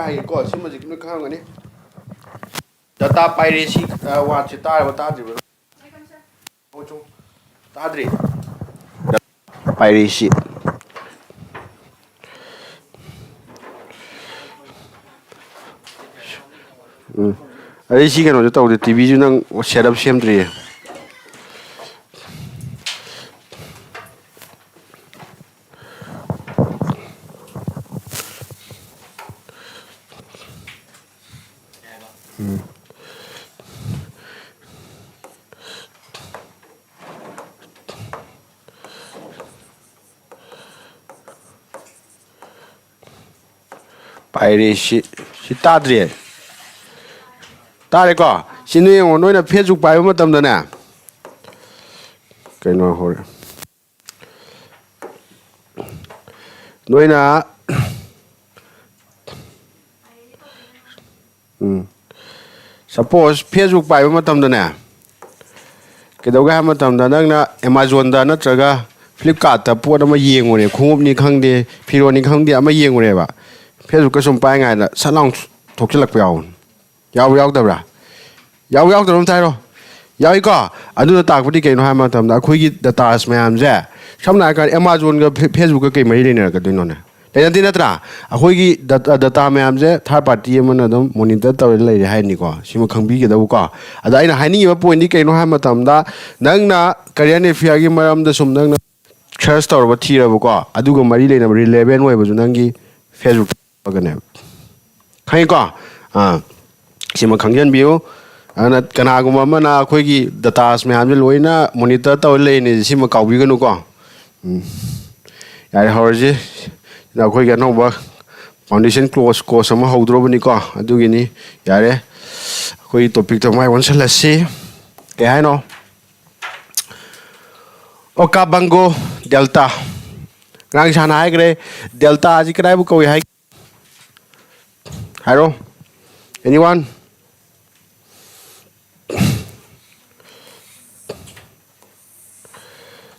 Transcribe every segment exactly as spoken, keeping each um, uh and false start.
ꯍꯥꯏꯒꯦꯀꯣ, ꯁꯤꯃꯁꯤ ꯅꯣꯏ ꯈꯪꯉꯝꯒꯅꯤ꯫ Data piracy, ꯑ, word ꯁꯤ ꯇꯥꯔꯕ ꯇꯥꯗ꯭ꯔꯤꯕ꯭ꯔꯣ? ꯇꯥꯗ꯭ꯔꯤ? Piracy. ꯎꯝ꯫ ꯑꯗꯩ ꯁꯤ ꯀꯩꯅꯣꯁꯨ ꯇꯧꯗꯦ, ꯇꯤ ꯚꯤꯁꯨ ꯅꯪ setup ꯁꯦꯝꯗ꯭ꯔꯤꯌꯦ꯫ ꯎꯝ꯫ Piracy꯫ ꯁꯤ ꯇꯥꯗ꯭ꯔꯤ? ꯇꯥꯔꯦꯀꯣ? ꯁꯤ ꯅꯣꯏ ꯌꯦꯡꯉꯣ, ꯅꯣꯏꯅ Facebook ꯄꯥꯏꯕ ꯃꯇꯝꯗꯅꯦ, ꯀꯩꯅꯣ ꯍꯧꯔꯦ꯫ ꯅꯣꯏꯅ, ꯎꯝ, suppose Facebook ꯄꯥꯏꯕ ꯃꯇꯝꯗꯅꯦ, ꯀꯩꯗꯧꯒꯦ ꯍꯥꯏꯕ ꯃꯇꯝꯗ, ꯅꯪꯅ Amazonꯗ ꯅꯠꯇ꯭ꯔꯒ Flipkartꯇ ꯄꯣꯠ ꯑꯃ ꯌꯦꯡꯉꯨꯔꯦ, ꯈꯣꯡꯎꯞꯅꯤ ꯈꯪꯗꯦ, ꯐꯤꯔꯣꯟꯅꯤ ꯈꯪꯗꯦ, ꯑꯃ ꯌꯦꯡꯉꯨꯔꯦꯕ, Facebookꯀ ꯁꯨꯝ ꯄꯥꯏꯉꯥꯏꯗ ꯁꯠ ꯂꯥꯎ ꯊꯣꯛꯆꯜꯂꯛꯄ ꯌꯥꯎꯕꯅꯤ꯫ ꯌꯥꯎꯕ ꯌꯥꯎꯗꯕ꯭ꯔꯥ? ꯌꯥꯎꯕ ꯌꯥꯎꯗꯕ ꯑꯝꯇ ꯍꯥꯏꯔꯣ꯫ ꯌꯥꯎꯏꯀꯣ? ꯑꯗꯨꯅ ꯇꯥꯛꯄꯗꯤ ꯀꯩꯅꯣ ꯍꯥꯏꯕ ꯃꯇꯝꯗ, ꯑꯩꯈꯣꯏꯒꯤ dataꯁ ꯃꯌꯥꯝꯁꯦ, ꯁꯝꯅ ꯍꯥꯏꯔꯀꯥꯟꯗ, Amazonꯒ Fe-, Facebookꯀ ꯀꯩ ꯃꯔꯤ ꯂꯩꯅꯔꯛꯀꯗꯣꯏꯅꯣꯅꯦ? ꯂꯩꯅꯗꯦ ꯅꯠꯇ꯭ꯔꯥ? ꯑꯩꯈꯣꯏꯒꯤ data, data ꯃꯌꯥꯝꯁꯦ third party ꯑꯃꯅ ꯑꯗꯨꯝ monitor ꯇꯧꯔ ꯂꯩꯔꯦ ꯍꯥꯏꯅꯤꯀꯣ꯫ ꯁꯤꯃ ꯈꯪꯕꯤꯒꯗꯕꯀꯣ꯫ ꯑꯗ ꯑꯩꯅ ꯍꯥꯏꯅꯤꯡꯉꯤꯕ pointꯗꯤ ꯀꯩꯅꯣ ꯍꯥꯏꯕ ꯃꯇꯝꯗ, ꯅꯪꯅ current affairꯒꯤ ꯃꯔꯝꯗ ꯁꯨꯝ ꯅꯪꯅ search ꯇꯧꯔꯕ, ꯊꯤꯔꯕꯀꯣ, ꯑꯗꯨꯒ ꯃꯔꯤ ꯂꯩꯅꯕ relevant ꯑꯣꯏꯕꯁꯨ ꯅꯪꯒꯤ Facebook ꯐꯒꯅꯦꯕ꯫ ꯈꯪꯉꯤꯀꯣ? ꯑꯥ, ꯁꯤꯃ ꯈꯪꯖꯟꯕꯤꯌꯨ꯫ ꯑꯗꯨꯅ ꯀꯅꯥꯒꯨꯝꯕ ꯑꯃꯅ ꯑꯩꯈꯣꯏꯒꯤ dataꯁ ꯃꯌꯥꯝꯁꯦ ꯂꯣꯏꯅ monitor ꯇꯧꯔ ꯂꯩꯔꯤꯅꯦ, ꯁꯤꯃ ꯀꯥꯎꯕꯤꯒꯅꯨꯀꯣ꯫ ꯎꯝ꯫ ꯌꯥꯔꯦ, ꯍꯧꯔꯁꯤ꯫ ꯁꯤꯗ ꯑꯩꯈꯣꯏꯒꯤ ꯑꯅꯧꯕ foundation course, course ꯑꯃ ꯍꯧꯗ꯭ꯔꯣꯕꯅꯤꯀꯣ, ꯑꯗꯨꯒꯤꯅꯤ꯫ ꯌꯥꯔꯦ, ꯑꯩꯈꯣꯏꯒꯤ topicꯇꯣ ꯃꯥꯏ ꯑꯣꯟꯁꯤꯜꯂꯁꯤ꯫ ꯀꯩ ꯍꯥꯏꯅꯣ? Okavango Delta꯫ ꯉꯔꯥꯡ ꯏꯁꯥꯅ ꯍꯥꯏꯈ꯭ꯔꯦ, deltaꯁꯤ ꯀꯗꯥꯏꯕꯨ ꯀꯧꯏ ꯍꯥꯏ? ꯍꯥꯏꯔꯣ꯫ Anyone?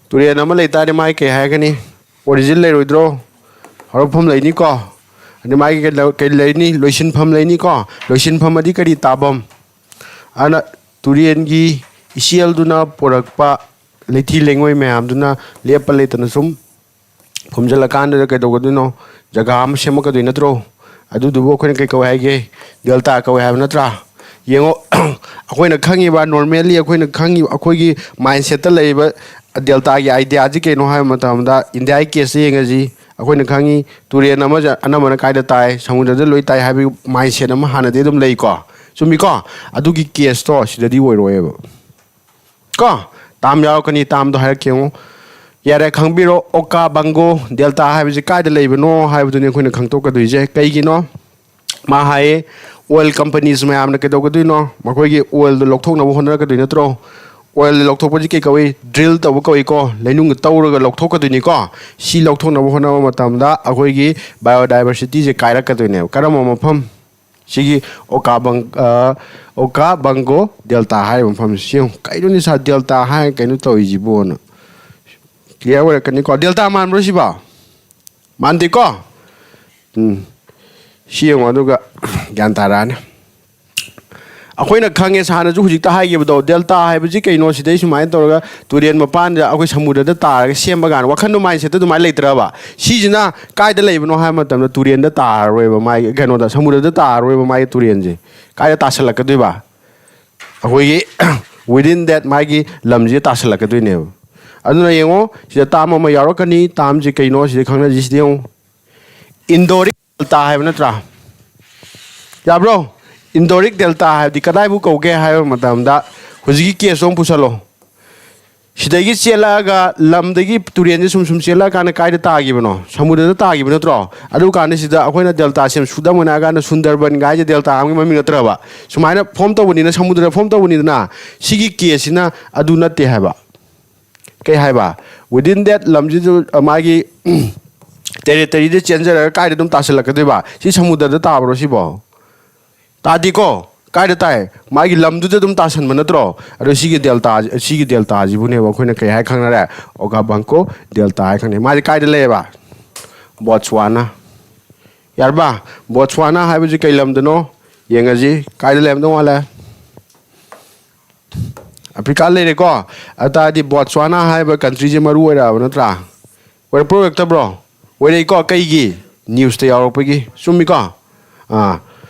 ꯇꯨꯔꯦꯟ ꯑꯃ ꯂꯩ ꯇꯥꯔꯗꯤ ꯃꯥꯏ ꯀꯩ ꯍꯥꯏꯔꯒꯅꯤ? Origin ꯂꯩꯔꯣꯏꯗ꯭ꯔꯣ? ꯍꯧꯔꯛꯐꯝ ꯂꯩꯅꯤꯀꯣ꯫ ꯑꯗꯩ ꯃꯥꯒꯤ ꯀꯩ ꯂꯩ-, ꯀꯩ ꯂꯩꯅꯤ? ꯂꯣꯏꯁꯤꯟꯐꯝ ꯂꯩꯅꯤꯀꯣ꯫ ꯂꯣꯏꯁꯤꯟꯐꯝ ꯑꯗꯤ ꯀꯔꯤ ꯇꯥꯐꯝ? ꯑꯗꯨꯅ ꯇꯨꯔꯦꯟꯒꯤ ꯏꯆꯦꯜꯗꯨꯅ ꯄꯨꯔꯛꯄ ꯂꯩꯊꯤ ꯂꯩꯉꯣꯏ ꯃꯌꯥꯝꯗꯨꯅ ꯂꯦꯞꯄ ꯂꯩꯇꯅ ꯁꯨꯝ ꯐꯨꯝꯖꯤꯜꯂꯀꯥꯟꯗꯨꯗ ꯀꯩꯗꯧꯒꯗꯣꯏꯅꯣ? ꯖꯒꯥ ꯑꯃ ꯁꯦꯝꯃꯛꯀꯗꯣꯏ ꯅꯠꯇ꯭ꯔꯣ? ꯑꯗꯨꯗꯨꯕꯨ ꯑꯩꯈꯣꯏꯅ ꯀꯩ ꯀꯧꯏ ꯍꯥꯏꯒꯦ? ꯗꯦꯜꯇꯥ ꯀꯧꯏ ꯍꯥꯏꯕ ꯅꯠꯇ꯭ꯔꯥ? ꯌꯦꯡꯉꯣ, ꯑꯩꯈꯣꯏꯅ ꯈꯪꯉꯤꯕ, normally ꯑꯩꯈꯣꯏꯅ ꯈꯪꯉꯤꯕ, ꯑꯩꯈꯣꯏꯒꯤ mindset ꯇ ꯂꯩꯔꯤꯕ ꯗꯦꯜꯇꯥꯒꯤ idea ꯁꯤ ꯀꯩꯅꯣ ꯍꯥꯏꯕ ꯃꯇꯝꯗ, ꯏꯟꯗꯤꯌꯥꯒꯤ case ꯇ ꯌꯦꯡꯉꯁꯤ꯫ ꯑꯩꯈꯣꯏꯅ ꯈꯪꯉꯤ, ꯇꯨꯔꯦꯟ ꯑꯃꯁꯦ ꯑꯅꯝꯕꯅ ꯀꯥꯏꯗ ꯇꯥꯏ? ꯁꯃꯨꯗ꯭ꯔꯗ ꯂꯣꯏ ꯇꯥꯏ ꯍꯥꯏꯕꯒꯤ mindset ꯑꯃ ꯍꯥꯟꯅꯗꯤ ꯑꯗꯨꯝ ꯂꯩꯀꯣ꯫ ꯆꯨꯝꯃꯤꯀꯣ? ꯑꯗꯨꯒꯤ case ꯇꯣ ꯁꯤꯗꯗꯤ ꯑꯣꯏꯔꯣꯏꯕ꯫ ꯀꯣ? Term ꯌꯥꯎꯔꯛꯀꯅꯤ, term ꯗꯣ ꯍꯥꯏꯔꯛꯀꯦ ꯌꯦꯡꯉꯣ꯫ ꯌꯥꯔꯦ, ꯈꯪꯕꯤꯔꯣ, ꯑꯣꯀꯥ ꯕꯪꯒꯣ ꯗꯦꯜꯇꯥ ꯍꯥꯏꯕꯁꯤ ꯀꯥꯏꯗ ꯂꯩꯕꯅꯣ ꯍꯥꯏꯕꯗꯨꯅꯤ ꯑꯩꯈꯣꯏꯅ ꯈꯪꯗꯣꯛꯀꯗꯣꯏꯁꯦ꯫ ꯀꯩꯒꯤꯅꯣ? ꯃꯥ ꯍꯥꯏꯌꯦ, oil companies ꯃꯌꯥꯝꯅ ꯀꯩꯗꯧꯒꯗꯣꯏꯅꯣ? ꯃꯈꯣꯏꯒꯤ oil ꯗꯣ ꯂꯧꯊꯣꯛꯅꯕ ꯍꯣꯠꯅꯔꯛꯀꯗꯣꯏ ꯅꯠꯇ꯭ꯔꯣ? Oil ꯂꯧꯊꯣꯛꯄꯁꯤ ꯀꯩ ꯀꯧꯏ? Drill ꯇꯧꯕ ꯀꯧꯏꯀꯣ꯫ ꯂꯩꯅꯨꯡꯗ ꯇꯧꯔꯒ ꯂꯧꯊꯣꯛꯀꯗꯣꯏꯅꯤꯀꯣ꯫ ꯁꯤ ꯂꯧꯊꯣꯛꯅꯕ ꯍꯣꯠꯅꯕ ꯃꯇꯝꯗ ꯑꯩꯈꯣꯏꯒꯤ biodiversity ꯁꯦ ꯀꯥꯏꯔꯛꯀꯗꯣꯏꯅꯦꯕ꯫ ꯀꯔꯝꯕ ꯃꯐꯝ? ꯁꯤꯒꯤ ꯑꯣꯀꯥꯕꯪ-, ꯑ, ꯑꯣꯀꯥꯕꯪꯒꯣ ꯗꯦꯜꯇꯥ ꯍꯥꯏꯔꯤꯕ ꯃꯐꯝꯁꯤ꯫ ꯁꯤ ꯌꯦꯡꯉꯨ, ꯀꯩꯅꯣꯅꯦ ꯁꯥꯔ, ꯗꯦꯜꯇꯥ ꯍꯥꯏꯔ ꯀꯩꯅꯣ ꯇꯧꯔꯤꯁꯤꯕꯣꯅ꯫ Clear ꯑꯣꯏꯔꯛꯀꯅꯤꯀꯣ? ꯗꯦꯜꯇꯥ ꯃꯥꯟꯕ꯭ꯔꯣ ꯁꯤꯕꯣ? ꯃꯥꯟꯗꯦꯀꯣ? ꯎꯝ꯫ ꯁꯤ ꯌꯦꯡꯉꯣ, ꯑꯗꯨꯒ ꯒ꯭ꯌꯥꯟ ꯇꯥꯔꯛꯑꯅꯤ꯫ ꯑꯩꯈꯣꯏꯅ ꯈꯪꯉꯦ, ꯁꯥꯔꯅꯁꯨ ꯍꯧꯖꯤꯛꯇ ꯍꯥꯏꯈꯤꯕꯗꯣ, ꯗꯦꯜꯇꯥ ꯍꯥꯏꯕꯁꯤ ꯀꯩꯅꯣ? ꯁꯤꯗꯩ ꯁꯨꯃꯥꯏꯅ ꯇꯧꯔꯒ ꯇꯨꯔꯦꯟ ꯃꯄꯥꯟꯗ ꯑꯩꯈꯣꯏ ꯁꯃꯨꯗ꯭ꯔꯗ ꯇꯥꯔꯒ ꯁꯦꯝꯕ ꯀꯥꯟꯗ ꯋꯥꯈꯜꯗꯣ, mindset ꯇꯣ ꯑꯗꯨꯃꯥꯏꯅ ꯂꯩꯇ꯭ꯔꯕ? ꯁꯤꯁꯤꯅ ꯀꯥꯏꯗ ꯂꯩꯕꯅꯣ ꯍꯥꯏꯕ ꯃꯇꯝꯗ ꯇꯨꯔꯦꯟꯗ ꯇꯥꯔꯔꯣꯏꯕ, ꯃꯥꯒꯤ ꯀꯩꯅꯣꯗ, ꯁꯃꯨꯗ꯭ꯔꯗ ꯇꯥꯔꯔꯣꯏꯕ ꯃꯥꯒꯤ ꯇꯨꯔꯦꯟꯁꯦ꯫ ꯀꯥꯏꯗ ꯇꯥꯁꯜꯂꯛꯀꯗꯣꯏꯕ? ꯑꯩꯈꯣꯏꯒꯤ within that ꯃꯥꯒꯤ ꯂꯝꯁꯤꯗ ꯇꯥꯁꯜꯂꯛꯀꯗꯣꯏꯅꯦꯕ꯫ ꯑꯗꯨꯅ ꯌꯦꯡꯉꯣ, ꯁꯤꯗ term ꯑꯃ ꯌꯥꯎꯔꯛꯀꯅꯤ, term ꯁꯤ ꯀꯩꯅꯣ ꯁꯤꯗ ꯈꯪꯅꯁꯤ꯫ ꯁꯤꯗ ꯌꯦꯡꯉꯣ, Endorheic delta ꯍꯥꯏꯕ ꯅꯠꯇ꯭ꯔꯥ? ꯌꯥꯕ꯭ꯔꯣ? Endorheic delta ꯍꯥꯏꯕꯗꯤ ꯀꯗꯥꯏꯕꯨ ꯀꯧꯒꯦ ꯍꯥꯏꯕ ꯃꯇꯝꯗ, ꯍꯧꯖꯤꯛꯀꯤ case ꯇꯣ ꯑꯃꯨꯛ ꯄꯨꯁꯜꯂꯣ꯫ ꯁꯤꯗꯒꯤ ꯆꯦꯜꯂꯛꯑꯒ, ꯂꯝꯗꯒꯤ ꯇꯨꯔꯦꯟꯁꯦ ꯁꯨꯝ ꯁꯨꯝ ꯆꯦꯜꯂꯛꯑꯀꯥꯟꯗ ꯀꯥꯏꯗ ꯇꯥꯈꯤꯕꯅꯣ? ꯁꯃꯨꯗ꯭ꯔꯗ ꯇꯥꯈꯤꯕ ꯅꯠꯇ꯭ꯔꯣ? ꯑꯗꯨ ꯀꯥꯟꯗ ꯁꯤꯗ ꯑꯩꯈꯣꯏꯅ ꯗꯦꯜꯇꯥ ꯁꯦꯝ ꯁꯨꯗꯃꯛꯅ ꯍꯥꯏꯔꯀꯥꯟꯗ ꯁꯨꯟꯗꯔꯕꯟꯒ ꯍꯥꯏꯁꯦ ꯗꯦꯜꯇꯥ ꯑꯃꯒꯤ ꯃꯃꯤꯡ ꯅꯠꯇ꯭ꯔꯕ? ꯁꯨꯃꯥꯏꯅ form ꯇꯧꯕꯅꯤꯅ, ꯁꯃꯨꯗ꯭ꯔ form ꯇꯧꯕꯅꯤꯗꯅ, ꯁꯤꯒꯤ case ꯁꯤꯅ ꯑꯗꯨ ꯅꯠꯇꯦ ꯍꯥꯏꯕ꯫ ꯀꯩ ꯍꯥꯏꯕ? Within that ꯂꯝꯁꯤꯗ ꯃꯥꯒꯤ territory ꯗ ꯆꯦꯟꯖꯔꯒ ꯀꯥꯏꯗ ꯑꯗꯨꯝ ꯇꯥꯁꯤꯜꯂꯛꯀꯗꯣꯏꯕ? ꯁꯤ ꯁꯃꯨꯗ꯭ꯔꯗ ꯇꯥꯕ꯭ꯔꯣ ꯁꯤꯕꯣ? ꯇꯥꯗꯦꯀꯣ? ꯀꯥꯏꯗ ꯇꯥꯏ? ꯃꯥꯒꯤ ꯂꯝꯗꯨꯗ ꯑꯗꯨꯝ ꯇꯥꯁꯟꯕ ꯅꯠꯇ꯭ꯔꯣ? ꯑꯗꯣ ꯁꯤꯒꯤ ꯗꯦꯜꯇꯥ, ꯁꯤꯒꯤ ꯗꯦꯜꯇꯥꯁꯤꯕꯨꯅꯦꯕ ꯑꯩꯈꯣꯏꯅ ꯀꯩ ꯍꯥꯏ ꯈꯪꯅꯔꯦ? ꯑꯣꯀꯥꯕꯪꯀꯣ ꯗꯦꯜꯇꯥ ꯍꯥꯏ ꯈꯪꯅꯩ꯫ ꯃꯥꯗꯤ ꯀꯥꯏꯗ ꯂꯩꯌꯦꯕ? ꯕꯣꯠꯁꯋꯥꯅꯥ꯫ ꯌꯥꯔꯕ? ꯕꯣꯠꯁ꯭ꯋꯥꯅꯥ ꯍꯥꯏꯕꯁꯤ ꯀꯩ ꯂꯝꯗꯅꯣ? ꯌꯦꯡꯉꯁꯤ꯫ ꯀꯥꯏꯗ ꯂꯩꯔꯝꯗꯧ ꯃꯥꯜꯂꯦ? ꯑꯐ꯭ꯔꯤꯀꯥ ꯂꯩꯔꯦꯀꯣ꯫ ꯑꯗꯨ ꯇꯥꯔꯗꯤ ꯕꯣꯠꯁ꯭ꯋꯥꯅꯥ ꯍꯥꯏꯕ ꯀꯟꯇ꯭ꯔꯤꯁꯦ ꯃꯔꯨ ꯑꯣꯏꯔꯛꯑꯕ ꯅꯠꯇ꯭ꯔꯥ? ꯑꯣꯏꯔꯛꯄ꯭ꯔꯣ ꯑꯣꯏꯔꯛꯇꯕ꯭ꯔꯣ? ꯑꯣꯏꯔꯛꯏꯀꯣ꯫ ꯀꯩꯒꯤ? ꯅ꯭ꯌꯨꯁꯇ ꯌꯥꯎꯔꯛꯄꯒꯤ꯫ ꯆꯨꯝꯃꯤꯀꯣ? ꯑꯥ,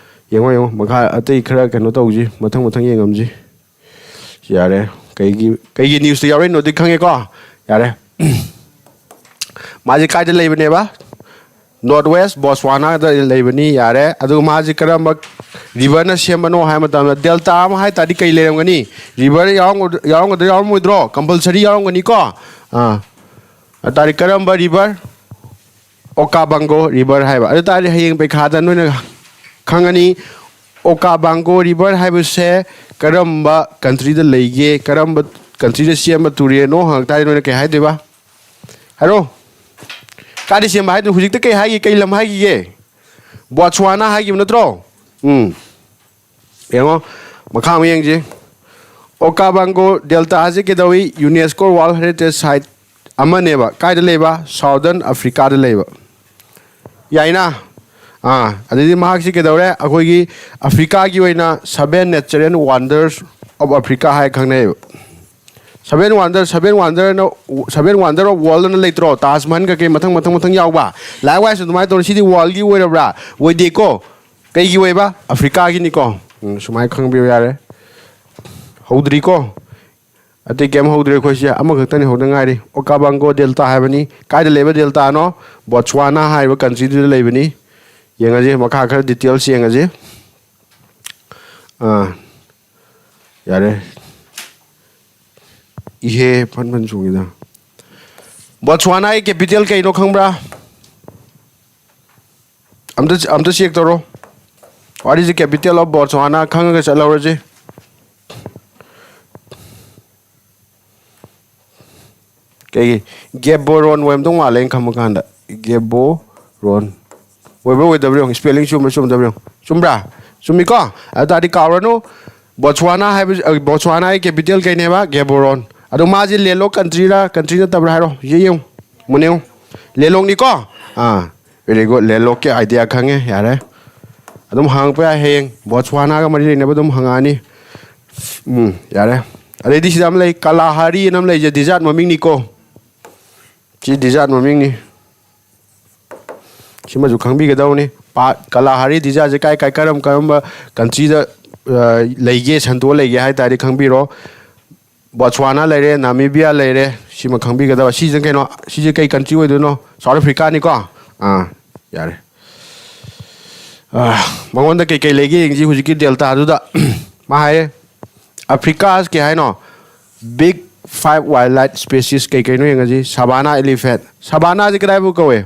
ꯌꯦꯡꯉꯣ ꯌꯦꯡꯉꯣ, ꯃꯈꯥ ꯑꯇꯩ ꯈꯔ ꯀꯩꯅꯣ ꯇꯧꯁꯤ, ꯃꯊꯪ ꯃꯊꯪ ꯌꯦꯡꯉꯝꯁꯤ꯫ ꯌꯥꯔꯦ꯫ ꯀꯩꯒꯤ, ꯀꯩꯒꯤ ꯅ꯭ꯌꯨꯁꯇ ꯌꯥꯎꯔꯛꯏꯅꯣꯗꯤ ꯈꯪꯉꯦꯀꯣ꯫ ꯌꯥꯔꯦ꯫ ꯃꯥꯁꯦ ꯀꯥꯏꯗ ꯂꯩꯕꯅꯦꯕ? ꯅꯣꯔꯠ ꯋꯦꯁ ꯕꯣꯠꯁ꯭ꯋꯥꯅꯥꯗ ꯂꯩꯕꯅꯤ꯫ ꯌꯥꯔꯦ꯫ ꯑꯗꯨꯒ ꯃꯥꯁꯦ ꯀꯔꯝꯕ ꯔꯤꯚꯔꯅ ꯁꯦꯝꯕꯅꯣ ꯍꯥꯏꯕ ꯃꯇꯝꯗ, ꯗꯦꯜꯇꯥ ꯑꯃ ꯍꯥꯏ ꯇꯥꯔꯗꯤ ꯀꯩ ꯂꯩꯔꯝꯒꯅꯤ? ꯔꯤꯚꯔ ꯌꯥꯎꯔꯝꯒꯗ꯭ꯔꯥ, ꯌꯥꯎꯔꯝꯃꯣꯏꯗ꯭ꯔꯣ? ꯀꯝꯄꯜꯁꯔꯤ ꯌꯥꯎꯔꯝꯒꯅꯤꯀꯣ꯫ ꯑꯥ, ꯑꯗꯨ ꯇꯥꯔꯗꯤ ꯀꯔꯝꯕ ꯔꯤꯚꯔ? ꯑꯣꯀꯥꯕꯥꯡꯒꯣ ꯔꯤꯚꯔ ꯍꯥꯏꯕ꯫ ꯑꯗꯨ ꯇꯥꯔꯗꯤ ꯍꯌꯦꯡ ꯄꯩꯈꯥꯗ ꯅꯣꯏꯅ ꯈꯪꯉꯅꯤ, ꯑꯣꯀꯥꯕꯥꯡꯒꯣ ꯔꯤꯚꯔ ꯍꯥꯏꯕꯁꯦ ꯀꯔꯝꯕ ꯀꯟꯇ꯭ꯔꯤꯗ ꯂꯩꯒꯦ? ꯀꯔꯝꯕ ꯀꯟꯇ꯭ꯔꯤꯗ ꯁꯦꯝꯕ ꯇꯨꯔꯦꯜꯅꯣ ꯍꯪꯉꯛ ꯇꯥꯔꯗꯤ ꯅꯣꯏꯅ ꯀꯩ ꯍꯥꯏꯗꯣꯏꯕ? ꯍꯥꯏꯔꯣ꯫ ꯀꯥꯏꯗ ꯁꯦꯝꯕ ꯍꯥꯏꯗꯣ? ꯍꯧꯖꯤꯛꯇ ꯀꯩ ꯍꯥꯏꯒꯦ? ꯀꯩ ꯂꯝ ꯍꯥꯏꯈꯤꯒꯦ? ꯕꯣꯠꯁ꯭ꯋꯥꯅꯥ ꯍꯥꯏꯈꯤꯕ ꯅꯠꯇ꯭ꯔꯣ? ꯎꯝ꯫ ꯌꯦꯡꯉꯣ, ꯃꯈꯥ ꯑꯃꯨꯛ ꯌꯦꯡꯁꯤ꯫ ꯑꯣꯀꯥꯕꯥꯡꯒꯣ ꯗꯦꯜꯇꯥ ꯑꯁꯤ ꯀꯩꯗꯧꯏ? ꯌꯨꯅꯦꯁꯀꯣ ꯋꯥꯔꯜ ꯍꯦꯔꯤꯇꯦꯖ ꯁꯥꯏꯠ ꯑꯃꯅꯦꯕ꯫ ꯀꯥꯏꯗ ꯂꯩꯕ? ꯁꯥꯎꯗꯔꯟ ꯑꯐ꯭ꯔꯤꯀꯥꯗ ꯂꯩꯕ꯫ ꯌꯥꯏꯅ? ꯑꯥ, ꯑꯗꯩꯗꯤ ꯃꯍꯥꯛꯁꯤ ꯀꯩꯗꯧꯔꯦ? ꯑꯩꯈꯣꯏꯒꯤ ꯑꯐ꯭ꯔꯤꯀꯥꯒꯤ ꯑꯣꯏꯅ seven natural wonders of Africa high ꯈꯪꯅꯩꯌꯦꯕ꯫ Seven wonder, seven wonder, seven wonder of world ꯅ ꯂꯩꯇ꯭ꯔꯣ? ꯇꯥꯖ ꯃꯍꯜ ꯀꯩꯀꯩ ꯃꯊꯪ ꯃꯊꯪ ꯃꯊꯪ ꯌꯥꯎꯕ꯫ Likewise ꯑꯗꯨꯃꯥꯏꯅ ꯇꯧꯔ ꯁꯤꯗꯤ world ꯀꯤ ꯑꯣꯏꯔꯕ꯭ꯔꯥ? ꯑꯣꯏꯗꯦꯀꯣ꯫ ꯀꯩꯒꯤ ꯑꯣꯏꯕ? ꯑꯐ꯭ꯔꯤꯀꯥꯒꯤꯅꯤꯀꯣ꯫ ꯎꯝ, ꯁꯨꯃꯥꯏꯅ ꯈꯪꯕꯤꯌꯨ ꯌꯥꯔꯦ꯫ ꯍꯧꯗ꯭ꯔꯤꯀꯣ꯫ ꯑꯇꯩ ꯀꯩꯝ ꯍꯧꯗ꯭ꯔꯤ ꯑꯩꯈꯣꯏꯁꯦ꯫ ꯑꯃꯈꯛꯇꯅꯤ ꯍꯧꯗ ꯉꯥꯏꯔꯤ꯫ ꯑꯣꯀꯥꯕꯥꯡꯒꯣ ꯗꯦꯜꯇꯥ ꯍꯥꯏꯕꯅꯤ꯫ ꯀꯥꯏꯗ ꯂꯩꯕ ꯗꯦꯜꯇꯥꯅꯣ? ꯕꯣꯠꯁ꯭ꯋꯥꯅꯥ ꯍꯥꯏꯔꯤꯕ ꯀꯟꯇ꯭ꯔꯤꯗꯨꯗ ꯂꯩꯕꯅꯤ꯫ ꯌꯦꯡꯉꯁꯤ, ꯃꯈꯥ ꯈꯔ ꯗꯤꯇꯦꯜꯁ ꯌꯦꯡꯉꯁꯤ꯫ ꯑꯥ, ꯌꯥꯔꯦ꯫ ꯏꯍꯦ, ꯐꯟ ꯐꯟ ꯆꯣꯡꯉꯤꯗ꯫ ꯕꯣꯠꯁ꯭ꯋꯥꯅꯥꯒꯤ ꯀꯦꯄꯤꯇꯦꯜ ꯀꯩꯅꯣ ꯈꯪꯕ꯭ꯔꯥ? ꯑꯝꯇ, ꯑꯝꯇ ꯆꯦꯛ ꯇꯧꯔꯣ꯫ What is the capital of Botswana? ꯈꯪꯉꯒ ꯆꯠꯍꯧꯔꯁꯤ꯫ ꯀꯩꯒꯤ? ꯒꯦꯕꯣꯔꯣꯟ ꯑꯣꯏꯔꯝꯗꯧ ꯃꯥꯜꯂꯦ ꯑꯩꯅ ꯈꯟꯕ ꯀꯥꯟꯗ꯫ ꯒꯦꯕꯣꯔꯣꯟ꯫ ꯑꯣꯏꯕ꯭ꯔꯥ ꯑꯣꯏꯗꯕ꯭ꯔꯥ ꯌꯦꯡꯉꯨ, ꯁ꯭ꯄꯦꯂꯤꯡ ꯆꯨꯝꯕ꯭ꯔꯥ ꯆꯨꯝꯗꯕ꯭ꯔꯥ ꯌꯦꯡꯉꯨ꯫ ꯆꯨꯝꯕ꯭ꯔꯥ? ꯆꯨꯝꯃꯤꯀꯣ? ꯑꯗꯨ ꯇꯥꯔꯗꯤ ꯀꯥꯎꯔꯅꯨ꯫ ꯕꯣꯠꯁ꯭ꯋꯥꯅꯥ ꯍꯥꯏꯕ, ꯑ, ꯕꯣꯠꯁ꯭ꯋꯥꯅꯥꯒꯤ ꯀꯦꯄꯤꯇꯦꯜ ꯀꯩꯅꯦꯕ? ꯒꯦꯕꯣꯔꯣꯟ꯫ ꯑꯗꯣ ꯃꯥꯁꯦ ꯂꯦꯟꯂꯣꯛ ꯀꯟꯇ꯭ꯔꯤꯔꯥ, ꯀꯟꯇ꯭ꯔꯤ ꯅꯠꯇꯕ꯭ꯔꯥ ꯍꯥꯏꯔꯣ꯫ ꯁꯤ ꯌꯦꯡꯉꯨ꯫ ꯃꯨꯟꯅ ꯌꯦꯡꯉꯨ꯫ ꯂꯦꯟꯂꯣꯛꯅꯤꯀꯣ? ꯑꯥ꯫ Very good. Landlockꯀꯤ idea ꯈꯪꯉꯦ, ꯌꯥꯔꯦ꯫ ꯑꯗꯨꯝ ꯍꯪꯉꯛꯄ ꯌꯥꯏ ꯍꯌꯦꯡ꯫ Botswanaꯒ ꯃꯔꯤ ꯂꯩꯅꯕ ꯑꯗꯨꯝ ꯍꯪꯉꯛꯑꯅꯤ꯫ ꯎꯝ, ꯌꯥꯔꯦ꯫ ꯑꯗꯩꯗꯤ ꯁꯤꯗ ꯑꯃ ꯂꯩ, Kalahari ꯑꯅ ꯑꯃ ꯂꯩꯁꯦ, desert ꯃꯃꯤꯡꯅꯤꯀꯣ꯫ ꯁꯤ desert ꯃꯃꯤꯡꯅꯤ꯫ ꯁꯤꯃꯁꯨ ꯈꯪꯕꯤꯒꯗꯧꯅꯤ꯫ ꯄꯥ-, Kalahari desertꯁꯦ ꯀꯥꯏ ꯀꯥꯏ, ꯀꯔꯝ ꯀꯔꯝꯕ countryꯗ, ꯑ, ꯂꯩꯒꯦ, ꯁꯟꯗꯣꯛꯑ ꯂꯩꯒꯦ ꯍꯥꯏ ꯇꯥꯔꯗꯤ ꯈꯪꯕꯤꯔꯣ꯫ Botswana ꯂꯩꯔꯦ, Namibia ꯂꯩꯔꯦ, ꯁꯤꯃ ꯈꯪꯕꯤꯒꯗꯕ꯫ ꯁꯤꯁꯦ ꯀꯩꯅꯣ? ꯁꯤꯁꯦ ꯀꯩ country ꯑꯣꯏꯗꯣꯏꯅꯣ? South Africaꯅꯤꯀꯣ? ꯑꯥ, ꯌꯥꯔꯦ꯫ ꯑꯥ, ꯃꯉꯣꯟꯗ ꯀꯩꯀꯩ ꯂꯩꯒꯦ ꯌꯦꯡꯁꯤ ꯍꯧꯖꯤꯛꯀꯤ deltaꯗꯨꯗ꯫ ꯃꯥ ꯍꯥꯏꯔꯦ, Africa's ꯀꯩ ꯍꯥꯏꯅꯣ? Big five wildlife species ꯀꯩ ꯀꯩꯅꯣ ꯌꯦꯡꯉꯁꯤ꯫ Savannah elephant꯫ Savannahꯁꯦ ꯀꯗꯥꯏꯕꯨ ꯀꯧꯋꯦ?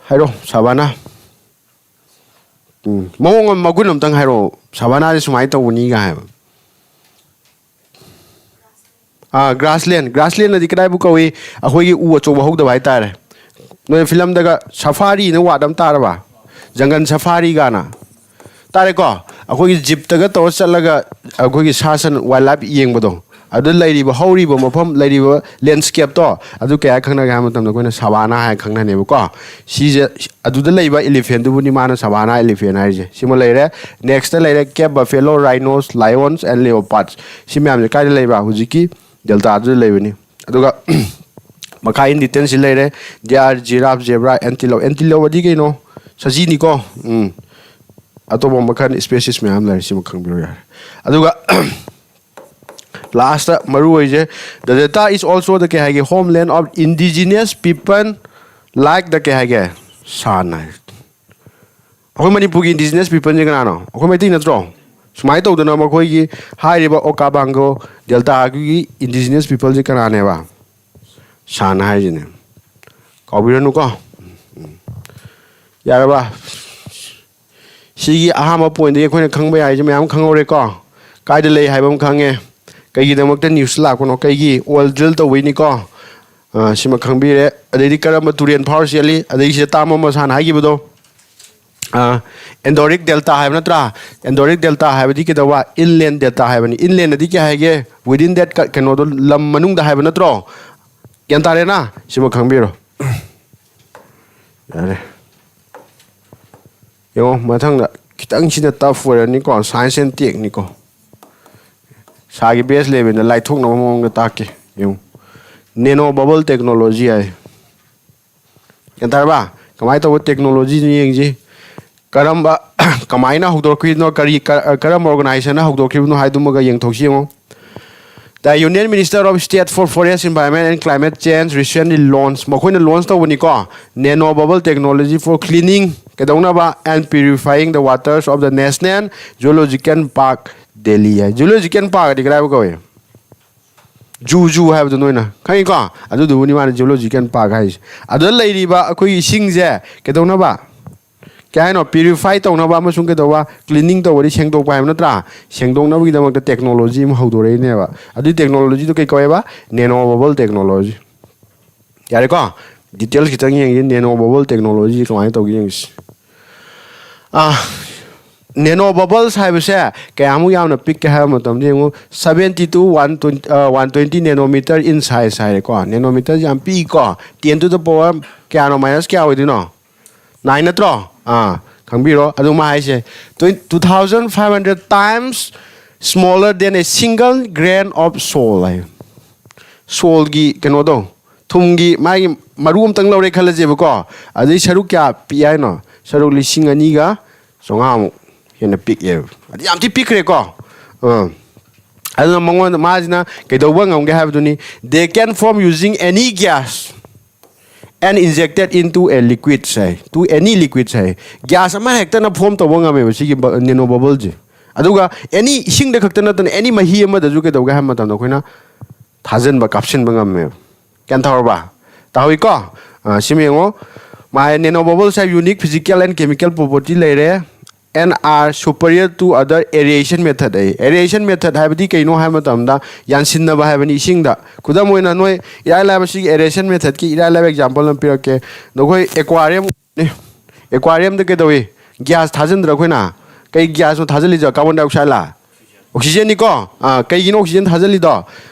ꯍꯥꯏꯔꯣ, Savannah꯫ ꯎꯝ, ꯃꯑꯣꯡ ꯑꯃ, ꯃꯒꯨꯟ ꯑꯝꯇꯪ ꯍꯥꯏꯔꯛꯑꯣ, Savannahꯁꯦ ꯁꯨꯃꯥꯏꯅ ꯇꯧꯕꯅꯤꯒ ꯍꯥꯏꯕ꯫ ꯑꯥ, grassland꯫ Grasslandꯅꯗꯤ ꯀꯗꯥꯏꯕꯨ ꯀꯧꯏ? ꯑꯩꯈꯣꯏꯒꯤ ꯎ ꯑꯆꯧꯕ ꯍꯧꯗꯕ ꯍꯥꯏꯇꯥꯔꯦ꯫ ꯅꯣꯏ filmꯗꯒ safariꯅ word ꯑꯃ ꯇꯥꯔꯕ? Jungle safariꯒꯥꯅ꯫ ꯇꯥꯔꯦꯀꯣ? ꯑꯩꯈꯣꯏꯒꯤ jeepꯇꯒ ꯇꯧꯔ ꯆꯠꯂꯒ ꯑꯩꯈꯣꯏꯒꯤ ꯁꯥ ꯁꯟ, wildlife ꯌꯦꯡꯕꯗꯣ, ꯑꯗꯨ ꯂꯩꯔꯤꯕ, ꯍꯧꯔꯤꯕ ꯃꯐꯝ, ꯂꯩꯔꯤꯕ landscapeꯇꯣ, ꯑꯗꯨ ꯀꯩ ꯍꯥꯏ ꯈꯪꯅꯒꯦ ꯍꯥꯏꯕ ꯃꯇꯝꯗ ꯑꯩꯈꯣꯏꯅ Savannah ꯍꯥꯏꯅ ꯈꯪꯅꯅꯦꯕꯀꯣ꯫ ꯁꯤꯁꯦ, ꯑꯗꯨꯗ ꯂꯩꯕ elephantꯗꯨꯕꯨꯅꯤ ꯃꯥꯅ Savannah elephant ꯍꯥꯏꯔꯤꯁꯦ꯫ ꯁꯤꯃ ꯂꯩꯔꯦ꯫ Nextꯇ ꯂꯩꯔꯦ Cape Buffalo, rhinos, lions and leopards꯫ ꯁꯤ ꯃꯌꯥꯝꯁꯦ ꯀꯥꯏꯗ ꯂꯩꯕ? ꯍꯧꯖꯤꯛꯀꯤ deltaꯗꯨꯗ ꯂꯩꯕꯅꯤ꯫ ꯑꯗꯨꯒ ꯃꯈꯥ in detailꯁꯤ ꯂꯩꯔꯦ꯫ Deer, giraffe, zebra, antelope꯫ Antelopeꯑꯗꯤ ꯀꯩꯅꯣ? ꯁꯖꯤꯅꯤꯀꯣ꯫ ꯎꯝ꯫ ꯑꯇꯣꯞꯄ ꯃꯈꯜ species ꯃꯌꯥꯝ ꯂꯩꯔꯦ, ꯁꯤꯃ ꯈꯪꯕꯤꯔꯣ ꯌꯥꯔꯦ꯫ ꯑꯗꯨꯒ lastꯇ ꯃꯔꯨ ꯑꯣꯏꯁꯦ, the delta is also the ꯀꯩ ꯍꯥꯏꯒꯦ, homeland of indigenous people like the ꯀꯩ ꯍꯥꯏꯒꯦ, San ꯍꯥꯏ꯫ ꯑꯩꯈꯣꯏ ꯃꯅꯤꯄꯨꯔꯒꯤ indigenous peopleꯁꯦ ꯀꯅꯥꯅꯣ? ꯑꯩꯈꯣꯏ ꯃꯩꯇꯩ ꯅꯠꯇ꯭ꯔꯣ? ꯁꯨꯃꯥꯏꯅ ꯇꯧꯗꯅ ꯃꯈꯣꯏꯒꯤ ꯍꯥꯏꯔꯤꯕ Okavango deltaꯒꯤ indigenous peopleꯁꯦ ꯀꯅꯥꯅꯦꯕ? San ꯍꯥꯏꯁꯤꯅꯦ꯫ ꯀꯥꯎꯕꯤꯔꯅꯨꯀꯣ꯫ ꯎꯝ꯫ ꯌꯥꯔꯕ? ꯁꯤꯒꯤ ꯑꯍꯥꯟꯕ pointꯇꯒꯤ ꯑꯩꯈꯣꯏꯅ ꯈꯪꯕ ꯌꯥꯏꯁꯦ ꯃꯌꯥꯝ ꯈꯪꯍꯧꯔꯦꯀꯣ꯫ ꯀꯥꯏꯗ ꯂꯩ ꯍꯥꯏꯕ ꯑꯃ ꯈꯪꯉꯦ꯫ ꯀꯩꯒꯤꯗꯃꯛꯇ news ꯂꯥꯛꯄꯅꯣ? ꯀꯩꯒꯤ? Oil drill ꯇꯧꯕꯩꯅꯤꯀꯣ꯫ ꯑ, ꯁꯤꯃ ꯈꯪꯕꯤꯔꯦ꯫ ꯑꯗꯩꯗꯤ ꯀꯔꯝꯕ ꯇꯨꯔꯦꯟ ꯐꯥꯎꯔ ꯆꯦꯜꯂꯤ? ꯑꯗꯩ ꯁꯤꯗ ꯇꯥꯃꯣ ꯃꯁꯥꯅ ꯍꯥꯏꯈꯤꯕꯗꯣ, ꯑꯦꯟꯗꯣꯔꯤꯛ ꯗꯦꯜꯇꯥ ꯍꯥꯏꯕ ꯅꯠꯇ꯭ꯔꯥ? ꯑꯦꯟꯗꯣꯔꯤꯛ ꯗꯦꯜꯇꯥ ꯍꯥꯏꯕꯗꯤ ꯀꯩꯗꯧꯕ? ꯏꯟꯂꯦꯟ ꯗꯦꯜꯇꯥ ꯍꯥꯏꯕꯅꯤ꯫ ꯏꯟꯂꯦꯟꯗꯗꯤ ꯀꯩ ꯍꯥꯏꯒꯦ? ꯋꯤꯗꯤꯟ ꯗꯦꯠ ꯀꯩꯅꯣꯗꯣ, ꯂꯝ ꯃꯅꯨꯡꯗ ꯍꯥꯏꯕ ꯅꯠꯇ꯭ꯔꯣ? ꯒ꯭ꯌꯥꯟ ꯇꯥꯔꯦꯅ? ꯁꯤꯃ ꯈꯪꯕꯤꯔꯣ꯫ ꯌꯥꯔꯦ꯫ ꯌꯦꯡꯉꯣ, ꯃꯊꯪꯗ ꯈꯤꯇꯪꯁꯤꯅ ꯇꯐ ꯑꯣꯏꯔꯅꯤꯀꯣ, ꯁꯥꯏꯟꯁ ꯑꯦꯟ ꯇꯦꯛꯅꯤꯀꯣ꯫ ꯁꯥꯒꯤ ꯕꯦꯁ ꯂꯦꯚꯦꯜꯗ ꯂꯥꯏꯊꯣꯛꯅꯕ ꯃꯑꯣꯡꯗ ꯇꯥꯛꯀꯦ꯫ ꯌꯦꯡꯉꯨ, ꯅꯦꯅꯣ ꯕꯕꯜ ꯇꯦꯛꯅꯣꯂꯣꯖꯤ ꯍꯥꯏ꯫ ꯒ꯭ꯌꯥꯟ ꯇꯥꯔꯕ? ꯀꯃꯥꯏꯅ ꯇꯧꯕ ꯇꯦꯛꯅꯣꯂꯣꯖꯤꯅꯣ ꯌꯦꯡꯁꯤ꯫ ꯀꯔꯝꯕ, ꯀꯃꯥꯏꯅ ꯍꯧꯗꯣꯔꯛꯈꯤꯕꯅꯣ, ꯀꯔꯤ, ꯀ-, ꯀꯔꯝꯕ ꯑꯣꯔꯒꯅꯥꯏꯖꯦꯁꯟꯅ ꯍꯧꯗꯣꯛꯈꯤꯕꯅꯣ ꯍꯥꯏꯗꯨꯃꯒ ꯌꯦꯡꯊꯣꯛꯁꯤ ꯌꯦꯡꯉꯣ꯫ The Union Minister of State for Forest, Environment and Climate Change recently launched, ꯃꯈꯣꯏꯅ ꯂꯣꯟꯁ ꯇꯧꯕꯅꯤꯀꯣ, Nano Bubble Technology for Cleaning, ꯀꯩꯗꯧꯅꯕ, and Purifying the Waters of the National Zoological Park, Delhi high. Zoological park ꯑꯗꯤ ꯀꯗꯥꯏꯕꯨ ꯀꯧꯏ? Zoo, zoo ꯍꯥꯏꯕꯗꯣ ꯅꯣꯏꯅ ꯈꯪꯉꯤꯀꯣ? ꯑꯗꯨꯗꯨꯕꯨꯅꯤ ꯃꯥꯅ zoological park ꯍꯥꯏꯁꯦ꯫ ꯑꯗꯨꯗ ꯂꯩꯔꯤꯕ ꯑꯩꯈꯣꯏꯒꯤ ꯏꯁꯤꯡꯁꯦ ꯀꯩꯗꯧꯅꯕ? ꯀꯩ ꯍꯥꯏꯅꯣ? ꯄ꯭ꯌꯨꯔꯤꯐꯥꯏ ꯇꯧꯅꯕ ꯑꯃꯁꯨꯡ ꯀꯩꯗꯧꯕ? ꯀ꯭ꯂꯤꯅꯤꯡ ꯇꯧꯕꯗꯤ ꯁꯦꯡꯗꯣꯛꯄ ꯍꯥꯏꯕ ꯅꯠꯇ꯭ꯔꯥ? ꯁꯦꯡꯗꯣꯛꯅꯕꯒꯤꯗꯃꯛꯇ ꯇꯦꯛꯅꯣꯂꯣꯖꯤ ꯑꯃ ꯍꯧꯗꯣꯔꯛꯏꯅꯦꯕ꯫ ꯑꯗꯨꯒꯤ ꯇꯦꯛꯅꯣꯂꯣꯖꯤꯗꯣ ꯀꯩ ꯀꯧꯋꯦꯕ? ꯅꯦꯅꯣ ꯕꯕꯜ ꯇꯦꯛꯅꯣꯂꯣꯖꯤ꯫ ꯌꯥꯔꯦꯀꯣ? ꯗꯤꯇꯦꯜꯁ ꯈꯤꯇꯪ ꯌꯦꯡꯁꯤ, ꯅꯦꯅꯣ ꯕꯕꯜ ꯇꯦꯛꯅꯣꯂꯣꯖꯤ ꯀꯃꯥꯏꯅ ꯇꯧꯒꯦ ꯌꯦꯡꯁꯤ꯫ ꯑꯥ, ꯅꯦꯅꯣ ꯕꯕꯜꯁ ꯍꯥꯏꯕꯁꯦ ꯀꯌꯥꯃꯨꯛ ꯌꯥꯝꯅ ꯄꯤꯛꯀꯦ ꯍꯥꯏꯕ ꯃꯇꯝꯗ ꯌꯦꯡꯉꯨ, seventy to one twenty, one twenty nanometer in size ꯍꯥꯏꯔꯦꯀꯣ꯫ ꯅꯦꯅꯣꯃꯤꯇꯔꯁꯦ ꯌꯥꯝ ꯄꯤꯛꯏꯀꯣ꯫ Ten to the power ꯀꯌꯥꯅꯣ? ꯃꯥꯏꯅꯁ ꯀꯌꯥ ꯑꯣꯏꯗꯣꯏꯅꯣ? Nine ꯅꯠꯇ꯭ꯔꯣ? ꯑꯥ, ꯈꯪꯕꯤꯔꯣ꯫ ꯑꯗꯨ ꯃꯥ ꯍꯥꯏꯁꯦ, two thousand five hundred times smaller than a single grain of salt ꯍꯥꯏ꯫ ꯁꯣꯜꯒꯤ ꯀꯩꯅꯣꯗꯣ, ꯊꯨꯝꯒꯤ ꯃꯥꯒꯤ ꯃꯔꯨ ꯑꯝꯇꯪ ꯂꯧꯔꯦ ꯈꯜꯂꯁꯦꯕꯀꯣ, ꯑꯗꯨꯗꯩ ꯁꯔꯨꯛ ꯀꯌꯥ ꯄꯤꯛꯑꯦ ꯍꯥꯏꯅꯣ? ꯁꯔꯨꯛ ꯂꯤꯁꯤꯡ ꯑꯅꯤꯒ ꯆꯥꯝꯃꯉꯥꯃꯨꯛ ꯍꯦꯟꯅ ꯄꯤꯛꯑꯦꯕ꯫ ꯑꯗꯨ ꯌꯥꯝ ꯊꯤ ꯄꯤꯛꯈ꯭ꯔꯦꯀꯣ꯫ ꯑꯥ꯫ ꯑꯗꯨꯅ ꯃꯉꯣꯟꯗ, ꯃꯥꯁꯤꯅ ꯀꯩꯗꯧꯕ ꯉꯝꯒꯦ ꯍꯥꯏꯕꯗꯨꯅꯤ, they can form using any gas and injected into a liquid ꯍꯥꯏ, to any liquid ꯍꯥꯏ꯫ ꯒ꯭ꯌꯥꯁ ꯑꯃ ꯍꯦꯛꯇꯅ ꯐꯣꯝ ꯇꯧꯕ ꯉꯝꯃꯦꯕ ꯁꯤꯒꯤ ꯅꯦꯅꯣ ꯕꯕꯜꯁꯦ꯫ ꯑꯗꯨꯒ ꯑꯦꯅꯤ ꯏꯁꯤꯡꯗ ꯈꯛꯇ ꯅꯠꯇꯅ ꯑꯦꯅꯤ ꯃꯍꯤ ꯑꯃꯗꯁꯨ ꯀꯩꯗꯧꯒꯦ ꯍꯥꯏꯕ ꯃꯇꯝꯗ ꯑꯩꯈꯣꯏꯅ ꯊꯥꯖꯤꯟꯕ, ꯀꯥꯞꯁꯤꯟꯕ ꯉꯝꯃꯦꯕ꯫ ꯒ꯭ꯌꯥꯟ ꯇꯥꯍꯧꯔꯕ? ꯇꯥꯍꯧꯏꯀꯣ? ꯑꯥ, ꯁꯤꯃ ꯌꯦꯡꯉꯣ꯫ ꯃꯥꯒꯤ ꯅꯦꯅꯣ ꯕꯕꯜꯁ ꯍꯥꯏ unique physical and chemical property ꯂꯩꯔꯦ꯫ And are superior to other aeration method ꯑꯩ꯫ Aeration method ꯍꯥꯏꯕꯗꯤ ꯀꯩꯅꯣ ꯍꯥꯏꯕ ꯃꯇꯝꯗ, ꯌꯥꯟꯁꯤꯟꯅꯕ ꯍꯥꯏꯕꯅꯤ ꯏꯁꯤꯡꯗ꯫ ꯈꯨꯗꯝ ꯑꯣꯏꯅ ꯅꯣꯏ ꯏꯔꯥꯏ ꯂꯥꯏꯕ, ꯁꯤꯒꯤ aeration methodꯀꯤ ꯏꯔꯥꯏ ꯂꯥꯏꯕ example ꯑꯃ ꯄꯤꯔꯛꯀꯦ꯫ ꯅꯈꯣꯏ aquarium ꯅꯤ꯫ ꯑꯦꯀ꯭ꯋꯥꯔꯤꯌꯝꯗ ꯀꯩꯗꯧꯏ? ꯒ꯭ꯌꯥꯁ ꯊꯥꯖꯤꯟꯗ꯭ꯔꯥ ꯑꯩꯈꯣꯏꯅ? ꯀꯩ ꯒ꯭ꯌꯥꯁꯅꯣ ꯊꯥꯖꯤꯜꯂꯤꯁꯦ? ꯀꯥꯔꯕꯣꯟ ꯗꯥꯏꯑꯣꯛꯁꯥꯏꯗꯂꯥ? ꯑꯣꯛꯁꯤꯖꯦꯟꯅꯤꯀꯣ꯫ ꯑꯥ, ꯀꯩꯒꯤꯅꯣ ꯑꯣꯛꯁꯤꯖꯦꯟ ꯊꯥꯖꯤꯜꯂꯤꯗꯣ?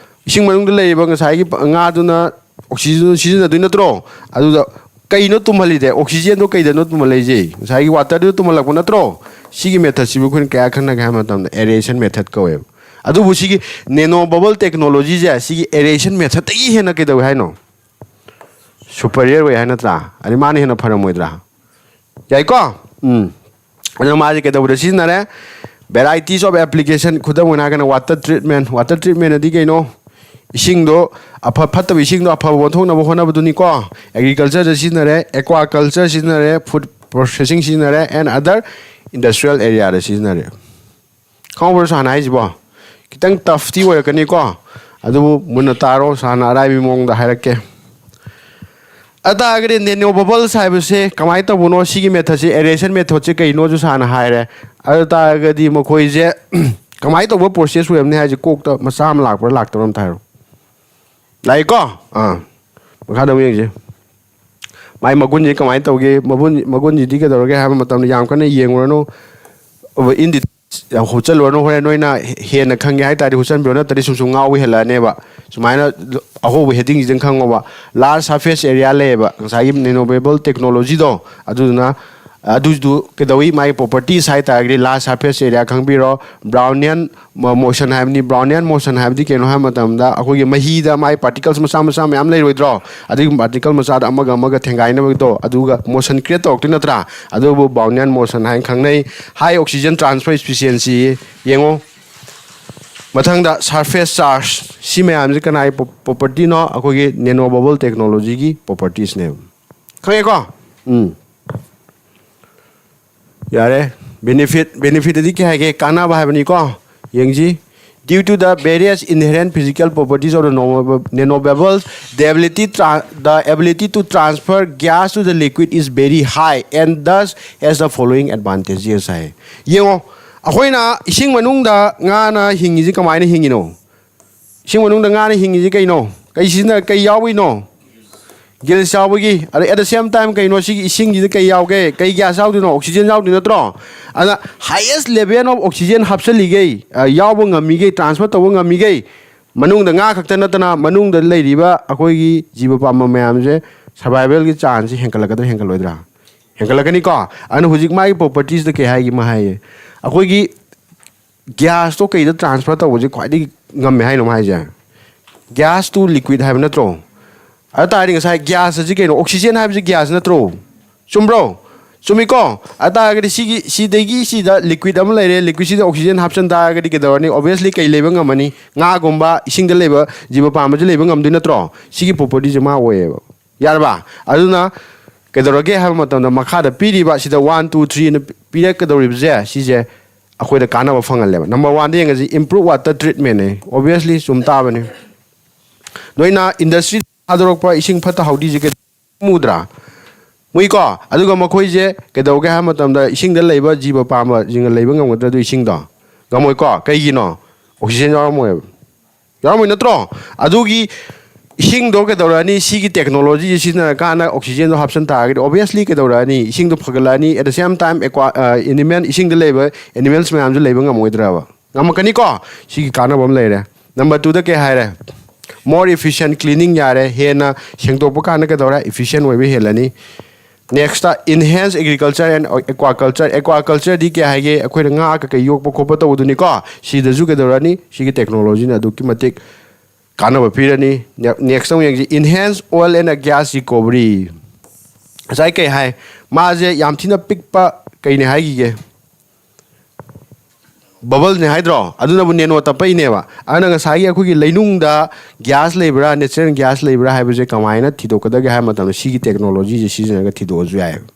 ꯏꯁꯤꯡ ꯃꯅꯨꯡꯗ ꯂꯩꯔꯤꯕ ꯉꯁꯥꯏꯒꯤ ꯉꯥꯗꯨꯅ ꯑꯣꯛꯁꯤꯖꯦꯟ ꯁꯤꯖꯤꯟꯅꯗꯣꯏ ꯅꯠꯇ꯭ꯔꯣ? ꯑꯗꯨꯗ ꯀꯩꯅꯣ ꯇꯨꯝꯍꯜꯂꯤꯗꯦ? ꯑꯣꯛꯁꯤꯖꯦꯟꯗꯣ ꯀꯩꯗꯅꯣ ꯇꯨꯝꯍꯜꯂꯛꯏꯁꯦ? ꯉꯁꯥꯏꯒꯤ ꯋꯥꯇꯔꯗꯨꯗ ꯇꯨꯝꯍꯜꯂꯛꯄ ꯅꯠꯇ꯭ꯔꯣ? ꯁꯤꯒꯤ ꯃꯦꯊꯠꯁꯤꯕꯨ ꯑꯩꯈꯣꯏꯅ ꯀꯌꯥ ꯈꯪꯅꯒꯦ ꯍꯥꯏꯕ ꯃꯇꯝꯗ ꯑꯦꯔꯦꯁꯟ ꯃꯦꯊꯠ ꯀꯧꯋꯦꯕ꯫ ꯑꯗꯨꯕꯨ ꯁꯤꯒꯤ ꯅꯦꯅꯣ ꯕꯕꯜ ꯇꯦꯛꯅꯣꯂꯣꯖꯤꯁꯦ ꯁꯤꯒꯤ ꯑꯦꯔꯦꯁꯟ ꯃꯦꯊꯠꯇꯒꯤ ꯍꯦꯟꯅ ꯀꯩꯗꯧꯋꯦ ꯍꯥꯏꯅꯣ? ꯁꯨꯄꯔꯤꯌꯔ ꯑꯣꯏ ꯍꯥꯏ ꯅꯠꯇ꯭ꯔꯥ? ꯑꯗꯩ ꯃꯥꯅ ꯍꯦꯟꯅ ꯐꯔꯝꯃꯣꯏꯗ꯭ꯔꯥ? ꯌꯥꯏꯀꯣ? ꯎꯝ꯫ ꯑꯗꯨꯅ ꯃꯥꯁꯦ ꯀꯩꯗꯧꯕꯗ ꯁꯤꯖꯤꯟꯅꯔꯦ? Varieties of application, ꯈꯨꯗꯝ ꯑꯣꯏꯅ ꯍꯥꯏꯔꯒꯅ water treatment꯫ Water treatment ꯑꯗꯤ ꯀꯩꯅꯣ? ꯏꯁꯤꯡꯗꯣ ꯑꯐ-, ꯐꯠꯇꯕ ꯏꯁꯤꯡꯗꯣ ꯑꯐꯕ ꯑꯣꯟꯊꯣꯛꯅꯕ ꯍꯣꯠꯅꯕꯗꯨꯅꯤꯀꯣ꯫ Agriculture ꯗ ꯁꯤꯖꯤꯟꯅꯔꯦ, aquaculture ꯁꯤꯖꯤꯟꯅꯔꯦ, food processing ꯁꯤꯖꯤꯟꯅꯔꯦ, and other industrial area ꯗ ꯁꯤꯖꯤꯟꯅꯔꯦ꯫ ꯈꯪꯍꯧꯕ꯭ꯔꯣ ꯁꯥꯔꯅ ꯍꯥꯏꯁꯤꯕꯣ? ꯈꯤꯇꯪ ꯇꯐꯇꯤ ꯑꯣꯏꯔꯛꯀꯅꯤꯀꯣ, ꯑꯗꯨꯕꯨ ꯃꯨꯟꯅ ꯇꯥꯔꯣ, ꯁꯥꯔꯅ ꯑꯔꯥꯏꯕ ꯃꯑꯣꯡꯗ ꯍꯥꯏꯔꯛꯀꯦ꯫ ꯑꯗꯨ ꯇꯥꯔꯒꯗꯤ ꯅꯦꯅꯣ ꯕꯕꯜꯁ ꯍꯥꯏꯕꯁꯦ ꯀꯃꯥꯏꯅ ꯇꯧꯕꯅꯣ? ꯁꯤꯒꯤ ꯃꯦꯊꯠꯁꯦ, ꯑꯦꯔꯦꯁꯟ ꯃꯦꯊꯠꯁꯦ ꯀꯩꯅꯣꯁꯨ ꯁꯥꯔꯅ ꯍꯥꯏꯔꯦ꯫ ꯑꯗꯨ ꯇꯥꯔꯒꯗꯤ ꯃꯈꯣꯏꯁꯦ ꯀꯃꯥꯏꯅ ꯇꯧꯕ ꯄ꯭ꯔꯣꯁꯦꯁ ꯑꯣꯏꯔꯝꯅꯤ ꯍꯥꯏꯁꯦ ꯀꯣꯛꯇ ꯃꯆꯥ ꯑꯃ ꯂꯥꯛꯄ꯭ꯔꯥ ꯂꯥꯛꯇꯕ꯭ꯔꯥ ꯑꯝꯇ ꯍꯥꯏꯔꯣ꯫ ꯂꯥꯛꯏꯀꯣ? ꯑꯥ꯫ ꯃꯈꯥꯗ ꯑꯃꯨꯛ ꯌꯦꯡꯁꯦ꯫ ꯃꯥꯏ ꯃꯒꯨꯟꯁꯤ ꯀꯃꯥꯏꯅ ꯇꯧꯒꯦ? ꯃꯒꯨꯟ, ꯃꯒꯨꯟꯁꯤꯗꯤ ꯀꯩꯗꯧꯔꯒꯦ ꯍꯥꯏꯕ ꯃꯇꯝꯗ ꯌꯥꯝ ꯀꯟꯅ ꯌꯦꯡꯉꯨꯔꯅꯨ꯫ ꯏꯟ ꯗꯤꯇꯦꯜꯁ ꯌꯥꯝ ꯍꯨꯠꯆꯜꯂꯨꯔꯅꯨ꯫ ꯍꯣꯔꯦꯟ ꯅꯣꯏꯅ ꯍꯦꯟꯅ ꯈꯪꯒꯦ ꯍꯥꯏ ꯇꯥꯔꯗꯤ ꯍꯨꯠꯆꯟꯕꯤꯔꯣ, ꯅꯠꯇ꯭ꯔꯗꯤ ꯁꯨꯝ ꯁꯨꯝ ꯉꯥꯎꯕ ꯍꯦꯜꯂꯛꯑꯅꯦꯕ꯫ ꯁꯨꯃꯥꯏꯅ ꯑꯍꯧꯕ ꯍꯦꯗꯤꯡꯁꯤꯗꯪ ꯈꯪꯉꯣꯕ꯫ Large surface area ꯂꯩꯌꯦꯕ ꯉꯁꯥꯏꯒꯤ ꯅꯦꯅꯣ ꯕꯕꯜ ꯇꯦꯛꯅꯣꯂꯣꯖꯤꯗꯣ, ꯑꯗꯨꯗꯨꯅ ꯑꯗꯨꯗꯨ ꯀꯩꯗꯧꯏ? ꯃꯥꯒꯤ ꯄ꯭ꯔꯣꯄꯔꯇꯤꯁ ꯍꯥꯏ ꯇꯥꯔꯒꯗꯤ large surface area ꯈꯪꯕꯤꯔꯣ, Brownian motion ꯍꯥꯏꯕꯅꯤ꯫ Brownian ꯃꯣꯁꯟ ꯍꯥꯏꯕꯗꯤ ꯀꯩꯅꯣ ꯍꯥꯏꯕ ꯃꯇꯝꯗ ꯑꯩꯈꯣꯏꯒꯤ ꯃꯍꯤꯗ ꯃꯥꯏ ꯄꯥꯔꯇꯤꯀꯜꯁ ꯃꯆꯥ ꯃꯆꯥ ꯃꯌꯥꯝ ꯂꯩꯔꯣꯏꯗ꯭ꯔꯣ? ꯑꯗꯨꯒꯤ ꯄꯥꯔꯇꯤꯀꯜ ꯃꯆꯥꯗ ꯑꯃꯒ ꯑꯃꯒ ꯊꯦꯡꯒꯥꯏꯅꯕꯗꯣ, ꯑꯗꯨꯒ ꯃꯣꯁꯟ ꯀ꯭ꯔꯤꯌꯦꯠ ꯇꯧꯔꯛꯇꯣꯏ ꯅꯠꯇ꯭ꯔꯥ? ꯑꯗꯨꯕꯨ Brownian ꯃꯣꯁꯟ ꯍꯥꯏꯅ ꯈꯪꯅꯩ꯫ High oxygen transfer efficiency ꯌꯦꯡꯉꯣ꯫ ꯃꯊꯪꯗ surface charge, ꯁꯤ ꯃꯌꯥꯝꯁꯤ ꯀꯅꯥꯒꯤ ꯄ꯭ꯔꯣꯄꯔꯇꯤꯅꯣ? ꯑꯩꯈꯣꯏꯒꯤ ꯅꯦꯅꯣ ꯕꯕꯜ ꯇꯦꯛꯅꯣꯂꯣꯖꯤꯒꯤ ꯄ꯭ꯔꯣꯄꯔꯇꯤꯁꯅꯦꯕ꯫ ꯈꯪꯉꯦꯀꯣ? ꯎꯝ꯫ ꯌꯥꯔꯦ꯫ Benefit, benefit ꯑꯗꯤ ꯀꯩ ꯍꯥꯏꯒꯦ? ꯀꯥꯟꯅꯕ ꯍꯥꯏꯕꯅꯤꯀꯣ꯫ ꯌꯦꯡꯁꯤ꯫ Due to the various inherent physical properties of the nanobubbles, the ability tra-, the ability to transfer gas to the liquid is very high and thus has the following advantages ꯍꯥꯏ꯫ ꯌꯦꯡꯉꯣ, ꯑꯩꯈꯣꯏꯅ ꯏꯁꯤꯡ ꯃꯅꯨꯡꯗ ꯉꯥꯅ ꯍꯤꯡꯉꯤꯁꯤ ꯀꯃꯥꯏꯅ ꯍꯤꯡꯉꯤꯅꯣ? ꯏꯁꯤꯡ ꯃꯅꯨꯡꯗ ꯉꯥꯅ ꯍꯤꯡꯉꯤꯁꯤ ꯀꯩꯅꯣ? ꯀꯩ ꯁꯤꯖꯤꯟꯅ-, ꯀꯩ ꯌꯥꯎꯕꯩꯅꯣ? Gills ꯌꯥꯎꯕꯒꯤ, ꯑꯗ at the same time ꯀꯩꯅꯣ, ꯁꯤꯒꯤ ꯏꯁꯤꯡꯁꯤꯗ ꯀꯩ ꯌꯥꯎꯒꯦ? ꯀꯩ gas ꯌꯥꯎꯗꯣꯏꯅꯣ? Oxygen ꯌꯥꯎꯗꯣꯏ ꯅꯠꯇ꯭ꯔꯣ? ꯑꯗ highest level of oxygen ꯍꯥꯞꯆꯜꯂꯤꯈꯩ, ꯑ, ꯌꯥꯎꯕ ꯉꯝꯃꯤꯈꯩ, transfer ꯇꯧꯕ ꯉꯝꯃꯤꯈꯩ, ꯃꯅꯨꯡꯗ ꯉꯥ ꯈꯛꯇ ꯅꯠꯇꯅ ꯃꯅꯨꯡꯗ ꯂꯩꯔꯤꯕ ꯑꯩꯈꯣꯏꯒꯤ ꯖꯤꯕ ꯄꯥꯟꯕ ꯃꯌꯥꯝꯁꯦ survivalꯒꯤ chanceꯁꯦ ꯍꯦꯟꯒꯠꯂꯛꯀꯗ꯭ꯔꯥ, ꯍꯦꯟꯒꯠꯂꯣꯏꯗ꯭ꯔꯥ? ꯍꯦꯟꯒꯠꯂꯛꯀꯅꯤꯀꯣ꯫ ꯑꯗꯨꯅ ꯍꯧꯖꯤꯛ ꯃꯥꯒꯤ propertiesꯗ ꯀꯩ ꯍꯥꯏꯒꯦ? ꯃꯥ ꯍꯥꯏꯌꯦ, ꯑꯩꯈꯣꯏꯒꯤ gasꯇꯣ ꯀꯩꯗ transfer ꯇꯧꯕꯁꯦ ꯈ꯭ꯋꯥꯏꯗꯒꯤ ꯉꯝꯃꯦ ꯍꯥꯏꯅꯣ ꯃꯥ ꯍꯥꯏꯁꯦ? Gas to liquid ꯍꯥꯏꯕ ꯅꯠꯇ꯭ꯔꯣ? ꯑꯗꯨ ꯇꯥꯔꯗꯤ ꯉꯁꯥꯏ gas ꯑꯁꯤ ꯀꯩꯅꯣ? Oxygen ꯍꯥꯏꯕꯁꯤ gas ꯅꯠꯇ꯭ꯔꯣ? ꯆꯨꯝꯕ꯭ꯔꯣ? ꯆꯨꯝꯃꯤꯀꯣ? ꯑꯗꯨ ꯇꯥꯔꯒꯗꯤ ꯁꯤꯒꯤ, ꯁꯤꯗꯒꯤ ꯁꯤꯗ liquid ꯑꯃ ꯂꯩꯔꯦ, liquidꯁꯤꯗ oxygen ꯍꯥꯞꯆꯤꯟ ꯇꯥꯔꯒꯗꯤ ꯀꯩꯗꯧꯔꯅꯤ? Obviously ꯀꯩ ꯂꯩꯕ ꯉꯝꯃꯅꯤ? ꯉꯥꯒꯨꯝꯕ, ꯏꯁꯤꯡꯗ ꯂꯩꯕ ꯖꯤꯕ ꯄꯥꯟꯕꯁꯨ ꯂꯩꯕ ꯉꯝꯗꯣꯏ ꯅꯠꯇ꯭ꯔꯣ? ꯁꯤꯒꯤ propertyꯁꯦ ꯃꯥ ꯑꯣꯏꯌꯦꯕ꯫ ꯌꯥꯔꯕ? ꯑꯗꯨꯅ ꯀꯩꯗꯧꯔꯒꯦ ꯍꯥꯏꯕ ꯃꯇꯝꯗ ꯃꯈꯥꯗ ꯄꯤꯔꯤꯕ ꯁꯤꯗ one, two, three ꯑꯅ ꯄꯤ-, ꯄꯤꯔꯛꯀꯗꯧꯔꯤꯕꯁꯦ, ꯁꯤꯁꯦ ꯑꯩꯈꯣꯏꯗ ꯀꯥꯟꯅꯕ ꯐꯪꯍꯜꯂꯦꯕ꯫ Number oneꯗ ꯌꯦꯡꯉꯁꯤ, improve water treatmentꯅꯦ꯫ Obviously ꯆꯨꯝ ꯇꯥꯕꯅꯤ꯫ ꯅꯣꯏꯅ industry ꯊꯥꯗꯣꯔꯛꯄ ꯏꯁꯤꯡ ꯐꯠꯇ ꯍꯥꯎꯗꯤꯁꯦ ꯀꯩ-, ꯃꯨꯗ꯭ꯔꯥ? ꯃꯨꯏꯀꯣ꯫ ꯑꯗꯨꯒ ꯃꯈꯣꯏꯁꯦ ꯀꯩꯗꯧꯒꯦ ꯍꯥꯏꯕ ꯃꯇꯝꯗ ꯏꯁꯤꯡꯗ ꯂꯩꯕ ꯖꯤꯕ ꯄꯥꯟꯕꯁꯤꯡꯅ ꯂꯩꯕ ꯉꯝꯒꯗ꯭ꯔꯥ ꯑꯗꯨ ꯏꯁꯤꯡꯗꯣ? ꯉꯝꯃꯣꯏꯀꯣ꯫ ꯀꯩꯒꯤꯅꯣ? Oxygen ꯌꯥꯎꯔꯝꯃꯣꯏꯕ꯫ ꯌꯥꯎꯔꯝꯃꯣꯏ ꯅꯠꯇ꯭ꯔꯣ? ꯑꯗꯨꯒꯤ ꯏꯁꯤꯡꯗꯣ ꯀꯩꯗꯧꯔꯛꯑꯅꯤ? ꯁꯤꯒꯤ technologyꯁꯦ ꯁꯤꯖꯤꯟꯅꯔꯀꯥꯟꯗ oxygenꯗꯣ ꯍꯥꯞꯆꯤꯟ ꯇꯥꯔꯒꯗꯤ obviously ꯀꯩꯗꯧꯔꯛꯑꯅꯤ? ꯏꯁꯤꯡꯗꯣ ꯐꯒꯠꯂꯛꯑꯅꯤ, at the same time aqua, ꯑ, animal, ꯏꯁꯤꯡꯗ ꯂꯩꯕ animals ꯃꯌꯥꯝꯁꯨ ꯂꯩꯕ ꯉꯝꯃꯣꯏꯗ꯭ꯔꯕ? ꯉꯝꯃꯛꯀꯅꯤꯀꯣ꯫ ꯁꯤꯒꯤ ꯀꯥꯟꯅꯕ ꯑꯃ ꯂꯩꯔꯦ꯫ Number twoꯗ ꯀꯩ ꯍꯥꯏꯔꯦ? More efficient cleaning ꯌꯥꯔꯦ, ꯍꯦꯟꯅ ꯁꯦꯡꯗꯣꯛꯄ ꯀꯥꯟꯗ ꯀꯩꯗꯧꯔꯦ? Efficient ꯑꯣꯏꯕ ꯍꯦꯜꯂꯅꯤ꯫ Nextꯇ enhance agriculture and aquaculture꯫ Aquacultureꯗꯤ ꯀꯩ ꯍꯥꯏꯒꯦ? ꯑꯩꯈꯣꯏꯅ ꯉꯥ ꯀꯩꯀꯩ ꯌꯣꯛꯄ ꯈꯣꯠꯄ ꯇꯧꯕꯗꯨꯅꯤꯀꯣ꯫ ꯁꯤꯗꯁꯨ ꯀꯩꯗꯧꯔꯅꯤ? ꯁꯤꯒꯤ technologyꯅ ꯑꯗꯨꯛꯀꯤ ꯃꯇꯤꯛ ꯀꯥꯟꯅꯕ ꯄꯤꯔꯅꯤ꯫ Ne-, next ꯑꯃꯨꯛ ꯌꯦꯡꯁꯤ, enhance oil and gas recovery꯫ ꯉꯁꯥꯏ ꯀꯩ ꯍꯥꯏ? ꯃꯥꯁꯦ ꯌꯥꯝ ꯊꯤꯅ ꯄꯤꯛꯄ ꯀꯩꯅꯦ ꯍꯥꯏꯈꯤꯒꯦ? Bubbleꯅꯦ ꯍꯥꯏꯗ꯭ꯔꯣ? ꯑꯗꯨꯅꯕꯨ nano ꯇꯞꯄꯛꯏꯅꯦꯕ꯫ ꯑꯗꯨꯅ ꯉꯁꯥꯏꯒꯤ ꯑꯩꯈꯣꯏꯒꯤ ꯂꯩꯅꯨꯡꯗ gas ꯂꯩꯕ꯭ꯔꯥ, natural gas ꯂꯩꯕ꯭ꯔꯥ ꯍꯥꯏꯕꯁꯦ ꯀꯃꯥꯏꯅ ꯊꯤꯗꯣꯛꯀꯗꯒꯦ ꯍꯥꯏꯕ ꯃꯇꯝꯗ ꯁꯤꯒꯤ technologyꯁꯦ ꯁꯤꯖꯤꯟꯅꯔꯒ ꯊꯤꯗꯣꯛꯑꯁꯨ ꯌꯥꯏꯑꯕ꯫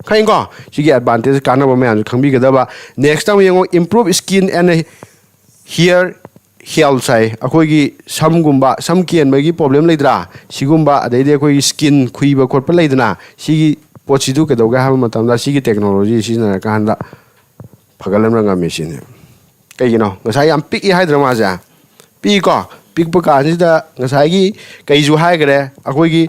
ꯈꯪꯉꯤꯀꯣ? ꯁꯤꯒꯤ advantage ꯀꯥꯟꯅꯕ ꯃꯌꯥꯝꯁꯦ ꯈꯪꯕꯤꯒꯗꯕ꯫ Next ꯑꯃꯨꯛ ꯌꯦꯡꯉꯣ, improve skin and hair health ꯍꯥꯏ꯫ ꯑꯩꯈꯣꯏꯒꯤ ꯁꯝꯒꯨꯝꯕ, ꯁꯝ ꯀꯦꯟꯕꯒꯤ problem ꯂꯩꯇ꯭ꯔꯥ? ꯁꯤꯒꯨꯝꯕ, ꯑꯗꯩꯗꯤ ꯑꯩꯈꯣꯏꯒꯤ skin ꯈꯨꯏꯕ ꯈꯣꯠꯄ ꯂꯩꯗꯅ, ꯁꯤꯒꯤ ꯄꯣꯠꯁꯤꯗꯨ ꯀꯩꯗꯧꯒꯦ ꯍꯥꯏꯕ ꯃꯇꯝꯗ ꯁꯤꯒꯤ technology ꯁꯤꯖꯤꯟꯅꯔꯀꯥꯟꯗ ꯐꯒꯠꯍꯟꯕ ꯉꯝꯃꯤ ꯁꯤꯅꯤ꯫ ꯀꯩꯒꯤꯅꯣ? ꯉꯁꯥꯏ ꯌꯥꯝ ꯄꯤꯛꯏ ꯍꯥꯏꯗ꯭ꯔꯥ ꯃꯥꯁꯦ? ꯄꯤꯛꯏꯀꯣ? ꯄꯤꯛꯄ ꯀꯥꯟꯁꯤꯗ ꯉꯁꯥꯏꯒꯤ ꯀꯩꯁꯨ ꯍꯥꯏꯈ꯭ꯔꯦ, ꯑꯩꯈꯣꯏꯒꯤ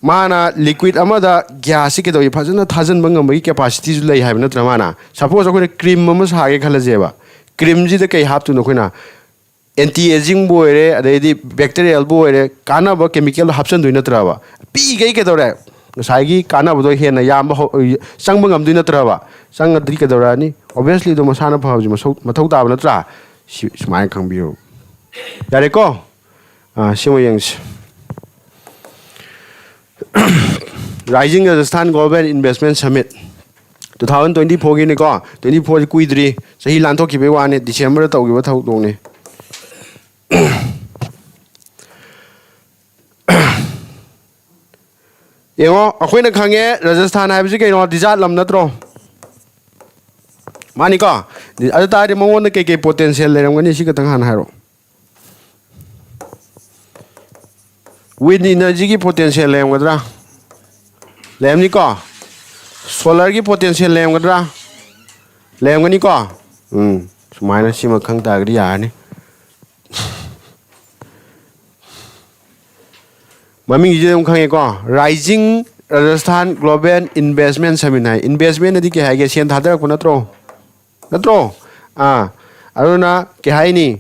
ꯃꯥꯅ ꯂꯤꯀ꯭ꯋꯤꯠ ꯑꯃꯗ ꯒ꯭ꯌꯥꯁꯁꯤ ꯀꯩꯗꯧꯏ, ꯐꯖꯅ ꯊꯥꯖꯤꯟꯕ ꯉꯝꯕꯒꯤ ꯀꯦꯄꯥꯁꯤꯇꯤꯁꯨ ꯂꯩ ꯍꯥꯏꯕ ꯅꯠꯇ꯭ꯔꯥ? ꯃꯥꯅ ꯁꯄꯣꯁ ꯑꯩꯈꯣꯏꯅ ꯀ꯭ꯔꯤꯝ ꯑꯃ ꯁꯥꯒꯦ ꯈꯜꯂꯁꯦꯕ, ꯀ꯭ꯔꯤꯝꯁꯤꯗ ꯀꯩ ꯍꯥꯞꯇꯣꯏꯅꯣ ꯑꯩꯈꯣꯏꯅ? ꯑꯦꯟꯇꯤ ꯑꯦꯖꯤꯡꯕꯨ ꯑꯣꯏꯔꯦ, ꯑꯗꯩꯗꯤ ꯕꯦꯛꯇꯤꯔꯤꯌꯦꯜꯕꯨ ꯑꯣꯏꯔꯦ, ꯀꯥꯟꯅꯕ ꯀꯦꯃꯤꯀꯦꯜꯗꯣ ꯍꯥꯞꯆꯤꯟꯗꯣꯏ ꯅꯠꯇ꯭ꯔꯕ? ꯄꯤꯈꯩ ꯀꯩꯗꯧꯔꯦ? ꯉꯁꯥꯏꯒꯤ ꯀꯥꯟꯅꯕꯗꯣ ꯍꯦꯟꯅ ꯌꯥꯝꯕ ꯍꯧ-, ꯆꯪꯕ ꯉꯝꯗꯣꯏ ꯅꯠꯇ꯭ꯔꯕ? ꯆꯪꯉꯗꯤ ꯀꯩꯗꯧꯔꯛꯑꯅꯤ? ꯑꯣꯕꯤꯌꯁꯂꯤ ꯑꯗꯣ ꯃꯁꯥꯅ ꯐꯕꯁꯤ ꯃꯁꯧ-, ꯃꯊꯧ ꯇꯥꯕ ꯅꯠꯇ꯭ꯔꯥ? ꯁꯤ ꯁꯨꯃꯥꯏꯅ ꯈꯪꯕꯤꯌꯨ꯫ ꯌꯥꯔꯦꯀꯣ? ꯑꯥ, ꯁꯤꯃ ꯌꯦꯡꯁꯤ꯫ Rising Rajasthan Global Investment Summit two thousand twenty fourꯒꯤꯅꯤꯀꯣ, twenty fourꯁꯤ ꯀꯨꯏꯗ꯭ꯔꯤ, ꯆꯍꯤ ꯂꯥꯟꯊꯣꯛꯈꯤꯕꯒꯤ ꯋꯥꯅꯤ, ꯗꯤꯁꯦꯝꯕꯔꯗ ꯇꯧꯈꯤꯕ ꯊꯧꯗꯣꯛꯅꯤ꯫ ꯌꯦꯡꯉꯣ, ꯑꯩꯈꯣꯏꯅ ꯈꯪꯉꯦ ꯔꯥꯖꯁꯊꯥꯟ ꯍꯥꯏꯕꯁꯤ ꯀꯩꯅꯣ? ꯗꯤꯖꯥꯔꯠ ꯂꯝ ꯅꯠꯇ꯭ꯔꯣ? ꯃꯥꯅꯤꯀꯣ? ꯑꯗꯨ ꯇꯥꯔꯗꯤ ꯃꯉꯣꯟꯗ ꯀꯩꯀꯩ ꯄꯣꯇꯦꯟꯁꯤꯌꯦꯜ ꯂꯩꯔꯝꯒꯅꯤ, ꯁꯤ ꯈꯛꯇꯪ ꯍꯥꯟꯅ ꯍꯥꯏꯔꯣ꯫ ꯋꯤꯟ ꯏꯅꯔꯖꯤꯒꯤ ꯄꯣꯇꯦꯟꯁꯤꯌꯦꯜ ꯂꯩꯔꯝꯒꯗ꯭ꯔꯥ? ꯂꯩꯔꯝꯅꯤꯀꯣ? ꯁꯣꯂꯔꯒꯤ ꯄꯣꯇꯦꯟꯁꯤꯌꯦꯜ ꯂꯩꯔꯝꯒꯗ꯭ꯔꯥ? ꯂꯩꯔꯝꯒꯅꯤꯀꯣ? ꯎꯝ, ꯁꯨꯃꯥꯏꯅ ꯁꯤꯃ ꯈꯪ ꯇꯥꯔꯒꯗꯤ ꯌꯥꯔꯅꯤ꯫ ꯃꯃꯤꯡꯁꯤꯗ ꯑꯗꯨꯝ ꯈꯪꯉꯦꯀꯣ, Rising Rajasthan Global Investment Summit ꯍꯥꯏ꯫ ꯏꯟꯚꯦꯁꯃꯦꯟ ꯑꯗꯤ ꯀꯩ ꯍꯥꯏꯒꯦ? ꯁꯦꯟ ꯊꯥꯗꯔꯛꯄ ꯅꯠꯇ꯭ꯔꯣ? ꯅꯠꯇ꯭ꯔꯣ? ꯑꯥ, ꯑꯗꯨꯅ ꯀꯩ ꯍꯥꯏꯅꯤ?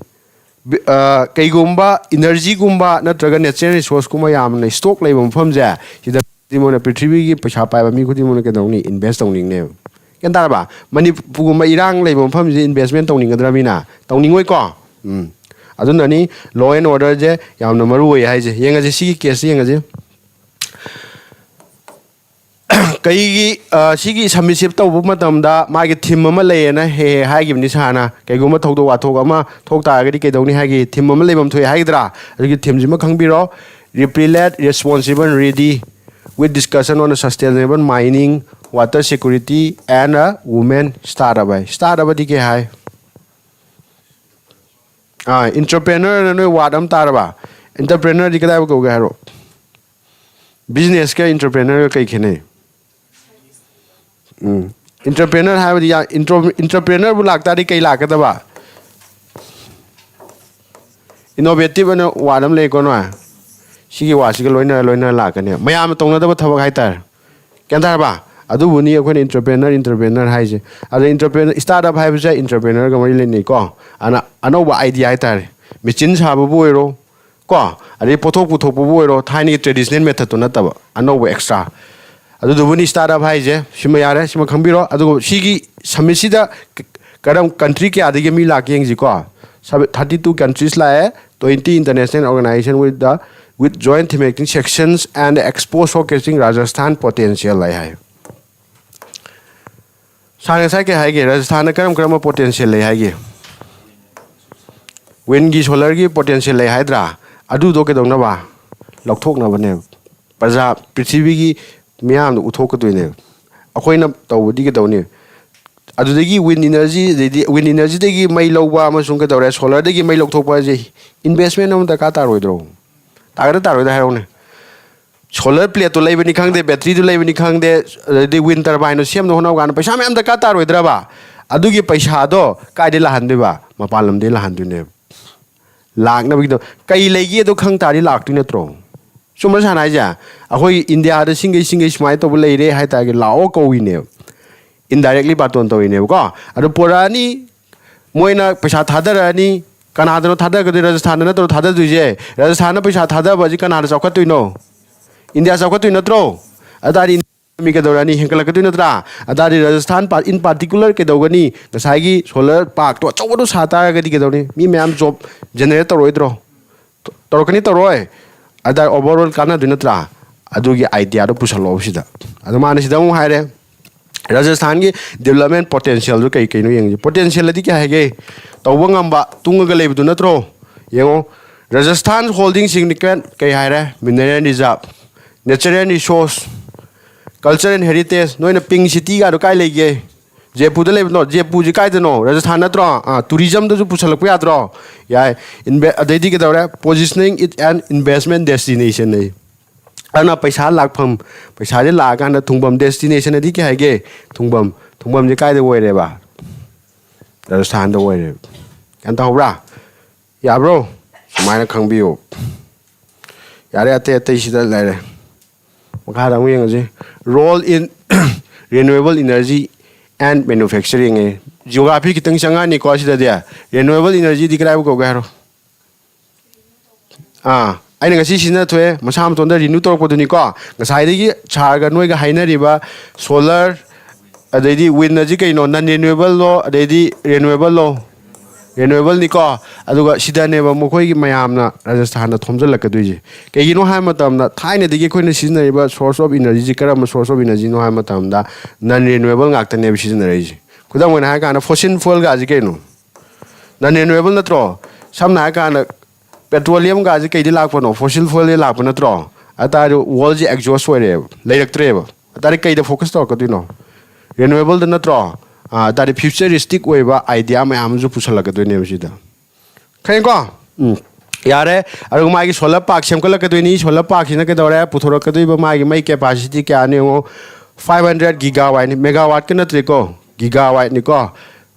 ꯕꯤ-, ꯑ, ꯀꯩꯒꯨꯝꯕ ꯏꯅꯔꯖꯤꯒꯨꯝꯕ ꯅꯠꯇ꯭ꯔꯒ ꯅꯦꯆꯔꯦꯜ ꯔꯤꯁꯣꯔꯁꯀꯨꯝꯕ ꯌꯥꯝꯅ ꯁ꯭ꯇꯣꯛ ꯂꯩꯕ ꯃꯐꯝꯁꯦ, ꯁꯤꯗ ꯈꯨꯗꯤꯡꯃꯛꯅ, ꯄ꯭ꯔꯤꯊꯤꯕꯤꯒꯤ ꯄꯩꯁꯥ ꯄꯥꯏꯕ ꯃꯤ ꯈꯨꯗꯤꯡꯃꯛꯅ ꯀꯩꯗꯧꯅꯤ? ꯏꯟꯚꯦꯁ ꯇꯧꯅꯤꯡꯅꯦꯕ꯫ ꯒ꯭ꯌꯥꯟ ꯇꯥꯔꯕ? ꯃꯅꯤꯄꯨꯔꯒꯨꯝꯕ ꯏꯔꯥꯡ ꯂꯩꯕ ꯃꯐꯝꯁꯤꯗ ꯏꯟꯚꯦꯁꯃꯦꯟ ꯇꯧꯅꯤꯡꯒꯗ꯭ꯔꯥ ꯃꯤꯅ? ꯇꯧꯅꯤꯡꯉꯣꯏꯀꯣ? ꯎꯝ꯫ ꯑꯗꯨꯅꯅꯤ law and orderꯁꯦ ꯌꯥꯝꯅ ꯃꯔꯨ ꯑꯣꯏ ꯍꯥꯏꯁꯦ꯫ ꯌꯦꯡꯉꯁꯦ, ꯁꯤꯒꯤ ꯀꯦꯁꯁꯦ ꯌꯦꯡꯉꯁꯦ꯫ ꯀꯩꯒꯤ, ꯑ, ꯁꯤꯒꯤ ꯁꯕꯃꯤꯠꯁꯤꯞ ꯇꯧꯕ ꯃꯇꯝꯗ ꯃꯥꯒꯤ ꯊꯤꯝ ꯑꯃ ꯂꯩꯌꯦꯅ ꯍꯦꯛ ꯍꯦꯛ ꯍꯥꯏꯈꯤꯕꯅꯤ ꯁꯥꯔꯅ꯫ ꯀꯩꯒꯨꯝꯕ ꯊꯧꯗꯣꯛ ꯋꯥꯊꯣꯛ ꯑꯃ ꯊꯣꯛ ꯇꯥꯔꯒꯗꯤ ꯀꯩꯗꯧꯅꯤ ꯍꯥꯏꯒꯦ? ꯊꯤꯝ ꯑꯃ ꯂꯩꯐꯝ ꯊꯣꯛꯑꯦ ꯍꯥꯏꯒꯗ꯭ꯔꯥ? ꯑꯗꯨꯒꯤ ꯊꯤꯝꯁꯤꯃ ꯈꯪꯕꯤꯔꯣ꯫ Repellent, responsible, ready with discussion on sustainable mining, water security and a women startup high. Startup ꯑꯗꯤ ꯀꯩ ꯍꯥꯏ? ꯑꯥ, entrepreneurꯅ ꯅꯣꯏ ꯋꯥꯔꯗ ꯑꯃ ꯇꯥꯔꯕ? Entrepreneurꯗꯤ ꯀꯗꯥꯏꯕꯨ ꯀꯧꯒꯦ ꯍꯥꯏꯔꯣ? ꯕꯤꯖꯤꯅꯦꯁꯀ entrepreneurꯒ ꯀꯩ ꯈꯦꯠꯅꯩ? ꯎꯝ꯫ Entrepreneur ꯍꯥꯏꯕꯗꯤ ꯌꯥ-, intro-, entrepreneurꯕꯨ ꯂꯥꯛꯇꯥꯔꯗꯤ ꯀꯩ ꯂꯥꯛꯀꯗꯕ? Innovative ꯑꯅ ꯋꯥꯔꯗ ꯑꯃ ꯂꯩꯀꯣ ꯅꯣꯏ꯫ ꯁꯤꯒꯤ ꯋꯥꯁꯤꯒ ꯂꯣꯏꯅꯔ ꯂꯣꯏꯅꯔ ꯂꯥꯛꯀꯅꯤ꯫ ꯃꯌꯥꯝꯅ ꯇꯧꯅꯗꯕ ꯊꯕꯛ ꯍꯥꯏꯇꯥꯔꯦ꯫ ꯒ꯭ꯌꯥꯟ ꯇꯥꯔꯕ? ꯑꯗꯨꯕꯨꯅꯤ ꯑꯩꯈꯣꯏꯅ entrepreneur, entrepreneur ꯍꯥꯏꯁꯦ꯫ ꯑꯗ entrepreneur, startup ꯍꯥꯏꯕꯁꯦ entrepreneurꯒ ꯃꯔꯤ ꯂꯩꯅꯩꯀꯣ꯫ ꯑꯅ-, ꯑꯅꯧꯕ idea ꯍꯥꯏꯇꯥꯔꯦ꯫ ꯃꯦꯆꯤꯟ ꯁꯥꯕꯕꯨ ꯑꯣꯏꯔꯣ, ꯀꯣ, ꯑꯗꯩ ꯄꯣꯠꯊꯣꯛ ꯄꯨꯊꯣꯛꯄꯕꯨ ꯑꯣꯏꯔꯣ, ꯊꯥꯏꯅꯒꯤ traditional methodꯇꯣ ꯅꯠꯇꯕ, ꯑꯅꯧꯕ extra꯫ ꯑꯗꯨꯗꯨꯕꯨꯅꯤ startup ꯍꯥꯏꯁꯦ꯫ ꯁꯤꯃ ꯌꯥꯔꯦ, ꯁꯤꯃ ꯈꯪꯕꯤꯔꯣ꯫ ꯑꯗꯨꯒ ꯁꯤꯒꯤ summitꯁꯤꯗ ꯀ-, ꯀꯔꯝ country ꯀꯌꯥꯗꯒꯤ ꯃꯤ ꯂꯥꯛꯀꯦ ꯌꯦꯡꯁꯤꯀꯣ꯫ Thirty two countries ꯂꯥꯛꯑꯦ, twenty international organization with the, with joint thematic sessions and expo showcasing Rajasthan potential ꯂꯩ ꯍꯥꯏ꯫ ꯁꯥꯔ ꯉꯁꯥꯏ ꯀꯩ ꯍꯥꯏꯒꯦ? ꯔꯥꯖꯁꯊꯥꯟꯗ ꯀꯔꯝ ꯀꯔꯝꯕ potential ꯂꯩ ꯍꯥꯏꯒꯦ? Windꯒꯤ, solarꯒꯤ potential ꯂꯩ ꯍꯥꯏꯗ꯭ꯔꯥ? ꯑꯗꯨꯗꯣ ꯀꯩꯗꯧꯅꯕ? ꯂꯧꯊꯣꯛꯅꯕꯅꯦꯕ꯫ ꯄ꯭ꯔꯖꯥ, ꯄ꯭ꯔꯤꯊꯤꯕꯤꯒꯤ ꯃꯤꯌꯥꯝꯗ ꯎꯠꯊꯣꯛꯀꯗꯣꯏꯅꯦꯕ꯫ ꯑꯩꯈꯣꯏꯅ ꯇꯧꯕꯗꯤ ꯀꯩꯗꯧꯅꯤ? ꯑꯗꯨꯗꯒꯤ wind energy, ꯑꯗꯩꯗꯤ wind energyꯗꯒꯤ ꯃꯩ ꯂꯧꯕ ꯑꯃꯁꯨꯡ ꯀꯩꯗꯧꯔꯦ, solarꯗꯒꯤ ꯃꯩ ꯂꯧꯊꯣꯛꯄ ꯍꯥꯏꯁꯦ investment ꯑꯃ ꯗꯔꯀꯥꯔ ꯇꯥꯔꯣꯏꯗ꯭ꯔꯣ? ꯇꯥꯒꯗ꯭ꯔꯥ ꯇꯥꯔꯣꯏꯗ꯭ꯔꯥ ꯍꯥꯏꯔꯛꯎꯅꯦ꯫ Solar plateꯇꯣ ꯂꯩꯕꯅꯤ ꯈꯪꯗꯦ, batteryꯗꯨ ꯂꯩꯕꯅꯤ ꯈꯪꯗꯦ, ꯑꯗꯩꯗꯤ wind turbineꯗꯣ ꯁꯦꯝꯅꯕ ꯍꯣꯠꯅꯕ ꯀꯥꯟꯗ ꯄꯩꯁꯥ ꯃꯌꯥꯝ ꯗꯔꯀꯥꯔ ꯇꯥꯔꯣꯏꯗ꯭ꯔꯕ? ꯑꯗꯨꯒꯤ ꯄꯩꯁꯥꯗꯣ ꯀꯥꯏꯗꯩ ꯂꯥꯛꯍꯟꯗꯣꯏꯕ? ꯃꯄꯥꯟ ꯂꯝꯗꯩ ꯂꯥꯛꯍꯟꯗꯣꯏꯅꯦꯕ꯫ ꯂꯥꯛꯅꯕꯒꯤꯗꯣ ꯀꯩ ꯂꯩꯒꯦꯗꯣ ꯈꯪ ꯇꯥꯔꯗꯤ ꯂꯥꯛꯇꯣꯏ ꯅꯠꯇ꯭ꯔꯣ? ꯆꯨꯝꯕ꯭ꯔ ꯁꯥꯅ ꯍꯥꯏꯁꯦ? ꯑꯩꯈꯣꯏ ꯏꯟꯗꯤꯌꯥꯗ ꯁꯤꯡꯒꯩ ꯁꯤꯡꯒꯩ ꯁꯨꯃꯥꯏꯅ ꯇꯧꯕ ꯂꯩꯔꯦ ꯍꯥꯏ ꯇꯥꯔꯒꯗꯤ ꯂꯥꯛꯑꯣ ꯀꯧꯏꯅꯦꯕ꯫ Indirectly ꯕꯥꯇꯣꯟ ꯇꯧꯔꯤꯅꯦꯕꯀꯣ꯫ ꯑꯗꯨ ꯄꯣꯔꯛꯑꯅꯤ, ꯃꯣꯏꯅ ꯄꯩꯁꯥ ꯊꯥꯗꯔꯛꯑꯅꯤ꯫ ꯀꯅꯥꯗꯅꯣ ꯊꯥꯗꯔꯛꯀꯗꯣꯏ? ꯔꯥꯖꯁꯊꯥꯟꯗ ꯅꯠꯇ꯭ꯔꯣ ꯊꯥꯗꯗꯣꯏꯁꯦ? ꯔꯥꯖꯁꯊꯥꯟꯗ ꯄꯩꯁꯥ ꯊꯥꯗꯕ ꯑꯁꯤ ꯀꯅꯥꯅ ꯆꯥꯎꯈꯠꯇꯣꯏꯅꯣ? ꯏꯟꯗꯤꯌꯥ ꯆꯥꯎꯈꯠꯇꯣꯏ ꯅꯠꯇ꯭ꯔꯣ? ꯑꯗꯨ ꯇꯥꯔꯗꯤ ꯏꯟꯗꯤꯌꯥ economy ꯀꯩꯗꯧꯔꯅꯤ? ꯍꯦꯟꯒꯠꯂꯛꯀꯗꯣꯏ ꯅꯠꯇ꯭ꯔꯥ? ꯑꯗꯨ ꯇꯥꯔꯗꯤ ꯔꯥꯖꯁꯊꯥꯟ ꯄꯥ-, in particular ꯀꯩꯗꯧꯒꯅꯤ? ꯉꯁꯥꯏꯒꯤ solar parkꯇꯣ ꯑꯆꯧꯕꯗꯣ ꯁꯥ ꯇꯥꯔꯒꯗꯤ ꯀꯩꯗꯧꯅꯤ? ꯃꯤ ꯃꯌꯥꯝ job generate ꯇꯧꯔꯣꯏꯗ꯭ꯔꯣ? ꯇꯧꯔꯛꯀꯅꯤ, ꯇꯧꯔꯣꯏ? ꯑꯗ overall ꯀꯥꯟꯅꯗꯣꯏ ꯅꯠꯇ꯭ꯔꯥ? ꯑꯗꯨꯒꯤ ideaꯗꯣ ꯄꯨꯁꯜꯂꯛꯑꯣ ꯁꯤꯗ꯫ ꯑꯗꯣ ꯃꯥꯅ ꯁꯤꯗ ꯑꯃꯨꯛ ꯍꯥꯏꯔꯦ, ꯔꯥꯖꯁꯊꯥꯟꯒꯤ development potentialꯗꯨ ꯀꯩ ꯀꯩꯅꯣ ꯌꯦꯡꯁꯤ꯫ Potentialꯑꯗꯤ ꯀꯩ ꯍꯥꯏꯒꯦ? ꯇꯧꯕ ꯉꯝꯕ, ꯇꯨꯡꯉꯒ ꯂꯩꯕꯗꯨ ꯅꯠꯇ꯭ꯔꯣ? ꯌꯦꯡꯉꯣ, Rajasthan holding significant ꯀꯩ ꯍꯥꯏꯔꯦ? Mineral reserve, natural resource, culture and heritage꯫ ꯅꯣꯏꯅ Pink Cityꯒꯗꯣ ꯀꯥꯏ ꯂꯩꯒꯦ? ꯖꯦꯄꯨꯔꯗ ꯂꯩꯕꯗꯣ, ꯖꯦꯄꯨꯔꯁꯤ ꯀꯥꯏꯗꯅꯣ? ꯔꯥꯖꯁꯊꯥꯟ ꯅꯠꯇ꯭ꯔꯣ? ꯑꯥ, tourismꯗꯁꯨ ꯄꯨꯁꯜꯂꯛꯄ ꯌꯥꯗ꯭ꯔꯣ? ꯌꯥꯏ꯫ Inve-, ꯑꯗꯩꯗꯤ ꯀꯩꯗꯧꯔꯦ? Positioning it an investment destination ꯑꯌꯦ꯫ ꯑꯗꯨꯅ ꯄꯩꯁꯥ ꯂꯥꯛꯐꯝ, ꯄꯩꯁꯥꯁꯦ ꯂꯥꯛꯑꯀꯥꯟꯗ ꯊꯨꯡꯐꯝ, destination ꯑꯗꯤ ꯀꯩ ꯍꯥꯏꯒꯦ? ꯊꯨꯡꯐꯝ, ꯊꯨꯡꯐꯝꯁꯦ ꯀꯥꯏꯗ ꯑꯣꯏꯔꯦꯕ? ꯔꯥꯖꯁꯊꯥꯟꯗ ꯑꯣꯏꯔꯦꯕ꯫ ꯒ꯭ꯌꯥꯟ ꯇꯥꯍꯧꯕ꯭ꯔꯥ? ꯌꯥꯕ꯭ꯔꯣ? ꯁꯨꯃꯥꯏꯅ ꯈꯪꯕꯤꯌꯨ꯫ ꯌꯥꯔꯦ, ꯑꯇꯩ ꯑꯇꯩ ꯁꯤꯗ ꯂꯩꯔꯦ꯫ ꯃꯈꯥꯗ ꯑꯃꯨꯛ ꯌꯦꯡꯉꯁꯤ꯫ Role in renewable energy and manufacturing high. Geography ꯈꯤꯇꯪ ꯆꯪꯉꯛꯑꯅꯤꯀꯣ ꯁꯤꯗꯗꯤ꯫ Renewable energy ꯗꯤ ꯀꯗꯥꯏꯕꯨ ꯀꯧꯒꯦ ꯍꯥꯏꯔꯣ? ꯑꯥ, ꯑꯩꯅ ꯉꯁꯤ ꯁꯤꯖꯤꯟꯅ ꯊꯣꯛꯑꯦ, ꯃꯁꯥ ꯃꯇꯣꯟꯗ renew ꯇꯧꯔꯛꯄꯗꯨꯅꯤꯀꯣ꯫ ꯉꯁꯥꯏꯗꯒꯤ ꯁꯥꯔꯒ ꯅꯣꯏꯒ ꯍꯥꯏꯅꯔꯤꯕ solar, ꯑꯗꯩꯗꯤ wind ꯑꯁꯤ ꯀꯩꯅꯣ, non renewable ꯂꯣ, ꯑꯗꯩꯗꯤ renewable ꯂꯣ? Renewable ꯅꯤꯀꯣ꯫ ꯑꯗꯨꯒ ꯁꯤꯗꯅꯦꯕ ꯃꯈꯣꯏꯒꯤ ꯃꯌꯥꯝꯅ ꯔꯥꯖꯁꯊꯥꯟꯗ ꯊꯣꯝꯖꯤꯜꯂꯛꯀꯗꯣꯏꯁꯦ꯫ ꯀꯩꯒꯤꯅꯣ ꯍꯥꯏꯕ ꯃꯇꯝꯗ, ꯊꯥꯏꯅꯗꯒꯤ ꯑꯩꯈꯣꯏꯅ ꯁꯤꯖꯤꯟꯅꯔꯤꯕ source of energy ꯁꯤ ꯀꯔꯝꯕ source of energy ꯅꯣ ꯍꯥꯏꯕ ꯃꯇꯝꯗ, non renewable ꯉꯥꯛꯇꯅꯦꯕ ꯁꯤꯖꯤꯟꯅꯔꯛꯏꯁꯦ꯫ ꯈꯨꯗꯝ ꯑꯣꯏꯅ ꯍꯥꯏꯔ ꯀꯥꯟꯗ, fossil fuel ꯒꯥꯁꯤ ꯀꯩꯅꯣ? Non renewable ꯅꯠꯇ꯭ꯔꯣ? ꯁꯝꯅ ꯍꯥꯏꯔ ꯀꯥꯟꯗ, petroleum ꯒꯥꯁꯤ ꯀꯩꯗꯤ ꯂꯥꯛꯄꯅꯣ? Fossil fuel ꯗꯤ ꯂꯥꯛꯄ ꯅꯠꯇ꯭ꯔꯣ? ꯑꯗꯨ ꯇꯥꯔꯗꯤ world ꯁꯦ exhaust ꯑꯣꯏꯔꯦꯕ, ꯂꯩꯔꯛꯇ꯭ꯔꯦꯕ꯫ ꯑꯗꯨ ꯇꯥꯔꯗꯤ ꯀꯩꯗ focus ꯇꯧꯔꯛꯀꯗꯣꯏꯅꯣ? Renewable ꯗ ꯅꯠꯇ꯭ꯔꯣ? ꯑꯥ, ꯑꯗꯨ ꯇꯥꯔꯗꯤ futuristic ꯑꯣꯏꯕ idea ꯃꯌꯥꯝ ꯑꯃꯁꯨ ꯄꯨꯁꯜꯂꯛꯀꯗꯣꯏꯅꯦꯕ ꯁꯤꯗ꯫ ꯈꯪꯉꯦꯀꯣ? ꯎꯝ꯫ ꯌꯥꯔꯦ꯫ ꯑꯗꯨꯒ ꯃꯥꯒꯤ solar park ꯁꯦꯝꯒꯠꯂꯛꯀꯗꯣꯏꯅꯤ꯫ Solar park ꯁꯤꯅ ꯀꯩꯗꯧꯔꯦ? ꯄꯨꯊꯣꯔꯛꯀꯗꯣꯏꯕ ꯃꯥꯒꯤ ꯃꯩ capacity ꯀꯌꯥꯅꯤ ꯌꯦꯡꯉꯣ꯫ Five hundred gigawatt ꯅꯤ, megawatt ꯀ ꯅꯠꯇ꯭ꯔꯦꯀꯣ, gigawatt ꯅꯤꯀꯣ꯫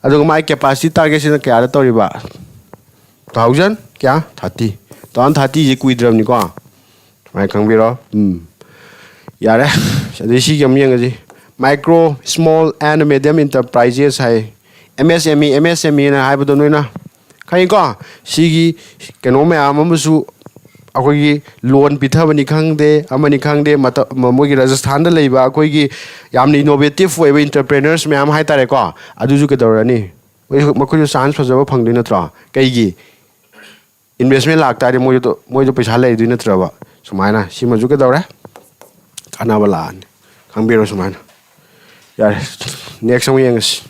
ꯑꯗꯨꯒ ꯃꯥꯒꯤ capacity target ꯁꯤꯅ ꯀꯌꯥꯗ ꯇꯧꯔꯤꯕ? Two thousand ꯀꯌꯥ? Thirty꯫ Two thousand thirty ꯁꯤ ꯀꯨꯏꯗ꯭ꯔꯕꯅꯤꯀꯣ꯫ ꯁꯨꯃꯥꯏꯅ ꯈꯪꯕꯤꯔꯣ꯫ ꯎꯝ꯫ ꯌꯥꯔꯦ꯫ ꯑꯗꯩ ꯁꯤꯒꯤ ꯑꯃꯨꯛ ꯌꯦꯡꯉꯁꯤ꯫ Micro, small and medium enterprises high. M S M E, M S M E ꯅ ꯍꯥꯏꯕꯗꯣ ꯅꯣꯏꯅ ꯈꯪꯉꯤꯀꯣ? ꯁꯤꯒꯤ ꯀꯩꯅꯣ ꯃꯌꯥꯝ ꯑꯃꯁꯨ ꯑꯩꯈꯣꯏꯒꯤ loan ꯄꯤꯊꯕꯅꯤ ꯈꯪꯗꯦ, ꯑꯃꯅꯤ ꯈꯪꯗꯦ, ꯃꯇꯝ, ꯃꯣꯏꯒꯤ ꯔꯥꯖꯁꯊꯥꯟꯗ ꯂꯩꯕ ꯑꯩꯈꯣꯏꯒꯤ ꯌꯥꯝꯅ innovative ꯑꯣꯏꯕ entrepreneurs ꯃꯌꯥꯝ ꯍꯥꯏꯇꯥꯔꯦꯀꯣ, ꯑꯗꯨꯁꯨ ꯀꯩꯗꯧꯔꯅꯤ? ꯃꯈꯣꯏꯁꯨ chance ꯐꯖꯕ ꯐꯪꯗꯣꯏ ꯅꯠꯇ꯭ꯔꯣ? ꯀꯩꯒꯤ? Investment ꯂꯥꯛꯇꯥꯔꯗꯤ ꯃꯣꯏꯗꯣ, ꯃꯣꯏꯗꯣ ꯄꯩꯁꯥ ꯂꯩꯗꯣꯏ ꯅꯠꯇ꯭ꯔꯕ? ꯁꯨꯃꯥꯏꯅ ꯁꯤꯃꯁꯨ ꯀꯩꯗꯧꯔꯦ? ꯀꯥꯟꯅꯕ ꯂꯥꯛꯑꯅꯤ꯫ ꯈꯪꯕꯤꯔꯣ ꯁꯨꯃꯥꯏꯅ꯫ ꯌꯥꯔꯦ, next ꯑꯃꯨꯛ ꯌꯦꯡꯉꯁꯤ꯫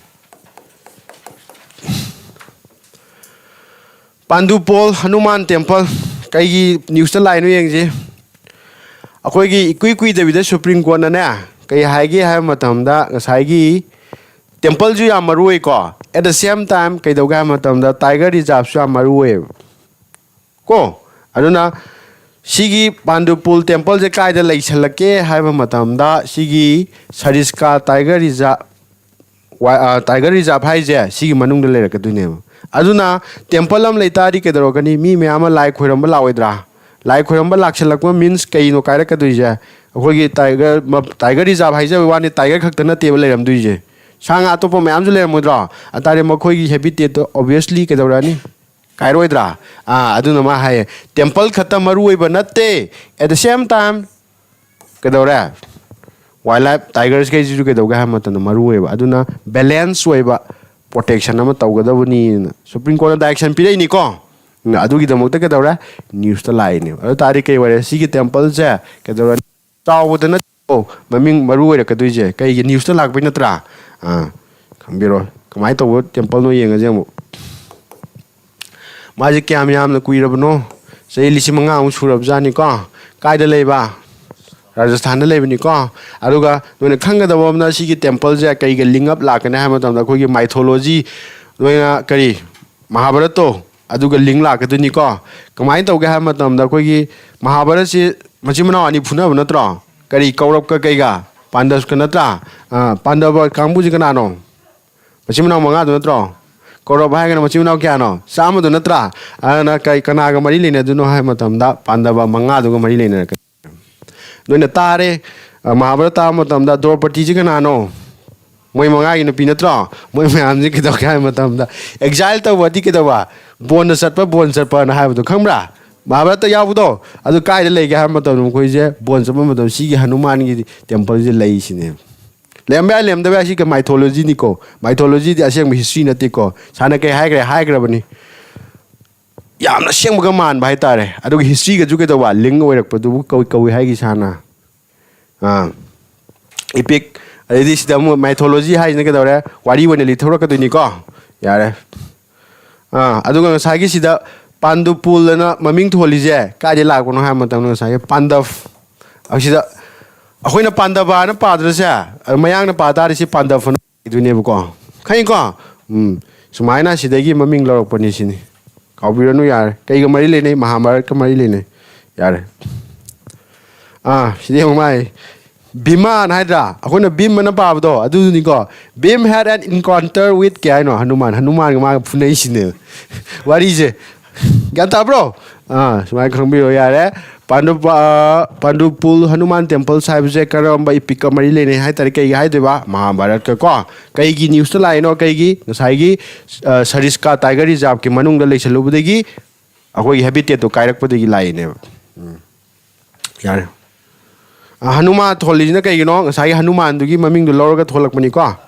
ꯄꯥꯟꯗꯨꯄꯣꯜ ꯍꯅꯨꯃꯥꯟ temple ꯀꯩꯒꯤ news ꯇ ꯂꯥꯛꯏꯅꯣ ꯌꯦꯡꯁꯤ꯫ ꯑꯩꯈꯣꯏꯒꯤ ꯏꯀꯨꯏ ꯀꯨꯏꯗꯕꯤꯗ Supreme Court ꯅꯅꯦ ꯀꯩ ꯍꯥꯏꯒꯦ ꯍꯥꯏꯕ ꯃꯇꯝꯗ, ꯉꯁꯥꯏꯒꯤ temple ꯁꯨ ꯌꯥꯝ ꯃꯔꯨ ꯑꯣꯏꯀꯣ, at the same time ꯀꯩꯗꯧꯒꯦ ꯍꯥꯏꯕ ꯃꯇꯝꯗ tiger reserve ꯁꯨ ꯌꯥꯝ ꯃꯔꯨ ꯑꯣꯏꯌꯦꯕ ꯀꯣ꯫ ꯑꯗꯨꯅ ꯁꯤꯒꯤ ꯄꯥꯟꯗꯨꯄꯨꯜ temple ꯁꯦ ꯀꯥꯏꯗ ꯂꯩꯁꯜꯂꯛꯀꯦ ꯍꯥꯏꯕ ꯃꯇꯝꯗ, ꯁꯤꯒꯤ ꯁꯔꯤꯁꯀꯥ tiger reserve, ꯋꯥ-, ꯑ, tiger reserve ꯍꯥꯏꯁꯦ ꯁꯤꯒꯤ ꯃꯅꯨꯡꯗ ꯂꯩꯔꯛꯀꯗꯣꯏꯅꯦꯕ꯫ ꯑꯗꯨꯅ temple ꯑꯃ ꯂꯩ ꯇꯥꯔꯗꯤ ꯀꯩꯗꯧꯔꯛꯀꯅꯤ? ꯃꯤ ꯃꯌꯥꯝ ꯑꯃ ꯂꯥꯏ ꯈꯣꯏꯔꯝꯕ ꯂꯥꯛꯑꯣꯏꯗ꯭ꯔꯥ? ꯂꯥꯏ ꯈꯣꯏꯔꯝꯕ ꯂꯥꯛꯁꯜꯂꯛꯄ means ꯀꯩꯅꯣ ꯀꯥꯏꯔꯛꯀꯗꯣꯏꯁꯦ? ꯑꯩꯈꯣꯏꯒꯤ tiger, tiger reserve ꯍꯥꯏꯖꯕ ꯋꯥꯅꯤ, tiger ꯈꯛꯇ ꯅꯠꯇꯦꯕ ꯂꯩꯔꯝꯗꯣꯏꯁꯦ, ꯁꯥ ꯉꯥ ꯑꯇꯣꯞꯄ ꯃꯌꯥꯝꯁꯨ ꯂꯩꯔꯝꯃꯣꯏꯗ꯭ꯔꯣ? ꯑꯇꯥꯔꯗꯤ ꯃꯈꯣꯏꯒꯤ habitat ꯇꯣ obviously ꯀꯩꯗꯧꯔꯛꯑꯅꯤ? ꯀꯥꯏꯔꯣꯏꯗ꯭ꯔꯥ? ꯑꯥ, ꯑꯗꯨꯅ ꯃꯥ ꯍꯥꯏꯌꯦ, temple ꯈꯛꯇ ꯃꯔꯨ ꯑꯣꯏꯕ ꯅꯠꯇꯦ, at the same time ꯀꯩꯗꯧꯔꯦ? Wildlife, tigers ꯈꯩꯁꯤꯁꯨ ꯀꯩꯗꯧꯒꯦ ꯍꯥꯏꯕ ꯃꯇꯝꯗ ꯃꯔꯨ ꯑꯣꯏꯕ, ꯑꯗꯨꯅ balance ꯑꯣꯏꯕ protection ꯑꯃ ꯇꯧꯒꯗꯕꯅꯤꯅ Supreme Court ꯅ direction ꯄꯤꯔꯛꯏꯅꯤꯀꯣ꯫ ꯑꯗꯨꯒꯤꯗꯃꯛꯇ ꯀꯩꯗꯧꯔꯦ? News ꯇ ꯂꯥꯛꯏꯅꯦꯕ꯫ ꯑꯗꯨ ꯇꯥꯔꯗꯤ ꯀꯩ ꯑꯣꯏꯔꯦ? ꯁꯤꯒꯤ temple ꯁꯦ ꯀꯩꯗꯧꯔꯅꯤ? ꯆꯥꯎꯕꯗ ꯅꯠꯇꯦꯀꯣ ꯃꯃꯤꯡ ꯃꯔꯨ ꯑꯣꯏꯔꯛꯀꯗꯣꯏꯁꯦ꯫ ꯀꯩꯒꯤ? News ꯇ ꯂꯥꯛꯄꯩ ꯅꯠꯇ꯭ꯔꯥ? ꯑꯥ, ꯈꯪꯕꯤꯔꯣ꯫ ꯀꯃꯥꯏꯅ ꯇꯧꯕ temple ꯅꯣ ꯌꯦꯡꯉꯁꯦ ꯑꯃꯨꯛ꯫ ꯃꯥꯁꯦ ꯀꯌꯥꯝ ꯌꯥꯝꯅ ꯀꯨꯏꯔꯕꯅꯣ? ꯆꯍꯤ ꯂꯤꯁꯤꯡ ꯃꯉꯥꯃꯨꯛ ꯁꯨꯔꯕꯖꯥꯠꯅꯤꯀꯣ꯫ ꯀꯥꯏꯗ ꯂꯩꯕ? ꯔꯥꯖꯁꯊꯥꯟꯗ ꯂꯩꯕꯅꯤꯀꯣ꯫ ꯑꯗꯨꯒ ꯅꯣꯏꯅ ꯈꯪꯒꯗꯕ ꯑꯃꯅ, ꯁꯤꯒꯤ temple ꯁꯦ ꯀꯩꯒ link up ꯂꯥꯛꯀꯅꯤ ꯍꯥꯏꯕ ꯃꯇꯝꯗ, ꯑꯩꯈꯣꯏꯒꯤ mythology, ꯅꯣꯏꯅ ꯀꯔꯤ, ꯃꯍꯥꯚꯥꯔꯠꯇꯣ, ꯑꯗꯨꯒ link ꯂꯥꯛꯀꯗꯣꯏꯅꯤꯀꯣ꯫ ꯀꯃꯥꯏꯅ ꯇꯧꯒꯦ ꯍꯥꯏꯕ ꯃꯇꯝꯗ, ꯑꯩꯈꯣꯏꯒꯤ ꯃꯍꯥꯚꯥꯔꯠꯁꯤ ꯃꯆꯤꯟ ꯃꯅꯥꯎ ꯑꯅꯤ ꯐꯨꯅꯕ ꯅꯠꯇ꯭ꯔꯣ? ꯀꯔꯤ, ꯀꯧꯔꯕꯀ ꯀꯩꯒ? ꯄꯥꯟꯗꯕꯀ ꯅꯠꯇ꯭ꯔꯥ? ꯑꯥ, ꯄꯥꯟꯗꯕ ꯀꯥꯡꯕꯨꯁꯤ ꯀꯅꯥꯅꯣ? ꯃꯆꯤꯟ ꯃꯅꯥꯎ ꯃꯉꯥꯗꯨ ꯅꯠꯇ꯭ꯔꯣ? ꯀꯧꯔꯕ ꯍꯥꯏꯔꯒꯅ ꯃꯆꯤꯟ ꯃꯅꯥꯎ ꯀꯌꯥꯅꯣ? ꯆꯥꯝꯃꯗꯨ ꯅꯠꯇ꯭ꯔꯥ? ꯑꯗꯨꯅ ꯀꯩ, ꯀꯅꯥꯒ ꯃꯔꯤ ꯂꯩꯅꯗꯣꯏꯅꯣ ꯍꯥꯏꯕ ꯃꯇꯝꯗ, ꯄꯥꯟꯗꯕ ꯃꯉꯥꯗꯨꯒ ꯃꯔꯤ ꯂꯩꯅꯔꯛꯀꯅꯤ꯫ ꯅꯣꯏꯅ ꯇꯥꯔꯦ, ꯑ, ꯃꯍꯥꯚꯥꯔꯠ ꯇꯥꯕ ꯃꯇꯝꯗ ꯗ꯭ꯔꯧꯄꯗꯤꯁꯤ ꯀꯅꯥꯅꯣ? ꯃꯣꯏ ꯃꯉꯥꯒꯤ ꯅꯨꯄꯤ ꯅꯠꯇ꯭ꯔꯣ? ꯃꯣꯏ ꯃꯌꯥꯝꯁꯤ ꯀꯩꯗꯧꯒꯦ ꯍꯥꯏꯕ ꯃꯇꯝꯗ, exile ꯇꯧꯕꯗꯤ ꯀꯩꯗꯧꯕ? ꯕꯣꯟꯗ ꯆꯠꯄ, ꯕꯣꯟ ꯆꯠꯄꯅ ꯍꯥꯏꯕꯗꯣ ꯈꯪꯕ꯭ꯔꯥ? ꯃꯍꯥꯚꯥꯔꯠꯇ ꯌꯥꯎꯕꯗꯣ꯫ ꯑꯗꯨ ꯀꯥꯏꯗ ꯂꯩꯒꯦ ꯍꯥꯏꯕ ꯃꯇꯝꯗ, ꯃꯈꯣꯏꯁꯦ ꯕꯣꯟ ꯆꯠꯄ ꯃꯇꯝꯗ ꯁꯤꯒꯤ ꯍꯅꯨꯃꯥꯟꯒꯤ temple ꯁꯦ ꯂꯩꯁꯤꯅꯦ꯫ ꯂꯩꯔꯝꯕ ꯌꯥꯏ, ꯂꯩꯔꯝꯗꯕ ꯌꯥꯏ, ꯁꯤ mythology ꯅꯤꯀꯣ꯫ Mythology ꯗꯤ ꯑꯁꯦꯡꯕ history ꯅꯠꯇꯦꯀꯣ꯫ ꯁꯥꯔꯅ ꯀꯩ ꯍꯥꯏꯈ꯭ꯔꯦ? ꯍꯥꯏꯈ꯭ꯔꯕꯅꯤ꯫ ꯌꯥꯝꯅ ꯑꯁꯦꯡꯕꯒ ꯃꯥꯟꯕ ꯍꯥꯏꯇꯥꯔꯦ꯫ ꯑꯗꯨꯒ history ꯒꯁꯨ ꯀꯩꯗꯧꯕ? Link ꯑꯣꯏꯔꯛꯄꯗꯨꯕꯨ ꯀꯧꯏ, ꯀꯧꯏ ꯍꯥꯏꯒꯤ ꯁꯥꯔꯅ꯫ ꯑꯥ꯫ Epic, ꯑꯗꯩꯗꯤ ꯁꯤꯗ ꯑꯃꯨꯛ mythology ꯍꯥꯏꯁꯤꯅ ꯀꯩꯗꯧꯔꯦ? ꯋꯥꯔꯤ ꯑꯣꯏꯅ ꯂꯤꯊꯣꯔꯛꯀꯗꯣꯏꯅꯤꯀꯣ꯫ ꯌꯥꯔꯦ꯫ ꯑꯥ, ꯑꯗꯨꯒ ꯉꯁꯥꯏꯒꯤ ꯁꯤꯗ ꯄꯥꯟꯗꯨꯄꯨꯜ ꯑꯅ ꯃꯃꯤꯡ ꯊꯣꯜꯂꯤꯁꯦ ꯀꯥꯏꯗꯩ ꯂꯥꯛꯄꯅꯣ ꯍꯥꯏꯕ ꯃꯇꯝꯗ, ꯉꯁꯥꯏꯒꯤ ꯄꯥꯟꯗꯞ, ꯑꯁꯤꯗ ꯑꯩꯈꯣꯏꯅ ꯄꯥꯟꯗꯕ ꯍꯥꯏꯅ ꯄꯥꯗ꯭ꯔꯁꯦ, ꯃꯌꯥꯡꯅ ꯄꯥ ꯇꯥꯔꯗꯤ ꯁꯤ ꯄꯥꯟꯗꯞ ꯑꯅ ꯏꯗꯣꯏꯅꯦꯕꯀꯣ꯫ ꯈꯪꯉꯤꯀꯣ? ꯎꯝ, ꯁꯨꯃꯥꯏꯅ ꯁꯤꯗꯒꯤ ꯃꯃꯤꯡ ꯂꯧꯔꯛꯄꯅꯤ ꯁꯤꯅꯤ꯫ ꯀꯥꯎꯕꯤꯔꯅꯨ, ꯌꯥꯔꯦ꯫ ꯀꯩꯒ ꯃꯔꯤ ꯂꯩꯅꯩ? ꯃꯍꯥꯚꯥꯔꯠꯀ ꯃꯔꯤ ꯂꯩꯅꯩ꯫ ꯌꯥꯔꯦ꯫ ꯑꯥ, ꯁꯤꯗꯤ ꯌꯦꯡꯉꯨ ꯃꯥꯏ ꯚꯤꯃꯥꯅ ꯍꯥꯏꯗ꯭ꯔꯥ? ꯑꯩꯈꯣꯏꯅ ꯚꯤꯝ ꯑꯅ ꯄꯥꯕꯗꯣ ꯑꯗꯨꯗꯨꯅꯤꯀꯣ꯫ Bhim had an encounter with ꯀꯩ ꯍꯥꯏꯅꯣ? ꯍꯅꯨꯃꯥꯟ꯫ ꯍꯅꯨꯃꯥꯟꯒ ꯃꯥꯒ ꯐꯨꯅꯩꯁꯤꯅꯦ ꯋꯥꯔꯤꯁꯦ꯫ ꯒ꯭ꯌꯥꯟ ꯇꯥꯕ꯭ꯔꯣ? ꯑꯥ, ꯁꯨꯃꯥꯏꯅ ꯈꯪꯕꯤꯔꯣ ꯌꯥꯔꯦ꯫ ꯄꯥꯟꯗꯨ-, ꯑꯥ, ꯄꯥꯟꯗꯨꯄꯨꯜ ꯍꯅꯨꯃꯥꯟ ꯇꯦꯝꯄꯜꯁ ꯍꯥꯏꯕꯁꯦ ꯀꯔꯝꯕ ꯏꯄꯤꯛꯀ ꯃꯔꯤ ꯂꯩꯅꯩ ꯍꯥꯏ ꯇꯥꯔꯦ? ꯀꯩꯒꯤ ꯍꯥꯏꯗꯣꯏꯕ? ꯃꯍꯥꯚꯥꯔꯠꯀ ꯀꯣ꯫ ꯀꯩꯒꯤ ꯅ꯭ꯌꯨꯁꯇ ꯂꯥꯛꯏꯅꯣ? ꯀꯩꯒꯤ? ꯉꯁꯥꯏꯒꯤ, ꯑꯥ, ꯁꯔꯤꯁꯀꯥ ꯇꯥꯏꯒꯔ ꯔꯤꯖꯥꯔꯚꯀꯤ ꯃꯅꯨꯡꯗ ꯂꯩꯁꯜꯂꯨꯕꯗꯒꯤ ꯑꯩꯈꯣꯏꯒꯤ ꯍꯦꯕꯤꯇꯦꯠꯇꯣ ꯀꯥꯏꯔꯛꯄꯗꯒꯤ ꯂꯥꯛꯏꯅꯦꯕ꯫ ꯎꯝ꯫ ꯌꯥꯔꯦ꯫ ꯑ, ꯍꯅꯨꯃꯥꯟ ꯊꯣꯜꯂꯤꯁꯤꯅ ꯀꯩꯒꯤꯅꯣ? ꯉꯁꯥꯏꯒꯤ ꯍꯅꯨꯃꯥꯟꯗꯨꯒꯤ ꯃꯃꯤꯡꯗꯣ ꯂꯧꯔꯒ ꯊꯣꯛꯂꯛꯄꯅꯤꯀꯣ꯫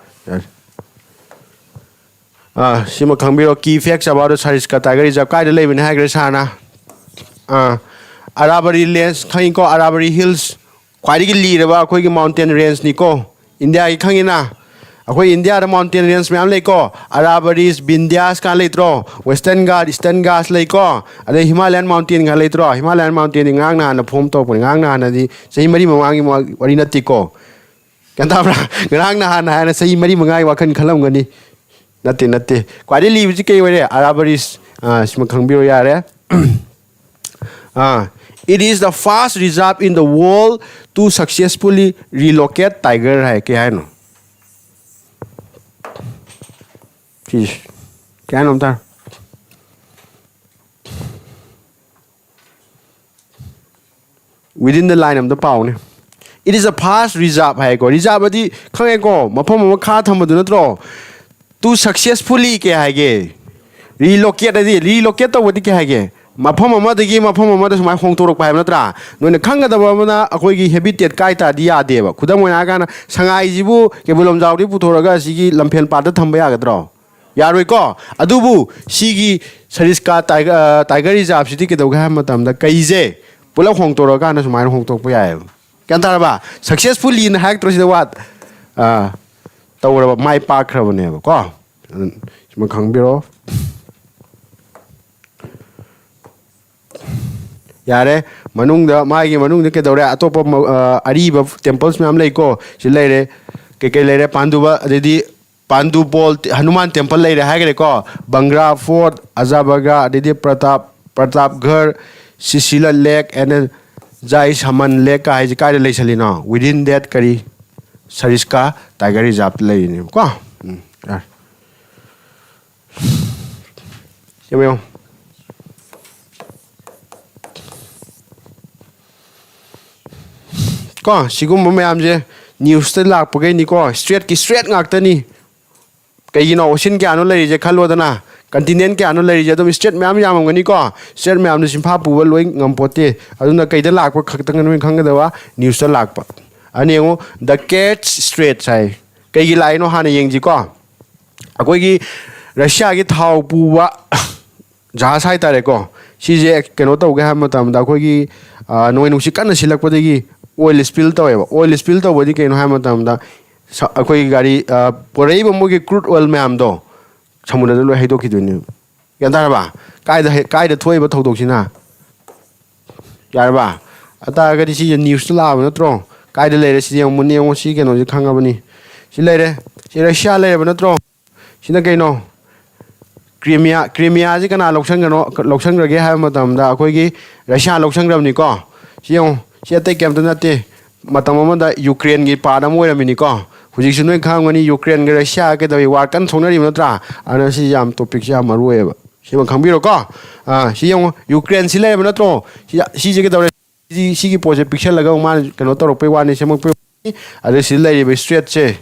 ꯌꯥꯔꯦ꯫ ꯑ, ꯁꯤꯃ ꯈꯪꯕꯤꯔꯣ꯫ Key facts about the Sariska tiger reserve ꯀꯥꯏꯗ ꯂꯩꯕꯅꯤ ꯍꯥꯏꯈ꯭ꯔꯦ ꯁꯥꯔꯅ? ꯑ, ꯑꯔꯥꯕꯔꯤ ꯔꯦꯟꯖ ꯈꯪꯉꯤꯀꯣ? ꯑꯔꯥꯕꯔꯤ ꯍꯤꯜꯁ ꯈ꯭ꯋꯥꯏꯗꯒꯤ ꯂꯤꯔꯕ ꯑꯩꯈꯣꯏꯒꯤ ꯃꯥꯎꯟꯇꯦꯟ ꯔꯦꯟꯖꯅꯤꯀꯣ꯫ ꯏꯟꯗꯤꯌꯥꯒꯤ ꯈꯪꯉꯤꯅ? ꯑꯩꯈꯣꯏ ꯏꯟꯗꯤꯌꯥꯗ ꯃꯥꯎꯟꯇꯦꯟ ꯔꯦꯟꯖ ꯃꯌꯥꯝ ꯂꯩꯀꯣ꯫ ꯑꯔꯥꯕꯔꯤꯁ, ꯕꯤꯟꯗ꯭ꯌꯥꯁ ꯀꯥꯏꯅ ꯂꯩꯇ꯭ꯔꯣ? ꯋꯦꯁꯇꯔꯟ ꯘꯥꯠ, ꯏꯁꯇꯔꯟ ꯘꯥꯠꯁ ꯂꯩꯀꯣ꯫ ꯑꯗꯩ ꯍꯤꯃꯥꯂꯌꯥꯟ ꯃꯥꯎꯟꯇꯦꯟ ꯀꯥꯏꯅ ꯂꯩꯇ꯭ꯔꯣ? ꯍꯤꯃꯥꯂꯌꯥꯟ ꯃꯥꯎꯟꯇꯦꯟꯗꯤ ꯉꯔꯥꯡ ꯅꯍꯥꯟꯅ ꯐꯣꯝ ꯇꯧꯔꯛꯄꯅꯤ꯫ ꯉꯔꯥꯡ ꯅꯍꯥꯟꯅꯗꯤ ꯆꯍꯤ ꯃꯔꯤ ꯃꯃꯥꯡꯒꯤ ꯋꯥ-, ꯋꯥꯔꯤ ꯅꯠꯇꯦꯀꯣ꯫ ꯒ꯭ꯌꯥꯟ ꯇꯥꯕ꯭ꯔꯥ? ꯉꯔꯥꯡ ꯅꯍꯥꯟ ꯍꯥꯏꯅ ꯆꯍꯤ ꯃꯔꯤ ꯃꯉꯥꯒꯤ ꯋꯥꯈꯜ ꯈꯜꯂꯝꯒꯅꯤ꯫ ꯅꯠꯇꯦ, ꯅꯠꯇꯦ꯫ ꯈ꯭ꯋꯥꯏꯗꯩ ꯂꯤꯕꯁꯤ ꯀꯩ ꯑꯣꯏꯔꯦ? ꯑꯔꯥꯕꯔꯤꯁ꯫ ꯑꯥ, ꯁꯤꯃ ꯈꯪꯕꯤꯔꯣ ꯌꯥꯔꯦ꯫ ꯑꯥ, "It is the first reserve in the world to successfully relocate tiger" ꯍꯥꯏ꯫ ꯀꯩ ꯍꯥꯏꯅꯣ? ꯁꯤꯁꯦ ꯀꯩ ꯍꯥꯏꯅꯣ ꯑꯝꯇ ꯍꯥꯏꯔꯣ꯫ Within the line ꯑꯝꯇ ꯄꯥꯎꯅꯦ꯫ "It is a first reserve" ꯍꯥꯏꯀꯣ꯫ Reserve ꯑꯗꯤ ꯈꯪꯉꯦꯀꯣ, ꯃꯐꯝ ꯑꯃ ꯈꯥ ꯊꯝꯕꯗꯨ ꯅꯠꯇ꯭ꯔꯣ? "To successfully" ꯀꯩ ꯍꯥꯏꯒꯦ? Relocate ꯍꯥꯏꯗꯤ, relocate ꯇꯧꯕꯗꯤ ꯀꯩ ꯍꯥꯏꯒꯦ? ꯃꯐꯝ ꯑꯃꯗꯒꯤ ꯃꯐꯝ ꯑꯃꯗ ꯁꯨꯃꯥꯏꯅ ꯍꯣꯡꯗꯣꯔꯛꯄ ꯍꯥꯏꯕ ꯅꯠꯇ꯭ꯔꯥ? ꯅꯣꯏꯅ ꯈꯪꯒꯗꯕ ꯑꯃꯅ, ꯑꯩꯈꯣꯏꯒꯤ ꯍꯦꯕꯤꯇꯦꯠ ꯀꯥꯏ ꯇꯥꯔꯗꯤ ꯌꯥꯗꯦꯕ꯫ ꯈꯨꯗꯝ ꯑꯣꯏꯅ ꯍꯥꯏꯔꯀꯥꯟꯗ, ꯁꯉꯥꯏꯁꯤꯕꯨ ꯀꯩꯕꯨꯜ ꯂꯝꯖꯥꯎꯗꯒꯤ ꯄꯨꯊꯣꯔꯒ ꯑꯁꯤꯒꯤ ꯂꯝꯐꯦꯜ ꯄꯥꯠꯇ ꯊꯝꯕ ꯌꯥꯒꯗ꯭ꯔꯣ? ꯌꯥꯔꯣꯏꯀꯣ? ꯑꯗꯨꯕꯨ ꯁꯤꯒꯤ ꯁꯔꯤꯁꯀꯥ ꯇꯥꯏꯒ-, ꯑ, ꯇꯥꯏꯒꯔ ꯔꯤꯖꯥꯔꯚꯁꯤꯗꯤ ꯀꯩꯗꯧꯒꯦ ꯍꯥꯏꯕ ꯃꯇꯝꯗ, ꯀꯩꯁꯦ ꯄꯨꯂꯞ ꯍꯣꯡꯇꯣꯔꯛꯑꯀꯥꯟꯗ ꯁꯨꯃꯥꯏꯅ ꯍꯣꯡꯇꯣꯛꯄ ꯌꯥꯏꯑꯕ꯫ ꯒ꯭ꯌꯥꯟ ꯇꯥꯔꯕ? Successfullyꯅ ꯍꯥꯏꯔꯛꯇ꯭ꯔꯣ ꯁꯤꯗ? ꯋꯥꯠ, ꯑ, ꯇꯧꯔꯕ, ꯃꯥꯏ ꯄꯥꯛꯈ꯭ꯔꯕꯅꯦꯕꯀꯣ꯫ ꯑꯗꯨ ꯁꯤꯃ ꯈꯪꯕꯤꯔꯣ꯫ ꯌꯥꯔꯦ꯫ ꯃꯅꯨꯡꯗ, ꯃꯥꯒꯤ ꯃꯅꯨꯡꯗ ꯀꯩꯗꯧꯔꯦ? ꯑꯇꯣꯞꯄ ꯃ-, ꯑ, ꯑꯔꯤꯕ temples ꯃꯌꯥꯝ ꯂꯩꯀꯣ꯫ ꯁꯤ ꯂꯩꯔꯦ꯫ ꯀꯩꯀꯩ ꯂꯩꯔꯦ? ꯄꯥꯟꯗꯨꯕ, ꯑꯗꯩꯗꯤ ꯄꯥꯟꯗꯨꯄꯣꯜ, ꯍꯅꯨꯃꯥꯟ temple ꯂꯩꯔꯦ ꯍꯥꯏꯈ꯭ꯔꯦꯀꯣ꯫ ꯕꯪꯒ꯭ꯔꯥ fort, ꯑꯖꯥꯕꯒꯥ, ꯑꯗꯩꯗꯤ Pratap, ꯄ꯭ꯔꯇꯥꯞꯒꯔ, ꯁꯤꯁꯤꯂ lake, and then Jai ꯁꯃꯟ lake ꯀ ꯍꯥꯏꯁꯦ ꯀꯥꯏꯗ ꯂꯩꯁꯜꯂꯤꯅꯣ? Within that ꯀꯔꯤ? ꯁꯔꯤꯁꯀꯥ tiger reserve ꯇ ꯂꯩꯔꯤꯅꯦꯕꯀꯣ꯫ ꯎꯝ, ꯌꯥꯔꯦ꯫ ꯌꯦꯡꯉꯣ, ꯌꯦꯡꯉꯣ꯫ ꯀꯣ, ꯁꯤꯒꯨꯝꯕ ꯃꯌꯥꯝꯁꯦ ꯅ꯭ꯌꯨꯁꯇ ꯂꯥꯛꯄꯈꯩꯅꯤꯀꯣ, ꯏꯁꯇ꯭ꯔꯦꯠꯀꯤ ꯏꯁꯇ꯭ꯔꯦꯠ ꯉꯥꯛꯇꯅꯤ꯫ ꯀꯩꯒꯤꯅꯣ? ꯑꯣꯁꯤꯟ ꯀꯌꯥꯅꯣ ꯂꯩꯔꯤꯁꯦ ꯈꯜꯂꯣꯗꯅ, ꯀꯟꯇꯤꯅꯦꯟ ꯀꯌꯥꯅꯣ ꯂꯩꯔꯤꯁꯦ? ꯑꯗꯨꯝ ꯏꯁꯇ꯭ꯔꯦꯠ ꯃꯌꯥꯝ ꯌꯥꯝꯃꯝꯒꯅꯤꯀꯣ꯫ ꯏꯁꯇ꯭ꯔꯦꯠ ꯃꯌꯥꯝꯗꯣ ꯆꯤꯟꯐꯥ ꯄꯨꯕ ꯂꯣꯏ ꯉꯝꯄꯣꯠꯇꯦ꯫ ꯑꯗꯨꯅ ꯀꯩꯗ ꯂꯥꯛꯄ ꯈꯛꯇꯪ ꯅꯣꯏ ꯈꯪꯒꯗꯕ? ꯅ꯭ꯌꯨꯁꯇ ꯂꯥꯛꯄ꯫ ꯑꯅꯤ ꯌꯦꯡꯉꯨ, ꯗ ꯀꯦꯠꯁ ꯏꯁꯇ꯭ꯔꯦꯠꯁ ꯍꯥꯏ꯫ ꯀꯩꯒꯤ ꯂꯥꯛꯏꯅꯣ ꯍꯥꯟꯅ ꯌꯦꯡꯁꯤꯀꯣ꯫ ꯑꯩꯈꯣꯏꯒꯤ ꯔꯁꯤꯌꯥꯒꯤ ꯊꯥꯎ ꯄꯨꯕ ꯖꯍꯥꯖ ꯍꯥꯏꯇꯥꯔꯦꯀꯣ, ꯁꯤꯁꯦ ꯀꯩꯅꯣ ꯇꯧꯒꯦ ꯍꯥꯏꯕ ꯃꯇꯝꯗ, ꯑꯩꯈꯣꯏꯒꯤ, ꯑ, ꯅꯣꯡꯂꯩ ꯅꯨꯡꯁꯤꯠ ꯀꯟꯅ ꯁꯤꯜꯂꯛꯄꯗꯒꯤ ꯑꯣꯏꯜ ꯁ꯭ꯄꯤꯜ ꯇꯧꯋꯦꯕ꯫ ꯑꯣꯏꯜ ꯁ꯭ꯄꯤꯜ ꯇꯧꯕꯗꯤ ꯀꯩꯅꯣ ꯍꯥꯏꯕ ꯃꯇꯝꯗ, ꯁ-, ꯑꯩꯈꯣꯏꯒꯤ ꯒꯥꯔꯤ, ꯑ, ꯄꯣꯔꯛꯏꯕ ꯃꯣꯏꯒꯤ ꯀ꯭ꯔꯨꯗ ꯑꯣꯏꯜ ꯃꯌꯥꯝꯗꯣ ꯁꯃꯨꯗ꯭ꯔꯗ ꯂꯣꯏ ꯍꯩꯗꯣꯛꯈꯤꯗꯣꯏꯅꯦꯕ꯫ ꯒ꯭ꯌꯥꯟ ꯇꯥꯔꯕ? ꯀꯥꯏꯗ ꯍꯩ-, ꯀꯥꯏꯗ ꯊꯣꯛꯏꯕ ꯊꯧꯗꯣꯛꯁꯤꯅ? ꯌꯥꯔꯕ? ꯑꯇꯥꯔꯒꯗꯤ ꯁꯤꯁꯦ ꯅ꯭ꯌꯨꯁꯇ ꯂꯥꯛꯑꯕ ꯅꯠꯇ꯭ꯔꯣ? ꯀꯥꯏꯗ ꯂꯩꯔꯦ? ꯁꯤꯗꯤ ꯌꯦꯡꯉꯨ, ꯃꯨꯟꯅ ꯌꯦꯡꯉꯨ, ꯁꯤ ꯀꯩꯅꯣꯁꯦ ꯈꯪꯉꯕꯅꯤ꯫ ꯁꯤ ꯂꯩꯔꯦ꯫ ꯁꯤ ꯔꯁꯤꯌꯥ ꯂꯩꯔꯕ ꯅꯠꯇ꯭ꯔꯣ? ꯁꯤꯅ ꯀꯩꯅꯣ? ꯀ꯭ꯔꯤꯃꯤꯌꯥ꯫ ꯀ꯭ꯔꯤꯃꯤꯌꯥꯁꯤ ꯀꯅꯥ ꯂꯧꯁꯟꯒꯅꯣ-, ꯂꯧꯁꯟꯈ꯭ꯔꯒꯦ ꯍꯥꯏꯕ ꯃꯇꯝꯗ, ꯑꯩꯈꯣꯏꯒꯤ ꯔꯁꯤꯌꯥ ꯂꯧꯁꯟꯈ꯭ꯔꯕꯅꯤꯀꯣ꯫ ꯁꯤ ꯌꯦꯡꯉꯨ, ꯁꯤ ꯑꯇꯩ ꯀꯩꯝꯇ ꯅꯠꯇꯦ꯫ ꯃꯇꯝ ꯑꯃꯗ ꯌꯨꯀ꯭ꯔꯦꯟꯒꯤ ꯄꯥꯔꯠ ꯑꯃ ꯑꯣꯏꯔꯝꯃꯤꯅꯤꯀꯣ꯫ ꯍꯧꯖꯤꯛꯁꯨ ꯅꯣꯏ ꯈꯪꯉꯝꯒꯅꯤ, ꯌꯨꯀ꯭ꯔꯦꯟꯒ ꯔꯁꯤꯌꯥꯒ ꯀꯩꯗꯧꯏ, ꯋꯥꯔ ꯀꯟꯅ ꯁꯣꯛꯅꯔꯤꯕ ꯅꯠꯇ꯭ꯔꯥ? ꯑꯗꯨꯅ ꯁꯤ ꯌꯥꯝ, ꯇꯣꯄꯤꯛꯁꯦ ꯌꯥꯝ ꯃꯔꯨ ꯑꯣꯏꯌꯦꯕ꯫ ꯁꯤꯃ ꯈꯪꯕꯤꯔꯣꯀꯣ꯫ ꯑꯥ, ꯁꯤ ꯌꯦꯡꯉꯣ, ꯌꯨꯀ꯭ꯔꯦꯟ ꯁꯤ ꯂꯩꯔꯕ ꯅꯠꯇ꯭ꯔꯣ? ꯁꯤ, ꯁꯤꯁꯦ ꯀꯩꯗꯧꯔꯦ? ꯁꯤ, ꯁꯤꯒꯤ ꯄꯣꯠꯁꯦ ꯄꯤꯛꯁꯜꯂꯒ ꯑꯃꯨꯛ ꯃꯥꯅ ꯀꯩꯅꯣ ꯇꯧꯔꯛꯄꯩ ꯋꯥꯅꯤ, ꯁꯦꯝꯃꯛꯄꯩ ꯋꯥꯅꯤ꯫ ꯑꯗ ꯁꯤꯗ ꯂꯩꯔꯤꯕ ꯏꯁꯇ꯭ꯔꯦꯠꯁꯦ,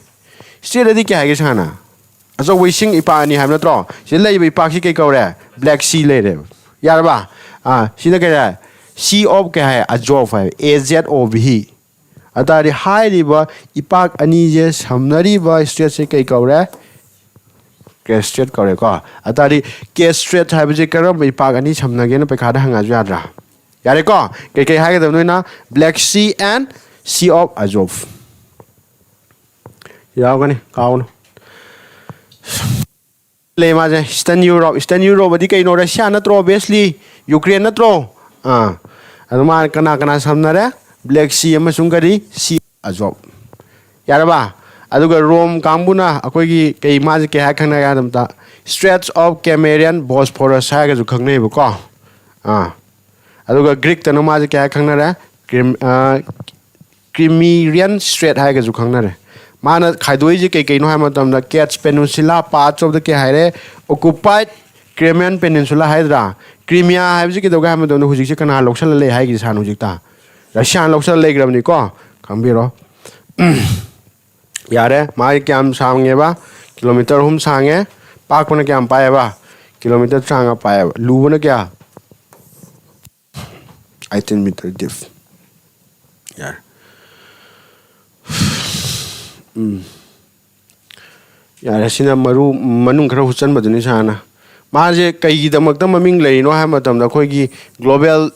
ꯏꯁꯇ꯭ꯔꯦꯠ ꯑꯗꯤ ꯀꯩ ꯍꯥꯏꯒꯦ ꯁꯥꯅ? ꯑꯆꯧꯕ ꯏꯁꯤꯡ ꯏꯄꯥꯛ ꯑꯅꯤ ꯍꯥꯏꯕ ꯅꯠꯇ꯭ꯔꯣ? ꯁꯤꯗ ꯂꯩꯔꯤꯕ ꯏꯄꯥꯛꯁꯤ ꯀꯩ ꯀꯧꯔꯦ? ꯕ꯭ꯂꯦꯛ ꯁꯤ ꯂꯩꯔꯦꯕ꯫ ꯌꯥꯔꯕ? ꯑꯥ, ꯁꯤꯅ ꯀꯩ ꯍꯥꯏ? ꯁꯤ ꯑꯣꯐ ꯀꯩ ꯍꯥꯏ? ꯑꯖꯣꯐ ꯍꯥꯏ꯫ ꯑꯦ ꯖꯦꯠ ꯑꯣ ꯚꯤ꯫ ꯑꯗꯨ ꯇꯥꯔꯗꯤ ꯍꯥꯏꯔꯤꯕ ꯏꯄꯥꯛ ꯑꯅꯤꯁꯦ ꯁꯝꯅꯔꯤꯕ ꯏꯁꯇ꯭ꯔꯦꯠꯁꯦ ꯀꯩ ꯀꯧꯔꯦ? ꯀꯦꯁ ꯏꯁꯇ꯭ꯔꯦꯠ ꯀꯧꯔꯦꯀꯣ꯫ ꯑꯗꯨ ꯇꯥꯔꯗꯤ ꯀꯦꯁ ꯏꯁꯇ꯭ꯔꯦꯠ ꯍꯥꯏꯕꯁꯦ ꯀꯔꯝꯕ ꯏꯄꯥꯛ ꯑꯅꯤ ꯁꯝꯅꯒꯦꯅ ꯄꯩꯈꯥꯗ ꯍꯪꯉꯛꯑꯁꯨ ꯌꯥꯗ꯭ꯔꯥ? ꯌꯥꯔꯦꯀꯣ? ꯀꯩꯀꯩ ꯍꯥꯏꯒꯗꯕ ꯅꯣꯏꯅ? Black Sea and Sea of Azov꯫ ꯌꯥꯎꯒꯅꯤ, ꯀꯥꯎꯅꯨ꯫ ꯂꯩ ꯃꯥꯁꯦ, Eastern Europe꯫ Eastern Europe ꯑꯗꯤ ꯀꯩꯅꯣ? ꯔꯁꯤꯌꯥ ꯅꯠꯇ꯭ꯔꯣ? Obviously꯫ ꯌꯨꯀ꯭ꯔꯦꯟ ꯅꯠꯇ꯭ꯔꯣ? ꯑꯥ꯫ ꯑꯗꯨ ꯃꯥꯅ ꯀꯅꯥ ꯀꯅꯥ ꯁꯝꯅꯔꯦ? Black Sea ꯑꯃꯁꯨꯡ ꯀꯔꯤ? Sea of Azov꯫ ꯌꯥꯔꯕ? ꯑꯗꯨꯒ ꯔꯣꯝ ꯀꯥꯡꯕꯨꯅ ꯑꯩꯈꯣꯏꯒꯤ ꯀꯩ, ꯃꯥꯁꯦ ꯀꯩ ꯍꯥꯏꯔ ꯈꯪꯅꯒꯦ ꯍꯥꯏꯕ ꯃꯇꯝꯗ, Straits of Cimmerian, Bosphorus ꯍꯥꯏꯔꯒꯁꯨ ꯈꯪꯅꯩꯕꯀꯣ꯫ ꯑꯥ꯫ ꯑꯗꯨꯒ ꯒ꯭ꯔꯤꯛꯇꯅ ꯃꯥꯁꯦ ꯀꯩ ꯍꯥꯏꯔ ꯈꯪꯅꯔꯦ? Crim-, ꯑꯥ, Cimmerian Strait ꯍꯥꯏꯔꯒꯁꯨ ꯈꯪꯅꯔꯦ꯫ ꯃꯥꯅ ꯈꯥꯏꯗꯣꯛꯏꯁꯦ ꯀꯩ ꯀꯩꯅꯣ ꯍꯥꯏꯕ ꯃꯇꯝꯗ, Kerch Peninsula, parts of the ꯀꯩ ꯍꯥꯏꯔꯦ? Occupied Crimean Peninsula ꯍꯥꯏꯗ꯭ꯔꯥ? ꯀ꯭ꯔꯤꯃꯤꯌꯥ ꯍꯥꯏꯕꯁꯤ ꯀꯩꯗꯧꯒꯦ ꯍꯥꯏꯕ ꯃꯇꯝꯗ, ꯍꯧꯖꯤꯛꯁꯦ ꯀꯅꯥ ꯂꯧꯁꯜꯂ ꯂꯩ ꯍꯥꯏꯒꯦ ꯁꯥꯅ ꯍꯧꯖꯤꯛꯇ? ꯔꯁꯤꯌꯥꯅ ꯂꯧꯁꯜꯂ ꯂꯩꯈ꯭ꯔꯕꯅꯤꯀꯣ꯫ ꯈꯪꯕꯤꯔꯣ꯫ ꯌꯥꯔꯦ, ꯃꯥꯒꯤ ꯀꯌꯥꯝ ꯁꯥꯡꯉꯦꯕ? ꯀꯤꯂꯣꯃꯤꯇꯔ ꯑꯍꯨꯝ ꯁꯥꯡꯉꯦ꯫ ꯄꯥꯛꯄꯅ ꯀꯌꯥꯝ ꯄꯥꯛꯑꯦꯕ? ꯀꯤꯂꯣꯃꯤꯇꯔ ꯇꯔꯥꯃꯉꯥ ꯄꯥꯛꯑꯦꯕ꯫ ꯂꯨꯕꯅ ꯀꯌꯥ? Eighteen meter deep. ꯌꯥꯔꯦ꯫ ꯎꯝ꯫ ꯌꯥꯔꯦ, ꯁꯤꯅ ꯃꯔꯨ, ꯃꯅꯨꯡ ꯈꯔ ꯍꯨꯠꯆꯟꯕꯗꯨꯅꯤ ꯁꯥꯔꯅ꯫ ꯃꯥꯁꯦ ꯀꯩꯒꯤꯗꯃꯛꯇ ꯃꯃꯤꯡ ꯂꯩꯔꯤꯅꯣ ꯍꯥꯏꯕ ꯃꯇꯝꯗ, ꯑꯩꯈꯣꯏꯒꯤ global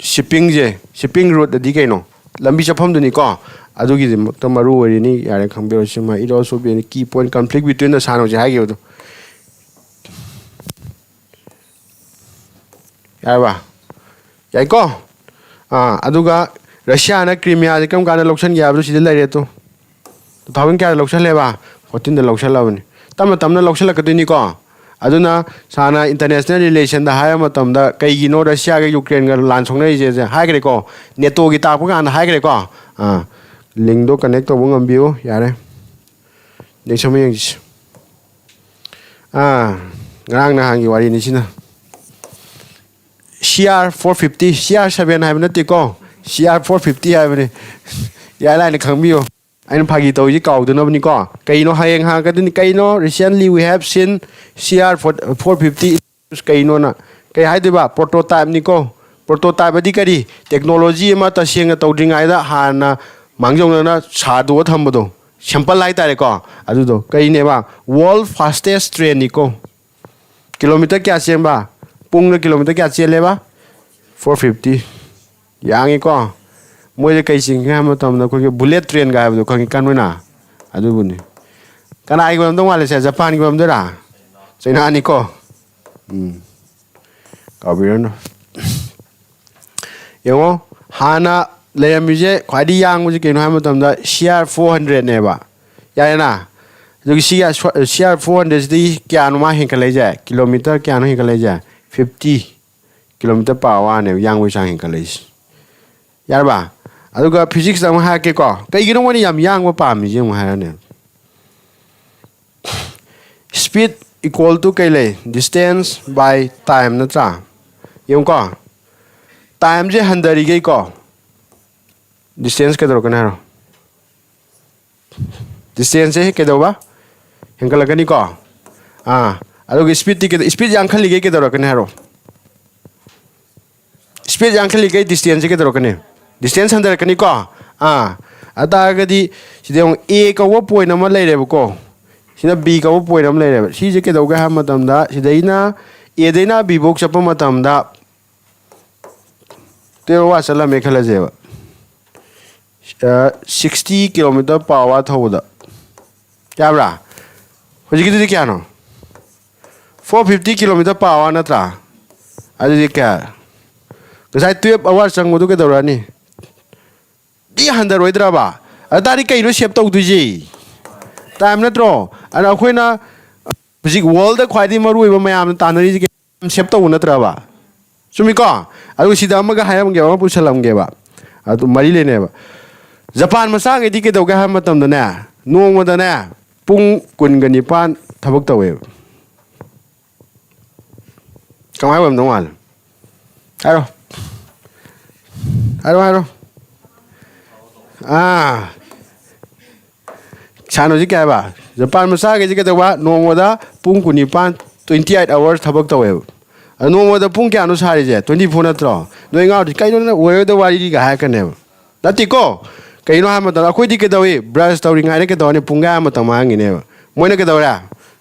shippingꯁꯦ, shipping route ꯑꯗꯤ ꯀꯩꯅꯣ? ꯂꯝꯕꯤ ꯆꯠꯐꯝꯗꯨꯅꯤꯀꯣ꯫ ꯑꯗꯨꯒꯤꯗꯃꯛꯇ ꯃꯔꯨ ꯑꯣꯏꯔꯤꯅꯤ꯫ ꯌꯥꯔꯦ, ꯈꯪꯕꯤꯔꯣ꯫ ꯁꯤꯃ it also be a key point, conflict between ꯅ ꯁꯥꯔꯅ ꯍꯧꯖꯤꯛ ꯍꯥꯏꯈꯤꯕꯗꯣ꯫ ꯌꯥꯔꯕ? ꯌꯥꯏꯀꯣ? ꯑꯥ, ꯑꯗꯨꯒ ꯔꯁꯤꯌꯥꯅ ꯀ꯭ꯔꯤꯃꯤꯌꯥꯁꯦ ꯀꯔꯝ ꯀꯥꯟꯗ ꯂꯧꯁꯟꯒꯦ ꯍꯥꯏꯕꯗꯣ ꯁꯤꯗ ꯂꯩꯔꯦ ꯇꯨ꯫ Two thousand ꯀꯌꯥꯗ ꯂꯧꯁꯜꯂꯦꯕ? Fourteenꯗ ꯂꯧꯁꯜꯂꯕꯅꯤ꯫ ꯇꯞꯅ ꯇꯞꯅ ꯂꯧꯁꯜꯂꯛꯀꯗꯣꯏꯅꯤꯀꯣ꯫ ꯑꯗꯨꯅ ꯁꯥꯔꯅ international relationꯗ ꯍꯥꯏꯕ ꯃꯇꯝꯗ ꯀꯩꯒꯤꯅꯣ ꯔꯁꯤꯌꯥꯒ ꯌꯨꯀ꯭ꯔꯦꯟꯒ ꯂꯥꯟ ꯁꯣꯛꯅꯔꯤꯁꯦ ꯍꯥꯏꯈ꯭ꯔꯦꯀꯣ꯫ NATOꯒꯤ ꯇꯥꯛꯄ ꯀꯥꯟꯗ ꯍꯥꯏꯈ꯭ꯔꯦꯀꯣ꯫ ꯑꯥ, linkꯗꯣ connect ꯇꯧꯕ ꯉꯝꯕꯤꯌꯨ꯫ ꯌꯥꯔꯦ꯫ Next ꯑꯃ ꯌꯦꯡꯁꯤ꯫ ꯑꯥ, ꯉꯔꯥꯡ ꯅꯍꯥꯟꯒꯤ ꯋꯥꯔꯤꯅꯤ ꯁꯤꯅ꯫ CR four fifty, CR seven ꯍꯥꯏꯕ ꯅꯠꯇꯦꯀꯣ, CR four fifty ꯍꯥꯏꯕꯅꯤ꯫ ꯏꯔꯥꯏ ꯂꯥꯏꯅ ꯈꯪꯕꯤꯌꯣ꯫ ꯑꯩꯅ ꯐꯥꯒꯤ ꯇꯧꯔꯤꯁꯤ ꯀꯥꯎꯗꯅꯕꯅꯤꯀꯣ꯫ ꯀꯩꯅꯣ ꯍꯌꯦꯡ ꯍꯪꯉꯛꯀꯗꯣꯏꯅꯤ, "ꯀꯩꯅꯣ, recently we have seen CR four fifty ꯀꯩꯅꯣꯅ?" ꯀꯩ ꯍꯥꯏꯗꯣꯏꯕ? Prototypeꯅꯤꯀꯣ꯫ Prototype ꯑꯗꯤ ꯀꯔꯤ? Technology ꯑꯃ ꯇꯁꯦꯡꯅ ꯇꯧꯗ꯭ꯔꯤꯉꯩꯗ ꯍꯥꯟꯅ ꯃꯥꯡꯖꯧꯅꯅ ꯁꯥꯗꯣꯛꯑ ꯊꯝꯕꯗꯣ, sample ꯍꯥꯏꯇꯥꯔꯦꯀꯣ꯫ ꯑꯗꯨꯗꯣ ꯀꯩꯅꯦꯕ? World fastest trainꯅꯤꯀꯣ꯫ Kilometer ꯀꯌꯥ ꯆꯦꯟꯕ? ꯄꯨꯡꯗ kilometer ꯀꯌꯥ ꯆꯦꯜꯂꯦꯕ? Four fifty꯫ ꯌꯥꯡꯉꯤꯀꯣ꯫ ꯃꯣꯏꯁꯦ ꯀꯩ ꯆꯤꯡꯒꯦ ꯍꯥꯏꯕ ꯃꯇꯝꯗ ꯑꯩꯈꯣꯏꯒꯤ bullet trainꯒ ꯍꯥꯏꯕꯗꯣ ꯈꯪꯉꯤ, ꯀꯟꯕꯅ? ꯑꯗꯨꯕꯨꯅꯤ꯫ ꯀꯅꯥꯒꯤ ꯑꯣꯏꯔꯝꯗꯧ ꯃꯥꯜꯂꯦꯁꯦ? ꯖꯄꯥꯟꯒꯤ ꯑꯣꯏꯔꯝꯗꯣꯏꯔꯥ? ꯆꯩꯅꯥꯅꯤꯀꯣ꯫ ꯎꯝ꯫ ꯀꯥꯎꯕꯤꯔꯅꯨ꯫ ꯌꯦꯡꯉꯣ, ꯍꯥꯟꯅ ꯂꯩꯔꯝꯃꯤꯁꯦ ꯈ꯭ꯋꯥꯏꯗꯒꯤ ꯌꯥꯡꯕꯁꯦ ꯀꯩꯅꯣ ꯍꯥꯏꯕ ꯃꯇꯝꯗ CR four hundredꯅꯦꯕ꯫ ꯌꯥꯔꯦꯅ? ꯑꯗꯨꯒꯤ CR, CR four hundredꯁꯤꯗꯒꯤ ꯀꯌꯥꯅꯣ ꯃꯥ ꯍꯦꯟꯒꯠꯂꯛꯏꯁꯦ? Kilometer ꯀꯌꯥꯅꯣ ꯍꯦꯟꯒꯠꯂꯛꯏꯁꯦ? Fifty꯫ Kilometer per hourꯅꯦꯕ ꯌꯥꯡꯕꯒꯤ ꯆꯥꯡ ꯍꯦꯟꯒꯠꯂꯛꯏꯁꯦ꯫ ꯌꯥꯔꯕ? ꯑꯗꯨꯒ physicsꯇ ꯑꯃꯨꯛ ꯍꯥꯏꯔꯛꯀꯦꯀꯣ꯫ ꯀꯩꯒꯤꯅꯣ ꯃꯣꯏꯅ ꯌꯥꯝ ꯌꯥꯡꯕ ꯄꯥꯝꯃꯤꯁꯦ ꯑꯃꯨꯛ ꯍꯥꯏꯔꯅꯦ꯫ Speed equal to ꯀꯩ ꯂꯩ? Distance by time ꯅꯠꯇ꯭ꯔꯥ? ꯌꯦꯡꯉꯨꯀꯣ, timeꯁꯦ ꯍꯟꯊꯔꯤꯈꯩꯀꯣ, Distance ꯀꯩꯗꯧꯔꯛꯀꯅꯤ ꯍꯥꯏꯔꯣ? Distance ꯁꯦ ꯀꯩꯗꯧꯕ? ꯍꯦꯟꯒꯠꯂꯛꯀꯅꯤꯀꯣ? ꯑꯥ, ꯑꯗꯨꯒ speed ꯇꯤ ꯀꯩꯗꯧ-, speed ꯌꯥꯡꯈꯠꯂꯤꯈꯩ ꯀꯩꯗꯧꯔꯛꯀꯅꯤ ꯍꯥꯏꯔꯣ? Speed ꯌꯥꯡꯈꯠꯂꯤꯈꯩ distance ꯁꯦ ꯀꯩꯗꯧꯔꯛꯀꯅꯤ? Distance ꯍꯟꯊꯔꯛꯀꯅꯤꯀꯣ? ꯑꯥ, ꯑꯗꯨ ꯇꯥꯔꯒꯗꯤ ꯁꯤꯗ ꯌꯦꯡꯉꯨ, A ꯀꯧꯕ point ꯑꯃ ꯂꯩꯔꯦꯕꯀꯣ, ꯁꯤꯅ B ꯀꯧꯕ point ꯑꯃ ꯂꯩꯔꯦꯕ꯫ ꯁꯤꯁꯦ ꯀꯩꯗꯧꯒꯦ ꯍꯥꯏꯕ ꯃꯇꯝꯗ, ꯁꯤꯗꯩꯅ, A ꯗꯩꯅ B ꯐꯧ ꯆꯠꯄ ꯃꯇꯝꯗ twelve hour ꯆꯠꯂꯝꯃꯦ ꯈꯜꯂꯁꯦꯕ꯫ ꯑ, sixty kilometer per hour ꯊꯧꯕꯗ꯫ ꯌꯥꯕ꯭ꯔꯥ? ꯍꯧꯖꯤꯛꯀꯤꯗꯨꯗꯤ ꯀꯌꯥꯅꯣ? Four fifty kilometer per hour ꯅꯠꯇ꯭ꯔꯥ? ꯑꯗꯨꯗꯤ ꯀꯌꯥ? ꯉꯁꯥꯏ twelve hour ꯆꯪꯕꯗꯨ ꯀꯩꯗꯧꯔꯛꯑꯅꯤ? ꯗꯤ ꯍꯟꯊꯔꯣꯏꯗ꯭ꯔꯕ? ꯑꯗꯨ ꯇꯥꯔꯗꯤ ꯀꯩꯅꯣ save ꯇꯧꯗꯣꯏꯁꯦ? Time ꯅꯠꯇ꯭ꯔꯣ? ꯑꯗꯨꯅ ꯑꯩꯈꯣꯏꯅ ꯍꯧꯖꯤꯛ world ꯗ ꯈ꯭ꯋꯥꯏꯗꯒꯤ ꯃꯔꯨꯑꯣꯏꯕ ꯃꯌꯥꯝꯅ ꯇꯥꯟꯅꯔꯤꯁꯦ ꯀꯩ-, time save ꯇꯧꯕ ꯅꯠꯇ꯭ꯔꯕ? ꯆꯨꯝꯃꯤꯀꯣ? ꯑꯗꯨꯒ ꯁꯤꯗ ꯑꯃꯒ ꯍꯥꯏꯔꯝꯒꯦꯕ, ꯑꯃ ꯄꯨꯁꯜꯂꯝꯒꯦꯕ꯫ ꯑꯗꯨ ꯃꯔꯤ ꯂꯩꯅꯩꯕ꯫ ꯖꯄꯥꯟ ꯃꯆꯥꯈꯩꯗꯤ ꯀꯩꯗꯧꯒꯦ ꯍꯥꯏꯕ ꯃꯇꯝꯗꯅꯦ, ꯅꯣꯡꯃꯗꯅꯦ ꯄꯨꯡ ꯀꯨꯟꯒ ꯅꯤꯄꯥꯟ ꯊꯕꯛ ꯇꯧꯋꯦꯕ꯫ ꯀꯃꯥꯏꯅ ꯑꯣꯏꯔꯝꯗꯧ ꯃꯥꯜꯂꯦ? ꯍꯥꯏꯔꯣ꯫ ꯍꯥꯏꯔꯣ, ꯍꯥꯏꯔꯣ꯫ ꯑꯥ꯫ ꯁꯥꯟꯅ ꯍꯧꯖꯤꯛ ꯀꯩ ꯍꯥꯏꯕ? ꯖꯄꯥꯟ ꯃꯆꯥꯈꯩꯁꯦ ꯀꯩꯗꯧꯕ? ꯅꯣꯡꯃꯗ ꯄꯨꯡ ꯀꯨꯟꯅꯤꯄꯥꯟ, twenty eight hours ꯊꯕꯛ ꯇꯧꯋꯦꯕ꯫ ꯑꯗꯣ ꯅꯣꯡꯃꯗ ꯄꯨꯡ ꯀꯌꯥꯅꯣ ꯁꯥꯔꯤꯁꯦ? Twenty four ꯅꯠꯇ꯭ꯔꯣ? ꯅꯣꯏ ꯉꯥꯎꯔꯗꯤ, "ꯀꯩꯅꯣ ꯅꯪ ꯑꯣꯏꯔꯣꯏꯗ ꯋꯥꯔꯤꯗꯤꯒ" ꯍꯥꯏꯔꯛꯀꯅꯦꯕ꯫ ꯅꯠꯇꯦꯀꯣ? ꯀꯩꯅꯣ ꯍꯥꯏꯕ ꯃꯇꯝꯗ ꯑꯩꯈꯣꯏꯗꯤ ꯀꯩꯗꯧꯏ? Brush ꯇꯧꯔꯤꯉꯩꯗ ꯀꯩꯗꯧꯔꯅꯤ? ꯄꯨꯡꯈꯥꯏ ꯑꯃ ꯃꯇꯝ ꯃꯥꯡꯉꯤꯅꯦꯕ꯫ ꯃꯣꯏꯅ ꯀꯩꯗꯧꯔꯦ?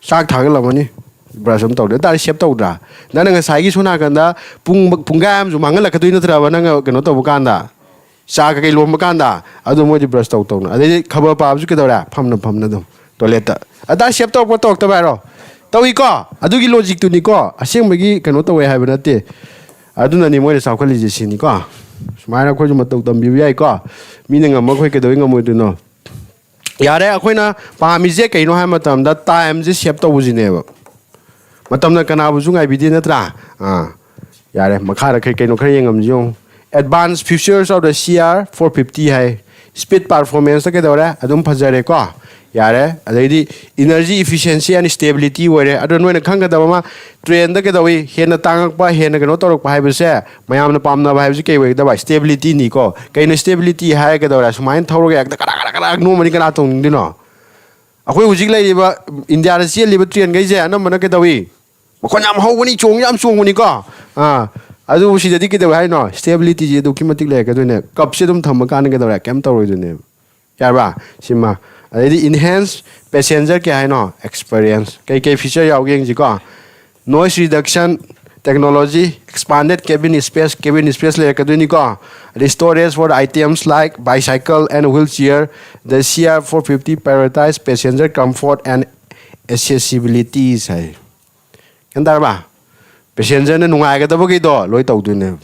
ꯆꯥꯛ ꯊꯥꯒꯠꯂꯝꯃꯅꯤ꯫ Brush ꯑꯃ ꯇꯧꯗꯦ꯫ ꯑꯗꯨ ꯇꯥꯔꯗꯤ save ꯇꯧꯗ꯭ꯔꯥ? ꯅꯪꯅ ꯉꯁꯥꯏꯒꯤ ꯁꯣꯝ ꯅꯥꯀꯟꯗ ꯄꯨꯡ, ꯄꯨꯡꯈꯥꯏ ꯑꯃꯁꯨ ꯃꯥꯡꯍꯜꯂꯛꯀꯗꯣꯏ ꯅꯠꯇ꯭ꯔꯕ, ꯅꯪ ꯀꯩꯅꯣ ꯇꯧꯕ ꯀꯥꯟꯗ? ꯆꯥ ꯀꯩꯀꯩ ꯂꯣꯟꯕ ꯀꯥꯟꯗ? ꯑꯗꯨ ꯃꯣꯏꯗꯤ brush ꯇꯧ ꯇꯧꯅ꯫ ꯑꯗꯩꯗꯤ ꯈꯕꯔ ꯄꯥꯕꯁꯨ ꯀꯩꯗꯧꯔꯦ? ꯐꯝꯅ ꯐꯝꯅ ꯑꯗꯨꯝ toilet ꯇ꯫ ꯑꯗꯨ ꯇꯥꯔꯗꯤ save ꯇꯧꯔꯛꯄ ꯇꯧꯔꯛꯇꯕ ꯍꯥꯏꯔꯣ? ꯇꯧꯏꯀꯣ? ꯑꯗꯨꯒꯤ logic ꯇꯨꯅꯤꯀꯣ꯫ ꯑꯁꯦꯡꯕꯒꯤ ꯀꯩꯅꯣ ꯇꯧꯋꯦ ꯍꯥꯏꯕ ꯅꯠꯇꯦ꯫ ꯑꯗꯨꯅꯅꯤ ꯃꯣꯏꯅ ꯆꯥꯎꯈꯠꯂꯤꯁꯦ ꯁꯤꯅꯤꯀꯣ꯫ ꯁꯨꯃꯥꯏꯅ ꯑꯩꯈꯣꯏꯁꯨ ꯃꯇꯧ ꯇꯝꯕꯤꯕ ꯌꯥꯏꯀꯣ꯫ ꯃꯤꯅ ꯉꯝꯃ ꯑꯩꯈꯣꯏ ꯀꯩꯗꯧꯕꯩ ꯉꯝꯃꯣꯏꯗꯣꯏꯅꯣ? ꯌꯥꯔꯦ, ꯑꯩꯈꯣꯏꯅ ꯄꯥꯝꯃꯤꯁꯦ ꯀꯩꯅꯣ ꯍꯥꯏꯕ ꯃꯇꯝꯗ time ꯁꯦ save ꯇꯧꯕꯁꯤꯅꯦꯕ꯫ ꯃꯇꯝꯅ ꯀꯅꯥꯕꯨꯁꯨ ꯉꯥꯏꯕꯤꯗꯦ ꯅꯠꯇ꯭ꯔꯥ? ꯑꯥ, ꯌꯥꯔꯦ, ꯃꯈꯥꯗ ꯀꯩ ꯀꯩꯅꯣ ꯈꯔ ꯌꯦꯡꯉꯝꯁꯤ ꯌꯦꯡꯉꯨ꯫ Advanced features of the C R four fifty high. Speed performance ꯇ ꯀꯩꯗꯧꯔꯦ? ꯑꯗꯨꯝ ꯐꯖꯔꯦꯀꯣ꯫ ꯌꯥꯔꯦ꯫ ꯑꯗꯩꯗꯤ energy efficiency and stability ꯑꯣꯏꯔꯦ꯫ ꯑꯗꯣ ꯅꯣꯏꯅ ꯈꯪꯒꯗꯕ ꯑꯃ, trainꯗ ꯀꯩꯗꯧꯏ, ꯍꯦꯟꯅ ꯇꯥꯡꯉꯛꯄ, ꯍꯦꯟꯅ ꯀꯩꯅꯣ ꯇꯧꯔꯛꯄ ꯍꯥꯏꯕꯁꯦ, ꯃꯌꯥꯝꯅ ꯄꯥꯝꯅꯕ ꯍꯥꯏꯕꯁꯤ ꯀꯩ ꯑꯣꯏꯒꯗꯕ? Stabilityꯅꯤꯀꯣ꯫ ꯀꯩꯅꯣ stability ꯍꯥꯏꯔꯒ ꯀꯩꯗꯧꯔꯦ? ꯁꯨꯃꯥꯏꯅ ꯊꯧꯔꯒ ꯍꯦꯛꯇ ꯀꯔꯥ ꯀꯔꯥ ꯀꯔꯥ ꯅꯣꯝꯃꯗꯤ ꯀꯅꯥ ꯇꯣꯡꯅꯤꯡꯗꯣꯏꯅꯣ? ꯑꯩꯈꯣꯏ ꯍꯧꯖꯤꯛ ꯂꯩꯔꯤꯕ ꯏꯟꯗꯤꯌꯥꯗ ꯆꯦꯜꯂꯤꯕ trainꯈꯩꯁꯦ ꯑꯅꯝꯕꯅ ꯀꯩꯗꯧꯏ? ꯃꯈꯣꯟ ꯌꯥꯝ ꯍꯧꯕꯅꯤ, ꯆꯣꯡ ꯌꯥꯝ ꯆꯣꯡꯕꯅꯤꯀꯣ꯫ ꯑꯥ, ꯑꯗꯨꯕꯨ ꯁꯤꯗꯗꯤ ꯀꯩꯗꯧꯋꯦ ꯍꯥꯏꯅꯣ? Stabilityꯁꯦ ꯑꯗꯨꯛꯀꯤ ꯃꯇꯤꯛ ꯂꯩꯔꯛꯀꯗꯣꯏꯅꯦ꯫ Cupꯁꯦ ꯑꯗꯨꯝ ꯊꯝꯕ ꯀꯥꯟꯗ ꯀꯩꯗꯧꯔꯦ? ꯀꯩꯝ ꯇꯧꯔꯣꯏꯗꯣꯏꯅꯦꯕ꯫ ꯌꯥꯔꯕ? ꯁꯤꯃ꯫ ꯑꯗꯩꯗꯤ enhance passenger ꯀꯩ ꯍꯥꯏꯅꯣ? Experience꯫ ꯀꯩ ꯀꯩ feature ꯌꯥꯎꯒꯦ ꯌꯦꯡꯁꯤꯀꯣ꯫ Noise reduction technology, expanded cabin space, cabin space ꯂꯩꯔꯛꯀꯗꯣꯏꯅꯤꯀꯣ꯫ ꯑꯗꯩ storage for items like bicycle and wheelchair, the C R four fifty prioritize passenger comfort and accessibility ꯍꯥꯏ꯫ ꯒ꯭ꯌꯥꯟ ꯇꯥꯔꯕ? Passengerꯅ ꯅꯨꯡꯉꯥꯏꯒꯗꯕꯈꯩꯗꯣ ꯂꯣꯏ ꯇꯧꯗꯣꯏꯅꯦꯕ꯫